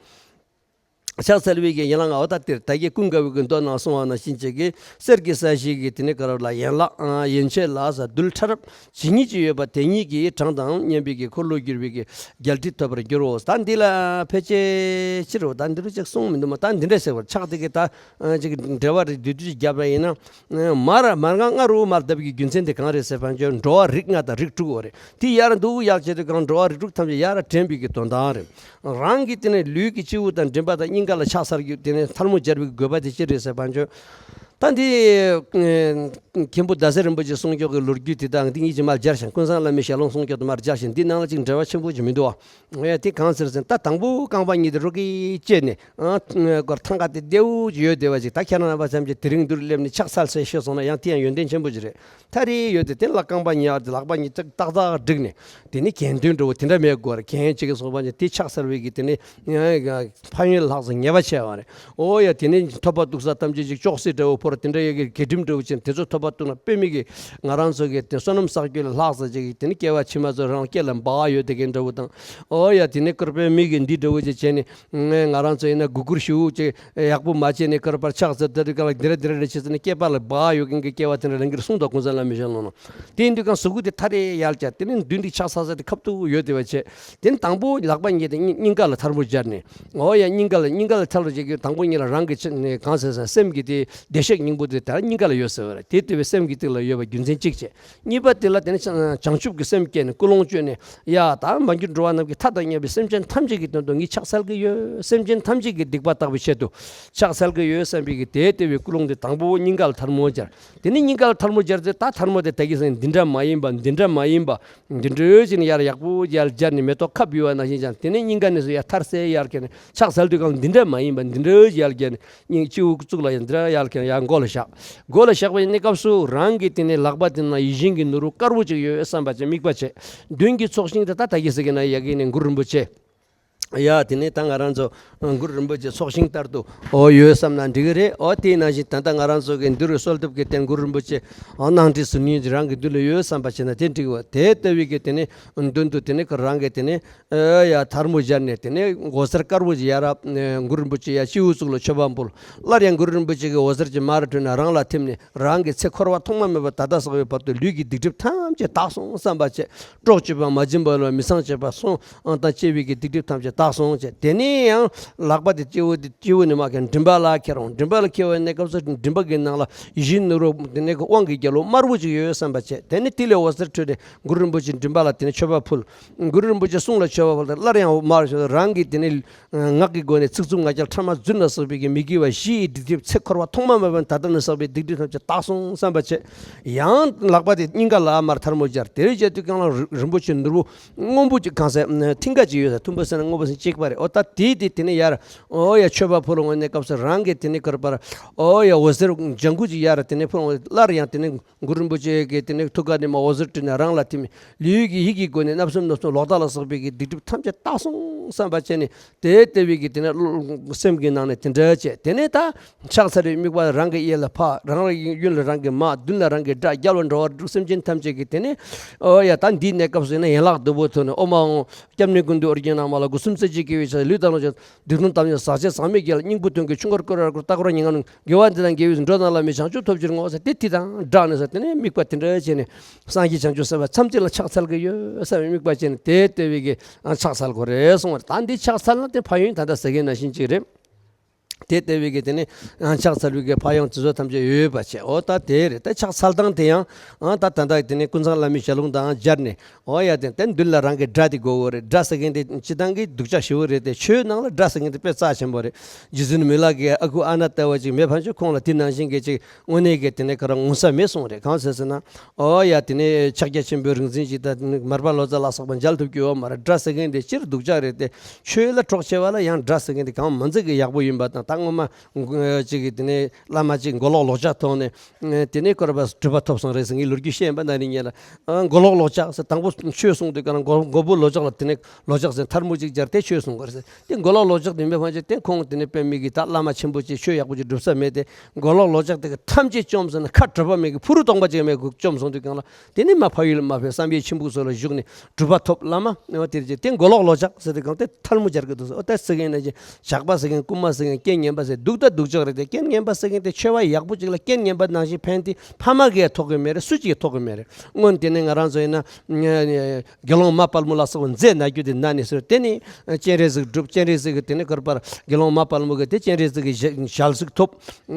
ཕྱག་འཚལ་བའི་གི་ཡན་ལག་ལྔ་འོ་ད་དེར་ད་གིན་ཀུན་དགའ་བོའི་གི་མདོ་ནང་གསུངས་པ་ནང་བཞིན་བྱས་ཀྱི་གསེར་གྱི་ས་གཞི་གི་དེ་ནས་ཀ་རབ་ལ་ཡན་ལག་ཡན་ཆད་ལ་ས་རྡུལ་ཕྲ་རབ་ཇི་སྙེད་ཅིག་ཡོད་པ་དེ་ཉིད་ཀྱིས་གྲངས་དང་མཉམ་པའི་གི་འཁོར་ལོས་སྒྱུར་བའི་གི་རྒྱལ་ཁྲི་ཐོབ་པར་འགྱུར་རོ། ད་འདི་ལ་ཕལ་ཆེར་ཕྱིར་རོ། ད་འདི་རུ་ཅིག་གསུངས་མི་འདུག་མ། ད་འདི་འདྲ་ཟེར་བར་ཕྱག་དེ་གི་ད་ཅིག་འགྲེལ་བ་རེ་བསྡུས་བསྡུས་བརྒྱབ་པ་ཡིན་ན། མར་མར་ང་ང་རུ་མར་བརྡབ་ཀྱི་རྒྱུ་མཚན་དེ་གང་རེད་ཟེར་བ་ཅོ་འགྲོ་བ་རིགས་ལྔ་དང་རིགས་དྲུག་འོ་རེད། དེ་ཡར་འདུག་ཡག་བྱེད་དུས་གང་འགྲོ་བ་རིགས་དྲུག་ཐམས་ཅད་ཡར་དྲན་པའི་གི་དོན་དག་རེད། རང་གི་དེ་ནས་ལུས་ཀྱི་སྤྱི་བོ་དང་མགྲིན་པ་དང་སྙིང་ག་ལ་ཕྱག་འཚལ་རྒྱུ་དེ་ནས་ཐལ་མོ་སྦྱར་བའི་དགོས་པ་དེ་ཅི་རེད་ཟེར་བ་ཅོ། ད་འདི་མཁན་པོ་ཟླ་ཟེར་རིན་པོ་ཆེ་གསུང་ཀྱོག་གི་ལོ་རྒྱུས་དེ་དང་འདི་གཉིས་ཀྱི་མར་སྦྱར་ཞིང་ཀུན་བཟང་བླ་མའི་ཞལ་ལུང་གསུང་ཀྱོག་དུ་མར་སྦྱར་ཞིང་འདི་ནང་ལ་ཅིག་འབྲེལ་བ་ཆེན་པོ་ཅིག་མི་འདུག་བ། ཡ་དེ་གང་ཟེར་ཟེར་ན་ད་དང་པོ་རྐང་པ་གཉིས་དེ་རོ་ཀི་བཅད་ནས་ཨ་སྐོར་ཐང་ག་དེ་བདེ་བོ་ཅིག་ཡོད་བདེ་བ་ཅིག་ད་ཁྱེད་རང་རྣམ་པ་ཙམ་གྱིས་དེ་རིང་འདིར་སླེབས་ནས་ཕྱག་འཚལ་ཟེར་ཤོད་སོང་ན་ཡང་དེ་ཡང་ཡོན་ཏན་ཆེན་པོ་ཅིག་རེད། ཐ་རེ་ཡོད་དེ་དེ་ལ་རྐང་པ་གཉིས་ཡར་དེ་ལག་པ་གཉིས་ཏག་ཏག་བསྒྲིགས་ནས་དེ་ནི་གན་དོན་འགྲོ་བོ་དེ་འདྲ་མེད་དགོས་རེད། གན་གཅིག་གི་སོང་པ་ཅིག་དེ་ཕྱག་འཚལ་བའི་གི་དེ་ནི་ཕན་ཡོན་ལྷག་ཙམ་ངེས་པ་ཆེ་བ་རེད། ཨོ་ཡ་དེ་ནས་ཐོབ་པ་སྡུག་ས་ཐམས་ཅད་ཅིག་ཅོག་སེ་འདྲ་བོ་ཕོར་དེ་འདྲ་ཡོད་ཀྱི་རྒྱལ་ཁྲིམས་འདྲ་བོ་ཅན་དེ་ཚོ་ཐོབ་པ་སྡུག་ན་དཔེ་མི་གི་ང་རང་ཚོ་གི་དེ་བསོད་ནམས་བསགས་རྒྱུ་ལས་ལྷག་ཙམ་ཅིག་གི་དེ་ནི་སྐྱེ་བ་ཕྱི་མ་ཚོ་རང་སྐྱེ་ལ་འབག་ཡོད་དེ་གི་འདྲ་བོ་དང་། ཨོ་ཡ་དེ་ནི་ཀར་པའི་མི་གི་འདི་འདྲ་བོ་ཅིག་བྱས་ནས་ང་རང་ཚོ་ཡིན་ན་གུ་གུར་ཞུ་ཅིག་ཡག་པོ་མ་བྱས་ནས་ཀར་པར་ཕྱག་འཚལ་དེ་རིགས་ལ་འདི་ར་འདི་ར་རེ་བྱས་ཟེར་ནས་སྐྱེ་བ་ལ་འབག་ཡོད་མཁན་གི་སྐྱེ་བ་དེ་འདྲ་རང་གིར་གསུངས་དང་ཀུན་བཟང་བླ་མའི་ཞལ་ནང་ན། དེ་ཡིན་དུས་གང་གཟུགས་པོ་དེ་ཐ་རེ་ཡར་བཀྱག་དེ་ནི་མདུན་དེ་ཕྱག་འཚལ་ས་དེ་ཁ་ཐུག་ཡོད་དེ་བ་བྱས། དེ་ནི་དང་པོ་ལག་པ་གཉིས་དེ་སྙིང་ག་ལ་ཐལ་མོ་སྦྱར་ནས། ཨོ་ཡ་སྙིང་ག་ལ་སྙིང་ག་ལ་ཐལ་རོ་བྱེད་ཀྱི་དང་པོ་གཉིས་ལ་རང་གི་ཆེ་ནས་གང་ཟེར་ཟེར་སེམས་ཀྱི་དེ་བདེ་གཤེགས་སྙིང་པོ་དེ་ད་སྙིང་ག་ལ་ཡོད་ཟེར་བ་རེད། དེ་ལྟ་བུའི་སེམས་ཀྱི་སྟེང་ལ་ཡོད་པ་རྒྱུ་མཚན་གཅིག་བྱས། གཉིས་པ་དེ་ལ་དེ་ནི་བྱང་ཆུབ་ཀྱི་སེམས་བསྐྱེད་ནས་ཀུན་སློང་བཅོས་ནས་ཡ་ད་མ་གྱུར་འགྲོ་བ་རྣམས་ཀྱི་མཐའ་དང་མཉམ་པའི་སེམས་ཅན་ཐམས་ཅད་ཀྱི་དོན་དུ་ངས་ཕྱག་འཚལ་གྱི་ཡོད། སེམས་ཅན་ཐམས་ཅད་ཀྱི་སྡིག་པ་དག་པའི་ཆེད་དུ་ཕྱག་འཚལ་གྱི་ཡོད་བསམ་པའི་གི་དེ་ལྟ་བུའི་ཀུན་སློང་དེ་དང་པོ་སྙིང་ག་ལ་ཐལ་མོ་སྦྱར། དེ་ནས་སྙིང་ག་ལ་ཐལ་མོ་སྦྱར་ཚེ་ད་ཐལ་མོ་དེ་ད་གི་སེང་འདི་འདྲ་མ་ཡིན་པ་འདི་འདྲ་མ་ཡིན་པ་འདི་འདྲ་ཅིག་ནས་ཡར་ཡག་པོ་ཡར་སྦྱར་ནས་མེ་ཏོག་ཁབ་ཡོད་པ་ནང་བཞིན་ཀྱང་དེ་ནས་སྙིང་ག་ནས་སུ་ཡར་ཐར་སེ་ཡར་ཁྱེར་ནས་ཕྱག་འཚལ་དུས་གང་འདི་འདྲ་མ་ཡིན་པ་འདི་འདྲ་ཅིག་ཡར་བརྒྱབ་ནས་སྙིང་སྤྱི་བོ་གཙུག་ལ་ཡར་འདི་འདྲ་ཡར་ཁྱེར་ནས་ཡར་མགོ་ལ་བཞག་མགོ་ལ་བཞག་པའི་གནས་སྐབས་སུ་རང་གི་དེ་ནས་ལག་པ་དེ་ནང་ཡིད་བཞིན་གྱི་ནོར་བུ་དཀར་པོ་ཅིག་ཡོད་བསམ་པ་ཅིག་དམིགས་པ་བྱས། མདུན་གྱི་ཚོགས་ཞིང་དེ་ད་ད་གི་སེ་གི་ན་ཡ་གི་ནས་གུ་རུ་རིན་པོ་ཆེ། ཡ་དེ་ནས་ད་ང་རང་ཚོ་གུ་རུ་རིན་པོ་ཆེ་ཚོགས་ཞིང་ལྟར་དུ་ཨོ་ཡོད་བསམ་ན་འགྲིག་གི་རེད། ཨོ་དེའི་ནང་བཞིན་ད་ལྟ་ང་རང་ཚོ་གི་འདི་རུ་གསོལ་ཐབས་ཀྱི་རྟེན་གུ་རུ་རིན་པོ་ཆེ་ཨོ་གནང་སྲིད་ཟུར་ཉིན་རང་གི་མདུན་ལ་ཡོད་བསམ་པ་བྱས་ན་དེ་འགྲིག་གི་བ། དེ་ལྟ་བུའི་གི་དེ་ནས་མདུན་དུ་དེ་ནས་གུ་རང་གི་དེ་ནས་ཨོ་ཡ་ཐལ་མོ་སྦྱར་ནས་དེ་ནས་འོད་ཟེར་དཀར་པོ་ཅིག་ཡར་ར་གུ་རུ་རིན་པོ་ཆེ་ཡ་སྤྱི་བོའི་གཙུག་ལ་མཆོད་པ་འབུལ། སླར་ཡང་གུ་རུ་རིན་པོ་ཆེ་གི་འོད་ཟེར་གྱི་མར་འཕྲོས་ནས་རང་ལ་ཐིམ་ནས་རང་གི་ཚེ་འཁོར་བ་ཐོག་མ་མེད་པ་ད་ལྟ་བསགས་པའི་བར་དུ་ལུས་ཀྱི་སྡིག་སྒྲིབ་ཐམས་ཅད་དག་སོང་བསམ་པ་བྱས། སྲོག་གཅོད་པ་མ་བྱིན་པ་ལ་མི་ཚངས་སྤྱོད་པ་སྲུང་དང་བཅས་པའི་གི་སྡིག་སྒྲིབ་ཐམས་ཅད་དག་སོང་བྱས། དེ་ནས་ཡང་ལག་པ་དེ་སྤྱི་བོ་དེ་སྤྱི་བོ་ནས་མར་ཁྱེར་མགྲིན་པ་ལ་ཁྱེར་འོང་། མགྲིན་པ་ལ་ཁྱེར་བའི་གནས་སྐབས་སུ་མགྲིན་པ་གི་ནང་ལ་ཡིད་བཞིན་ནོར་བུ་དེ་ནས་གི་དབང་གི་རྒྱལ་པོ་དམར་པོ་ཅིག་ཡོད་བསམ་པ་བྱས། དེ་ནས་དེ་ལས་འོད་ཟེར་འཕྲོས་ཏེ་གུ་རུ་རིན་པོ་ཆེ་མགྲིན་པ་ལ་དེ་ནས་མཆོད་པ་ཕུལ། གུ་རུ་རིན་པོ་ཆེ་གསུང་ལ་མཆོད་པ་ཕུལ་ཏེ་སླར་ཡང་མར་རང་གི་དེ་ནས་ངག་གི་སྒོ་ནས་ཚིག་རྩུབ་ང་རྒྱལ་ཕྲ་མ་རྫུན་ལ་སོགས་པའི་གི་མི་དགེ་བ་བཞི་ཡི་སྒྲིབ་སྒྲིབ་ཚེ་འཁོར་བ་ཐོག་མ་མེད་པ་ད་ལྟ་ནས་བསགས་པའི་སྡིག་སྒྲིབ་ཐམས་ཅད་དག་སོང་བསམ་པ་བྱས། ཡང་ལག་པ་དེ་སྙིང་ག་ལ་མར་ཐལ་མོ་སྦྱར། དེར་བྱས་དུས་གང་ལ་རི་རིན་པོ་ཆེ་ནོར་བུ་སྔོན་པོ་ཅིག་གང་ཟེར་མཐིང་ག་ཅིག་ཡོད་ས། མཐོན་པོ་ཟེར་ན་སྔོན་པོ་ཟེར་གཅིག་པ་རེད། ཨོ་ད་དེ་དེ་དེ་ནས་ཡར་ཨོ་ཡ་མཆོད་པ་ཕུལ་འོང་གནས་སྐབས་སུ་རང་གི་དེ་ནས་གུ་རུ་པར་ཨོ་ཡ་འོད་ཟེར་ལྗང་གུ་ཅིག་ཡར་དེ་ནས་ཕུལ་འོང་། སླར་ཡང་དེ་ནས་གུ་རུ་རིན་པོ་ཆེ་གི་དེ་ནས་ཐུགས་ཀ་ནས་མར་འོད་ཟེར་འཕྲོས་ནས་རང་ལ་ཐིམ། ལུས་ཀྱི་ཡིད་ཀྱི་སྒོ་ནས་བརྣབ་སེམས་རྣམ་གསུམ་ལོག་ལྟ་ལ་སོགས་པའི་གི་སྡིག་སྒྲིབ་ཐམས་ཅད་དག་སོང་བསམ་པ་བྱས་ནས། དེ་ལྟ་བུའི་གི་དེ་ནས་སེམས་ཀྱི་ནང་ནས་དེ་འདྲ་བྱས། དེ་ནས་ད་ཕྱག་འཚལ་བའི་དམིགས་པ་རང་གི་གཡས་ལ་ཕ། རང་གི་གཡོན་ལ་རང་གི་མ། མདུན་ལ་རང་གི་དགྲ། རྒྱལ་བ་འགྲོ་བ་རིགས་དྲུག་སེམས་ཅན་ཐམས་ཅད་ཀྱི་དེ་ནས་ཨོ་ཡ་ད་འདིའི་གནས་སྐབས་སུ་ཡིན་ན་ཡན་ལག་བདུན་པོ་ཐོན་ནས་ཨོ་མ་འོང་། སྐྱབས་གནས་ཀུན་འདུས་ཨོ་རྒྱན་ནག་མོ་ལ་སྒོ་གསུམ་རྩེ་གཅིག་དགེ་བའི་ཕྱག་ལུས་དང་ལོངས་སྤྱོད་སྡིག་ལྟུང་དམ་ཉམས་ཟག་བཅས་ཟག་མེད་བརྒྱད་ལ་སྙིང་པོ་དོན་གྱི་ཆུ་འཁོར་བསྐོར་བར་བསྐུལ། ལྟ་སྐོར་ཉེར་ལྔ་རྣམས་དགེ་བ་འདི་དང་དགེ་བའི་འགྲོ་དང་ལམ་མི་བྱང་ཆུབ་ཐོབ་ཕྱིར་བསྔོ་ཟེར་ཏེ་དེ་དང་སྦྲགས་ནས་ཟེར་དེ་ནས་དམིགས་པ་དེ་འདྲ་བྱས་ནས་སངས་རྒྱས་བྱང་ཆུབ་སེམས་དཔའ་མཚམས་གཅིག་ལ་ཕྱག་འཚལ་གྱི་ཡོད་བསམ་པའི་དམིགས་པ་བྱས་ནས་དེ་ལྟ་བུའི་གི་ཕྱག་འཚལ་དགོས་རེད་གསུངས་པ་རེད། ད་འདི་ཕྱག་འཚལ་ན་དེ་ཕན་ཡོན་ད་ལྟ་ཟེར་མཁན་ནང་བཞིན་གཅིག་རེད། དེ་ལྟ་བུའི་གི་དེ་ནི་ཨ་ཕྱག་འཚལ་བའི་གི་ཕན་ཡོན་དེ་ཚོ་ཐམས་ཅད་ཡོད་པ་བྱས། འོ་ད་དེ་རེད། ད་ཕྱག་འཚལ་སྟངས་དེ་ཡང་ཨ་ད་ད་ལྟ་དེ་ནི་ཀུན་བཟང་བླ་མའི་ཞལ་ལུང་དང་སྦྱར་ནས། འོ་ཡ། དེ་དེ་མདུན་ལ་རང་གི་སྒྲ་དེ་དགོས་བོ་རེད། སྒྲ་ཟེར་མཁན་དེ་སྤྱིར་བཏང་གི་སྡུག་ཅག་ཞེ་བོ་རེད་དེ། ཆོས་ནང་ལ་སྒྲ་ཟེར་མཁན་དེ་དཔེ་རྩ་ཆེན་པོ་རེད། རྗེ་བཙུན་མི་ལ་གི་ཨ་ཁུ་ཨ་ན་ལྟ་བུ་ཅིག་མེད་ཕན་ཆད་ཁོང་ལ་དེ་ནང་བཞིན་གི་ཅིག་དངོས་གནས་ཀྱི་དེ་ནས་ཁོ་རང་ངོ་ཚ་མེད་སོང་རེད། གང་ཟེར་ཟེར་ན། ཨོ་ཡ། དེ་ནས་ཕྱག་རྒྱ་ཆེན་པོའི་རིག་འཛིན་ཞིག་དང་མར་པ་ལོ་ཙཱ་ལ་སོགས་པ་མཇལ་ཐུབ་ཀྱི་ཡོད་མ་རེད། སྒྲ་ཟེར་མཁན་དེ་སྤྱིར་སྡུག་ཅག་རེད་དེ། ཆོས་ལ་གྲོགས་བྱེད་པ་ལ་ཡང་སྒྲ་ཟེར་མཁན་དེ་གང་མ་མཛད་ཀྱི་ཡག་པོ་ཡིན་པ་དང་། ད་སྔོན་མ་ཅིག་གིས་དེ་ནས་བླ་མ་ཅིག་མགོ་ལོག་ལོག་ལྕག་ཐོགས་ནས་དེ་ནས་སྐོར་བ་གྲུབ་པ་ཐོབ་སོང་རེད་ཟེར། ངས་ལོ་རྒྱུས་བཤད་པ་ན་རིང་ཉེ་ལ། ཨ་མགོ་ལོག་ལོག་ལྕག་ཟེར། དང་པོ་ཆོས་གསུངས་དུས་ག་ན་མགོ་མགོ་བོ་ལོག་ལྕག་ལ་དེ་ནས་ལོག་ལྕག་ཟེར། ཐལ་མོ་ཅིག་སྦྱར་ཏེ་ཆོས་གསུང་གི་རེད་ཟེར། དེ་མགོ་ལོག་ལོག་ལྕག་དེ་མེད་ཕན་ཆད་དེ་ཁོང་དེ་ནས་དཔེ་མི་གི་ད་བླ་མ་ཆེན་པོ་ཅིག་ཆོས་ཡག་པོ་ཅིག་སྒྲུབ་ས་མེད་དེ། མགོ་ལོག་ལོག་ལྕག་དེ་གི་ཐམས་ཅད་བཅོམ་ཟེར་ན་ཁ་གྲུབ་པ་མེད་གི་ཕུ་རུ་སྟོང་པ་ཅིག་མེད་གི་བཅོམ་སོང་དུས་གང་ལ། དེ་ནས་མ་ཕ་ཡུལ་མ་ཕེབས། བསམ་ཡས་མཆིམས་ཕུ་སོགས་ལ་བཞུགས་ནས་གྲུབ་པ་ཐོབ། བླ་མ་དེར་བྱས་དེ་མགོ་ལོག་ལོག་ལྕག་ཟེར་དུས་གང་དེ་ཐལ་མོ་སྦྱར་གི་འདུག་ཟེར། ཨོ་ད་ཟེར་མཁན་ན་ཅིག་ཇག་པ་ཟེར་མཁན་རྐུན་མ་ཟེར་མཁན་རྐྱེན་ངན་པ་ཟེར། སྡུག་ད་སྡུག་ཅག་རེད་དེ། རྐྱེན་ངན་པ་ཟེར་མཁན་དེ་ཆོས་པ་ཡག་པོ་ཅིག་ལ་རྐྱེན་ངན་པ་ནང་བཞིན་ཕན་དེ་ཕ་མ་གིས་ཐོགས་གི་མེད་རེད། སུ་གཅིག་ཐོགས་གི་མེད་རེད། སྔོན་དེ་ནས་ང་རང་ཚོ་ཡིན་ན། དགེ་སློང་མ་དཔལ་མོ་ལ་སོགས་པ་མཛད་ན་རྒྱུ་དེ་ན་ནས་ཟེར། དེ་ནས་སྤྱན་རས་གཟིགས་སྒྲུབ། སྤྱན་རས་གཟིགས་ཀྱི་དེ་ནས་གར་པར་དགེ་སློང་མ་དཔལ་མོ་གི་དེ་སྤྱན་རས་གཟིགས་ཀྱི་ཞལ་གཟིགས་ཐོབ།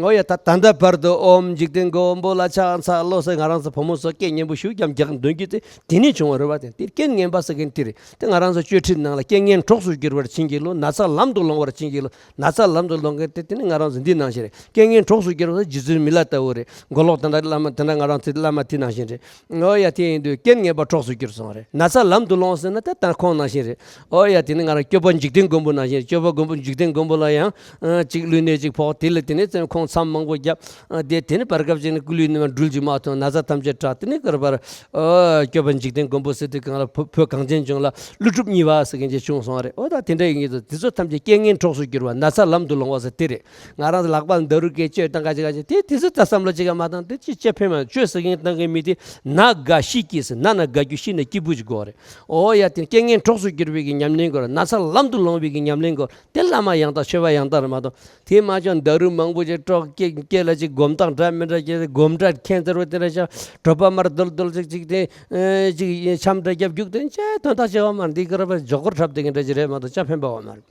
འོ་ཡ། ད་ད་ལྟ་བར་དུ་ཨོཾ་འཇིག་རྟེན་མགོན་པོ་ལ་ཕྱག་འཚལ་ལོ་ཟེར། ང་རང་ཚོ་བུ་མོ་ཚོ་སྐད་སྙན་པོ་ཞུ་རྒྱམ་རྒྱག་འདོན་རྒྱུ་དེ་དེ་ནས་བྱུང་བ་རེད་བ། དེ་དེ་རྐྱེན་ངན་པ་ཟེར་མཁན་དེ་རེད། དེ་ང་རང་ཚོ་གཅོད་ཁྲིད་ནང་ལ་རྐྱེན་ངན་གྲོགས་སུ་གྱུར་པར་བྱིན་གྱིས་རློབས། ན་ཚ་ལམ་དུ་སློང་བར་བྱིན་གྱིས་རློབས། ན་ཚ་ལམ་དུ་སློང་མཁན་དེ་དེ་ནི་ང་རང་ཚོ་འདི་ནང་བཞིན་རེད། རྐྱེན་ངན་གྲོགས་སུ་གྱུར་པ་རྗེ་བཙུན་མི་ལ་ལྟ་བུ་རེད། མགོ་ལོག་དེ་འདྲ་བླ་མ་དེ་འདྲ་ང་རང་ཚོའི་བླ་མ་དེ་ནང་བཞིན་རེད། འོ་ཡ། དེ་ཡིན་དུས་རྐྱེན་ངན་པ་གྲོགས་སུ་གྱུར་སོང་རེད། ན་ཚ་ལམ་དུ་སློང་ཟེར་ན་ད་ད་ཁོང་ནང་བཞིན་རེད། འོ་ཡ། དེ་ནི་ང་རང་སྐྱོབ་པ་འཇིག་རྟེན་མགོན་པོ་ནང་བཞིན་རེད། སྐྱོབ་པ་མགོན་པོ་འཇིག་རྟེན་མགོན་པོ་ལ་ཡང་ཨ་གཅིག་ཀླུ་ནད་ཅིག་ཕོག་དེ་ལ་དེ་ནས་ཙམ་ཁོང་མཚམས་མང་པོ་བརྒྱབ། ཨ་དེ་དེ་ནི་བར་སྐབས་ཅིག་ནི་ཀླུ་ནད་མ་འགྲུལ་ཅིག་མ་ཐོན། ན་ཚ་ཐམས་ཅད་དྲག་དེ་ནི་གར་པར་ཨ་སྐྱོབ་པ་འཇིག་རྟེན་མགོན་པོ་ཟེར་དུས་གང་ལ་བོད་བོད་གངས་ཅན་ལྗོངས་ལ་ཀླུ་སྒྲུབ་གཉིས་པ་ཟེར་མཁན་ཅིག་བྱུང་སོང་བ་རེད། འོ་ད་དེ་འདྲ་ཡིན་གྱི་འདུག་དེ་ཚོ་ཐམས་ཅད་རྐྱེན་ངན་གྲོགས་སུ་གྱུར་པ། ན་ཚ་ལམ་དུ་སློང་བ་ཟེར་དེ་རེད། ང་རང་ཚོ་ལག་པ་ལ་ཟླ་རུ་སྐད་བཅོས་བཏང་ག་ཅིག་ག་ཅིག་དེ་དེ་ཚོ་ད་བསམ་བློ་ཅིག་ག་མ་བཏང་། དེ་ཅི་ཅི་ཕན་མ། བཅོས་ཟེར་མཁན་བཏང་མཁན་མི་དེ་ན་དགའ་ཤི་སྐྱིད་ཟེར། ན་ན་དགའ་རྒྱུ་ཤི་ན་སྐྱིད་པོ་ཅིག་དགོས་རེད། འོ་ཡ། དེ་རྐྱེན་ངན་གྲོགས་སུ་གྱུར་བའི་གི་ཉམས་ལེན་དགོས་རེད། ན་ཚ་ལམ་དུ་སློང་བའི་གི་ཉམས་ལེན་དགོས་རེད། དེ་བླ་མ་ཡང་དག་ཆོས་པ་ཡང་དག་རེད་མ་གཏོགས། དེ་མ་ཅོག་ཟླ་རུ་མང་པོ་ཅིག་དཀྲོག་སྐེ་སྐེ་ལ་ཅིག་སྒོམ་སྟངས་འདྲ་མི་འདྲ་བྱས། སྒོམ་འདྲ་ཁྱད་མཚར་བ་དེ་འདྲ་བྱས། གྲོད་པ་མར་རྡོལ་རྡོལ་ཅིག་ཅིག་དེ་ཨེ་ཅིག་འཆམ་འདྲ་རྒྱབ་རྒྱུག་དེ་ཅི་དོན་དག་ཆེ་བ་མ་རེད། འདི་ག་ར་བ་ཇོ་གོར་འཁྲབ་དེ་གི་འདྲ་ཅིག་རེད་མ་གཏོགས་ཅི་ཕན་པ་བ་མ་རེད།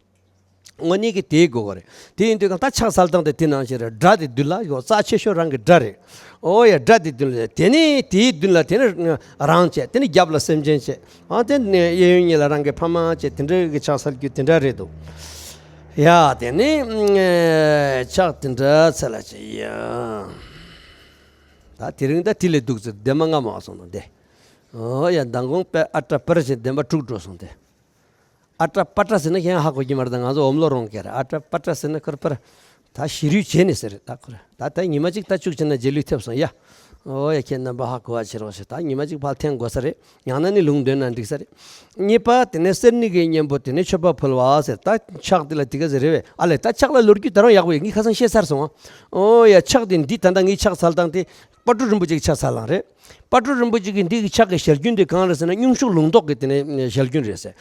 དངོས་གནས་ཀྱི་དེའི་དགོས་པ་རེད། དེ་ཡིན་དུས་གང་ད་ཕྱག་འཚལ་སྟངས་དེ་དེ་ནང་བཞིན་རེད། སྒྲ་དེ་མདུན་ལ་ཡོད། རྩ་ཆེ་ཤོས་རང་གི་སྒྲ་རེད། ཨོ་ཡ། སྒྲ་དེ་མདུན་ལ། དེ་ནས་དེའི་མདུན་ལ་དེ་ནས་རང་བྱས། དེ་ནས་རྒྱབ་ལ་སེམས་ཅན་བྱས། ཨ་དེ་ནས་གཡས་གཡོན་གཉིས་ལ་རང་གི་ཕ་མ་བྱས། དེ་འདྲ་གི་ཕྱག་འཚལ་རྒྱུ་དེ་འདྲ་རེད་འདུག་ཡ། དེ་ནས་ཕྱག་དེ་འདྲ་འཚལ་ལ་བྱས་ཡ། ད་དེ་རིང་ད་དེ་ལས་སྡུག་ཚེ་ལྡན་པ་ལྔ་མ་སོང་ན་དེ། ཨོ་ཡ། མདང་དགོང་དཔེ་ཨ་ཏྲ་པར་ཞིག་ལྡན་པ་དྲུག་འགྲོ་སོང་དེ། ཨ་ཏྲ་པ་ཏྲ་ཟེར་ན་ཁྱེད་ཧ་གོ་གི་མ་རེད། ད་ང་ཚོ་འོམ་ལོ་རོང་ཁེ་རེད། ཨ་ཏྲ་པ་ཏྲ་ཟེར་ན་ཁར་པར་ད་ཞི་རུས་བྱས་ནས་ཟེར་རེད། ད་ཁོ་རེད། ད་ད་ཉི་མ་གཅིག་ད་བཅུག་བྱས་ན་རྗེས་ལུས་ཐེབས་སོང་ཡ། ཨོ་ཡ། ཁྱེད་རྣམ་པ་ཧ་གོ་བ་བྱེད་རོགས་ཞེས། ད་ཉི་མ་གཅིག་ཕར་འཐེན་དགོས་ས་རེད། ཡང་ན་ནི་ལུང་འདོན་ན་འགྲིག་ས་རེད། གཉིས་པ་དེ་ནས་གསེར་ནི་གི་གཉེན་པོ་དེ་ནས་མཆོད་པ་ཕུལ་བ་ཟེར། ད་ཕྱག་དེ་ལ་དེ་ག་ཟེར་རེད་བས། ཨ་ལས། ད་ཕྱག་ལ་ལོ་རྒྱུས་ད་རུང་ཡག་པོ་ཡོད། ངས་ཁ་སང་བཤད་ཚར་སོང་ཨ། ཨོ་ཡ། ཕྱག་དེ་འདི་ད་ལྟ་ངའི་ཕྱག་འཚལ་སྟངས་དེ་དཔལ་སྤྲུལ་རིན་པོ་ཆེའི་ཕྱག་འཚལ་སྟངས་རེད། དཔལ་སྤྲུལ་རིན་པོ་ཆེ་གི་འདི་གི་ཕྱག་གི་ཞལ་རྒྱུན་དེ་གང་རེད་ཟེར་ན། སྙུང་གཞུ་ལུང་རྟོགས་ཀྱི་དེ་ནས་ཞལ་རྒྱུན་རེད་ཟེར།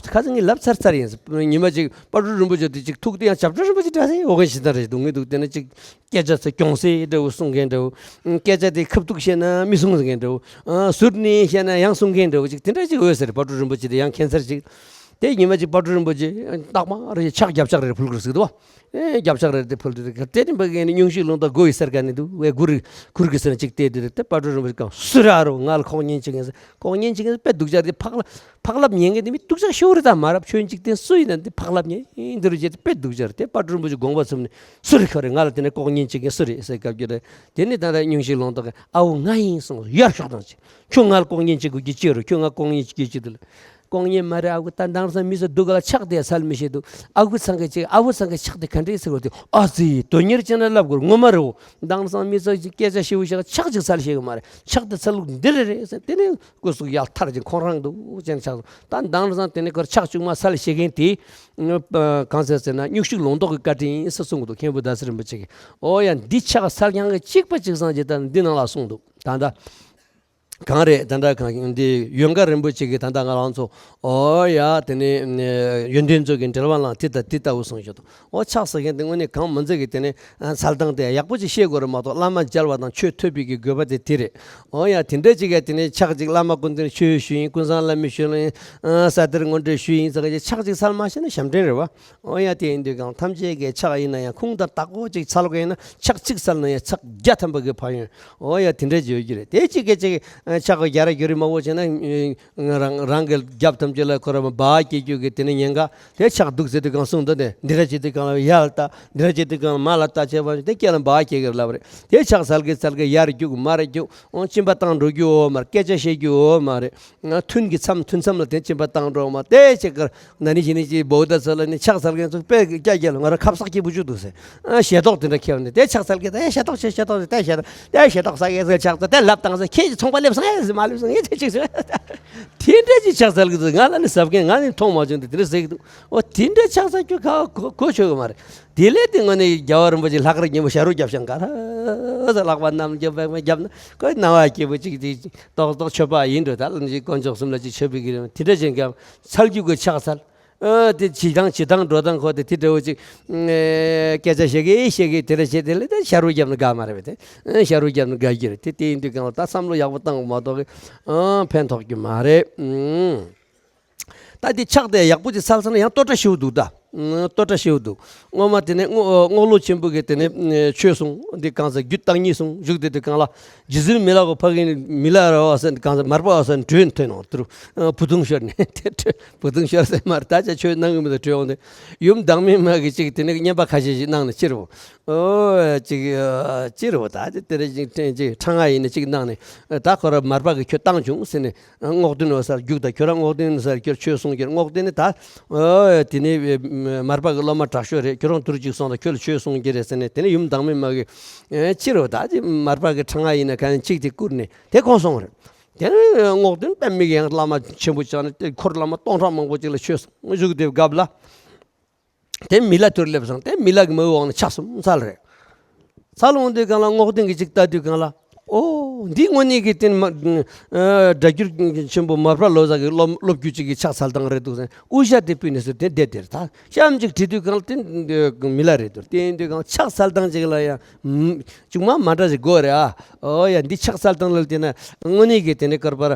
ཁ་སང་ངས་ལབ་ཚར་ཚར་ཡིན་ཟེར། ཉི་མ་གཅིག་དཔལ་སྤྲུལ་རིན་པོ་ཆེ་དེ་གཅིག་ཐུག་དུས་ཡང་བྱབས་སྒྲ་རིན་པོ་ཆེ་འདྲ་ཟེར། ཨོ་གན་ཞིག་ད་རེད་འདུག་ངས་འདུག་དེ་ནས་གཅིག་སྐད་ཆ་ཚེ་གྱོང་སེ་འདྲ་བོ་གསུང་མཁན་འདྲ་བོ། སྐད་ཆ་དེ་ཁ་ཐུག་བཤད་ན་མི་གསུང་མཁན་འདྲ་བོ། ཟུར་ནས་བཤད་ན་ཡང་གསུང་མཁན་འདྲ་བོ། གཅིག་དེ་འདྲ་གཅིག་ཡོད་ཟེར། དཔལ་སྤྲུལ་རིན་པོ་ཆེ་དེ་ཡང་ཁྱད་མཚར་ཅིག་དེ་ཉི་མ་གཅིག་དཔལ་སྤྲུལ་རིན་པོ་ཆེ་རྟགས་མ་རེ་ཕྱག་རྒྱབ་ཕྱག་རེ་ཕུལ་དགོས་ཟེར་འདུག་བ། ཨེ་རྒྱབ་ཕྱག་རེ་དེ་ཕུལ་དུས་དེ་དེ་རིམ་པ་གིས་ནི་སྙུང་གཞུ་ལུང་རྟོགས་སྒོ་ཡི་སེར་ག་ནས་འདུག་བས་གུར་གུར་གི་སེར་གཅིག་བལྟས་དུས་དེ་དཔལ་སྤྲུལ་རིན་པོ་ཆེ་གང་སུ་ར་རོ་ང་ལ་ཁོག་ཉན་བྱེད་མཁན་ཟེར། ཁོག་ཉན་བྱེད་མཁན་དཔེ་སྡུག་ཅག་དེ་ཕག་ལ་ཕག་ལབ་ཉན་མཁན་དེ་མི་སྡུག་ཅག་ཤོར་རེད། ད་མ་རབས་ཆོས་འཇིག་རྟེན་སུ་ཡིན་ན་དེ་ཕག་ལབ་ཉན་ཡིན་འདི་རུ་བྱས་དེ་དཔེ་སྡུག་ཅག་རེད། དེ་དཔལ་སྤྲུལ་རིན་པོ་ཆེ་དགོངས་པ་ཚུམ་ནས་སུ་རེད་ཁོ་རེད། ང་ལ་དེ་ནས་ཁོག་ཉན་བྱེད་མཁན་སུ་རེད་ཟེར་སྐབས་ཀྱི་རེད། དེ་ནས་ད་ལྟ་སྙུང་གཞུ་ལུང་རྟོགས་གིས་ཨ་འོ་ང་ཡིན་གསུངས། ཡར་ཤོག་དང་ཅིག་ཁྱོད་ང་ལ་ཁོག་ཉན་བྱེད་དགོས་ཀྱི་ཅི་རུ། ཁྱོད་ང་ཁོག་ཉན་བྱེད་ཀྱི་ཅི་དེ་ལ། ཀོང་ཉན་མ་རེད་ཨ་ཁུ། ད་དེང་སང་མི་ཚོ་སྡུག་ག་ལ་ཕྱག་དེ་ཚལ་མི་ཤེས་འདུག་ཨ་ཁུ་ཚང་གི་ཅིག་ཨ་བུ་ཚང་གི་ཕྱག་དེ་ག་འདྲས་ཟེར་བ་དེ། ཨ་ཙི། དོན་གཉེར་ཅན་ལ་ལབ་དགོས་ངོ་མ་རེད། དེང་སང་མི་ཚོ་ཅིག་སྐད་ཆ་ཞེ་པོ་བཤད་ཕྱག་ཅིག་ཚལ་ཤེས་གི་མ་རེད། ཕྱག་དེ་ཚལ་ལུགས་འདི་རེད་རེད་ཟེར། དེ་ནས་སྐུ་གཟུགས་ཡར་ཐར་ཅིང་ཁོང་རང་འདུག་ཅན་ཆགས་སོང་། ད་དེང་སང་དེ་ནས་ཁོར་ཕྱག་ཅུང་མ་ཚལ་ཤེས་མཁན་དེ་གང་ཟེར་ཟེར་ན་སྙུང་གཞུ་ལུང་རྟོགས་ཀྱི་བཀའ་དྲིན་ཡིན་ཟེར་གསུངས་འདུག་མཁན་པོ་ཟླ་ཟེར་རིན་པོ་ཆེ་གིས། ཨོ་ཡ། འདི་ཕྱག་ཚལ་མཁན་གི་གཅིག་པ་གཅིག་སང་ཅིག་ད་འདི་ནང་ལ་གསུངས་འདུག་ད་ད། གང་རེད། ད་ལྟ་གང་འདི་ཡོན་ཀ་རིན་པོ་ཆེ་གིས་ད་ལྟ་ང་རང་ཚོ། ཨོ་ཡ། དེ་ནས་ཡོན་ཏན་མཚོ་གིས་འགྲེལ་པ་གནང་། དེ་ལྟ་དེ་ལྟ་བུ་གསུངས་བཞག་འདུག། ཨོ་ཕྱག་འཚལ་མཁན་དེ་དངོས་གནས་གང་མི་འཛིན་གི། དེ་ནས་འཚལ་སྟངས་དེ་ཡག་པོ་ཅིག་ཤེས་དགོས་རེད་མ་གཏོགས། བླ་མ་མཇལ་བ་དང་ཆོས་ཐོས་པའི་གི་དགོས་པ་དེ་དེ་རེད། ཨོ་ཡ། དེ་འདྲ་ཅིག་ག་དེ་ནས་ཕྱག་ཅིག་བླ་མ་སྐུ་མདུན་ཆོས་ཞུ་ཡིན། ཀུན་བཟང་བླ་མའི་ཞུ་ཡིན། ས་གཏེར་དངོས་གྲུབ་ཞུ་ཡིན་ཟེར་གི་ཕྱག་ཅིག་འཚལ་མ་ཤེས་ན་ཞབས་འདྲེན་རེད་བ། ཨོ་ཡ། དེ་ཡིན་དུས་གང་ཐམས་ཅད་ཀྱི་ཕྱག་ཡིན་ན་ཡང་ཁུངས་དང་བདག་པོ་ཅིག་འཚལ་དགོས་ཡིན་ན་ཕྱག་གཅིག་འཚལ་ན་ཡང་ཕྱག་བརྒྱ་ཐམ་པ་གི་ཕན་ཡོན། ཨོ་ཡ། དེ་འདྲ་ཅིག་ཡོད་ཀྱི་རེད། དེ་གཅིག་གི་གཅིག་ཕྱག་གི་རྒྱ་ར་རྒྱུ་རི་མང་པོ་བྱས་ན། རང་རང་གི་རྒྱབ་ཐམས་ཅད་ལ་ཁོ་ར་བག་སྐྱེ་རྒྱུ་གི་དེ་ནས་ཉེན་ཁ། དེ་ཕྱག་འདུག་ཟེར་དུས་གང་གསུངས་འདུག་སྟེ། འདི་འདྲ་བྱེད་དུས་གང་ལ་ཡར་ལ་ལྟ། འདི་འདྲ་བྱེད་དུས་གང་ལ་མར་ལ་ལྟ་བྱས་པ་དེ་སྐེ་ལ་བག་སྐྱེ་གི་ལབ་རེད། དེ་ཕྱག་འཚལ་གི་འཚལ་གི་ཡར་རྒྱུག་མར་རྒྱུག། ཨོ་གཅིན་པ་བཏང་འགྲོ་རྒྱུ་ཡོད་མ་རེད། སྐད་ཆ་བཤད་རྒྱུ་ཡོད་མ་རེད། ང་ཐུན་གྱི་མཚམས་ཐུན་མཚམས་ལ་དེ་གཅིན་པ་བཏང་འགྲོ་མ་དེ་ཅིག་གར་ན་ནི་ཞི་ནི་ཅིག་བོད་ད་ཚོ་ལ་ནི་ཕྱག་འཚལ་མཁན་ཚོ་དཔེ་སྐྱ་རྒྱལ་ང་རང་ཁབ་སག་སྐྱིད་པོ་བཅུག་འདུག་ཟེར། ཨ་ཞེ་ཏོག་དེ་འདྲ་ཁྱེར་ནས་དེ་ཕྱག་འཚལ་མཁན་དེ་ཞེ་ཏོག་ཆེ་ཞེ་ཏོག་དེ་ཞེ་ཏོག་དེ་ཞེ་ཏོག་ཟ་ཡས་ཟེར། ཕྱག་འཚལ་དེ་ལབ་བཏང་ཟེར། ཁྱེད་ཀྱི་ཚོང་པ་སླེབས་སོང་ཨེ་ཟེར། མ་སླེབས་སོང་ངས་ཅིག་ཅིག་ཟེར། དེ་འདྲ་ཅིག་ཕྱག་འཚལ་གི་འདུག། ང་ལ་ནི་ཟབ་མཁན་ང་ནི་མཐོང་མ་བྱུང་། དེ་དེ་འདྲ་ཟེར་གི་འདུག། འོ་དེ་འདྲ་ཕྱག་འཚལ་རྒྱུ་ག་གོ་གོ་ཆོད་གི་མ་རེད། དེ་ལས་དེ་དངོས་གནས་རྒྱལ་བ་རིན་པོ་ཆེ་ལྷ་དཀར་སྔོན་པོ་ཞབས་བྲོ་བརྒྱབ་ཤག་ག་ར་ལག་པ་གནམ་རྒྱབ་བརྒྱབ་ན་ཁོའི་སྣང་བ་སྐྱིད་པོ་ཅིག་དེ་ཏོག་ཏོག་མཆོད་པ་ཡིན་འགྲོ། ད་ལ་ནི་དཀོན་མཆོག་གསུམ་ལ་ཅིག་མཆོད་པའི་གི་རེད། དེ་འདྲ་ཅན་གྱི་འཚལ་རྒྱུ་གི་ཕྱག་འཚལ། ཨ་དེ་བྱེད་སྟངས་བྱེད་སྟངས་འགྲོ་སྟངས་ཁོ་དེ་དེ་འདྲ་བོ་ཅིག། ཨེ་སྐད་ཆ་བཤད་གི་བཤད་གི་དེ་འདྲ་བྱེད། དེ་ལས་དེ་ཞབས་བྲོ་བརྒྱབ་ན་དགའ་མ་རེད་པས། དེ་ཨེ་ཞབས་བྲོ་བརྒྱབ་ན་དགའ་གི་རེད། དེ་དེ་ཡིན་དུས་གང་ལ་ད་བསམ་བློ་ཡག་པོ་བཏང་མ་གཏོགས་གི་ཨ་ཕན་ཐོགས་ཀྱི་མ་རེད། ཨང་། ད་འདི་ཕྱག་དེ་ཡག་པོ་ཅིག་འཚལ་ཚར་ན་ཡང་བསྟོད་གྲྭ་ཞེ་པོ་འདུག་ད། ཨང་། བསྟོད་གྲྭ་ཞེ་པོ་འདུག། སྔོན་མ་དེ་ནས་རྔོག་རྔོག་ལོ་ཆེན་པོ་གིས་དེ་ནས་ཆོས་གསུངས། འདི་གང་ཟེར་རྒྱུད་བརྟག་གཉིས་གསུངས། བཞུགས་དེ་དུས་གང་ལ་རྗེ་བཙུན་མི་ལ་གོ་ཕ་གི་མི་ལ་ར་བ་ཟེར་གང་ཟེར་མར་པ་བ་ཟེར་འགྲོས་ཐོན་ནོ་དུ་རུ། བུ་ཐུང་ཤོར་ནས་དེ་བུ་ཐུང་ཤོར་ཟེར་མར་ད་ཆ་ཆོས་གནང་གི་མི་འདུག་བྲོས་འོང་དེ། ཡུམ་བདག་མེད་མ་གིས་ཅིག་དེ་ནས་བསྙེན་པ་ཁ་ཤས་ཤིག་གནང་ནས་ཕྱིར་རོ། ཨོ་ཅིག་ཅི་རེད་བ། ད་དེ་རེ་ཅིག་ཕྲེང་ཅིག་ཕྲེང་ང་ཡིན་ན་ཅིག་གནང་ནས་ད་ཁོ་ར་མར་པ་གིས་ཁྱོད་བཏང་བྱུང་ཟེར་ནས་རྔོག་སྟོན་འོད་གསལ་རྒྱུགས་དང་། ཁྱོད་རང་རྔོག་སྟོན་འོད་གསལ་ཁྱོད་ཆོས་གསུང་གི་རེད། རྔོག་སྟོན་ནི་ད་ཨོ་དེ་ནས་མར་པ་གི་སློབ་མ་དྲག་ཤོས་རེད། ཁྱོད་རང་དུར་ཅིག་སོང་དང་ཁྱོད་ལ་ཆོས་གསུང་གི་རེད་ཟེར་ནས། དེ་ནས་ཡུམ་བདག་མེད་མ་གིས་ཅི་རེད་བ། ད་ཅི་མར་པ་གི་ཕྲེང་ང་ཡིན་ན་ག་ནས་ཅིག་དེ་བསྐུར་ནས་དེ་ཁོང་སོང་རེད། དེ་ནས་རྔོག་སྟོན་དཔེ་མི་གི་ཡང་བླ་མ་ཆེན་པོ་ཆགས་ནས་དེ་འཁོར་བླ་མ་སྟོང་ཕྲག་མང་པོ་ཅིག་ལ་ཆོས་གསུང་བཞུགས་དེ་སྐབས་ལ། དེ་མི་ལ་དུར་སླེབས་སོང་། དེ་མི་ལ་གི་མིག་འོག་ནས་ཕྱག་གསུམ་འཚལ་རེད། འཚལ་འོང་དུས་གང་ལ་རྔོག་སྟོན་གྱིས་ཅིག་ལྟ་དུས་གང་ལ། ཨོ་འདི་དངོས་གནས་ཀྱི་དེ་མ་ཨ་སྒྲ་སྒྱུར་ཆེན་པོ་མར་པ་ལོ་ཙཱ་གི་སློབ་སློབ་བརྒྱུད་ཅིག་གི་ཕྱག་འཚལ་སྟངས་རེད་འདུག་ཟེར། དབུ་ཞྭ་དེ་ཕུད་ནས་ཟེར་དེ་བསྡད་དེར་ད་གཤམ་ཅིག་བྲིས་དུས་གང་ལ་དེ་མི་ལ་རེད་འདུག། དེ་ཡིན་དུས་གང་ཕྱག་འཚལ་སྟངས་ཅིག་ལ་ཡང་ཅུང་མ་མ་འདྲ་ཞིག་དགོས་རེད་ཨ། ཨོ་ཡ་འདི་ཕྱག་འཚལ་སྟངས་ལ་དེ་ན་དངོས་གནས་ཀྱི་དེ་ནས་ཀར་པར་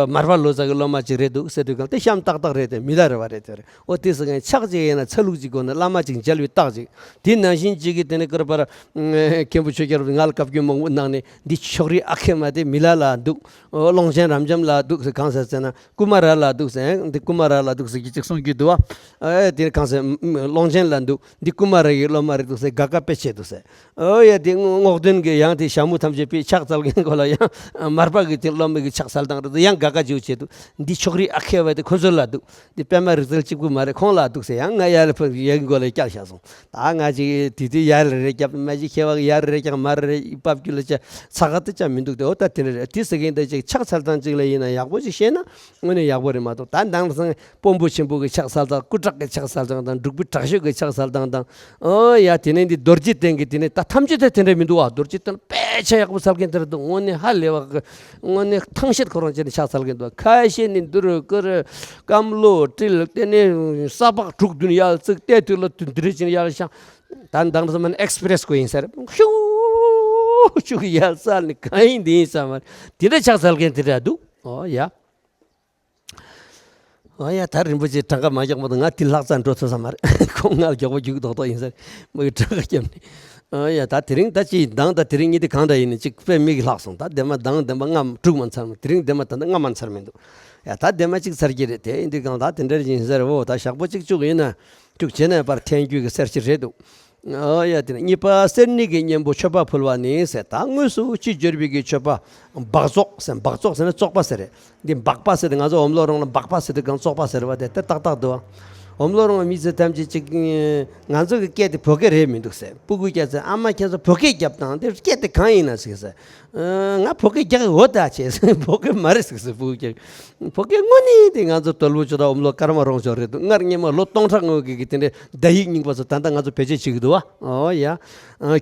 མར་པ་ལོ་ཙཱ་གི་སློབ་མ་ཅིག་རེད་འདུག་ཟེར་དུས་གང་དེ་གཤམ་ཏག་ཏག་རེད། དེ་མི་ལ་རེད་བ་རེད་དེ་རེད། ཨོ་དེ་ཟེར་མཁན་ཕྱག་ཅིག་ཡིན་ན་ཚ་ལུགས་ཅིག་དགོས་ན་བླ་མ་ཅིག་མཇལ་བའི་རྟགས་ཅིག། དེ་ནང་བཞིན་ཅིག་གིས་དེ་ནས་ཀར་པར་མཁན་པོ་ཆོས་རྒྱལ་ང་ལ་བཀའ་བཀྱོན་མང་པོ་གནང་ནས་འདི་ཕྱོགས་རིས་ཨ་ཁེ་མ་དེ་མི་ལ་ལ་འདུག། ཨོ་ཀློང་ཆེན་རབ་འབྱམས་ལ་འདུག་ཟེར། གང་ཟེར་ཟེར་ན་ཀུ་མ་ར་ལ་འདུག་ཟེར། འདི་ཀུ་མ་ར་ལ་འདུག་ཟེར་གྱི་ཅིག་གསུང་རྒྱུ་འདུག་བ། ཨེ་དེ་གང་ཟེར་ཀློང་ཆེན་ལ་འདུག། འདི་ཀུ་མ་ར་གི་སློབ་མ་རེད་འདུག་ཟེར་དགའ་དགའ་དཔེ་བྱས་འདུག་ཟེར། ཨོ་ཡ་དེ་རྔོག་སྟོན་གྱི་ཡང་དེ་ཞྭ་མོ་ཐམས་ཅད་ཕུད་ཕྱག་འཚལ་མཁན་ཁོ་ལ་ཡང་མར་པ་གི་དེ་སློབ་མ་གི་ཕྱག་འཚལ་སྟངས་རེད་འདུག། ཡང་དགའ་དགའ་ཅིག་བྱས་འདུག། འདི་ཕྱོགས་རིས་ཨ་ཁེ་བ་དེ་ཁོ་ཚོ་ལ་འདུག། འདི་པད་མ་རིག་རྩལ་གཅིག་པུ་མ་རེད་ཁོང་ལ་འདུག་ཟེར། ཡང་ང་ཡར་ལ་ཕུད་ཡར་གི་མགོ་ལ་བཀྱགས་བཞག་སོང་། ད་ང་ཅིག་དེ་དུས་ཡར་ལ་རེ་བརྒྱབ་མ་ཅིག་ཁེ་བ་ཡར་རེ་བརྒྱབ་མར་རེ་ཕབ་རྒྱུ་ལ་ཅ་ཚ་ག་དེ་ཅ་མི་འདུག་སྟེ། འོ་ད་དེ་འདྲ་རེད། དེ་ཟེར་མཁན་དེ་ཅིག་ཕྱག་འཚལ་སྟངས་ཅིག་ལ་ཡིན་ན་ཡག་པོ་ཅིག་ཤེས་ན་དངོས་གནས་ཡག་པོ་རེད་མ་གཏོགས། ད་འདང་སང་དཔོན་པོ་ཆེན་པོ་གི་ཕྱག་འཚལ་སྟངས། སྐུ་དྲག་གི་ཕྱག་འཚལ་སྟངས་དང་། འབྲུག་པའི་དྲག་ཤོས་ཀྱི་ཕྱག་འཚལ་སྟངས་དང་། ཨོ་ཡ་དེ་ནས་འདི་རྡོ་རྗེ་གདན་གྱི་དེ་ནས་ད་ཐམས་ཅད་དེ་དེ་འདྲ་མི་འདུག་བ། རྡོ་རྗེ་གདན་དཔེ་ཆ་ཡག་པོ་འཚལ་མཁན་དེ་འདྲ་འདུག། དངོས་གནས་ཧ་ལས་པ་གི་དངོས་གནས་ཐང་ཤེད་ཁོ་རང་བྱས་ནས་ཕྱག་འཚལ་མཁན་འདུག། ཁ་ཤས་ནི་འདི་རུ་ཀི་རུ་སྐམ་ལོ་ཏྲི་ལ་དེ་ནས་ས་ཕག་དྲུག་བདུན་ཡར་བཙུགས། ཏེ་དུས་ལ་དུ་འདི་རེ་ཅིན་ཡར་བཞེངས། ད་འདང་སོ་མ་ནི་ཨེགས་པི་རེས་ཀོ་ཡིན་ཟེར། ཤུ་ཤུ་ཡར་སལ་ནི་གང་ཡིན་འདི་ཡིན་ས་མ་རེད། དེ་འདྲ་ཕྱག་འཚལ་མཁན་དེ་འདྲ་འདུག། ཨོ་ཡ། ཨོ་ཡ། ད་རིན་པོ་ཆེ་གྲངས་ཀ་མ་མགྱོགས་མ་གཏོགས་ང་དེ་ལྷག་ཙམ་འགྲོ་ཐུབ་ས་མ་རེད། ཁོང་ང་ལ་མགྱོགས་པོ་རྒྱུགས་རྡོག་རྡོག་ཡིན་ས་རེད། མ་གི་གྲངས་ཀ་བརྒྱབ་ནས། ཨོ་ཡ། ད་དེ་རིང་ད་ཅི་འདང་ད་དེ་རིང་གཉིས་དེ་གང་འདྲ་ཡིན་ནི་ཅིག་དཔེ་མི་གི་ལྷག་སོང་། ད་དེ་མ་འདང་དེ་མ་ལྔ་དྲུག་མ་ཚར་མ། དེ་རིང་དེ་མ་ད་ལྟ་ལྔ་མ་ཚར་མི་འདུག། ཡ་ད་དེ་མ་གཅིག་ཚར་གྱི་རེད། དེ་ཡིན་དུས་གང་ད་དེ་འདྲ་ཡིན་ཟེར། འོ་ད་ཞག་པོ་གཅིག་བཅུག་ཡིན་ན་བཅུག་བྱས་ནས་པར་འཐེན་རྒྱུ་གི་གསལ་བྱེད་རེད་འདུག། ཨོ་ཡ། དེ་ནས་གཉིས་པ་གསེར་ནད་ཀྱི་གཉེན་པོ་མཆོད་པ་ཕུལ་བ་ནི་ཟེར། ད་དངོས་སུ་ཅི་འབྱོར་པའི་གི་མཆོད་པ་འབག་བཙོག་ཟེར། འབག་བཙོག་ཟེར་ན་བཙོག་པ་ཟེར་རེད། འདི་འབག་པ་ཟེར་ཏེ་ང་ཚོ་འོམ་ལོ་རོང་ལ་འབག་པ་ཟེར་དུས་གང་བཙོག་པ་ཟེར་བ་དེ་དེ་ཏག་ཏག་འདུག་ཨ། འོམ་ལོ་རོང་མི་ཚོ་ཐམས་ཅད་ཅིག་ང་ཚོ་གི་སྐད་དེ་བོད་སྐད་རེད་མི་འདུག་ཟེར། སྤུ་གུ་སྐད་ཚོ་ཨ་མ་ཁྱེད་ཚོ་བོད་སྐད་རྒྱབ་དང་དེ་སྐད་དེ་གང་ཡིན་ན་ཟེར་ཟེར། ང་བོད་སྐད་རྒྱག་གི་འོ་ད་བྱས་ཟེར། བོད་སྐད་མ་རེད་ཟེར་ཟེར། སྤུ་གུ་སྐད། བོད་སྐད་དངོས་གནས་དེ་ང་ཚོ་དོལ་པོ་ཆོས་དང་འོམ་ལོ་ཀརྨ་རོང་ཆོས་རེད་འདུག་སྔར་སྔོན་མ་ལོ་སྟོང་ཕྲག་སྔོན་གྱི་གི་དེ་འདྲའི་བརྡ་ཡིག་རྙིང་པ་ཚོ་ད་ལྟ་ང་ཚོ་བེད་སྤྱོད་བྱེད་ཀྱི་འདུག་བ། ཨོ་ཡ།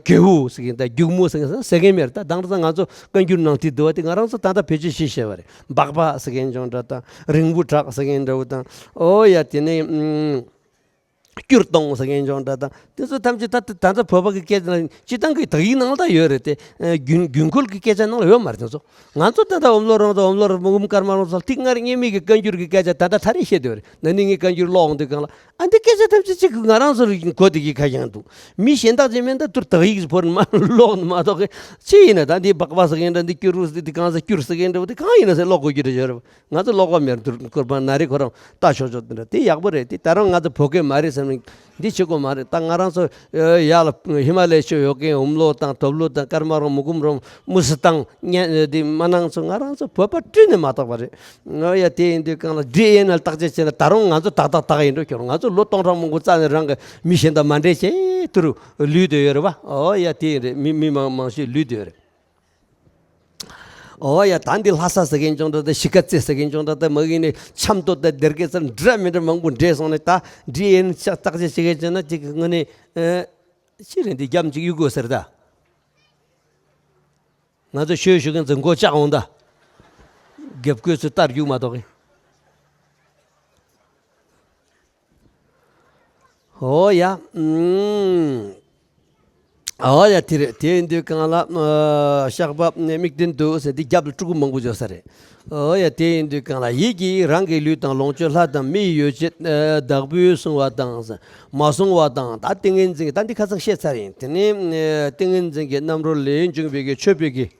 གེའུ་ཟེར་གྱིན་ད་སྒྱུག་མོ་ཟེར་གྱིན་ཟེར་གྱིན་མེད་རེད། ད་དེང་སང་ང་ཚོ་བཀའ་འགྱུར་ནང་བྲིས་འདུག་བ། དེ་ང་རང་ཚོ་ད་ལྟ་བེད་སྤྱོད་བྱེད་ཤེས་པ་རེད། སྦག་སྦག་ཟེར་གྱིན་ཅོང་འདྲ་དང་རིང་པོ་བྲག་ཟེར་གྱིན་འདྲ་བོ་དང་། ཨོ་ཡ། དེ་ནས་ཨུམ། སྐྱུར་གཏོང་ཟེར་མཁན་ཅོང་འདྲ་དང་དེ་ཚོ་ཐམས་ཅད་ད་ད་ད་ལྟ་བོད་པ་གི་སྐད་ཆ་ནང་སྤྱི་བཏང་གི་དག་ཡིག་ནང་ལ་ད་ཡོད་རེད་དེ། རྒྱུན་རྒྱུན་འཁོར་གྱི་སྐད་ཆ་ནང་ལ་ཡོད་མ་རེད་དེ་ཚོ། ང་ཚོ་ད་ལྟ་འོམ་ལོ་རོང་དང་འོམ་ལོ་རོང་མུ་གུམ་ཀརྨ་རོང་ཚོ་ཐིག་སྔར་སྔོན་མའི་གི་བཀའ་འགྱུར་གྱི་སྐད་ཆ་ད་ལྟ་ད་རེས་བཤད་བསྡད་ཡོད་རེད། ན་ནིང་ངས་བཀའ་འགྱུར་ཀློག་འོང་དུས་སྒང་ལ་ཨ་འདི་སྐད་ཆ་ཐམས་ཅད་གཅིག་གི་ང་རང་ཚོ་ལ་གོ་བདེ་གི་ཁ་བྱང་འདུག་མི་གཞན་དག་ཅིག་མིན་ད་དུར་དག་ཡིག་བོར་ནས་མ་ཀློག་ནས་མ་གཏོགས་གི་ཅི་ཡིན་ན། ད་འདི་སྦག་སྦག་ཟེར་མཁན་འདྲ་འདི་སྐྱུར་རུ་ཟེར་འདི་གང་ཟེར་སྐྱུར་ཟེར་མཁན་འདྲ་བོ་འདི་གང་ཡིན་ན་ཟེར་ཀློག་དགོས་རྒྱུ་རེད་ཡོད་རེད། ང་ཚོ་ཀློག་པ་མེད་དུར་ཀུར་པ་ན་རེ་ཁོ་རང་ལྟ་ཆོག་ཆོག་དེ་འདྲ་དེ་ཡག་པོ་རེད། དེ་ད་རུང་ང་ཚོ་བོད་སྐད་མ་རེད་བསམ་ནས་འདི་བྱེད་དགོས་མ་རེད། ད་ང་རང་ཚོ་ཡར་ལ་ཧི་མ་ལའི་ཕྱོགས་ཡོད་མཁན་འོམ་ལོ་དང་དོབ་ལོ་དང་ཀརྨ་རོང་མུ་གུམ་རོང་མུ་སི་དང་ཉ་དེ་མ་ནང་ཚོ་ང་རང་ཚོ་བོད་པ་སྤྲིན་ནས་མ་དག་པ་རེད། ཨོ་ཡ། དེ་ཡིན་དུས་སྒང་ལ་ཌི་ཨེན་ཨེ་ལ་བརྟག་དཔྱད་བྱས་ན་ད་རུང་ང་ཚོ་དག་དག་དག་ཡིན་འགྲོ་ཁྱོད་ང་ཚོ་ལོ་སྟོང་ཕྲག་མང་པོ་རྩ་ནས་རང་གི་མི་གཞན་དང་མ་འདྲེས་བྱས་དུར་ལུས་བསྡད་ཡོད་རེད་བ། ཨོ་ཡ། དེ་ཡིན་རེད། མི་མི་མང་མང་ཤོས་ལུས་བསྡད་ཡོད་རེད། ཨོ་ཡ། ད་འདི་ལྷ་ས་ཟེར་མཁན་ཅོང་འདྲ་དང་གཞིས་ཀ་རྩེ་ཟེར་མཁན་ཅོང་འདྲ་དང་མ་གི་ནས་ཆབ་མདོ་དང་སྡེར་ཁའི་ཚར་འདྲ་མི་འདྲ་མང་པོ་འདྲེས་སོང་ནས་ད་ཌི་ཨེན་ཨེ་ཆ་བརྟག་དཔྱད་བྱེད་མཁན་བྱས་ན་ཅིག་གི་ངོས་ནས་ཨེ་ཅི་རེད། འདི་རྒྱབ་ཅིག་གཡུག་དགོས་ཟེར་ད། ང་ཚོ་ཤོད་ཞུ་མཁན་ཚོ་མགོ་བཅག་འོང་ད། རྒྱབ་སྐོས་ཚོ་ལྟར་རྒྱུག་མ་གཏོགས་གི། ཨོ་ཡ། ཨུམ། ཨོ་ཡ། དེ་རེད། དེ་ཡིན་དུས་སྒང་ལ་ཨ་བཤགས་པ་དམིགས་རྟེན་དུ་ཟེར་འདི་རྒྱབ་ལ་ཕྲུ་གུ་མང་པོ་འཇོག་ས་རེད། ཨོ་ཡ། དེ་ཡིན་དུས་སྒང་ལ་ཡིད་ཀྱིས་རང་གི་ལུས་དང་ལོངས་སྤྱོད་ལྷ་དང་མི་ཡི་ཡོ་བྱད་ཨ་བདག་པོས་བསྲུང་བ་དང་མ་བསྲུང་བ་དང་། ད་ཏིང་ངེ་འཛིན་གྱི་ད་འདི་ཁ་སང་བཤད་ཚར་ཡིན། དེ་ནས་ཨ་ཏིང་ངེ་འཛིན་གྱི་རྣམ་རོལ་ལས་བྱུང་བའི་གི་མཆོད་པའི་གི།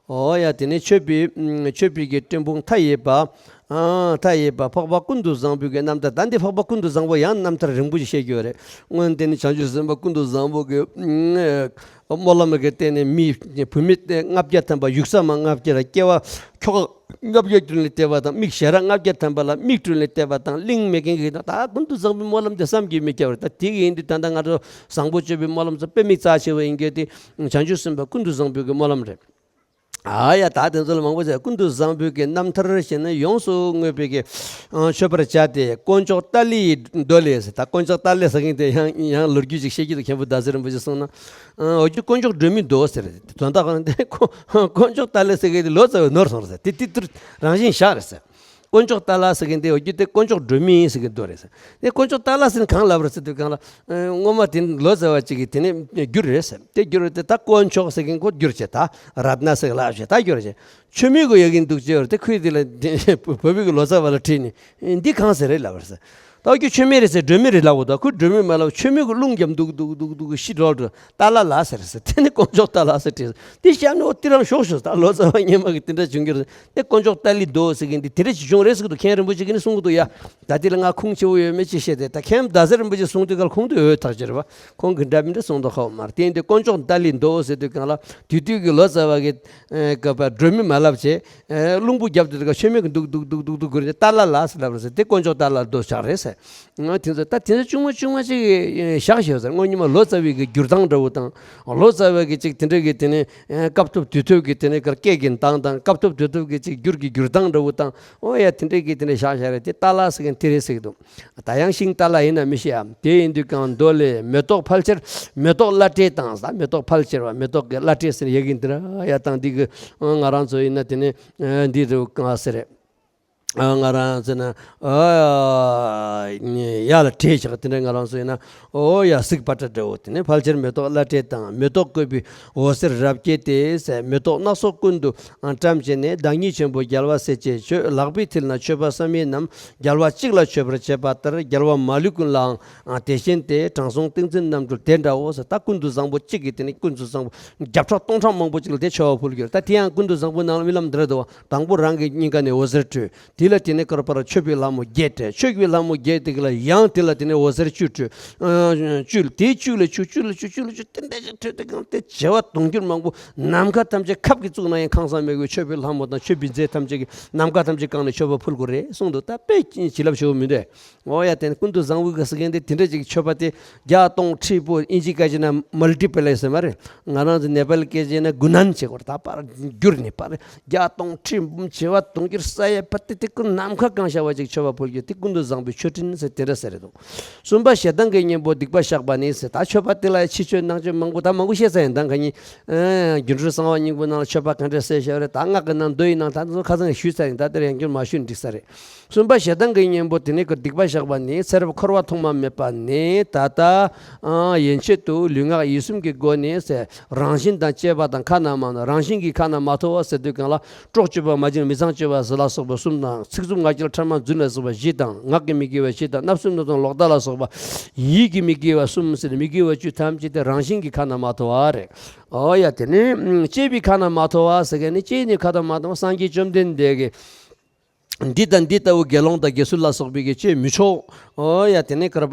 ཨོ་ཡ། དེ་ནས་མཆོད་པའི་མཆོད་པའི་གི་སྤྲིན་ཕུང་མཐའ་ཡས་པ། ཨ་མཐའ་ཡས་པ་འཕགས་པ་ཀུན་ཏུ་བཟང་པོའི་གི་རྣམ་ཐར། ད་འདི་འཕགས་པ་ཀུན་ཏུ་བཟང་པོ་ཡང་རྣམ་ཐར་རིང་པོ་ཞིག་བཤད་རྒྱུ་རེད། སྔོན་དེ་ནི་བྱང་ཆུབ་སེམས་དཔའ་ཀུན་ཏུ་བཟང་པོ་གི་སྨོན་ལམ་གི་སྟེང་ནས་མི་བུད་མེད་ལྔ་བརྒྱ་ཐམ་པ་ཡུགས་ས་མ་ལྔ་བརྒྱ་ལ་སྐྱེ་བ་ཁྱོ་ག་ལྔ་བརྒྱ་བསྐྲུན་ལས་བསྟན་པ་དང་། མིག་ཞལ་ར་ལྔ་བརྒྱ་ཐམ་པ་ལ་མིག་བསྐྲུན་ལས་བསྟན་པ་དང་། གླིང་མེད་མཁན་གྱི་ད་ཀུན་ཏུ་བཟང་པོའི་སྨོན་ལམ་དེ་བསམ་གྱིས་མི་ཁྱབ་པ་རེད། ད་དེ་གི་ཡིན་དུས་ད་ལྟ་ང་ཚོ་བཟང་པོ་སྤྱོད་པའི་སྨོན་ལམ་ཚོ་དཔེ་མི་རྩ་ཆེ་བ་ཡིན་གྱི་དེ་བྱང་ཆུབ་སེམས་དཔའ་ཀུན་ཏུ་བཟང་པོའི་གི་སྨོན་ལམ་རེད། ཨ་ཡ། ད་དེ་ཚོ་ལ་མང་པོ་བྱས། ཀུན་ཏུ་བཟང་པོའི་གི་རྣམ་ཐར་ཞེས་ནི་ཡོངས་སུ་བསྔོས་པའི་གི་མཆོད་པར་བྱ་སྟེ། དཀོན་མཆོག་ཏཱ་ལའི་མདོ་ལས་ཟེར། ད་དཀོན་མཆོག་ཏཱ་ལ་ཟེར་མཁན་དེ་ཡང་ཡང་ལོ་རྒྱུས་ཅིག་བཤད་རྒྱུ་འདུག་མཁན་པོ་ཟླ་ཟེར་རིན་པོ་ཆེ་གསུངས་ན། འོ་རྒྱུ་དཀོན་མཆོག་སྒྲོལ་མའི་མདོ་ཟེར། དོན་དག་གང་དེ་དཀོན་མཆོག་ཏཱ་ལ་ཟེར་མཁན་དེ་ལོ་ཙཱ་བས་ནོར་སོང་ཟེར། དེ་དེ་དུར་རང་བཞིན་བཞག་རེད་ཟེར། དཀོན་མཆོག་ཏཱ་ལ་ཟེར་མཁན་དེ་འོ་རྒྱུ་དེ་དཀོན་མཆོག་སྒྲོལ་མའི་ཟེར་མཁན་མདོ་རེད་ཟེར། དེ་དཀོན་མཆོག་ཏཱ་ལ་ཟེར་མཁན་གང་ལབ་རེད་ཟེར་དུས་སྒང་ལ། སྔོན་མ་དེ་ནི་ལོ་ཙཱ་བ་ཅིག་གིས་དེ་ནས་བསྒྱུར་རེད་ཟེར། དེ་བསྒྱུར་རེད་དེ་ད་དཀོན་མཆོག་ཟེར་མཁན་ཁོ་བསྒྱུར་བྱས། ད་རཏྣ་ཟེར་ལབ་བྱས་ད་བསྒྱུར་བྱས། མཆོད་མེ་གོ་ཡ་གིན་འདུག་ཅེས་པར་དེ་ཁོས་དེ་ལ་བོད་པའི་གི་ལོ་ཙཱ་བ་ལ་དྲིས་ནས་འདི་གང་ཟེར་རེད་ལབ་པར་ཟེར། ད་ཁོས་མཆོད་མེ་རེད་ཟེར། སྒྲོལ་མེ་རེད་ལབ་འོ། ད་ཁོས་སྒྲོལ་མེ་མ་ལབ་མཆོད་མེ་གི་རླུང་རྒྱབ་འདུག་འདུག་འདུག་འདུག་ཤི་འགྲོ་འགྲོ། ཏཱ་ལ་ལ་ཟེར་ཟེར། དེ་ནི་དཀོན་མཆོག་ཏཱ་ལ་ཟེར་དྲིས་ཟེར། དེ་བཤད་ནོ་དེ་རང་ཞོག་ཞོག་ད་ལོ་ཙཱ་བ་སྔོན་མ་གི་དེ་འདྲ་བྱུང་གི་རེད། དེ་དཀོན་མཆོག་ཏཱ་ལའི་མདོ་ཟེར་མཁན་དེ་དེ་འདྲ་ཞིག་བྱུང་རེད་ཟེར་གི་འདུག་མཁན་རིན་པོ་ཆེ་གིས་ནི་གསུང་གི་འདུག་ཡ། ད་དེ་ལ་ང་ཁུངས་ཆེ་བོ་ཡོད་མེད་ཅི་ཤེས་ཏེ། ད་མཁན་པོ་ཟླ་ཟེར་རིན་པོ་ཆེ་གསུང་དུས་སྐབས་ཁོང་དུ་འོས་ཐག་ཆོད་རེད་བ། ཁོང་གི་འདྲ་མི་འདྲ་གསུང་མདོག་ཁ་བོ་མ་རེད། དེ་ཡིན་དུས་དཀོན་མཆོག་ཏཱ་ལའི་མདོ་ཟེར་དུས་སྒང་ལ་དེ་དུས་ཀྱི་ལོ་ཙཱ་བ་གི་སྒྲོལ་མེ་མ་ལབ་བྱས། རླུང་བུ་རྒྱབ་དུས་སྐབས་མཆོད་མེ་གི་འདུག་འདུག་འདུག་འདུག་འདུག་གི་རེད། ཏཱ་ལ་ལ་ཟེར་ལབ་རེད་ཟེར། དེ་དཀོན་མཆོག་ཏཱ་ལ་མདོ་ཆགས་རེད་ཟེར། ང་དེ་ཚོ་ད་དེ་ཚོ་ཆུང་མ་ཆུང་མ་ཅིག་བཞག་ཞེས་ཟེར། སྔོན་ཉི་མ་ལོ་ཙཱ་བའི་གི་བསྒྱུར་སྟངས་འདྲ་བོ་དང་། ལོ་ཙཱ་བའི་གི་ཅིག་དེ་འདྲ་གི་དེ་ནས་སྐབས་ཐོབ་དུས་ཐོབ་ཀྱི་དེ་ནས་སྐད་ཀྱི་གདངས་དང་། སྐབས་ཐོབ་དུས་ཐོབ་ཀྱི་ཅིག་འགྱུར་གྱི་བསྒྱུར་སྟངས་འདྲ་བོ་དང་། ཨོ་ཡ། དེ་འདྲ་གི་དེ་འདྲ་བཞག་བཞག་རེད། དེ་ཏཱ་ལ་ཟེར་མཁན་དེ་རེད་ཟེར་གི་འདུག་ད་ཡང་ཤིང་ཏཱ་ལ་ཡིན་ན་མི་ཤེས་ཨ། དེ་ཡིན་དུས་གང་མདོ་ལས། མེ་ཏོག་ཕལ་ཆེར་མེ་ཏོག་བླ་བྲེ་དང་ཟེར། མེ་ཏོག་ཕལ་ཆེར་བ་མེ་ཏོག་གི་བླ་བྲེ་ཟེར་ཡ་གི་འདི་ར་ཡ་དང་འདི་གི་ང་རང་ཚོ་ཡིན་ན་དེ་ནས་འདི་རུ་གང་ཟེར་རེད། ང་རང་ཚོ་ན་ཨ་ཡ་ལ་བྲེ་ཆགས་དེ་འདྲ་ང་རང་ཚོ་ཡིན་ན། ཨོ་ཡ། སིག་པ་ཏྲ་འདྲ་བོ་དེ་ནས་ཕལ་ཆེར་མེ་ཏོག་བླ་བྲེ་དང་། མེ་ཏོག་བཀོད་པའི་འོད་ཟེར་རབ་བཀྱེ་སྟེ་ཟེར། མེ་ཏོག་སྣ་ཚོགས་ཀུན་ཏུ་བཀྲམ་བྱས་ནས། བདག་ཉིད་ཆེན་པོ་རྒྱལ་བ་སྲས་བཅས་མཆོད། ལག་པའི་མཐིལ་ན་མཆོད་པ་བསམ་ཡས་རྣམས། རྒྱལ་བ་གཅིག་ལ་མཆོད་པར་བྱེད་པ་ལྟར། རྒྱལ་བ་མ་ལུས་ཀུན་ལའང་དེ་བཞིན་ཏེ། དྲང་སྲོང་ཏིང་འཛིན་རྣམ་གྲོལ་དེ་འདྲའོ་ཟེར། ད་ཀུན་ཏུ་བཟང་པོ་གཅིག་གིས་དེ་ནི་ཀུན་ཏུ་བཟང་པོ་བརྒྱ་ཕྲག་སྟོང་ཕྲག་མང་པོ་གཅིག་ལ་དེ་མཆོད་པ་ཕུལ་གྱི་ཡོད། ད་དེ་ཡང་ཀུན་ཏུ་བཟང་པོ་ནང་ལ་རྨི་ལམ་འདི་རེད་དོ། དང་པོ་རང་གི་སྙིང་ག་ནས་འོད་ཟེར་འཕྲོས། དེ་ལ་དེ་ནས་ཀར་པར་མཆོད་པའི་ལྷ་མོ་བརྒྱད་སྤྲད། མཆོད་པའི་ལྷ་མོ་བརྒྱད་དེ་ག་ལ་ཡང་དེ་ལ་དེ་ནས་འོད་ཟེར་བཅུ་སྤྲོད། ཨ་བཅུ་དེའི་བཅུ་ལ་བཅུ་བཅུ་ལ་བཅུ་བཅུ་ལ་བཅུ་དེ་འདྲ་ཞིག་སྤྲོད་དེ་གང་དེ་བྱེ་བ་དུང་འཁྱུར་མང་པོ་ནམ་མཁའ་ཐམས་ཅད་ཁབ་ཀྱིས་བཙུགས་ན་ཡང་ཁེངས་སེམས་མེད་པའི་མཆོད་པའི་ལྷ་མོ་དང་མཆོད་པའི་རྫས་ཐམས་ཅད་ཀྱིས་ནམ་མཁའ་ཐམས་ཅད་བཀང་ནས་མཆོད་པ་ཕུལ་དགོས་རེད་གསུངས་འདུག་ད་དཔེ་བྱིན་རླབས་ཆེ་བོ་མི་འདུག་འོ་ཡ། དེ་ནི་ཀུན་ཏུ་བཟང་པོའི་གི་ཟེར་མཁན་དེ་དེ་འདྲ་ཅིག་མཆོད་པ་དེ་བརྒྱ་སྟོང་ཁྲི་འབུམ། ཨིན་ཇི་སྐད་ཆ་ན་མལ་ཊི་པ་ལའི་སི་མ་རེད། ང་རང་ཚོ་ནེ་པ་ལི་སྐད་ཆ་ན་གུ་ནན་བྱེད་དགོས་རེད། ད་པར་བསྒྱུར་ནས་པར་བརྒྱ་སྟོང་ཁྲི་འབུམ་བྱེ་བ་དུང་འཁྱུར་ས་ཡ་པ་དེ་དེ་ཀུན་ནམ་མཁའ་གང་ཤར་བ་ཅིག་མཆོད་པ་ཕུལ་རྒྱུ་དེ་ཀུན་ཏུ་བཟང་པོའི་མཆོད་སྤྲིན་ཟེར་དེ་འདྲ་ཟེར་རེད་འདུག་གསུམ་པ་ཞེ་སྡང་གི་གཉེན་པོ་སྡིག་པ་བཤགས་པ་ནི་ཟེར། ད་མཆོད་པ་དེ་ལ་ཕྱི་མཆོད་ནང་མཆོད་མང་པོ་ད་མང་པོ་བཤད་ཚར་ཡིན། ད་ག་ཉིན་ཨ་སྒྱུ་འཕྲུལ་གསང་བ་སྙིང་པོའི་ནང་ལ་མཆོད་པ་ག་འདྲ་ཟེར་བཞག་རེད། ད་སྔགས་ཀྱི་ནང་མདོ་ཡི་ནང་ད་ཚོ་ཁ་སང་ཞུས་ཚར་ཡིན། ད་དེར་ཡང་བསྐྱར་མ་ཞུས་འགྲིག་ས་རེད། གསུམ་པ་ཞེ་སྡང་གི་གཉེན་པོ་དེ་ནི་སྡིག་པ་བཤགས་པ་ནི་ཚེ་རབས་འཁོར་བ་ཐོག་མ་མེད་པ་ནས་ད་ལྟ་ཡན་ཆད་དུ་ལུས་ངག་ཡིད་གསུམ་གྱི་སྒོ་ནས་ཟེར། རང་བཞིན་དང་བཅས་པ་དང་ཁ་ན་མ་ཐོ། རང་བཞིན་གྱིས་ཁ་ན་མ་ཐོ་བ་ཟེར་དུས་གང་ལ་སྲོག་གཅོད་པ་མ་བྱིན་མི་ཚངས་སྤྱོད་པ་ཟེར་ལ་སོགས་པ་གསུམ་དང་། ཚིག་རྩུབ་ངག་འཁྱལ་ཕྲ་མ་རྫུན་ལ་སོགས་པ་བཞི་དང་། ངག་གི་མི་དགེ་བ་བཞི་དང་། བརྣབ་སེམས་གནོད་སེམས་ལོག་ལྟ་ལ་སོགས་པ་ཡིད་ཀྱི་མི་དགེ་བ་གསུམ་ཟེར། མི་དགེ་བ་བཅུ་ཐམས་ཅད་དེ་རང་བཞིན་གྱིས་ཁ་ན་མ་ཐོ་བ་རེད། འོ་ཡ། དེ་ནི་སྤྱོད་པའི་ཁ་ན་མ་ཐོ་བ་ཟེར་མཁན་ནི་སྤྱོད་ནི་ཁ་ན་མ་ཐོ་བ་སངས་རྒྱས་བཅོམ་ལྡན་འདས་ཀྱིས། འདི་དང་འདི་ལྟ་བུ་དགེ་སློང་དང་དགེ་ཚུལ་ལ་སོགས་པའི་གི་སྤྱོད་མི་ཆོག་འོ་ཡ། དེ་ནས་ཀར་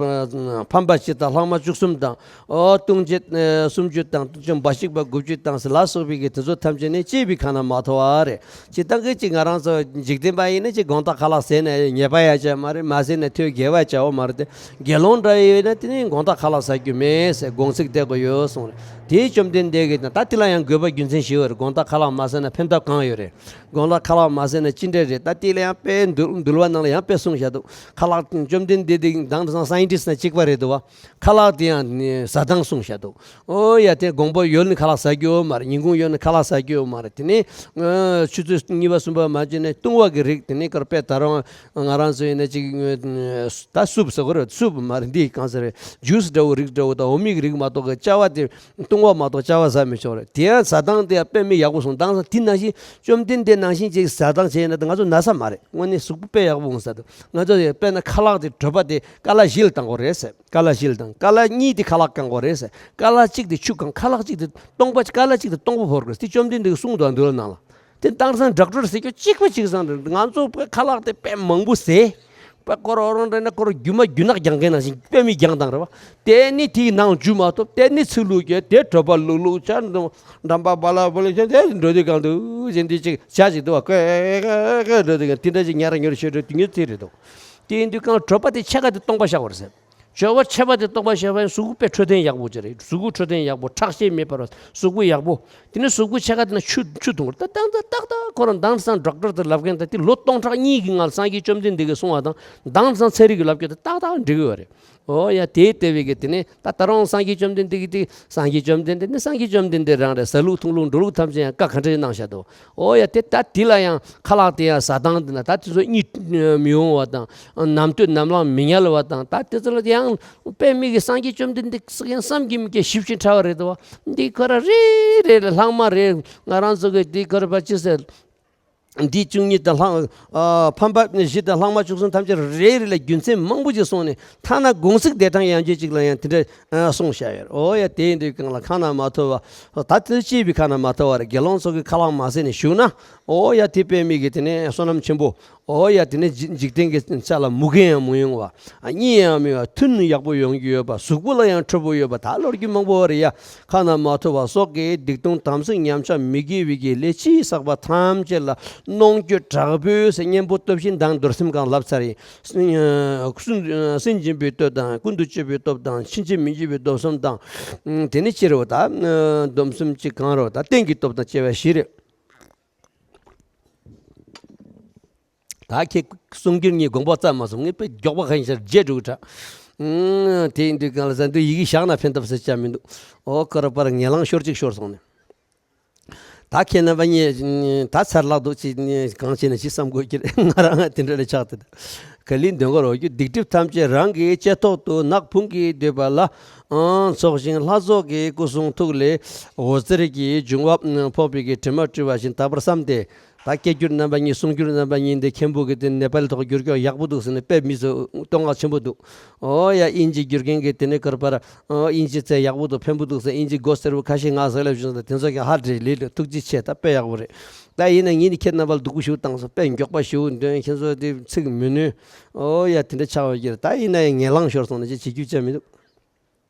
ཕམ་པ་བཞི་དང་ལྷག་མ་བཅུ་གསུམ་དང་། འོ་ལྟུང་བྱེད་སུམ་ཅུ་དང་ལྟུང་བྱེད་འབའ་ཞིག་པ་དགུ་བཅུ་དང་ཟེར་ལ་སོགས་པའི་གི་དེ་ཚོ་ཐམས་ཅད་ནི་སྤྱོད་པའི་ཁ་ན་མ་ཐོ་བ་རེད། ཅི་ལྟར་གི་ཅིག་ང་རང་ཚོ་འཇིག་རྟེན་པ་ཡིན་ན་ཅིག་དགོང་དག་ཁ་ལག་ཟས་ན་ཉེས་པ་ཡ་བྱ་མ་རེད། མ་ཟས་ན་ཐོད་རྒལ་བ་བྱའོ་མ་རེད་དེ། དགེ་སློང་འདྲ་ཡོད་ན་དེ་ནི་དགོང་དག་ཁ་ལག་ཟ་རྒྱུ་མེད་ཟེར་དགོངས་ཚིག་གཏད་དགོས་ཡོད་གསུངས་རེད། དེའི་བཅོམ་ལྡན་འདས་ཀྱིས་ད་དེ་ལ་ཡང་དགོས་པ་རྒྱུ་མཚན་ཞིག་ཡོད་རེད། དགོང་དག་ཁ་ལག་མ་ཟས་ན་ཕན་ཐབས་གང་ཡོད་རེད། དགོང་ལ་ཁ་ལག་མ་ཟས་ན་ཅི་འདྲ་རེད། ད་དེ་ལ་ཡང་དཔེ་འདུལ་འདུལ་བ་ནང་ལ་ཡང་དཔེ་གསུངས་བཞག་འདུག་ཁ་ལག་བཅོམ་ལྡན་འདས་དེ་དང་དེང་སང་སའེན་ཊིསཊ་ན་གཅིག་པ་རེད་འདུག་བ། ཁ་ལག་དེ་ཡང་ནི་ཟ་སྟངས་གསུངས་བཞག་འདུག་འོ་ཡ། དེ་དགོང་པོ་ཡོལ་ནས་ཁ་ལག་ཟ་རྒྱུ་ཡོད་མ་རེད། ཉིན་གུང་ཡོལ་ནས་ཁ་ལག་ཟ་རྒྱུ་ཡོད་མ་རེད། དེ་ནས་ཆུ་ཚོད་གཉིས་པ་གསུམ་པ་མ་བྱས་ནས་བཏུང་བ་གི་རིགས་དེ་ནས་ཀར་པེ་ད་རུང་ང་རང་ཚོ་ཡིན་ན་ཅིག་ད་སུབ་ཟེར་གི་རེད། སུབ་མ་རེད། འདི་གང་ཟེར་རེད། ཇུས་འདྲ་བོ་རིགས་འདྲ་བོ་དང་འོ་མའི་རིགས་མ་གཏོགས་ཀྱི་ཅ་བ་དེ། བཏུང་བ་མ་གཏོགས་ཅ་བ་ཟ་མི་ཆོག་རེད། དེ་ཡང་ཟ་སྟངས་དེ་ཡང་དཔེ་མི་ཡག་པོ་སོང་། དེང་སང་དེ་ནང་བཞིན་བཅོམ་ལྡན་འདས་ནང་བཞིན་ཅིག་ཟ་སྟངས་བྱས་ན་ང་ཚོ་ན་ཚ་མ་རེད། དངོས་གནས་གཟུགས་པོ་དཔེ་ཡག་པོ་འོང་ས་འདུག་ང་ཚོ་ཡང་དཔེར་ན་ཁ་ལག་དེ་གྲོད་པ་དེ་ཀ་ལ་བཞི་ལ་བཏང་དགོས་རེད་ཟེར། ཀ་ལ་བཞི་ལ་བཏང་། ཀ་ལ་གཉིས་དེ་ཁ་ལག་བཀང་དགོས་རེད་ཟེར། ཀ་ལ་གཅིག་དེ་ཆུ་བཀང་། ཁ་ལག་གཅིག་དེ་སྟོང་པ། ཀ་ལ་གཅིག་དེ་སྟོང་པ་བོར་དགོས་རེད། དེ་བཅོམ་ལྡན་འདས་ཀྱིས་གསུངས་འདུག་འདུལ་བ་ནང་ལ། དེ་དེང་སང་ཌོག་ཊར་ཟེར་རྒྱུ་གཅིག་པ་གཅིག་བཟང་རེད། ང་ཚོ་ཁ་ལག་དེ་དཔེ་མང་པོ་ཟས། པ་ཀོ་རོ་རོ་འདྲ་ན་ཀོ་རོ་རྒྱུ་མ་རྒྱུ་ནག་རྒྱག་མཁན་ནང་བཞིན་དཔེ་མི་རྒྱང་དང་རེད་བ། དེ་ནི་དེའི་ནང་འཇུ་མ་ཐུབ། དེ་ནི་ཚིལ་ལུག་གི་དེ་གྲོད་པ་ལུག་ལུག་ཆ་འགྲམ་པ་བ་ལ་བ་ལ་ཆ་དེ་འགྲོ་དུས་གང་དུ་བཞིན་དུ་ཅིག་བྱ་ཅིག་འདུག་བ། ཀེ་ཀེ་ཀེ་འགྲོ་དུས་གང་དེ་འདྲ་ཅིག་ཉར་ཉོར་བྱེད་འགྲོ་དུས་ངེས་ཚིག་རེད་འདུག་དེ་ཡིན་དུས་གང་གྲོད་པ་དེ་ཕྱེད་ཀ་དེ་སྟོང་པ་བཞག་པ་རེད་ཟེར། གྲོད་པ་ཕྱེད་ཀ་དེ་སྟོང་པ་བཞག་པ་ཡིན། གཟུགས་པོ་དཔེ་འཕྲོད་བསྟེན་ཡག་པོ་ཅིག་རེད། གཟུགས་པོ་འཕྲོད་བསྟེན་ཡག་པོ། ཁྲག་ཤེད་མེད་པར་གཟུགས་པོ་ཡག་པོ། དེ་ནས་གཟུགས་པོ་ཕྱེད་ཀ་དེ་ན་ཆུ་ཆུ་འཐུང་བར། ད་ཏག་ཏག་ཏག་ཏག་ཁོ་རང་དེང་སང་ཌོག་ཊར་དེ་ལབ་མཁན་ད་དེ་ལོ་སྟོང་ཕྲག་གཉིས་ཀྱི་སྔ་ལ་སངས་རྒྱས་བཅོམ་ལྡན་འདས་ཀྱིས་གསུངས་པ་དང་དེང་སང་ཚན་རིག་གིས་ལབ་རྒྱུ་དེ་ཏག་ཏག་འགྲིག་གི་ཡོད་རེད། འོ་ཡ། དེ་ལྟ་བུའི་གི་དེ་ནས་ད་ད་རུང་སངས་རྒྱས་བཅོམ་ལྡན་འདས་ཀྱིས་དེ་སངས་རྒྱས་བཅོམ་ལྡན་འདས་ནི་སངས་རྒྱས་བཅོམ་ལྡན་འདས་རང་རེད། ཟ་ལུགས་འཐུང་ལུགས་འགྲོ་ལུགས་ཐམས་ཅད་ཡང་བཀའ་ག་འདྲ་གནང་བཞག་འདུག་འོ་ཡ། དེ་ད་དེ་ལ་ཡང་ཁ་ལག་དེ་ཡང་ཟ་སྟངས་དེ་ན་ད་དེ་ཚོ་གཉིད་མི་འོང་བ་དང་། ནམ་སྟོད་ནམ་ལངས་མི་ཉལ་བ་དང་། ད་དེ་ཚོ་ལ་ཡང་དཔེ་མི་གི་སངས་རྒྱས་བཅོམ་ལྡན་འདས་ཀྱིས་ཡང་བསམ་གྱིས་མི་ཁྱབ་ཞིབ་ཅིང་ཕྲ་བ་རེད་དོ། འདི་ཁོ་ར་རེ་རེ་ལ་ལྷག་མ་རེ། ང་རང་ཚོ་གི་འདི་ཁོ་ར་པ་ཅི་ཟེར། འདི་བཅུ་གཉིས་དང་ལྷག་ཨ་ཕམ་པ་བཞི་དང་ལྷག་མ་བཅུ་གསུམ་ཐམས་ཅད་རེ་རེ་ལ་རྒྱུ་མཚན་མང་པོ་ཅིག་གསུངས་ནས། ཐ་ན་དགོངས་ཚིག་འདས་གྲངས་ཡན་ཆད་ཅིག་ལ་ཡང་དེ་འདྲ་ཨ་གསུངས་བཞག་ཡོད། འོ་ཡ། དེ་ཡིན་དུས་གང་ལ་ཁ་ན་མ་ཐོ་བ། ད་དེ་སྤྱོད་པའི་ཁ་ན་མ་ཐོ་བ་རེད། དགེ་སློང་ཚོ་གིས་ཁ་ལག་མ་ཟས་ནས་བཞུགས་ན། འོ་ཡ། དེ་དཔེ་མི་གི་དེ་ནས་བསོད་ནམས་ཆེན་པོ། འོ་ཡ། དེ་ནས་འཇིག་འཇིག་རྟེན་གྱི་ཆ་ལ་མུ་གེ་ཡང་མི་ཡོང་བ། གཉིད་ཡང་མི་བ། ཐུན་ཡག་པོ་ཡོང་རྒྱུ་ཡོད་པ། གཟུགས་པོ་ལ་ཡང་འཕྲོད་པོ་ཡོད་པ། ད་ལོ་རྒྱུས་མང་པོ་རེད་ཡ། ཁ་ན་མ་ཐོ་བ་སོགས་ཀྱི་སྡིག་ལྟུང་དམ་སྲི་ཉམས་ཆག་མི་དགེ་བའི་གི་ལས་ཅི་བསགས་པ་ཐམས་ཅད་ལ་གནོང་འགྱོད་དྲག་པོས་ཟེར་གཉེན་པོ་སྟོབས་བཞི་དང་རྡོར་སེམས་གང་ལབ་ཚར་ཡིན། སེམས་སེམས་སྦྱིན་པའི་སྟོབས་དང་། ཀུན་ཏུ་སྤྱོད་པའི་སྟོབས་དང་། ཕྱིན་ཅི་མི་འཇུག་པའི་སྟོབས་གསུམ་དང་། དེ་ནི་ཅི་རེད་བ། ད་སྡོམ་གསུམ་གཅིག་གང་རེད་བ། ད་རྟེན་གྱི་སྟོབས་དང་བཅས་པ་བཞི་རེད། ད་ཁྱེད་གསུང་རྒྱུན་ངས་དགོངས་པ་རྩ་མ་ཚོམ། ངས་དཔེ་མགྱོགས་པ་གང་ཤར་བརྗེད་འགྲོ་གི་དྲག་ཨང་། དེ་ཡིན་དུས་གང་ལ་ཟ་འདུག་ཡི་གེ་བཞག་ན་ཕན་ཐབས་ཟེར་བྱ་མི་འདུག་འོ་ཀ་ར་པར་ངན་ལང་ཤོར་གཅིག་ཤོར་སོང་ནས། ད་ཁྱེད་རྣམ་པ་གཉིས་ད་ཚར་ལག་འདུག་ཅིག་གང་བྱས་ནས་ཅིག་བསམ་དགོས་ཀྱི་རེད། ང་རང་དེ་འདྲ་ལས་ཆགས་ཏེ། ག་ལི་འདོན་གོ་རོ་རྒྱུ། སྡིག་སྒྲིབ་ཐམས་ཅད་རང་གི་ལྕེ་ཐོག་ཏུ་ནག་ཕུང་གིས་བསྡུས་པ་ལ་ཨང་ཚོགས་ཤིང་ལྷ་ཚོགས་ཀྱི་སྐུ་གསུང་ཐུགས་ལས་འོད་ཟེར་གྱི་འབྱུང་བ་ཕོག་པའི་གི་དྲི་མ་བཀྲུས་པ་བཞིན་དག་པར་བསམས་ཏེ། ད་སྐད་སྒྱུར་རྣམ་པ་གཉིས་གསུང་སྒྱུར་རྣམ་པ་གཉིས་འདི་མཁན་པོ་གི་དེ་ནེ་པ་ལི་ཐོག་བསྒྱུར་ཀྱོག་ཡག་པོ་འདུག་ཟེར་ནས་དཔེ་མི་ཚོ་བསྟོད་བསྔགས་ཆེན་པོ་འདུག་ཨོ་ཡ་དབྱིན་ཇི་བསྒྱུར་མཁན་གི་དེ་ནས་ཀར་པར་ཨོ་དབྱིན་ཇི་ཚད་ཡག་པོ་འདུག་ཕན་པོ་འདུག་ཟེར་དབྱིན་ཇི་མགོ་སེར་པོ་ཁ་ཤས་ངག་ཟེར་ལབ་བྱུང་ཟེར་དེ་ཚོ་གི་ཧ་འདྲེ་ལི་ལི་ཐུགས་རྗེ་ཆེ། ད་དཔེ་ཡག་པོ་རེད། ད་ཡིན་ན་ངེད་ནི་ཁྱེད་རྣམ་པ་ལ་སྡུག་པོ་ཞུ་བཏང་སོང་། དཔེ་མགྱོགས་པ་ཞུ་འདོན་ཁྱེད་ཚོ་དེ་ཚིག་མི་ནུས། ཨོ་ཡ་དེ་འདྲ་ཆགས་པ་གི་རེད། ད་ཡིན་ན་ཡང་ངན་ལང་ཤོར་སོང་ན་ཅི་བྱེད་རྒྱུ་ཅི་མི་འདུག་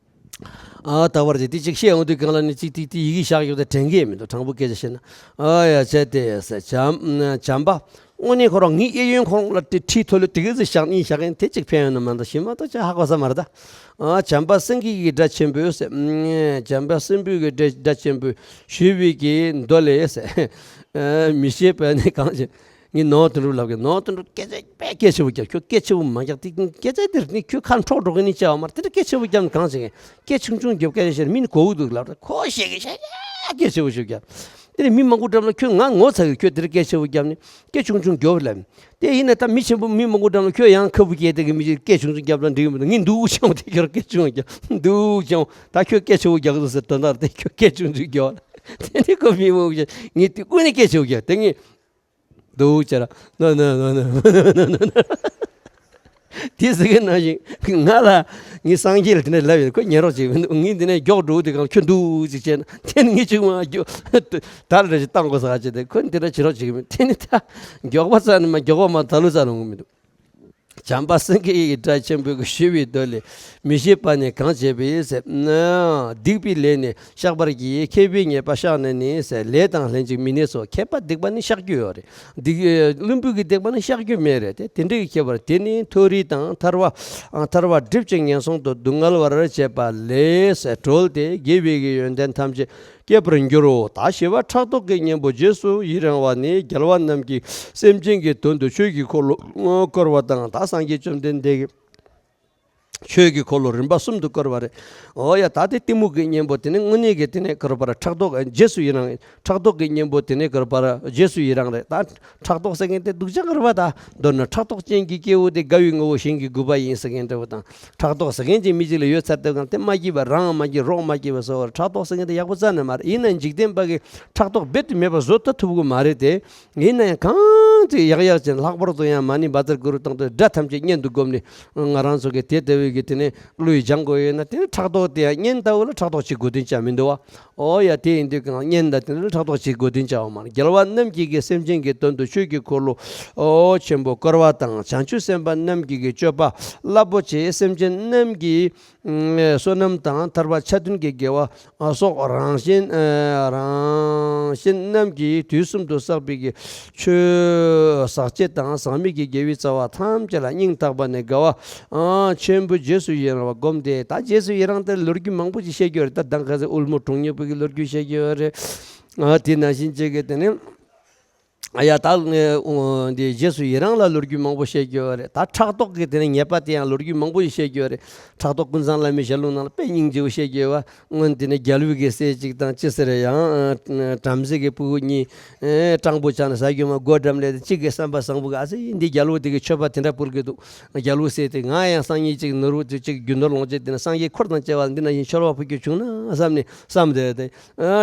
ཨ་ད་བར་དེ་དེ་ཅིག་བཤད་འོང་དུས་གང་ལ་ནི་ཅིག་ཏིག་ཏིག་ཡི་གེ་བཞག་ཡོད་དེ་དྲན་གི་མི་འདུག་དྲང་པོ་སྐད་ཆ་བཤད་ན། ཨ་ཡ་བྱས་ཏེ་ཟེར་བྱམས་བྱམས་པ། དངོས་གནས་ཁོ་རང་ངའི་གཡས་གཡོན་ཁོ་རང་ལ་དེ་ཁྲིད་ཐོ་ལོ་དེ་ག་ཚོད་བཞག་ནི་བཞག་ཡིན་དེ་ཅིག་ཕན་ཡོན་ན་མ་འདུག་ཞིམ་མ་གཏོགས་ཅི་ཧ་གོ་ས་མ་རེད་ད། ཨ་བྱམས་པ་སེང་གེ་ཡི་སྒྲ་ཆེན་པོས་ཟེར། བྱམས་པ་སེང་གེ་ཡི་སྒྲ་སྒྲ་ཆེན་པོས་ཞུས་པའི་གི་མདོ་ལས་ཟེར། མི་ཤེས་པ་ནི་གང་ཞིག་ངས་ནོར་དོན་གྲུབ་ལབ་གི་ནོར་དོན་གྲུབ་སྐད་ཆ་དཔེ་སྐད་ཆེ་བོ་རྒྱག་ཁྱོད་སྐད་ཆེ་བོ་མ་རྒྱག་དེ་སྐད་ཆ་དེར་ནི་ཁྱོད་ཁ་འཕྲོག་འགྲོ་གི་ནི་བྱ་བ་མ་རེད། དེ་འདྲ་སྐད་ཆེ་བོ་རྒྱབ་ནི་གང་བྱེད་མཁན། སྐད་ཆུང་ཆུང་རྒྱབ་སྐད་ཆ་བཤད་མི་ནི་གོ་གི་འདུག་ལབ་ར་ཁོ་བཤད་གི་བཤད་གི་སྐད་ཆེ་བོ་ཞིག་རྒྱབ། དེ་ནས་མི་མང་པོ་འགྲམ་ལ་ཁྱོད་ང་ངོ་ཚ་གི་ཁྱོད་དེ་འདྲ་སྐད་ཆེ་བོ་རྒྱབ་ནི་སྐད་ཆུང་ཆུང་རྒྱོབ་ལབ། དེ་ཡིན་ན་ད་མི་ཆེན་པོ་མི་མང་པོ་འགྲམ་ལ་ཁྱོད་ཡང་ཁ་བུ་སྐྱེས་དེ་གི་མི་ཞིག་སྐད་ཆུང་ཆུང་རྒྱབ་ན་འགྲིག་གི་མི་འདུག་ངས་འདུག་ཆང་དེ་ཁྱོད་སྐད་ཆུང་རྒྱབ་འདུག་ཆང་ད་ཁྱོད་སྐད་ཆེ་བོ་རྒྱག་གི་འདུག་ཟེར་དོན་དག་དེ་ཁྱོད་སྐད་ཆུང་ཆུང་རྒྱོབ་ལ། དེ་ནི་ཁོ་མི་མང་པོ་ཞིག་ངས་དེ་ཀུན་ནས་སྐད་ཆེ་བོ་རྒྱབ་དེ་ངས། འདུག་ཅེ་ར། ན་ན་ན་ན་ན་ན་ན། དེ་ཟེར་གི་ནང་བཞིན་ང་ལ་ངའི་སངས་རྒྱས་ལ་དེ་འདྲ་ལབ་ཡོད། ཁོ་ཉན་རོགས་བྱེད་གི་མི་འདུག་ངས་འདི་ནས་མགྱོགས་འགྲོ་དུས་གང་ཁྱོད་འདུག་ཅིག་བྱས་ན་དེ་ནི་ངས་ཅིག་མ་མགྱོགས་ད་རེ་ཞིག་བཏང་དགོས་ས་ག་ཅེ་དེ་ཁོ་འདི་འདྲ་བྱེད་རོགས་བྱེད་གི་མི་དེ་ནི་ད་མགྱོགས་པ་ཙམ་ནི་མ་མགྱོགས་པ་མ་ད་ལུ་ཙམ་ལོང་གི་མི་འདུག་བྱམས་པ་སེང་གེ་ཡི་སྒྲ་ཆེན་པོས་ཞུས་པའི་མདོ་ལས། མི་ཤེས་པ་ནི་གང་བྱས་པས་ཟེར་ན། སྡིག་པའི་ལས་ནི་བཤགས་པར་བགྱི། མཁས་པའི་ཉེས་པ་བཤགས་ནས་ནི་ཟེར། ལས་དང་ལྷན་ཅིག་མི་གནས་སོ། མཁས་པ་སྡིག་པ་ནི་བཤགས་རྒྱུ་ཡོད་རེད། སྡིག་བླུན་པོའི་གི་སྡིག་པ་ནི་བཤགས་རྒྱུ་མེད་རེད་དེ། དེ་འདྲའི་ཁྱད་པར་དེ་ནི་མཐོ་རིས་དང་ཐར་བ་ཨ་ཐར་པ་སྒྲིབ་ཅིང་ངན་སོང་དུ་སྡུག་བསྔལ་བར་བྱེད་པ་ལས་ཟེར་གྲོལ་ཏེ་དགེ་བའི་གི་ཡོན་ཏན་ཐམས་ཅད་སྐྱེད་པར་འགྱུར་རོ། ད་ཞི་བ་ཕྲག་དོག་གི་གཉེན་པོ་རྗེས་སུ་ཡི་རང་བ་ནི་རྒྱལ་བ་རྣམས་ཀྱིས་སེམས་ཅན་གྱི་དོན་དུ་ཆོས་ཀྱི་འཁོར་ལོ་བསྐོར་བ་དང་། ད་སངས་རྒྱས་བཅོམ་ལྡན་འདས་ཀྱིས་ཆོས་ཀྱི་འཁོར་ལོ་རིམ་པ་གསུམ་དུ་བསྐོར་བ་རེད། འོ་ཡ་ད་དེ་གཏི་མུག་གི་གཉེན་པོ་དེ་ནི་དངོས་གནས་ཀྱི་དེ་ནི་བསྐོར་བ་རེད། ཕྲག་དོག་རྗེས་སུ་ཡི་རང་ཕྲག་དོག་གི་གཉེན་པོ་དེ་ནི་བསྐོར་བ་རྗེས་སུ་ཡི་རང་རེད། ད་ཕྲག་དོག་ཟེར་མཁན་དེ་སྡུག་ཅག་རེད་པ། ད་མདོར་ན་ཕྲག་དོག་ཅན་གྱི་སྐྱེ་བོ་དེ་དགའ་བའི་ངོ་བོ་གཞན་གྱི་རྒུད་པ་ཡིན་ཟེར་མཁན་འདྲ་བོ་དང་། ཕྲག་དོག་ཟེར་མཁན་གྱི་མི་གཅིག་ལ་ཡོད་ཚར་དུས་གང་དེ་མ་སྐྱིད་པ་རང་མ་སྐྱིད་རོགས་མ་སྐྱིད་པ་བཟོ་བར་ཕྲག་དོག་ཟེར་མཁན་དེ་ཡག་པོ་རྩ་ནས་མ་རེད། ཡིན་ན་འཇིག་རྟེན་པ་གི་ཕྲག་དོག་རྦད་དེ་མེད་པ་བཟོ་ད་ཐུབ་ཀྱི་མ་རེད་དེ། ཡིན་ན་ཡང་གང་ཅིག་ཡག་ཡག་ཅིག་ལྷག་པར་དུ་ཡང་མ་ཎི་བཛྲ་གུ་རུ་བཏང་དུས་སྒྲ་ཐམས་ཅད་སྙན་དུ་བསྒོམས་ནས་ང་རང་ཚོ་གི་དེ་ལྟ་བུའི་གི་དེ་ནས་བློ་ཡིས་སྦྱང་དགོས་ཡོད་ན་དེ་ནས་ཕྲག་དོག་དེ་ཡང་སྙན་ལྟ་བུ་ལ་ཕྲག་དོག་ཅིག་དགོས་དོན་ཅང་མི་འདུག་བ། ཨོ་ཡ་དེ་ཡིན་དུས་གང་སྙན་དང་དེ་ནས་ཕྲག་དོག་ཅིག་དགོས་དོན་ཅང་བ་མ་རེད། རྒྱལ་བ་རྣམས་ཀྱིས་གི་སེམས་ཅན་གྱི་དོན་དུ་ཆོས་ཀྱི་འཁོར་ལོ་ཨོ་ཆེན་པོ་བསྐོར་བ་དང་། བྱང་ཆུབ་སེམས་དཔའ་རྣམས་ཀྱིས་གི་སྤྱོད་པ་རླབས་པོ་ཆེ་སེམས་ཅན་རྣམས་ཀྱི་བསོད་ནམས་དང་ཐར་པ་ཆ་མཐུན་གྱི་དགེ་བ་སོགས་རང་གཞན་རང་གཞན་རྣམས་ཀྱིས་དུས་གསུམ་དུ་བསགས་པའི་གི་ཆོས་ཟག་བཅས་དང་ཟག་མེད་ཀྱི་དགེ་བའི་རྩ་བ་ཐམས་ཅད་ལ་སྙིང་ཐག་པ་ནས་དགའ་བ་ཆེན་པོས་རྗེས་སུ་ཡི་རང་བ་བསྒོམས་ཏེ། ད་རྗེས་སུ་ཡི་རང་དེ་ལོ་རྒྱུས་མང་པོ་ཞིག་བཤད་རྒྱུ་རེད། ད་གདང་ག་ཚོད་དབུལ་མོ་གྲོང་ཉེ་པོ་གི་ལོ་རྒྱུས་བཤད་རྒྱུ་རེད། དེ་ནང་བཞིན་བྱས་གི་དེ་ནས། ཨ་ཡ་ད་ངས་འདི་རྗེས་སུ་ཡི་རང་ལ་ལོ་རྒྱུས་མང་པོ་བཤད་རྒྱུ་ཡོད་རེད། ད་ཕྲག་དོག་གི་དེ་ནས་ཉེས་པ་དེ་ཡང་ལོ་རྒྱུས་མང་པོ་ཞིག་བཤད་རྒྱུ་ཡོད་རེད། ཕྲག་དོག་ཀུན་བཟང་བླ་མའི་ཞལ་ལུང་ནང་ལ་དཔེ་སྙིང་རྗེ་བོ་བཤད་རྒྱུ་ཡོད་བ། སྔོན་དེ་ནས་རྒྱལ་བུ་གི་སྲས་གཅིག་དང་ཅི་ཟེར་ཡང་བྲམ་ཟེ་གི་ཕྲུ་གུ་གཉིས་སྤྲང་པོ་ཆགས་ནས་ཟ་རྒྱུ་མ་སྒོ་འགྲམ་ལས་གཅིག་གི་བསམ་པ་བཟང་པོ་གི་ཨ་ཙི་འདི་རྒྱལ་བུ་དེ་གི་མཆོད་པ་དེ་འདྲ་ཕུལ་གི་འདུག་རྒྱལ་བུ་སྲས་དེ་ང་ཡང་སང་ཉིན་གཅིག་ནོར་བུ་དེ་གཅིག་རྒྱུ་ནོར་ལོངས་སྤྱོད་དེ་ནས་སངས་རྒྱས་འཁོར་དང་བཅས་པ་འདི་ན་བཞིན་མཆོད་པ་ཕུལ་རྒྱུ་བྱུང་ན་བསམ་ནས་བསམ་བསྡད་དེ།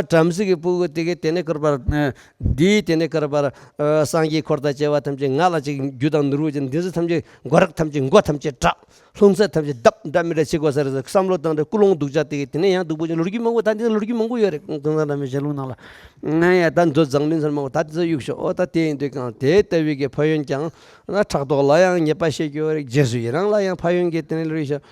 བྲམ་ཟེ་གི་ཕྲུ་གུ་དེ་གི་དེ་ནས་བསྐོར་བར། འདིས་དེ་ནས་བསྐལ་པར། ཨ་སངས་རྒྱས་འཁོར་དང་བཅས་པ་ཐམས་ཅད་ང་ལ་ཅིག་རྒྱུ་དང་ནོར་བུ་ཅིག་འདི་ཚོ་ཐམས་ཅད་མགོ་རག་ཐམས་ཅད་མགོ་ཐམས་ཅད་བྲག་ལྷུང་བཟེད་ཐམས་ཅད་བརྡབ་འདྲ་མི་འདྲ་བྱེད་དགོས་ས་རེད་ཟེར་བསམ་བློ་བཏང་སྟེ་ཀུན་སློང་སྡུག་ཅག་དེ་གི་དེ་ནས་ཡང་སྡུག་པོ་ཅིག་ལོ་རྒྱུས་མང་པོ་ད་འདི་ལོ་རྒྱུས་མང་པོ་ཡོད་རེད། ཀུན་བཟང་བླ་མའི་ཞལ་ལུང་ནང་ལ་ང་ཡང་ད་མཛོད་མཛངས་བླུན་ཚར་མང་པོ་ད་འདི་ཚོ་གཡུག་ཤོག་ཨོ་ད་དེ་ཡིན་དུས་གང་དེ་ལྟ་བུའི་གི་ཕན་ཡོན་ཀྱང་ཕྲག་དོག་ལ་ཡང་ཉེས་པ་བཤད་རྒྱུ་ཡོད་རེད། རྗེས་སུ་ཡི་རང་ལ་ཡང་ཕན་ཡོན་གི་དེ་ནས་ལོ་རྒྱུས་ཤོག་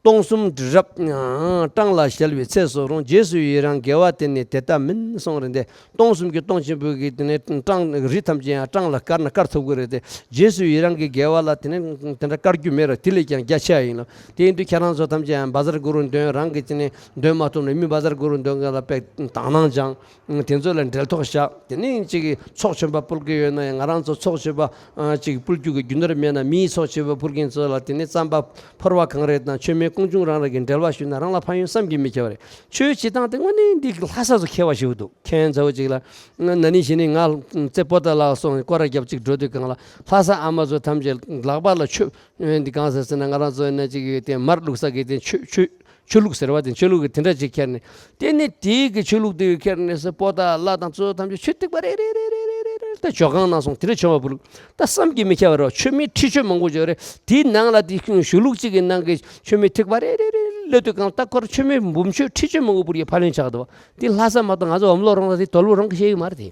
སྟོང་གསུམ་རི་རབ་སྤྲང་ལ་བཞལ་བའི་ཚེ་སུ་རུང་། རྗེས་སུ་ཡི་རང་དགེ་བ་དེ་ནི་དེ་ལྟ་མིན་གསུངས་རེད་དེ། སྟོང་གསུམ་གྱི་སྟོང་ཆེན་པོ་གི་དེ་ནས་སྤྲང་རི་ཐམས་ཅད་ཡང་སྤྲང་ལ་བསྐོར་ན་བསྐོར་ཐུབ་ཀྱི་རེད་དེ། རྗེས་སུ་ཡི་རང་གི་དགེ་བ་ལ་དེ་ནས་དེ་འདྲ་བསྐོར་རྒྱུ་མེད་ར་དེ་ལས་ཀྱང་རྒྱ་ཆེ་བ་ཡིན་ལ། དེ་ཡིན་དུས་ཁྱེད་རང་ཚོ་ཐམས་ཅད་ཡང་བཛྲ་གུ་རུ་འདོན་རང་གི་དེ་ནས་འདོན་མ་ཐུབ་ན་མི་བཛྲ་གུ་རུ་འདོན་མཁན་ལ་དཔེ་དག་སྣང་སྦྱང་། དེ་ཚོ་ལ་འབྲེལ་ཐོགས་བཞག་དེ་ནས་ཅིག་གི་ཚོགས་མཆོད་པ་ཕུལ་གྱི་ཡོད་ན་ཡང་ང་རང་ཚོ་ཚོགས་མཆོད་པ་ཅིག་ཕུལ་རྒྱུ་གི་རྒྱུ་ནོར་མེད་ན་མིའི་ཚོགས་མཆོད་པ་ཕུལ་མཁན་ཚོ་ལ་དེ་ནས་རྩམ་པ་ཕོར་བ་གང་རེད་དང་མཆོད་མེ་ཀོང་ཆུང་རང་རེ་གི་འབྲེལ་བ་ཞུས་ན་རང་ལ་ཕན་ཡོན་བསམ་གྱིས་མི་ཁྱབ་པ་རེད། ཆོས་བྱེད་སྟངས་དེ་དངོས་གནས་འདི་ལྷ་ས་ཚོ་མཁས་པ་ཞིག་འདུག་ཁྱེད་ཚོ་ཅིག་ལ་ན་ནིང་གཞེས་ནིང་ང་རྩེ་པོ་ཏ་ལ་སོང་སྐོར་ར་རྒྱབ་ཅིག་འགྲོ་དུས་གང་ལ་ལྷ་ས་ཨ་མ་ཚོ་ཐམས་ཅད་ལག་པ་ལ་མཆོད་འདི་གང་ཟེར་ཟེར་ན་ང་རང་ཚོ་ན་ཅིག་ཡོད་དེ་མར་བླུགས་ས་གི་དེ་མཆོད་མཆོད། ཆོས་ལུགས་ཟེར་བ་དེ་ཆོས་ལུགས་ཀྱི་དེ་འདྲ་ཅིག་ཁྱེར་ནས་དེ་ནི་དེའི་གི་ཆོས་ལུགས་དེ་ཁྱེར་ནས་ཟེར་པོ་ཏ་བླ་དང་ཚོ་ཐམས་ཅད་ཆོས་ཐིགས་པ་རེ་རེ་རེ་རེ་རེ་རེ་ ད་ཇོ་ཁང་ནང་སོང་དེ་འདྲ་བྱུང་བ་བུ་ལུག་ད་བསམ་གྱིས་མི་ཁྱབ་པ་རེད། མཆོད་མེ་ཁྲི་མཆོད་མང་པོ་ཅིག་རེད། དེའི་ནང་ལ་དེ་གཞུང་ལུགས་གཅིག་གི་ནང་གི་མཆོད་མེ་ཐིགས་པ་རེ་རེ་རེ་སླེབས་དུས་གང་ལྟར་ཁོར་མཆོད་མེ་འབུམ་མཆོད་ཁྲི་མཆོད་མང་པོ་བུ་ལུག་ཕར་ལེན་ཆགས་འདུག་དེ་ལྷ་ས་མ་གཏོགས་ང་ཚོ་འོམ་ལོ་རོང་ལ་དེ་དོལ་པོ་རང་གི་ཤེས་ཀྱི་མ་རེད་དེ།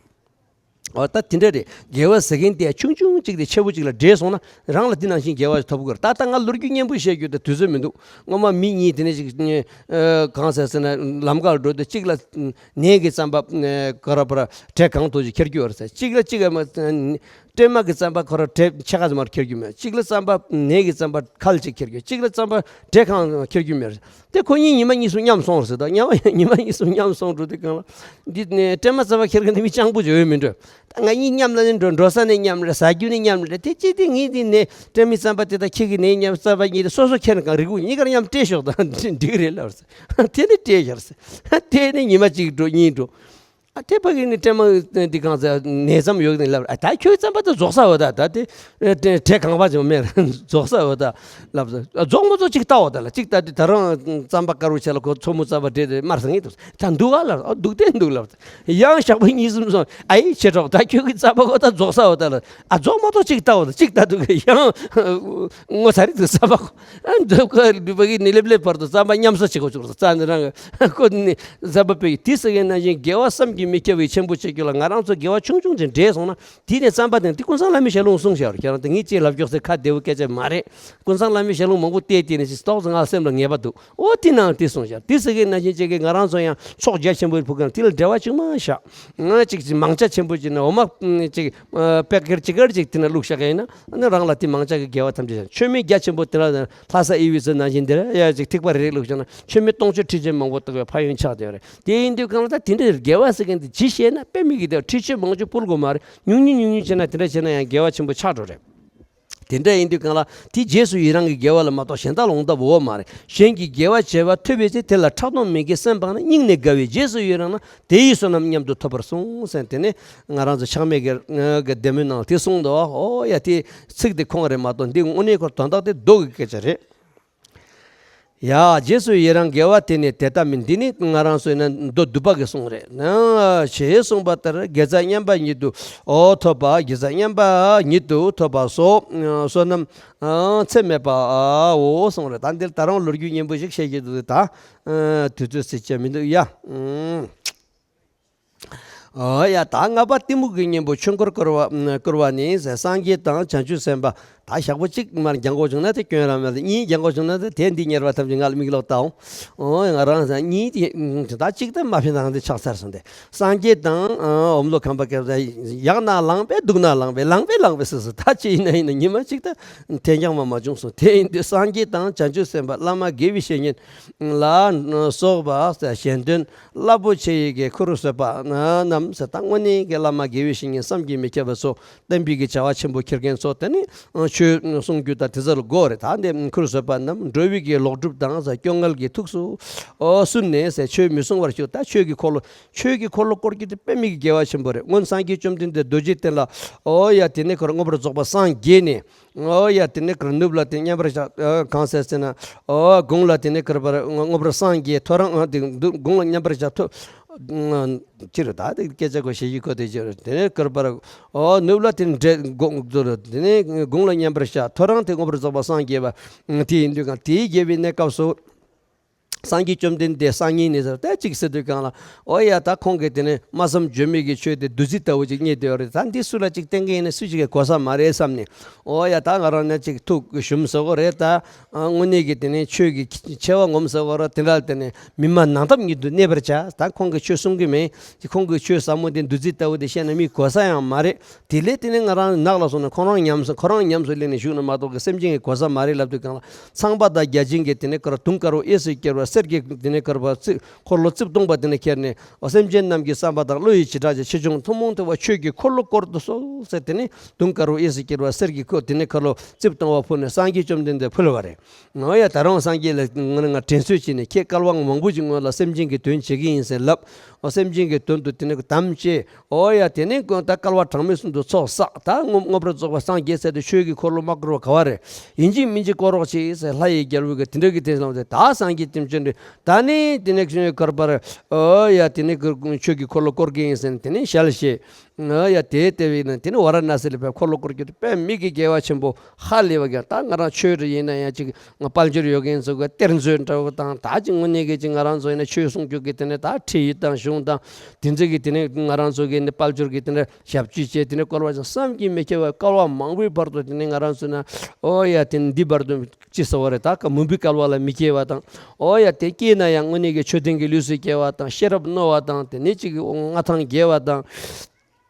འོ་ད་དེ་འདྲ་རེད། དགེ་བ་ཟེར་མཁན་དེ་ཆུང་ཆུང་གཅིག་དེ་ཆེ་བོ་གཅིག་ལ་འདྲེས་སོང་ན་རང་ལ་དེ་ནང་བཞིན་དགེ་བ་ཞིག་ཐོབ་དགོས་རེད། ད་ལྟ་ང་ལོ་རྒྱུས་སྙན་པོ་བཤད་རྒྱུ་དེ་དུས་ཚོད་མི་འདུག་སྔོན་མ་མི་གཉིས་དེ་ནས་ཅིག་གང་ཟེར་ཟེར་ན་ལམ་ཁར་འགྲོ་དུས་གཅིག་ལ་ནས་ཀྱི་རྩམ་པ་ཁོ་ར་པ་ར་བྲེ་གང་ཐོག་ཅིག་ཁྱེར་རྒྱུ་ཡོད་རེད་ཟེར། གཅིག་ལ་གཅིག་སྲན་མ་གི་རྩམ་པ་ཁོ་ར་བྲེ་ཕྱེད་ཀ་ཙམ་མར་ཁྱེར་རྒྱུ་མེད། གཅིག་ལ་རྩམ་པ་ནས་ཀྱི་རྩམ་པ་ཁལ་གཅིག་ཁྱེར་རྒྱུ། གཅིག་ལ་རྩམ་པ་བྲེ་གང་ཁྱེར་རྒྱུ་མེད་རེད། དེ་ཁོ་གཉིས་ཉི་མ་གཉིས་གསུམ་མཉམ་སོང་རེད་ཟེར། ད་ཉི་མ་ཉི་མ་གཉིས་གསུམ་མཉམ་སོང་འགྲོ་དུས་གང་ལ་འདི་ནས་སྲན་མ་རྩམ་པ་ཁྱེར་མཁན་དེ་མི་སྤྱང་པོ་ཅིག་ཡོད་མི་འགྲོ། ད་ང་གཉིས་མཉམ་ལ་ནི་འགྲོ་འགྲོ་ས་ནས་མཉམ་རེད། ཟ་རྒྱུ་ནི་མཉམ་རེད། དེ་ཅི་སྟེ་ངས་འདི་ནས་སྲན་མའི་རྩམ་པ་དེ་དག་ཁྱེད་ཀྱི་ནས་མཉམ་རྩམ་པ་གཉིས་དེ་སོ་སོ་ཁྱེར་གང་རིག་གུ་གཉིས་ཀར་མཉམ་སྤྲད་ཤོག་དང་འགྲིག་རེད་ལབ་ཟེར། དེ་ནི་སྤྲད་ཤར་ཟེར། དེ་ནི་ཉི་མ་གཅིག་འགྲོ་གཉིས་འགྲོ། ཨ་དེ་ཕ་གི་ནི་སྲན་མ་འདི་གང་ཟེར་ནས་རྩམ་ཡོད་ནི་ལབ། ཨ་ད་ཁྱོད་རྩམ་པ་དེ་རྫོགས་ས་འོ་ད་ད་དེ་བྲེ་གང་པ་ཅིག་མེད་རྫོགས་ས་འོ་ད་ལབ་ཟེར། རྫོགས་མ་རྫོགས་གཅིག་ལྟ་འོ་ད་ལ་གཅིག་ལྟ་དུས་ད་རང་རྩམ་པ་དཀར་པོ་ཆེ་ལ་ཁོ་མཚོ་མོ་རྩམ་པ་བྲེ་དེ་དམར་ཟེར་ངེས་འདུག་ད་འདུག་ཨ་ལབ། ཨ་འདུག་དེ་འདུག་ལབ། ཡང་ཞག་པོ་གཉིས་གསུམ་སོང་། ཨ་ཡེ་ཆེ་གྲོགས་ད་ཁྱོད་ཀྱི་རྩམ་པ་ཁོ་ད་རྫོགས་ས་འོ་ད་ལ། ཨ་རྫོགས་མ་གཏོགས་གཅིག་ལྟ་འོ་ད་གཅིག་ལྟ་འདུག་གི་ཡང་ངོ་ཚ་རི་འདུག་རྩམ་པ་ཁོ། ཨ་འདུག་ག་ལུས་པ་གི་ནི་སླེབས་སླེབས་བར་དུ་རྩམ་པ་མཉམ་ཟ་བྱེད་དགོས་བྱུང་རྩ་ནི་རང་གི་ཁོ་ནི་རྩམ་པ་པོ་ཡི་དེ་ཟེར་མཁན་ནང་བཞིན་དགེ་བ་བསམ་གྱིས་མི་ཁྱབ་པའི་ཆེན་པོ་བྱེད་རྒྱུ་ལ་ང་རང་ཚོ་དགེ་བ་ཆུང་ཆུང་ཅིག་འདྲེས་སོང་ན་དེ་ནས་རྩམ་པ་དེ་དེ་ཀུན་བཟང་བླ་མའི་ཞལ་ལུང་གསུངས་ཤག་ཁྱེད་རང་དེ་ངས་ཅིག་ལབ་ཀྱོག་ཟེར་ཁ་བདེ་བོ་སྐད་ཆ་མ་རེད། ཀུན་བཟང་བླ་མའི་ཞལ་ལུང་མང་པོ་བལྟས་བལྟས་ནས་ཅིག་ཏོག་ཙམ་ང་སེམས་ལ་ངེས་པ་འདུག་འོ་དེ་ནང་དེ་གསུངས་ཤག་དེ་ཟེར་མཁན་ནང་བཞིན་བྱེད་ཀྱི་ང་རང་ཚོ་ཡང་ཚོགས་རྒྱ་ཆེན་པོའི་ཕུག་གང་དེ་ལ་འབྲེལ་བ་ཅིག་མ་བཞག་ང་ཅིག་ཅིག་མང་ཆ་ཆེན་པོ་ཅིག་ནི་འོ་མ་ཅིག་པད་ཀར་ཅིག་ཀར་ཅིག་དེ་ན་བླུགས་བཞག་གི་ཡིན་ན་ཨ་ནི་རང་ལ་དེ་མང་ཆ་གི་དགེ་བ་ཐམས་ཅད་བྱང་། མཆོད་མེ་རྒྱ་ཆེན་པོ་དེ་ན་ལྷ་ས་ཨི་བི་སི་ནང་བཞིན་དེ་ལ་ཡ་ཅིག་ཐིགས་པ་རེ་རེ་བླུགས་བཞག་ན་མཆོད་མེ་སྟོང་མཆོད་ཁྲི་ཆེན་མང་པོ་བཏགས་པའི་ཕན་ཡོན་ཆགས་བསྡད་ཡོད་རེད། དེ་ཡིན་དུས་གང་ལ་ད་དེ་འདྲའི་དགེ་བ་ཟེར་མཁན་དེ་ཇི་བཤད་ན་དཔེ་མི་སྲིད་དེ་ཁྲི་ཆེན་མང་ཆེ་ཕུལ་དགོས་མ་རེད། ཉུང་ཉུང་ཉུང་ཉུང་བྱས་ན་དེ་འདྲ་བྱས་ན་ཡང་དགེ་བ་ཆེན་པོ་ཆགས་འགྲོ་རེད། དེ་འདྲ་ཡིན་དུས་གང་ལ་དེ་རྗེས་སུ་ཡི་རང་གི་དགེ་བ་ལ་མ་གཏོགས་གཞན་དག་ལ་འོང་ཐབས་ཡོད་མ་རེད། གཞན་གྱི་དགེ་བ་བྱས་པ་ཐོས་པའི་ཚེ་དེ་ལ་ཕྲག་དོག་མེད་ཀྱི་སེམས་སྤངས་ན་སྙིང་ནས་དགའ་བའི་རྗེས་སུ་ཡི་རང་ན་དེ་ཡི་བསོད་ནམས་མཉམ་དུ་ཐོབ་པར་གསུངས་ཟེར། དེ་ནས་ང་རང་ཚོ་ཆགས་མེད་ཀྱི་ཨ་གི་བདེ་སྨོན་ནང་དེ་གསུངས་འདུག་ཨོ་ཡ་དེ་ཚིག་དེ་ཁོང་རེད་མ་གཏོགས་འདི་དངོས་གནས་ཁོ་དོན་དག་དེ་མདོ་གི་སྐད་ཆ་རེད། ཡ། རྗེས་སུ་ཡི་རང་དགེ་བ་དེ་ནི་དེ་ལྟ་མིན། འདི་ནི་ང་རང་ཚོ་ཡིན་ན་མདོ་སྡུད་པ་གིས་གསུངས་རེད། ན་ཞེས་གསུངས་པ་ལྟར་དགེ་རྩ་མཉམ་པ་ཉིད་དུ་ཨོ་ཐོབ་པ། དགེ་རྩ་མཉམ་པ་ཉིད་དུ་ཐོབ་པ་སོགས་བསོད་ནམས་ཚད་མེད་པའོ་གསུངས་རེད། ད་འདིར་ད་རུང་ལོ་རྒྱུས་སྙན་པོ་ཞིག་བཤད་ཀྱི་འདུག་ད་དུས་ཚོད་ཟེར་བྱས་མི་འདུག་ཡ། ཨོ་ཡ། ད་ལྔ་པ་གཏི་མུག་གི་གཉེན་པོ་ཆོས་འཁོར་བསྐོར་བ་བསྐོར་བ་ནི་སངས་རྒྱས་དང་བྱང་ཆུབ་སེམས་དཔའ། ད་ཞག་པོ་གཅིག་མར་འགྱངས་དགོས་བྱུང་ན་དེ་སྐྱོན་རང་མེད་ལ། གཉིས་འགྱངས་དགོས་བྱུང་ན་དེ་དེ་འདི་གཉེར་བ་ཐམས་ཅད་ང་ལ་མིག་ལོག་ལྟའོ། ཨོ་ང་རང་ས་གཉིས་དེ་ད་གཅིག་ད་མ་ཕན་ཐང་དེ་ཆགས་ཚར་སོང་སྟེ། སངས་རྒྱས་དང་འོམ་ལོ་གམ་པ་སྐྱབས་ས་ཡག་ན་ལངས་པས་སྡུག་ན་ལངས་པས་ལངས་པས་ལངས་པས་སོ་སོ་ད་ཅི་ཡིན་ན་ཡིན་ན་ཉི་མ་གཅིག་ད་དེ་འགྱངས་མ་མ་བྱུང་སོང་། དེ་ཡིན་དུས་སངས་རྒྱས་དང་བྱང་ཆུབ་སེམས་དཔའ་བླ་མ་དགེ་བའི་བཤེས་གཉེན་ལ་སོགས་པ་གཞན་དོན་རླབས་པོ་ཆེ་ཡི་གི་ཁུ་རུ་བཟོད་པ་རྣམས་ཟེར། ད་དངོས་གནས་ཀྱི་བླ་མ་དགེ་བའི་བཤེས་གཉེན་བསམ་གྱིས་མི་ཁྱབ་པ་སོགས་བསྟན་པའི་གི་བྱ་བ་ཆེན་པོ་འཁྱེར་མཁན་ཚོ་དེ་ནི་ཆོས་གསུང་རྒྱུ་དང་དེ་ཚོ་ལ་དགོས་རེད། ད་འདི་ཁུ་རུ་བཟོད་པ་རྣམས་འགྲོ་བའི་གི་ལོག་སྒྲུབ་དང་སྐྱོ་ངལ་གྱི་ཐུགས་སུ་ཨོ་བསུ་ནས་ཟེར། ཆོས་མི་གསུང་བར་ཞུ། ད་ཆོས་ཀྱི་འཁོར་ལོ་ཆོས་ཀྱི་འཁོར་ལོ་བསྐོར་རྒྱུ་དེ་དཔེ་མི་སྲིད་དགེ་བ་ཆེན་པོ་རེད། སྔོན་སངས་རྒྱས་བཅོམ་ལྡན་འདས་རྡོ་རྗེ་གདན་ལ་ཨོ་ཡ་དེ་ནས་ཁོ་རང་མངོན་པར་རྫོགས་པ་སངས་རྒྱས་ནས། ཨོ་ཡ་དེ་ནས་ཁོ་རང་ནུབ་ལ་དེ་མཉམ་པར་བཞག་ཨ་གང་ཟེར་ཟེར་ན། ཨོ་དགུང་ལ་དེ་ནས་ཁོ་རང་མངོན་པར་སངས་རྒྱས་ཐོ་རངས་ཨ་དེ་དགུང་ལ་མཉམ་པར་བཞག་ཐོ། ཅི་རུ་ད་དེ་སྐད་ཆ་གོ་ཞེ་ཡི་གོ་དེ་ཅི་རུ་དེ་ནས་ཁོ་རང་ཨོ་ནུབ་ལ་དེ་འདྲེ་དགུང་དུ་རུ་དེ་ནས་དགུང་ལ་མཉམ་པར་བཞག་ཐོ་རངས་དེ་མངོན་པར་རྫོགས་པ་སངས་རྒྱས་པ་དེ་ཡིན་དུས་གང་དེའི་རྒྱལ་བའི་གནས་སྐབས་སུ། སངས་རྒྱས་བཅོམ་ལྡན་འདས་སང་ཉིན་ནས་ཟེར་ཏེ་གཅིག་ཟེར་དུས་གང་ལ། ཨོ་ཡ་ད་ཁོང་གིས་དེ་ནས་སྨྲ་བསམ་བརྗོད་མེད་ཀྱི་ཆོས་དེ་བདུད་རྩི་ལྟ་བུ་ཅིག་རྙེད་བསྡད་ཡོད་རེད། ད་འདི་སུ་ལ་ཅིག་བསྟན་གྱི་ཡིན་ན་སུ་ཞིག་གིས་གོ་ས་མ་རེད་བསམ་ནས། ཨོ་ཡ་ད་ང་རང་ནས་ཅིག་ཐུགས་ཞུམ་ཟེར་གོ་རེད། ད་དངོས་གནས་ཀྱི་དེ་ནས་ཆོས་ཀྱི་ཆེ་བ་ངོམ་ཟེར་གོ་རེད། དེ་འདྲ་དེ་ནས་མི་མ་ནང་ཐབས་ཉིད་དུ་གནས་པར་བྱ། ད་ཁོང་གིས་ཆོས་གསུང་གི་མེད། ཁོང་གིས་ཆོས་ཟབ་མོ་དེ་བདུད་རྩི་ལྟ་བུ་དེ་བཤད་ན་མིས་གོ་ས་ཡང་མ་རེད། དེ་ལས་དེ་ནས་ང་རང་ནགས་ལ་སོང་ནས་ཁོ་རང་ཉམས་སུ་ཁོ་རང་ཉམས་སུ་ལེན་ནས་བཞུགས་ན་མ་གཏོགས་ཀྱི་སེམས་ཅན་གྱིས་གོ་ས་མ་རེད་ལབ་དུས་གང་ལ། ཚངས་པ་དང་བརྒྱ་བྱིན་གྱིས་དེ་ནས་ཁོ་རང་དུང་དཀར་པོ་གཡས་སུ་བསྐྱེད་པ་གསེར་གྱི་དེ་ནས་ཁོ་རང་རྩིབས་འཁོར་ལོ་རྩིབས་སྟོང་པ་དེ་ནས་ཁྱེར་ནས་སེམས་ཅན་རྣམས་ཀྱི་བསམ་པ་དང་བློ་ཡི་བྱེ་བྲག་ཅན་ཆེ་ཆུང་ཐུན་མོང་ཐུབ་པ་ཆོས་ཀྱི་འཁོར་ལོ་བསྐོར་དུ་གསོལ་ཟེར། དེ་ནས་དུང་དཀར་པོ་གཡས་སུ་བསྐྱེད་པ་གསེར་གྱི་ཁོ་དེ་ནས་ཁོ་རང་རྩིབས་སྟོང་པ་ཕུལ་ནས་སངས་རྒྱས་བཅོམ་ལྡན་འདས་ཕུལ་བ་རེད། ཨོ་ཡ་ད་རུང་སངས་རྒྱས་ལ་ང་ང་དྲན་གསོས་བྱས་ནས་ཁྱེད་སྐལ་བ་མང་པོ་ཅིག་སྔོན་ལ་སེམས་ཅན་གྱི་དོན་བྱེད་ཀྱི་ཡིན་ཟེར་ལབ། ཨོ་སེམས་ཅན་གྱི་དོན་དུ་དེ་ནས་དམ་བཅས། ཨོ་ཡ་དེ་ནས་ད་བསྐལ་པ་གྲངས་མེད་གསུམ་དུ་ཚོགས་བསགས། ད་དངོས་དངོས་པོར་རྫོགས་པ་སངས་རྒྱས་ཚར་དུས་ཆོས་ཀྱི་འཁོར་ལོ་མ་བསྐོར་བ་ག་བ་རེད། ཡིན་གཅིག་མིན་གཅིག་བསྐོར་རོགས་བྱེད་ཟེར། ལྷ་ཡི་རྒྱལ་པོ་གི་དེ་འདྲ་གི་དེ་ལ་ད་སངས་རྒྱས་བསྟན་བཅོས་འདི་ད་ནི་དེ་ནས་བསྐོར་བར། ཨོ་ཡ་དེ་ནས་ཆོས་ཀྱི་འཁོར་ལོ་བསྐོར་གི་ཡིན་ཟེར་ནས་དེ་ནས་ཞལ་བཞེས། ཨོ་ཡ་དེ་ལྟ་བས་ན་དེ་ནས་ཝཱ་ར་ཎ་སི་ལ་ཕེབས་འཁོར་ལོ་བསྐོར་རྒྱུ་དེ་དཔེ་མི་སྲིད་ཀྱི་དགེ་བ་ཆེན་པོ་ཧ་ལས་པ་ཀྱང་། ད་ང་རང་ཆོས་རེ་ཡིན་ན་ཡང་ཅིག་དཔལ་འབྱོར་ཡོད་མཁན་ཚོ་གི་གཏེར་མཛོད་འདྲ་བོ་དང་། ད་ཅིག་དངོས་གནས་ཀྱི་ཅིག་ང་རང་ཚོ་ཡིན་ན་ཆོས་གསུང་རྒྱུ་གི་དེ་ནས་ད་ཁྲིད་ཡིག་དང་གཞུང་དང་དེ་ཚོ་གི་དེ་ནས་ང་རང་ཚོ་གི་ནི་དཔལ་འབྱོར་གི་དེ་ནས་ཞབས་ཕྱི་བྱས། དེ་ནས་བསྐོར་བ་ཅིག་བསམ་གྱིས་མི་ཁྱབ་པ། བསྐལ་པ་མང་པོའི་བར་དུ་དེ་ནས་ང་རང་ཚོ་ན་ཨོ་ཡ་དེ་ནས་འདི་བར་དུ་ཅི་ཟེར་བ་རེད། ད་ཀ་མུན་པའི་བསྐལ་པ་ལ་མི་སྐྱེ་བ་དང་། ཨོ་ཡ་དེ་སྐྱེས་ན་ཡང་དངོས་གནས་ཀྱི་ཆོས་ལྡན་གྱི་ལུས་སུ་སྐྱེ་བ་དང་། ཤེས་རབ་རྣོ་བ་དང་། དེ་ནས་ཅིག་མངའ་ཐང་རྒྱས་པ་དང་།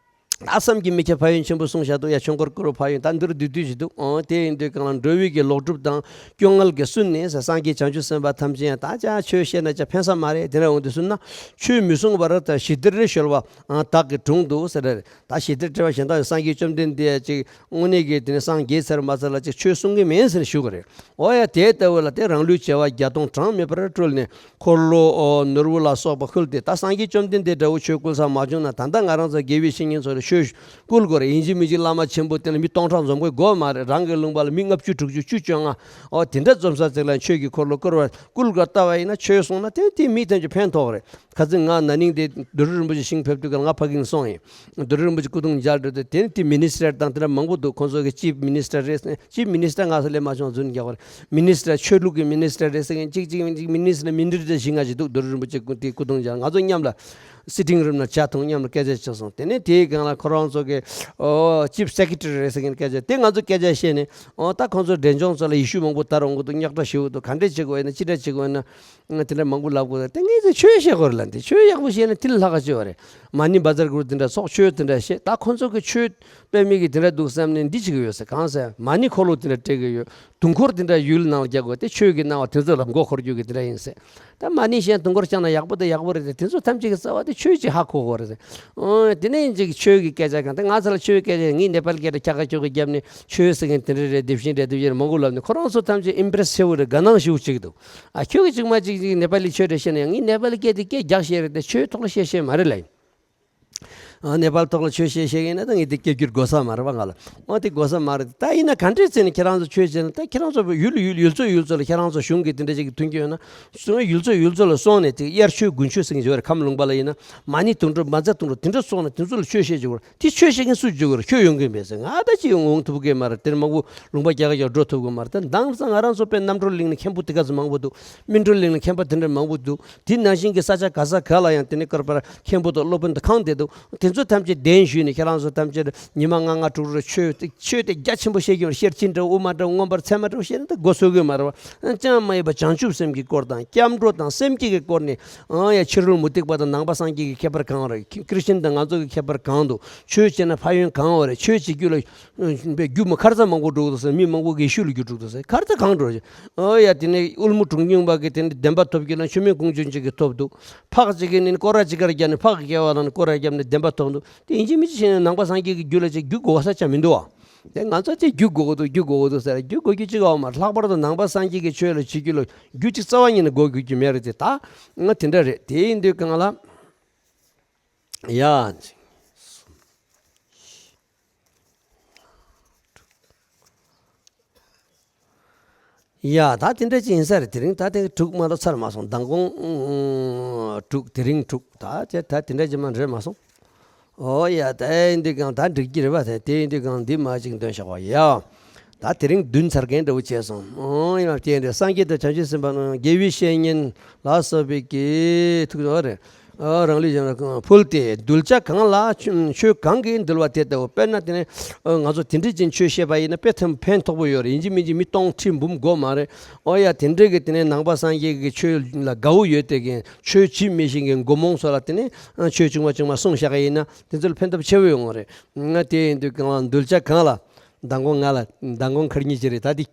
ད་བསམ་གྱིས་མི་ཁྱབ་ཕན་ཡོན་ཆེན་པོ་གསུངས་བཞག་འདུག་ཡ། ཆོས་འཁོར་བསྐོར་བ་ཕན་ཡོན་ད་འདིར་བསྡུས་བསྡུས་ཤིག་འདུག་ཨོ་དེ་ཡིན་དུས་གང་ལ་འགྲོ་བའི་གི་ལོག་སྒྲུབ་དང་སྐྱོ་ངལ་གྱིས་བསུན་ནས་ཟེར། སངས་རྒྱས་བྱང་ཆུབ་སེམས་དཔའ་ཐམས་ཅད་ཡང་ད་ཅག་ཆོས་བཤད་ན་ཅག་ཕན་ས་མ་རེད། དེ་འདྲ་འོང་དུས་བསུན་ན་ཆོས་མི་གསུང་བར་ད་ཞི་བདེར་གཤོལ་བ་བདག་གི་དྲུང་དུ་ཟེར། ད་ཞི་བདེར་གཤོལ་བ་གཞན་དག་སངས་རྒྱས་བཅོམ་ལྡན་འདས་ཅིག་དངོས་གནས་ཀྱི་དེ་ནས་སངས་རྒྱས་ཚར་མ་ཚར་ལ་ཅིག་ཆོས་གསུང་གི་མིན་ཟེར་ཞུ་གི་རེད། ཨོ་ཡ་དེ་ལྟ་བུ་ལ་དེ་རང་ལུས་བྱེ་བ་བརྒྱ་སྟོང་གྲངས་མེད་པར་སྤྲུལ་ནས། འཁོར་ལོ་ནོར་བུ་ལ་སོགས་པ་ཕུལ་ཏེ། ད་སངས་རྒྱས་བཅོམ་ལྡན་འདས་འདྲ་བོ་ཆོས་བསྐུལ་ས་མ་བྱུང་ན་ད་ལྟ་ང་རང་ཚོ་དགེ་བའི་བཤེས་གཉེན་ཚོ་ལ་ཆོས་བསྐུལ་དགོས་རེད། ཡིན་གཅིག་མིན་གཅིག་བླ་མ་ཆེན་པོ་དེ་ལ་མི་སྟོང་ཕྲག་འཛོམས་དགོས་དགོས་མ་རེད། རང་གི་ལུང་པ་ལ་མི་ལྔ་བཅུ་དྲུག་ཅུ་བཅུ་བཅོ་ལྔ། ཨོ་དེ་འདྲ་འཛོམས་ས་ཅིག་ལ་ཆོས་ཀྱི་འཁོར་ལོ་བསྐོར་བ་བསྐུལ་དགོས་ལྟ་བ་ཡིན་ན། ཆོས་གསུངས་ན་དེ་དེ་མི་ཐམས་ཅད་ཕན་ཐོགས་རེད། ཁ་སང་ང་ན་ནིང་དེ་རྡོ་རི་རིན་པོ་ཆེ་ཞིང་ཕེབས་དུས་ཀ་ང་ཕ་གིར་སོང་ཡིན། རྡོ་རི་རིན་པོ་ཆེ་སྐུ་གདུང་མཇལ་འགྲོ་དུས་དེ་ནི་དེ་མི་ནི་སི་ཊར་དང་དེ་འདྲ་མང་པོ་འདུག་ཁོང་ཚོ་གི་ཅིབ་མི་ནི་སི་ཊར་རེད། ཅིབ་མི་ནི་སི་ཊར་ང་ཚོ་སླེབས་མ་བྱུང་རྫུན་རྒྱག་པ་རེད། མི་ནི་སི་ཊར་ཆོས་ལུགས་ཀྱི་མི་ནི་སི་ཊར་རེད་ཟེར་མཁན་གཅིག་གཅིག་མི་ནི་སི་ཊར་མི་ནི་སི་ཊར་བཞི་ལྔ་ཞིག་འདུག་རྡོ་རི་རིན་པོ་ཆེ་སྐུ་དེ་སྐུ་གདུང་མཇལ། ང་ཚོ་མཉམ་ལ་སི་ཊིང་རུམ་ལ་ཇ་འཐུང་མཉམ་ལ་སྐད་ཆ་བྱས་སོང་། དེ་ནས་དེའི་སྒང་ལ་ཁོ་རང་ཚོ་གི་ཨོ་ཅིབ་སེ་ཀེ་ཊ་རི་རེད་ཟེར་མཁན་སྐད་ཆ་དེ་ང་ཚོ་སྐད་ཆ་བཤད་ནས། ཨོ་ད་ཁོང་ཚོ་འབྲས་ལྗོངས་ཚོ་ལ་ཡེ་ཤུ་མང་པོ་དར་འོང་གི་འདུག་རྙོག་དྲ་ཞེ་པོ་འདུག་ག་འདྲས་བྱེད་དགོས་ཡིན་ན་ཅི་འདྲ་བྱེད་དགོས་ཡིན་ན། ང་དེ་འདྲ་མང་པོ་ལབ་དགོས། དེ་ངས་ཚེ་ཆོས་བཤད་དགོས་རེད་ལ། འདི་ཆོས་ཡག་པོ་བཤད་ན་དེ་ལས་ལྷག་ག་ཅི་ཡོད་རེད། མ་ཎི་བཛྲ་གུ་རུ་དེ་འདྲ་ཚོགས། ཆོས་དེ་འདྲ་བཤད། ད་ཁོ་ཚོ་གི་ཆོས་དཔེ་མི་སྲིད་དེ་འདྲ་འདུག་བསམ་ནས་འདི་བྱེད་ཀྱི་ཡོད་ཟེར། གང་ཟེར་མ་ཎི་འཁོར་ལོ་དེ་འདྲ་སྤྲད་ཀྱི་ཡོད། དུང་འཁོར་དེ་འདྲ་ཡུལ་ནང་ལ་རྒྱག་དགོས། དེ་ཆོས་ཀྱི་སྣང་བ་དེ་ཚོ་ལ་མགོ་འཁོར་རྒྱུ་གི་དེ་འདྲ་ཡིན་ཟེར། ད་མ་ཎི་བཤད་དུང་འཁོར་བཅངས་ན་ཡག་པོ་དང་ཡག་པོ་རེད་ཟེར། དེ་ཚོ་ཐམས་ཅད་ཀྱི་རྩ་བ་དེ་ཆོས་ཀྱིས་ཧ་གོ་དགོས་རེད་ཟེར། ཨོ་དེ་ནས་ཅིག་ཆོས་ཀྱི་སྐད་ཆ་གང་དེ་ང་ཚོ་ལ་ཆོས་ཀྱི་སྐད་ཆ་ངས་ནེ་པ་ལི་སྐད་དེ་ཁྱག་ཁ་ཁྱོག་གི་རྒྱབ་ནས་ཆོས་ཟེར་མཁན་དེ་འདྲ་རེད། དེ་བཞིན་རེད། དེ་བཞིན་མང་པོ་ལབ་ནས་ཁོ་རང་ཚོ་ཐམས་ཅད་ཨིམ་པི་རེ་སི་ཆེ་བོ་རེད། དགའ་སྣང་ཞེ་པོ་ཅིག་འདུག་ཨ་ཁྱོད་ཀྱིས་ཅིག་མ་ཅིག་ཅིག་ནེ་པ་ལི་ཆོས་འདྲ་བཤད་ན་ཡང་ངས་ནེ་པ་ལི་སྐད་དེ་སྐད་རྒྱག་ཤེས་རེད་དེ་ཆོས་ཐོག་ལ་བཤད་ཤེས་མ་རེད་ལབ་ཡིན། ཨ་ནེ་པ་ལི་ཐོག་ལ་ཆོས་བཤད་ཤེས་ཡིན་ན་ད་ངས་དེ་སྐད་སྒྱུར་དགོས་ས་མ་རེད་པ་ང་ལ། འོ་དེ་དགོས་ས་མ་རེད། ད་ཡིན་ན་ག་འདྲས་བྱས་ནས་ཁྱེད་རང་ཚོ་ཆོས་བྱས་ན། ད་ཁྱེད་རང་ཚོ་ཡུལ་ཡུལ་ཡུལ་ཚོ་ཡུལ་ཚོ་ལ་ཁྱེད་རང་ཚོ་གཞུང་གི་དེ་འདྲ་ཅིག་གི་མཐུན་རྐྱེན་ཡོད་ན་སོང་། ཡུལ་ཚོ་ཡུལ་ཚོ་ལ་སོང་ནས་དེ་དབྱར་ཆོས་དགུན་ཆོས་ཟེར་མཁན་ཅིག་ཡོད་རེད། ཁམས་ལུང་པ་ལ་ཡིན་ན་མ་ཎི་དུང་འཁོར་བཛྲ་དུང་འཁོར་དེ་འདྲ་སོང་ནས་དེ་ཚོ་ལ་ཆོས་བཤད་ཅིག་དགོས་རེད། དེ་ཆོས་བཤད་མཁན་སུ་ཅིག་དགོས་རེད། ཁྱོད་ཡོང་གི་མེད་ཟེར། ང་ད་ཅི་ཡོང་འོང་ཐུབ་ཀྱི་མ་རེད། དེར་མང་པོ་ལུང་པ་རྒྱ་གར་རྒྱག་འགྲོ་ཐུབ་ཀྱི་མ་རེད། དེ་དེང་སང་ང་རང་ཚོ་དཔེ་རྣམ་གྲོལ་གླིང་ནས་མཁན་པོ་དེ་ག་ཚོད་མང་པོ་འདུག་སྨིན་གྲོལ་གླིང་ནས་མཁན་པ་དེ་འདྲ་མང་པོ་འདུག་དེ་ནང་བཞིན་གྱི་ས་ཆ་ག་ས་ག་ལ་ཡང་དེ་ནས་བསྐལ་པར་མཁན་པོ་དང་སློབ་དཔོན་དུ་གང་བསྡད་འདུག་དེ་ཚོ་ཐམས་ཅད་གདན་ཞུས་ནས་ཁྱེད་རང་ཚོ་ཐམས་ཅད་ཉི་མ་ལྔ་ལྔ་དྲུག་དྲུག་ཆོས་ཆོས་དེ་རྒྱ་ཆེན་པོ་བཤད་ཀྱི་ཡོད། ཤེར་ཕྱིན་འདྲ་དབུ་མ་འདྲ་མངོན་པར་ཚད་མ་འདྲ་བཤད་ན་ད་མགོ་ཚོས་ཀྱི་མ་རེད་པ། ཅང་མ་ཡིན་པ་བྱང་ཆུབ་སེམས་ཀྱི་སྐོར་དང་སྐྱབས་འགྲོ་དང་སེམས་བསྐྱེད་ཀྱི་སྐོར་ནས། ཨང་ཡ་ཕྱི་རོལ་མུ་སྟེགས་པ་དང་ནང་པ་སངས་རྒྱས་ཀྱི་ཁྱད་པར་གང་རེད། ཁི་ཁྲི་ཤན་དང་ང་ཚོ་གི་ཁྱད་པར་གང་འདུག་ཆོས་བྱས་ན་ཕན་ཡོན་གང་ཡོད་རེད། ཆོས་བྱེད་རྒྱུ་ལ་ཨ་རྒྱུ་མ་ཁ་ཚ་མང་པོ་འགྲོ་གི་འདུག་ཟེར། མི་མང་པོ་གིས་ཡེ་ཤུ་ལ་རྒྱུ་འགྲོ་གི་འདུག་ཟེར། ཁ་ཚ་གང་འགྲོ་རེད། ཨོ་ཡ་དེ་ནས་དབུལ་མོ་གྲངས་ཉུང་པ་གིས་དེ་ནས་བདེན་པ་ཐོབ་རྒྱུ་ལ་མཆོད་མེ་ཀོང་ཇོ་ཅིག་གིས་ཐོབ་འདུག་ཕག་ཅིག་གིས་ནི་སྐོར་ར་ཅིག་གར་བརྒྱབ་ནས་ཕག་གི་སྐྱེ་བ་ལ་ནི་སྐོར་ར་བརྒྱབ་ནས་བདེན་པ་ཐོབ་འདུག་དེ་ཡིན་གཅིག་མིན་གཅིག་བྱས་ནས་ནང་པ་སངས་རྒྱས་ཀྱི་རྒྱུད་ལ་ཅིག་རྒྱུ་དགོས་ས་ཆ་མི་འདུག་བ། དེ་ང་ཚོ་དེ་རྒྱུ་དགོས་ཀྱི་འདུག་རྒྱུ་དགོས་ཀྱི་འདུག་ཟེར། རྒྱུ་དགོས་རྒྱུ་ཅིག་ཡོད་མ་རེད། ལྷག་པར་དུ་ནང་པ་སངས་རྒྱས་ཀྱི་ཆོས་ལ་བྱེད་རྒྱུ་ལ་རྒྱུ་ཅིག་རྩ་བ་ཉིད་ནས་དགོས་རྒྱུ་ཅིག་མེད་རེད། དེ་ད་ང་དེ་འདྲ་རེད། དེ་ཡིན་དུས་གང་ལ་ཡ། ཡ་ད་དེ་འདྲ་ཅིག་ཡིན་ས་རེད། དེ་རིང་ད་དེ་དྲུག་མ་གཏོགས་ཚར་མ་སོང་། མདང་དགོང་དྲུག་དེ་རིང་དྲུག་ད་དེ་ད་དེ་འདྲ་ཅིག་མ་རེད་མ་སོང་། ཨོ་ཡ་ད་ཡིན་དུས་གང་ད་འགྲིག་གི་རེད་པ། དེ་དེ་ཡིན་དུས་གང་འདི་མ་ཅིག་འདོན་བཞག་པ་ཡ། ད་དེ་རིང་བདུན་ཚར་མཁན་འདྲ་བོ་བྱས་སོང་། ཨོ་ཡ་དེ་འདྲ་སངས་རྒྱས་དང་བྱང་ཆུབ་སེམས་དཔའ་རྣམས་དགེ་བའི་བཤེས་གཉེན་ལ་སོགས་པའི་གི་ཐུགས་རྗེ་རེད། ཨ་རང་ལུས་ཀྱང་ཕུལ་ཏེ་གདུལ་བྱ་གང་ལ་ཆོས་གང་གིས་འདུལ་བ་དེ་ལྟ་བུ། དཔེར་ན་དེ་ནས་ང་ཚོ་དེ་འདྲ་ཅིག་ཆོས་བཤད་པ་ཡིན་ན་དཔེ་ཐམ་ཕན་ཐོགས་པོ་ཡོད་རེད། ཡིན་གཅིག་མིན་གཅིག་མི་སྟོང་ཁྲི་འབུམ་དགོས་མ་རེད། ཨོ་ཡ་དེ་འདྲ་གི་དེ་ནས་ནང་པ་སངས་རྒྱས་ཀྱི་ཆོས་ལ་དགའ་བོ་ཡོད་དེ་གིན་ཆོས་བྱེད་མི་ཤེས་མཁན་མགོ་རྨོངས་ཚོ་ལ་དེ་ནས་ཆོས་ཆུང་མ་ཆུང་མ་གསུངས་བཞག་གི་ཡིན་ན་དེ་ཚོ་ལ་ཕན་ཐོགས་ཆེ་བོ་ཡོང་གི་རེད། ང་དེ་ཡིན་དུས་གང་ལ་གདུལ་བྱ་གང་ལ། མདང་དགོང་ང་ལ་མདང་དགོང་ཁར་གཉིས་ཅིག་རེད། ད་འདི་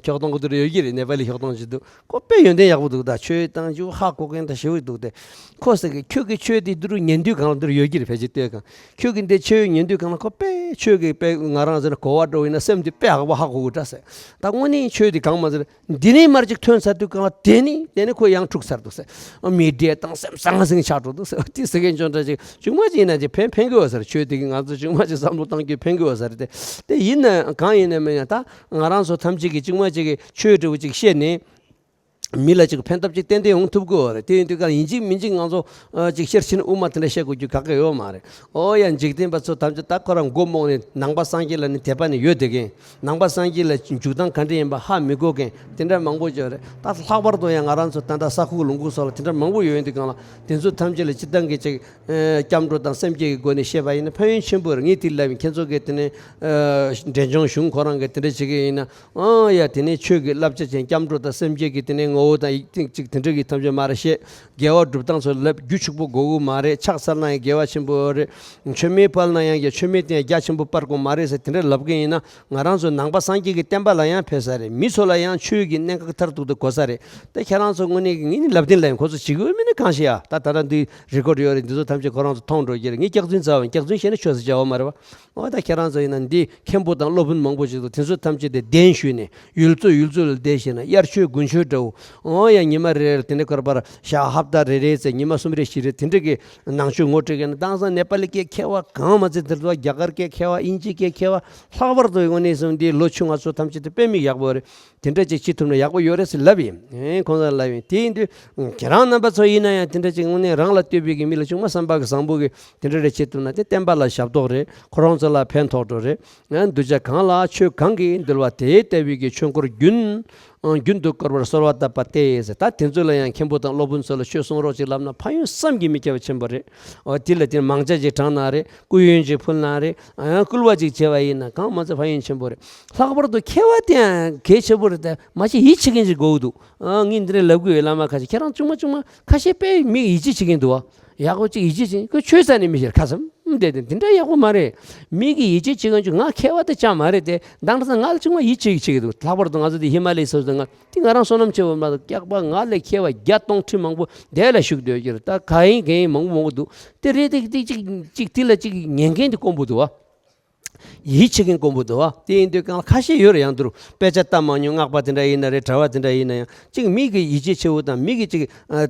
ཁྱོག་གཏོང་གི་དུ་རེ་ཡོད་ཀྱི་རེད། ནེ་པ་ལི་ཁྱོག་གཏོང་ཅིག་འདུག་ཁོ་དཔེ་ཡོན་ཏན་ཡག་པོ་འདུག་ད་ཆོས་བཏང་རྒྱུ་ཧ་གོ་མཁན་ད་ཞེ་པོ་འདུག་སྟེ། ཁོ་ཟེར་གི་ཁྱོད་ཀྱི་ཆོས་དེ་འདི་རུ་ཉན་དུས་གང་ལ་འདི་རུ་ཡོད་ཀྱི་རེད། ཕལ་ཆེར་ལྟོས་གང་ཁྱོད་ཀྱི་འདི་ཆོས་ཉན་དུས་གང་ལ་ཁོ་དཔེ་ཆོས་ཀྱི་དཔེ་ང་རང་ཟེར་ན་གོ་བ་འགྲོ་ཡིན་ན་སེམས་འདི་དཔེ་ཧ་གོ་ཧ་གོ་གི་འདྲ་ཟེར། ད་དངོས་གནས་ཆོས་འདི་གང་མ་ཟེར། འདི་ནས་མར་ཅིག་ཐོན་ཚར་དུས་གང་ལ་དེ་ནི་དེ་ནི་ཁོ་ཡང་འཁྲུག་ཚར་འདུག་ཟེར། མི་འདྲེ་དང་སེམས་ཟང་ཟིང་ཆགས་འགྲོ་འདུག་ཟེར། དེ་ཟེར་མཁན་ཅོ་འདྲ་ཅིག་ཅུང་མ་ཅིག་ཡིན་ན་ཅིག་ཕན་ཕན་གི་བ་ཟེར། ཆོས་དེ་གི་ང་ཚོ་ཅུང་མ་ཅིག་བསམ་བློ་བཏང་རྒྱུ་ཕན་གི་བ་ཟེར་ཏེ། དེ་ཡིན་ན་གང་ཡིན་ན་མིན་ཡང་ད་ང་རང་ཚོ་ཐམས་ཅད་ཀྱི་ཅུང་མ་ཅིག་གི་ཆོས་འབྲས་བུ་ཅིག་བཤད་ནས། མི་ལ་ཅིག་ཕན་ཐབས་ཅིག་ཏན་ཏན་ཡོང་ཐུབ་དགོས་པ་རེད། དེ་ཡིན་དུས་ཀ་ཡིན་གཅིག་མིན་གཅིག་ང་ཚོ་ཨ་ཅིག་ཤེར་ཕྱིན་དབུ་མ་དེ་འདྲ་བཤད་དགོས་རྒྱུ་ག་གེ་ཡོད་མ་རེད། ཨོ་ཡ་འཇིག་རྟེན་པ་ཚོ་ཐམས་ཅད་ད་ཁོ་རང་མགོ་རྨོངས་ནས་ནང་པ་སངས་རྒྱས་ལ་ནི་དད་པ་ནི་ཡོད་བསྡད་མཁན། ནང་པ་སངས་རྒྱས་ལ་འཇུག་སྟངས་ག་འདྲ་ཡིན་པ་ཧ་མི་གོ་མཁན་དེ་འདྲ་མང་པོ་ཡོད་རེད། ད་ལྷག་པར་དུ་ཡང་ང་རང་ཚོ་ད་ལྟ་ས་ཁུག་ལུང་ཁུག་སོགས་ལ་དེ་འདྲ་མང་པོ་ཡོད་ཡོད་དུས་གང་ལ་དེ་ཚོ་ཐམས་ཅད་ལ་སྤྱིར་བཏང་གི་ཅིག་ཨ་སྐྱབས་འགྲོ་དང་སེམས་བསྐྱེད་ཀྱི་སྒོ་ནས་བཤད་པ་ཡིན་ན་ཕན་ཡོན་ཆེན་པོ་རེད། ངས་དེ་ལབ་ཡིན། ཁྱེད་ཚོ་གིས་དེ་ནས་ཨ་འབྲས་ལྗོངས་གཞུང་ཁོ་རང་གིས་དེ་འདྲ་བྱེད་ཀྱི་ཡིན་ན། ཨང་ཡ་དེ་ནས་ཆོས་ཀྱི་བསླབ་བྱ་ཅན་སྐྱབས་འགྲོ་དང་སེམས་བསྐྱེད་ཀྱི་དེ་ནས་ངོ་བོ་དང་ཡིག་ཐིག་ཅིག་དེ་འདྲ་གི་ཐམས་ཅད་མར་བཤད། དགེ་བ་སྒྲུབ་སྟངས་ཚོ་ལབ་རྒྱུ་ཕྱུག་པོ་དགོས་ཀྱི་མ་རེད། ཕྱག་འཚལ་ན་ཡང་དགེ་བ་ཆེན་པོ་རེད། མཆོད་མེ་སྤར་ན་ཡང་ཡ་མཆོད་མེ་དེ་ཡང་རྒྱ་ཆེན་པོ་སྤར་དགོས་མ་རེད་ཟེར་དེ་འདྲ་ལབ་ཀྱི་ཡིན་ན། ང་རང་ཚོ་ནང་པ་སངས་རྒྱས་ཀྱི་བསྟན་པ་ལ་ཡང་ཕན་ས་རེད། མི་ཚོ་ལ་ཡང་ཆོས་ཀྱི་གནད་འགག་མཐར་ཐུག་ཏུ་གོ་ས་རེད། ད་ཁྱེད་རང་ཚོ་དངོས་གནས་ཀྱི་ངས་ནི་ལབ་སྟེ་ལབ་ཡིན། ཁོ་ཚོ་བྱེད་དགོས་མིན་ནི་གང་ཤེས་ཡ། ད་ད་ལྟ་འདི་རི་ཀོཌ་ཡོད་རེད། འདི་ཚོ་ཐམས་ཅད་ཁོ་རང་ཚོ་མཐོང་འགྲོ་གི་རེད། ངས་སྐྱག་རྫུན་རྩ་བ་ཡིན། སྐྱག་རྫུན་བཤད་ན་ཆོས་ཟེར་བྱ་བ་མ་རེད་བ། འོ་ད་ཁྱེད་རང་ཚོ་ཡིན་ན་འདི་མཁན་པོ་དང་སློབ་དཔོན་མང་པོ་ཞིག་འདུག་དེ་ཚོ་ཐམས་ཅད་དེ་གདན་ཞུས་ནས་ཡུལ་ཚོ་ཡུལ་ཚོ་ལ་བསྡད་བྱས་ན་དབྱར་ཆོས་དགུན་ཆོས་འདྲ་བོ། འོ་ཡ་ཉི་མ་རེ་རེར་དེ་འདྲ་ཁར་པར་ཞག་ཧབ་ཏ་རེ་རེ་ཚེ་ཉི་མ་གསུམ་རེ་བཞི་རེ་དེ་འདྲ་གི་ནང་ཆོས་ངོ་སྤྲོད་མཁན་ན་དེང་སང་ནེ་པ་ལི་སྐད་མཁས་པ་གང་མ་ཚད་དེར་ཚོ་རྒྱ་གར་སྐད་མཁས་པ་དབྱིན་ཇི་སྐད་མཁས་པ་ལྷག་པར་དུ་དངོས་གནས་སོང་འདི་ལོ་ཆུང་བ་ཚོ་ཐམས་ཅད་དེ་དཔེ་མི་ཡག་པོ་རེད། དེ་འདྲ་ཅིག་བྱེད་ཐུབ་ན་ཡག་པོ་ཡོད་རེད་ཟེར་ལབ་ཡིན། ཨེ་ཁོང་ཚོ་ལབ་ཡིན། དེ་ཡིན་དུས་ཁྱེད་རང་རྣམ་པ་ཚོ་ཡིན་ན་ཡང་དེ་འདྲ་ཅིག་དངོས་གནས་རང་ལ་ལྟོས་པའི་གི་མི་ལ་ཅུང་མ་བསམ་པ་གི་བཟང་པོ་གི་དེ་འདྲ་རེ་བྱེད་ཐུབ་ན་དེ་བསྟན་པ་ལ་ཞབས་ཏོག་རེད། ཁོ་རང་ཚོ་ལ་ཕན་ཐོགས་འགྲོ་རེད། ང་གདུལ་བྱ་གང་ལ་ཆོས་གང་གིས་འདུལ་བ་དེ་ལྟ་བུའི་གི་ཆོས་འཁོར་རྒྱུན་རྒྱུན་དུ་བསྐོར་བར་གསོལ་བ་བཏབ་པ་སྟེ་ཟེར། ད་དེ་ཚོ་ལ་ཡང་མཁན་པོ་དང་སློབ་དཔོན་ཚོ་ལ་ཆོས་གསུང་རོགས་ཅིག་ལབ་ན་ཕན་ཡོན་བསམ་གྱིས་མི་ཁྱབ་པ་ཆེན་པོ་རེད། འོ་དེ་ལ་དེ་མང་ཇ་ཅིག་དྲངས་ན་རེད། སྐུ་ཡོན་ཅིག་ཕུལ་ན་རེད། ཨ་ཡང་སྐུལ་བ་ཅིག་བྱས་པ་ཡིན་ན་གང་མ་ཚད་ཕན་ཡོན་ཆེན་པོ་རེད། ལྷག་པར་དུ་མཁས་པ་དེ་ཡང་གལ་ཆེ་པོ་རེད། དེ་མ་གཞི་ཡིད་ཆེས་མཁན་ཅིག་དགོས་འདུག་ཨ་ངས་འདི་འདྲ་ལབ་གི་ཡོད། བླ་མ་ཁ་ཤས་ཁྱེད་རང་ཆུང་མ་ཆུང་མ་ཁ་ཤས་དཔེ་མིག་ཡིད་ཆེས་བྱེད་མཁན་འདུག་ཨ། ཡག་པོ་ཅིག་ཡིད་ཆེས་བྱེད། ཁོས་ཆོས་ཟེར་ནས་མི་ཤེས། ཁ་ཙམ་བསྡད་དེ་འདི་འདྲ་ཡག་པོ་མ་རེད། མི་གིས་ཡིད་ཆེས་བྱེད་མཁན་ཅིག་ང་མཁས་པ་དེ་ཅང་མ་རེད་དེ། འདང་ད་ང་ལ་ཆུང་མ་ཡིད་ཆེས་བྱེད་ཀྱི་འདུག་ལྷག་པར་དུ་ང་ཚོ་དེ་ཧི་མ་ལ་ཡའི་ས་ཁུལ་དུ་ང་དེ་ང་རང་བསོད་ནམས་ཆེ་བོ་མ་གཏོགས་སྐྱག་པ་ང་ལས་མཁས་པ་བརྒྱ་སྟོང་ཁྲི་མང་པོ་འདས་ལ་བཞུགས་སྡོད་ཀྱི་རེད། ད་ག་ཡིན་ག་ཡིན་མང་པོ་མང་པོ་འདུག་དེ་རེད་དེ་དེ་ཅིག་ཅིག་དེ་ལ་ཅིག་ཉན་མཁན་དེ་དཀོན་པོ་འདུག་བ། ཡིད་ཆེས་མཁན་དཀོན་པོ་འདུག་བ། དེ་ཡིན་དུས་གང་ལ་ཁ་ཤས་ཡོད་རེད། ཡང་དུ་དཔེ་ཆ་ལྟ་མ་མྱོང་། སྔགས་པ་དེ་འདྲ་ཡིན་ན་རེད། གྲྭ་བ་དེ་འདྲ་ཡིན་ན་ཡང་ཅིག་མི་གི་ཡིད་ཆེས་ཆེ་བོ་དང་མི་གི་ཅིག་ཨ་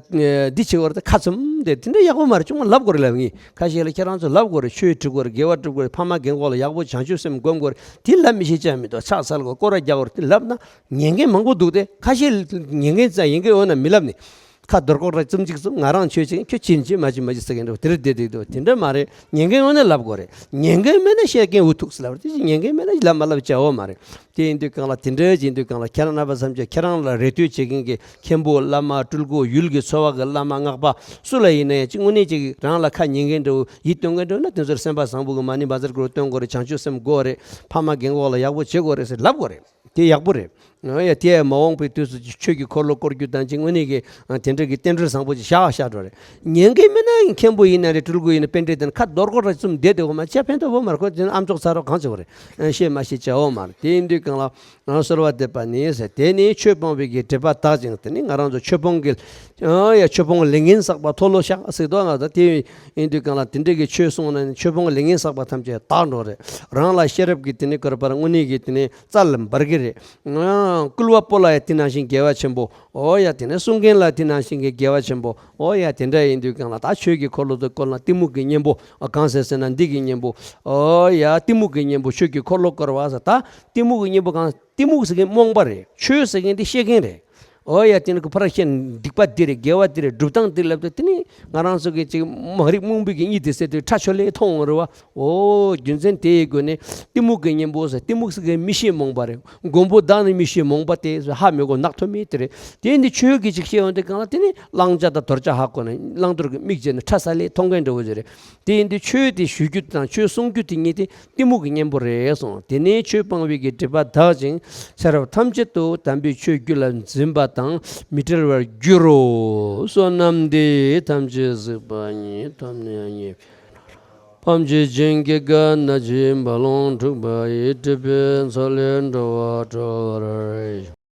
འདི་ཆེ་བོ་རེད། ད་ཁ་ཙམ་དེ་དེ་འདྲ་ཡག་པོ་མ་རེད། ཆུང་མ་ལབ་དགོས་རེད་ལབ། ངས་ཁ་ཤས་ལ་ཁྱེད་རང་ཚོ་ལབ་དགོས་རེད། ཆོས་འབྲི་དགོས་རེད། དགེ་བ་སྒྲུབ་དགོས་རེད། ཕ་མ་རྒན་གོག་ལ་ཡག་པོ་བྱང་ཆུབ་སེམས་སྒོམ་དགོས་རེད། དེ་ལབ་མི་ཤེས་ཅང་མི་འདུག་ཕྱག་འཚལ་དགོས། སྐོར་ར་རྒྱག་དགོས་རེད། དེ་ལབ་ན་ཉན་མཁན་མང་པོ་འདུག་དེ་ཁ་ཤས་ཉན་མཁན་ཙང་ཡིན་གྱི་འོ་ན་མི་ལབ་ནི། ཁ་རྡོར་ཁོག་ར་ཙམ་ཅིག་ཙམ་ང་རང་ཆོས་བྱེད་མཁན་ཁྱོད་ཕྱིན་ཅི་མ་ཕྱིན་མ་ཕྱིན་ཟེར་མཁན་འདྲ་བོ་དེ་རེད། དེ་དེ་དེ་དེ་འདྲ་མ་རེད། ཉན་མཁན་ཡོང་ན་ལབ་དགོས་རེད། ཉན་མཁན་མེད་ན་བཤད་མཁན་འུ་ཐུག་ཟེར་ལབ་རེད། དེ་ཉན་མཁན་མེད་ན་ལབ་མ་ལབ་བྱའོ་མ་རེད། དེ་ཡིན་དུས་གང་ལ་དེ་འདྲ་ཡིན་དུས་གང་ལ་ཁྱེད་རང་རྣམ་པ་ཐམས་ཅད་ཁྱེད་རང་ལ་རེ་ལྟོས་བྱེད་མཁན་གྱི་མཁན་པོ་བླ་མ་སྤྲུལ་སྐུ་ཡུལ་གྱི་འཚོ་བ་གི་བླ་མ་སྔགས་པ་སུ་ལ་ཡིན་ན་ཡང་ཅིག་དངོས་གནས་ཅིག་རང་ལ་ཁ་ཉན་མཁན་འདྲ་བོ་ཡིད་རྟོན་མཁན་འདྲ་བོ་ན་དེ་ཚོར་སེམས་པ་བཟང་པོ་གི་མ་ཎི་བཛྲ་གུ་རུ་འདོན་དགོས་རེད། བྱང་ཆུབ་སེམས་དགོས་རེད། ཕ་མ་རྒན་གོག་ལ་ཡག་པོ་བྱེད་དགོས་རེད་ཟེར་ལབ་དགོས་རེད། དེ་ཡག་པོ་རེད། ཨ་ཡ་དེ་ཡང་མ་འོངས་པའི་དུས་སུ་ཆོས་ཀྱི་འཁོར་ལོ་བསྐོར་རྒྱུ་དང་ཅིག་དངོས་གནས་ཀྱི་ཨ་དེ་འདྲ་གི་རྟེན་འབྲེལ་བཟང་པོ་ཅིག་བཞག་བཞག་འགྲོ་རེད། ཉན་མཁན་མེད་ན་མཁན་པོ་ཡིན་ན་རེད། སྤྲུལ་སྐུ་ཡིན་ན་པཎྜི་ཏ་ཡིན་ན་ཁ་རྡོར་ཁོག་ར་ཙམ་བསྡད་དེ་འོ་མ་ཆ་ཕན་ཐོགས་འོ་མ་རེད། ཁོ་དེ་ཨམ་ཅོག་ཚ་རོགས་གང་བྱེད་དགོས་རེད། ཨ་བཤད་མ་བཤད་བྱ་འོ་མ་རེད། དེ་ཡིན་དུས་གང་ལ་ཨ་གསོལ་བ་འདེབས་པ་ནི་ཟེར། དེ་ནི་ཆོས་སྤོང་བའི་གི་སྒྲིབ་པ་དག་ཅིང་། དེ་ནི་ང་རང་ཚོ་ཆོས་སྤོང་གི་ཨ་ཡ་ཆོས་སྤོང་ལས་ངན་བསགས་པ་མཐོལ་ལོ་བཤགས་ཟེར་དོ། ང་ཚོ་དེ་ཡིན་དུས་གང་ལ་དེ་འདྲ་གི་ཆོས་གསུངས་ན་ནི་ཆོས་སྤོང་ལས་ངན་བསགས་པ་ཐམས་ཅད་དག་འགྲོ་རེད། རང་ལ་ཤེས་རབ་ཀྱི་དེ་ནི་ག་རེ་ཟེར་དགོས་རེད། དངོས་གནས་ཀྱི་དེ་ནི་རྩ་ལ་འབར་གི་རེད། ཨ་བསྐུལ་བ་པོ་ལ་ཡང་དེ་ནང་བཞིན་དགེ་བ་ཆེན་པོ། འོ་ཡ་དེ་ནས་གསུང་མཁན་ལ་དེ་ནང་བཞིན་གྱི་དགེ་བ་ཆེན་པོ། འོ་ཡ་དེ་འདྲ་ཡིན་དུས་གང་ལ་ད་ཆོས་ཀྱི་འཁོར་ལོ་དུ་བསྐོར་ན་གཏི་མུག་གི་གཉེན་པོ་གང་ཟེར་ཟེར་ན་འདི་གི་གཉེན་པོ། འོ་ཡ་གཏི་མུག་གི་གཉེན་པོ་ཆོས་ཀྱི་འཁོར་ལོ་བསྐོར་བ་ཟེར། ད་གཏི་མུག་གི་གཉེན་པོ་གང་། གཏི་མུག་ཟེར་མཁན་རྨོངས་པ་རེད། ཆོས་ཟེར་མཁན་དེ་ཤེས་མཁན་རེད། འོ་ཡ་དེ་ནི་ཁོ་ཕར་བཤད་སྡིག་པ་འདི་རེད། དགེ་བ་འདི་རེད། སྒྲུབ་སྟངས་འདི་ལབ་དུས་དེ་ནི་ང་རང་ཚོ་གི་ཅིག་མ་རིག་རྨོངས་པའི་གི་གཉིད་དེ་སད་དུས་ཁྲ་ཆོ་ལེ་མཐོང་འོང་རེད་བ། འོ་རྒྱུ་མཚན་དེ་ཡི་སྒོ་ནས་གཏི་མུག་གི་གཉེན་པོ་ཟེར། གཏི་མུག་ཟེར་མཁན་མི་ཤེས་རྨོངས་པ་རེད། མགོན་པོ་བདག་ནི་མི་ཤེས་རྨོངས་པ་སྟེ་ཟེར། ཧ་མི་གོ་ནག་ཐོམ་མེ་དེ་རེད། དེ་འདི་ཆོས་ཀྱི་ཅིག་བཤད་ཡོང་དུས་གང་ལ་དེ་ནི་བླང་བྱ་དང་དོར་བྱ་ཧ་གོ་ནས་བླང་དོར་གྱི་མིག་བྱས་ནས་ཁྲ་ས་ལེ་མཐོང་མཁན་འདྲ་བོ་ཟེར་རེད། དེ་ཡིན་དུས་ཆོས་དེ་ཞུ་རྒྱུ་དང་ཆོས་གསུང་རྒྱུ་དེ་གཉིས་དེ་གཏི་མུག་གི་གཉེན་པོ་རེད་གསུངས། དེ་ནས་ཆོས་སྤང་བའི་གི་སྒྲིབ་པ་དག་ཅིང་ཚེ་རབས་ཐམས་ཅད་དུ་དམ་པའི་ཆོས་རྒྱུད་ལ་འཛིན་པ་དང་མི་འབྲལ་བར་འགྱུར་རོ། བསོད་ནམས་འདི་ཐམས་ཅད་གཟིགས་པ་ཉིད། ཐོབ་ནས་ཉེས་པའི་ ཕམ་བྱེད་བྱིན་གྱིས་བརྒྱན་ན་སྦྱིན་པ་ལོངས་སྤྲུགས་པ་ཡི། སྒྲིབ་པའི་མཚོ་ལས་འགྲོ་བ་སྒྲོལ་བར་ཤོག།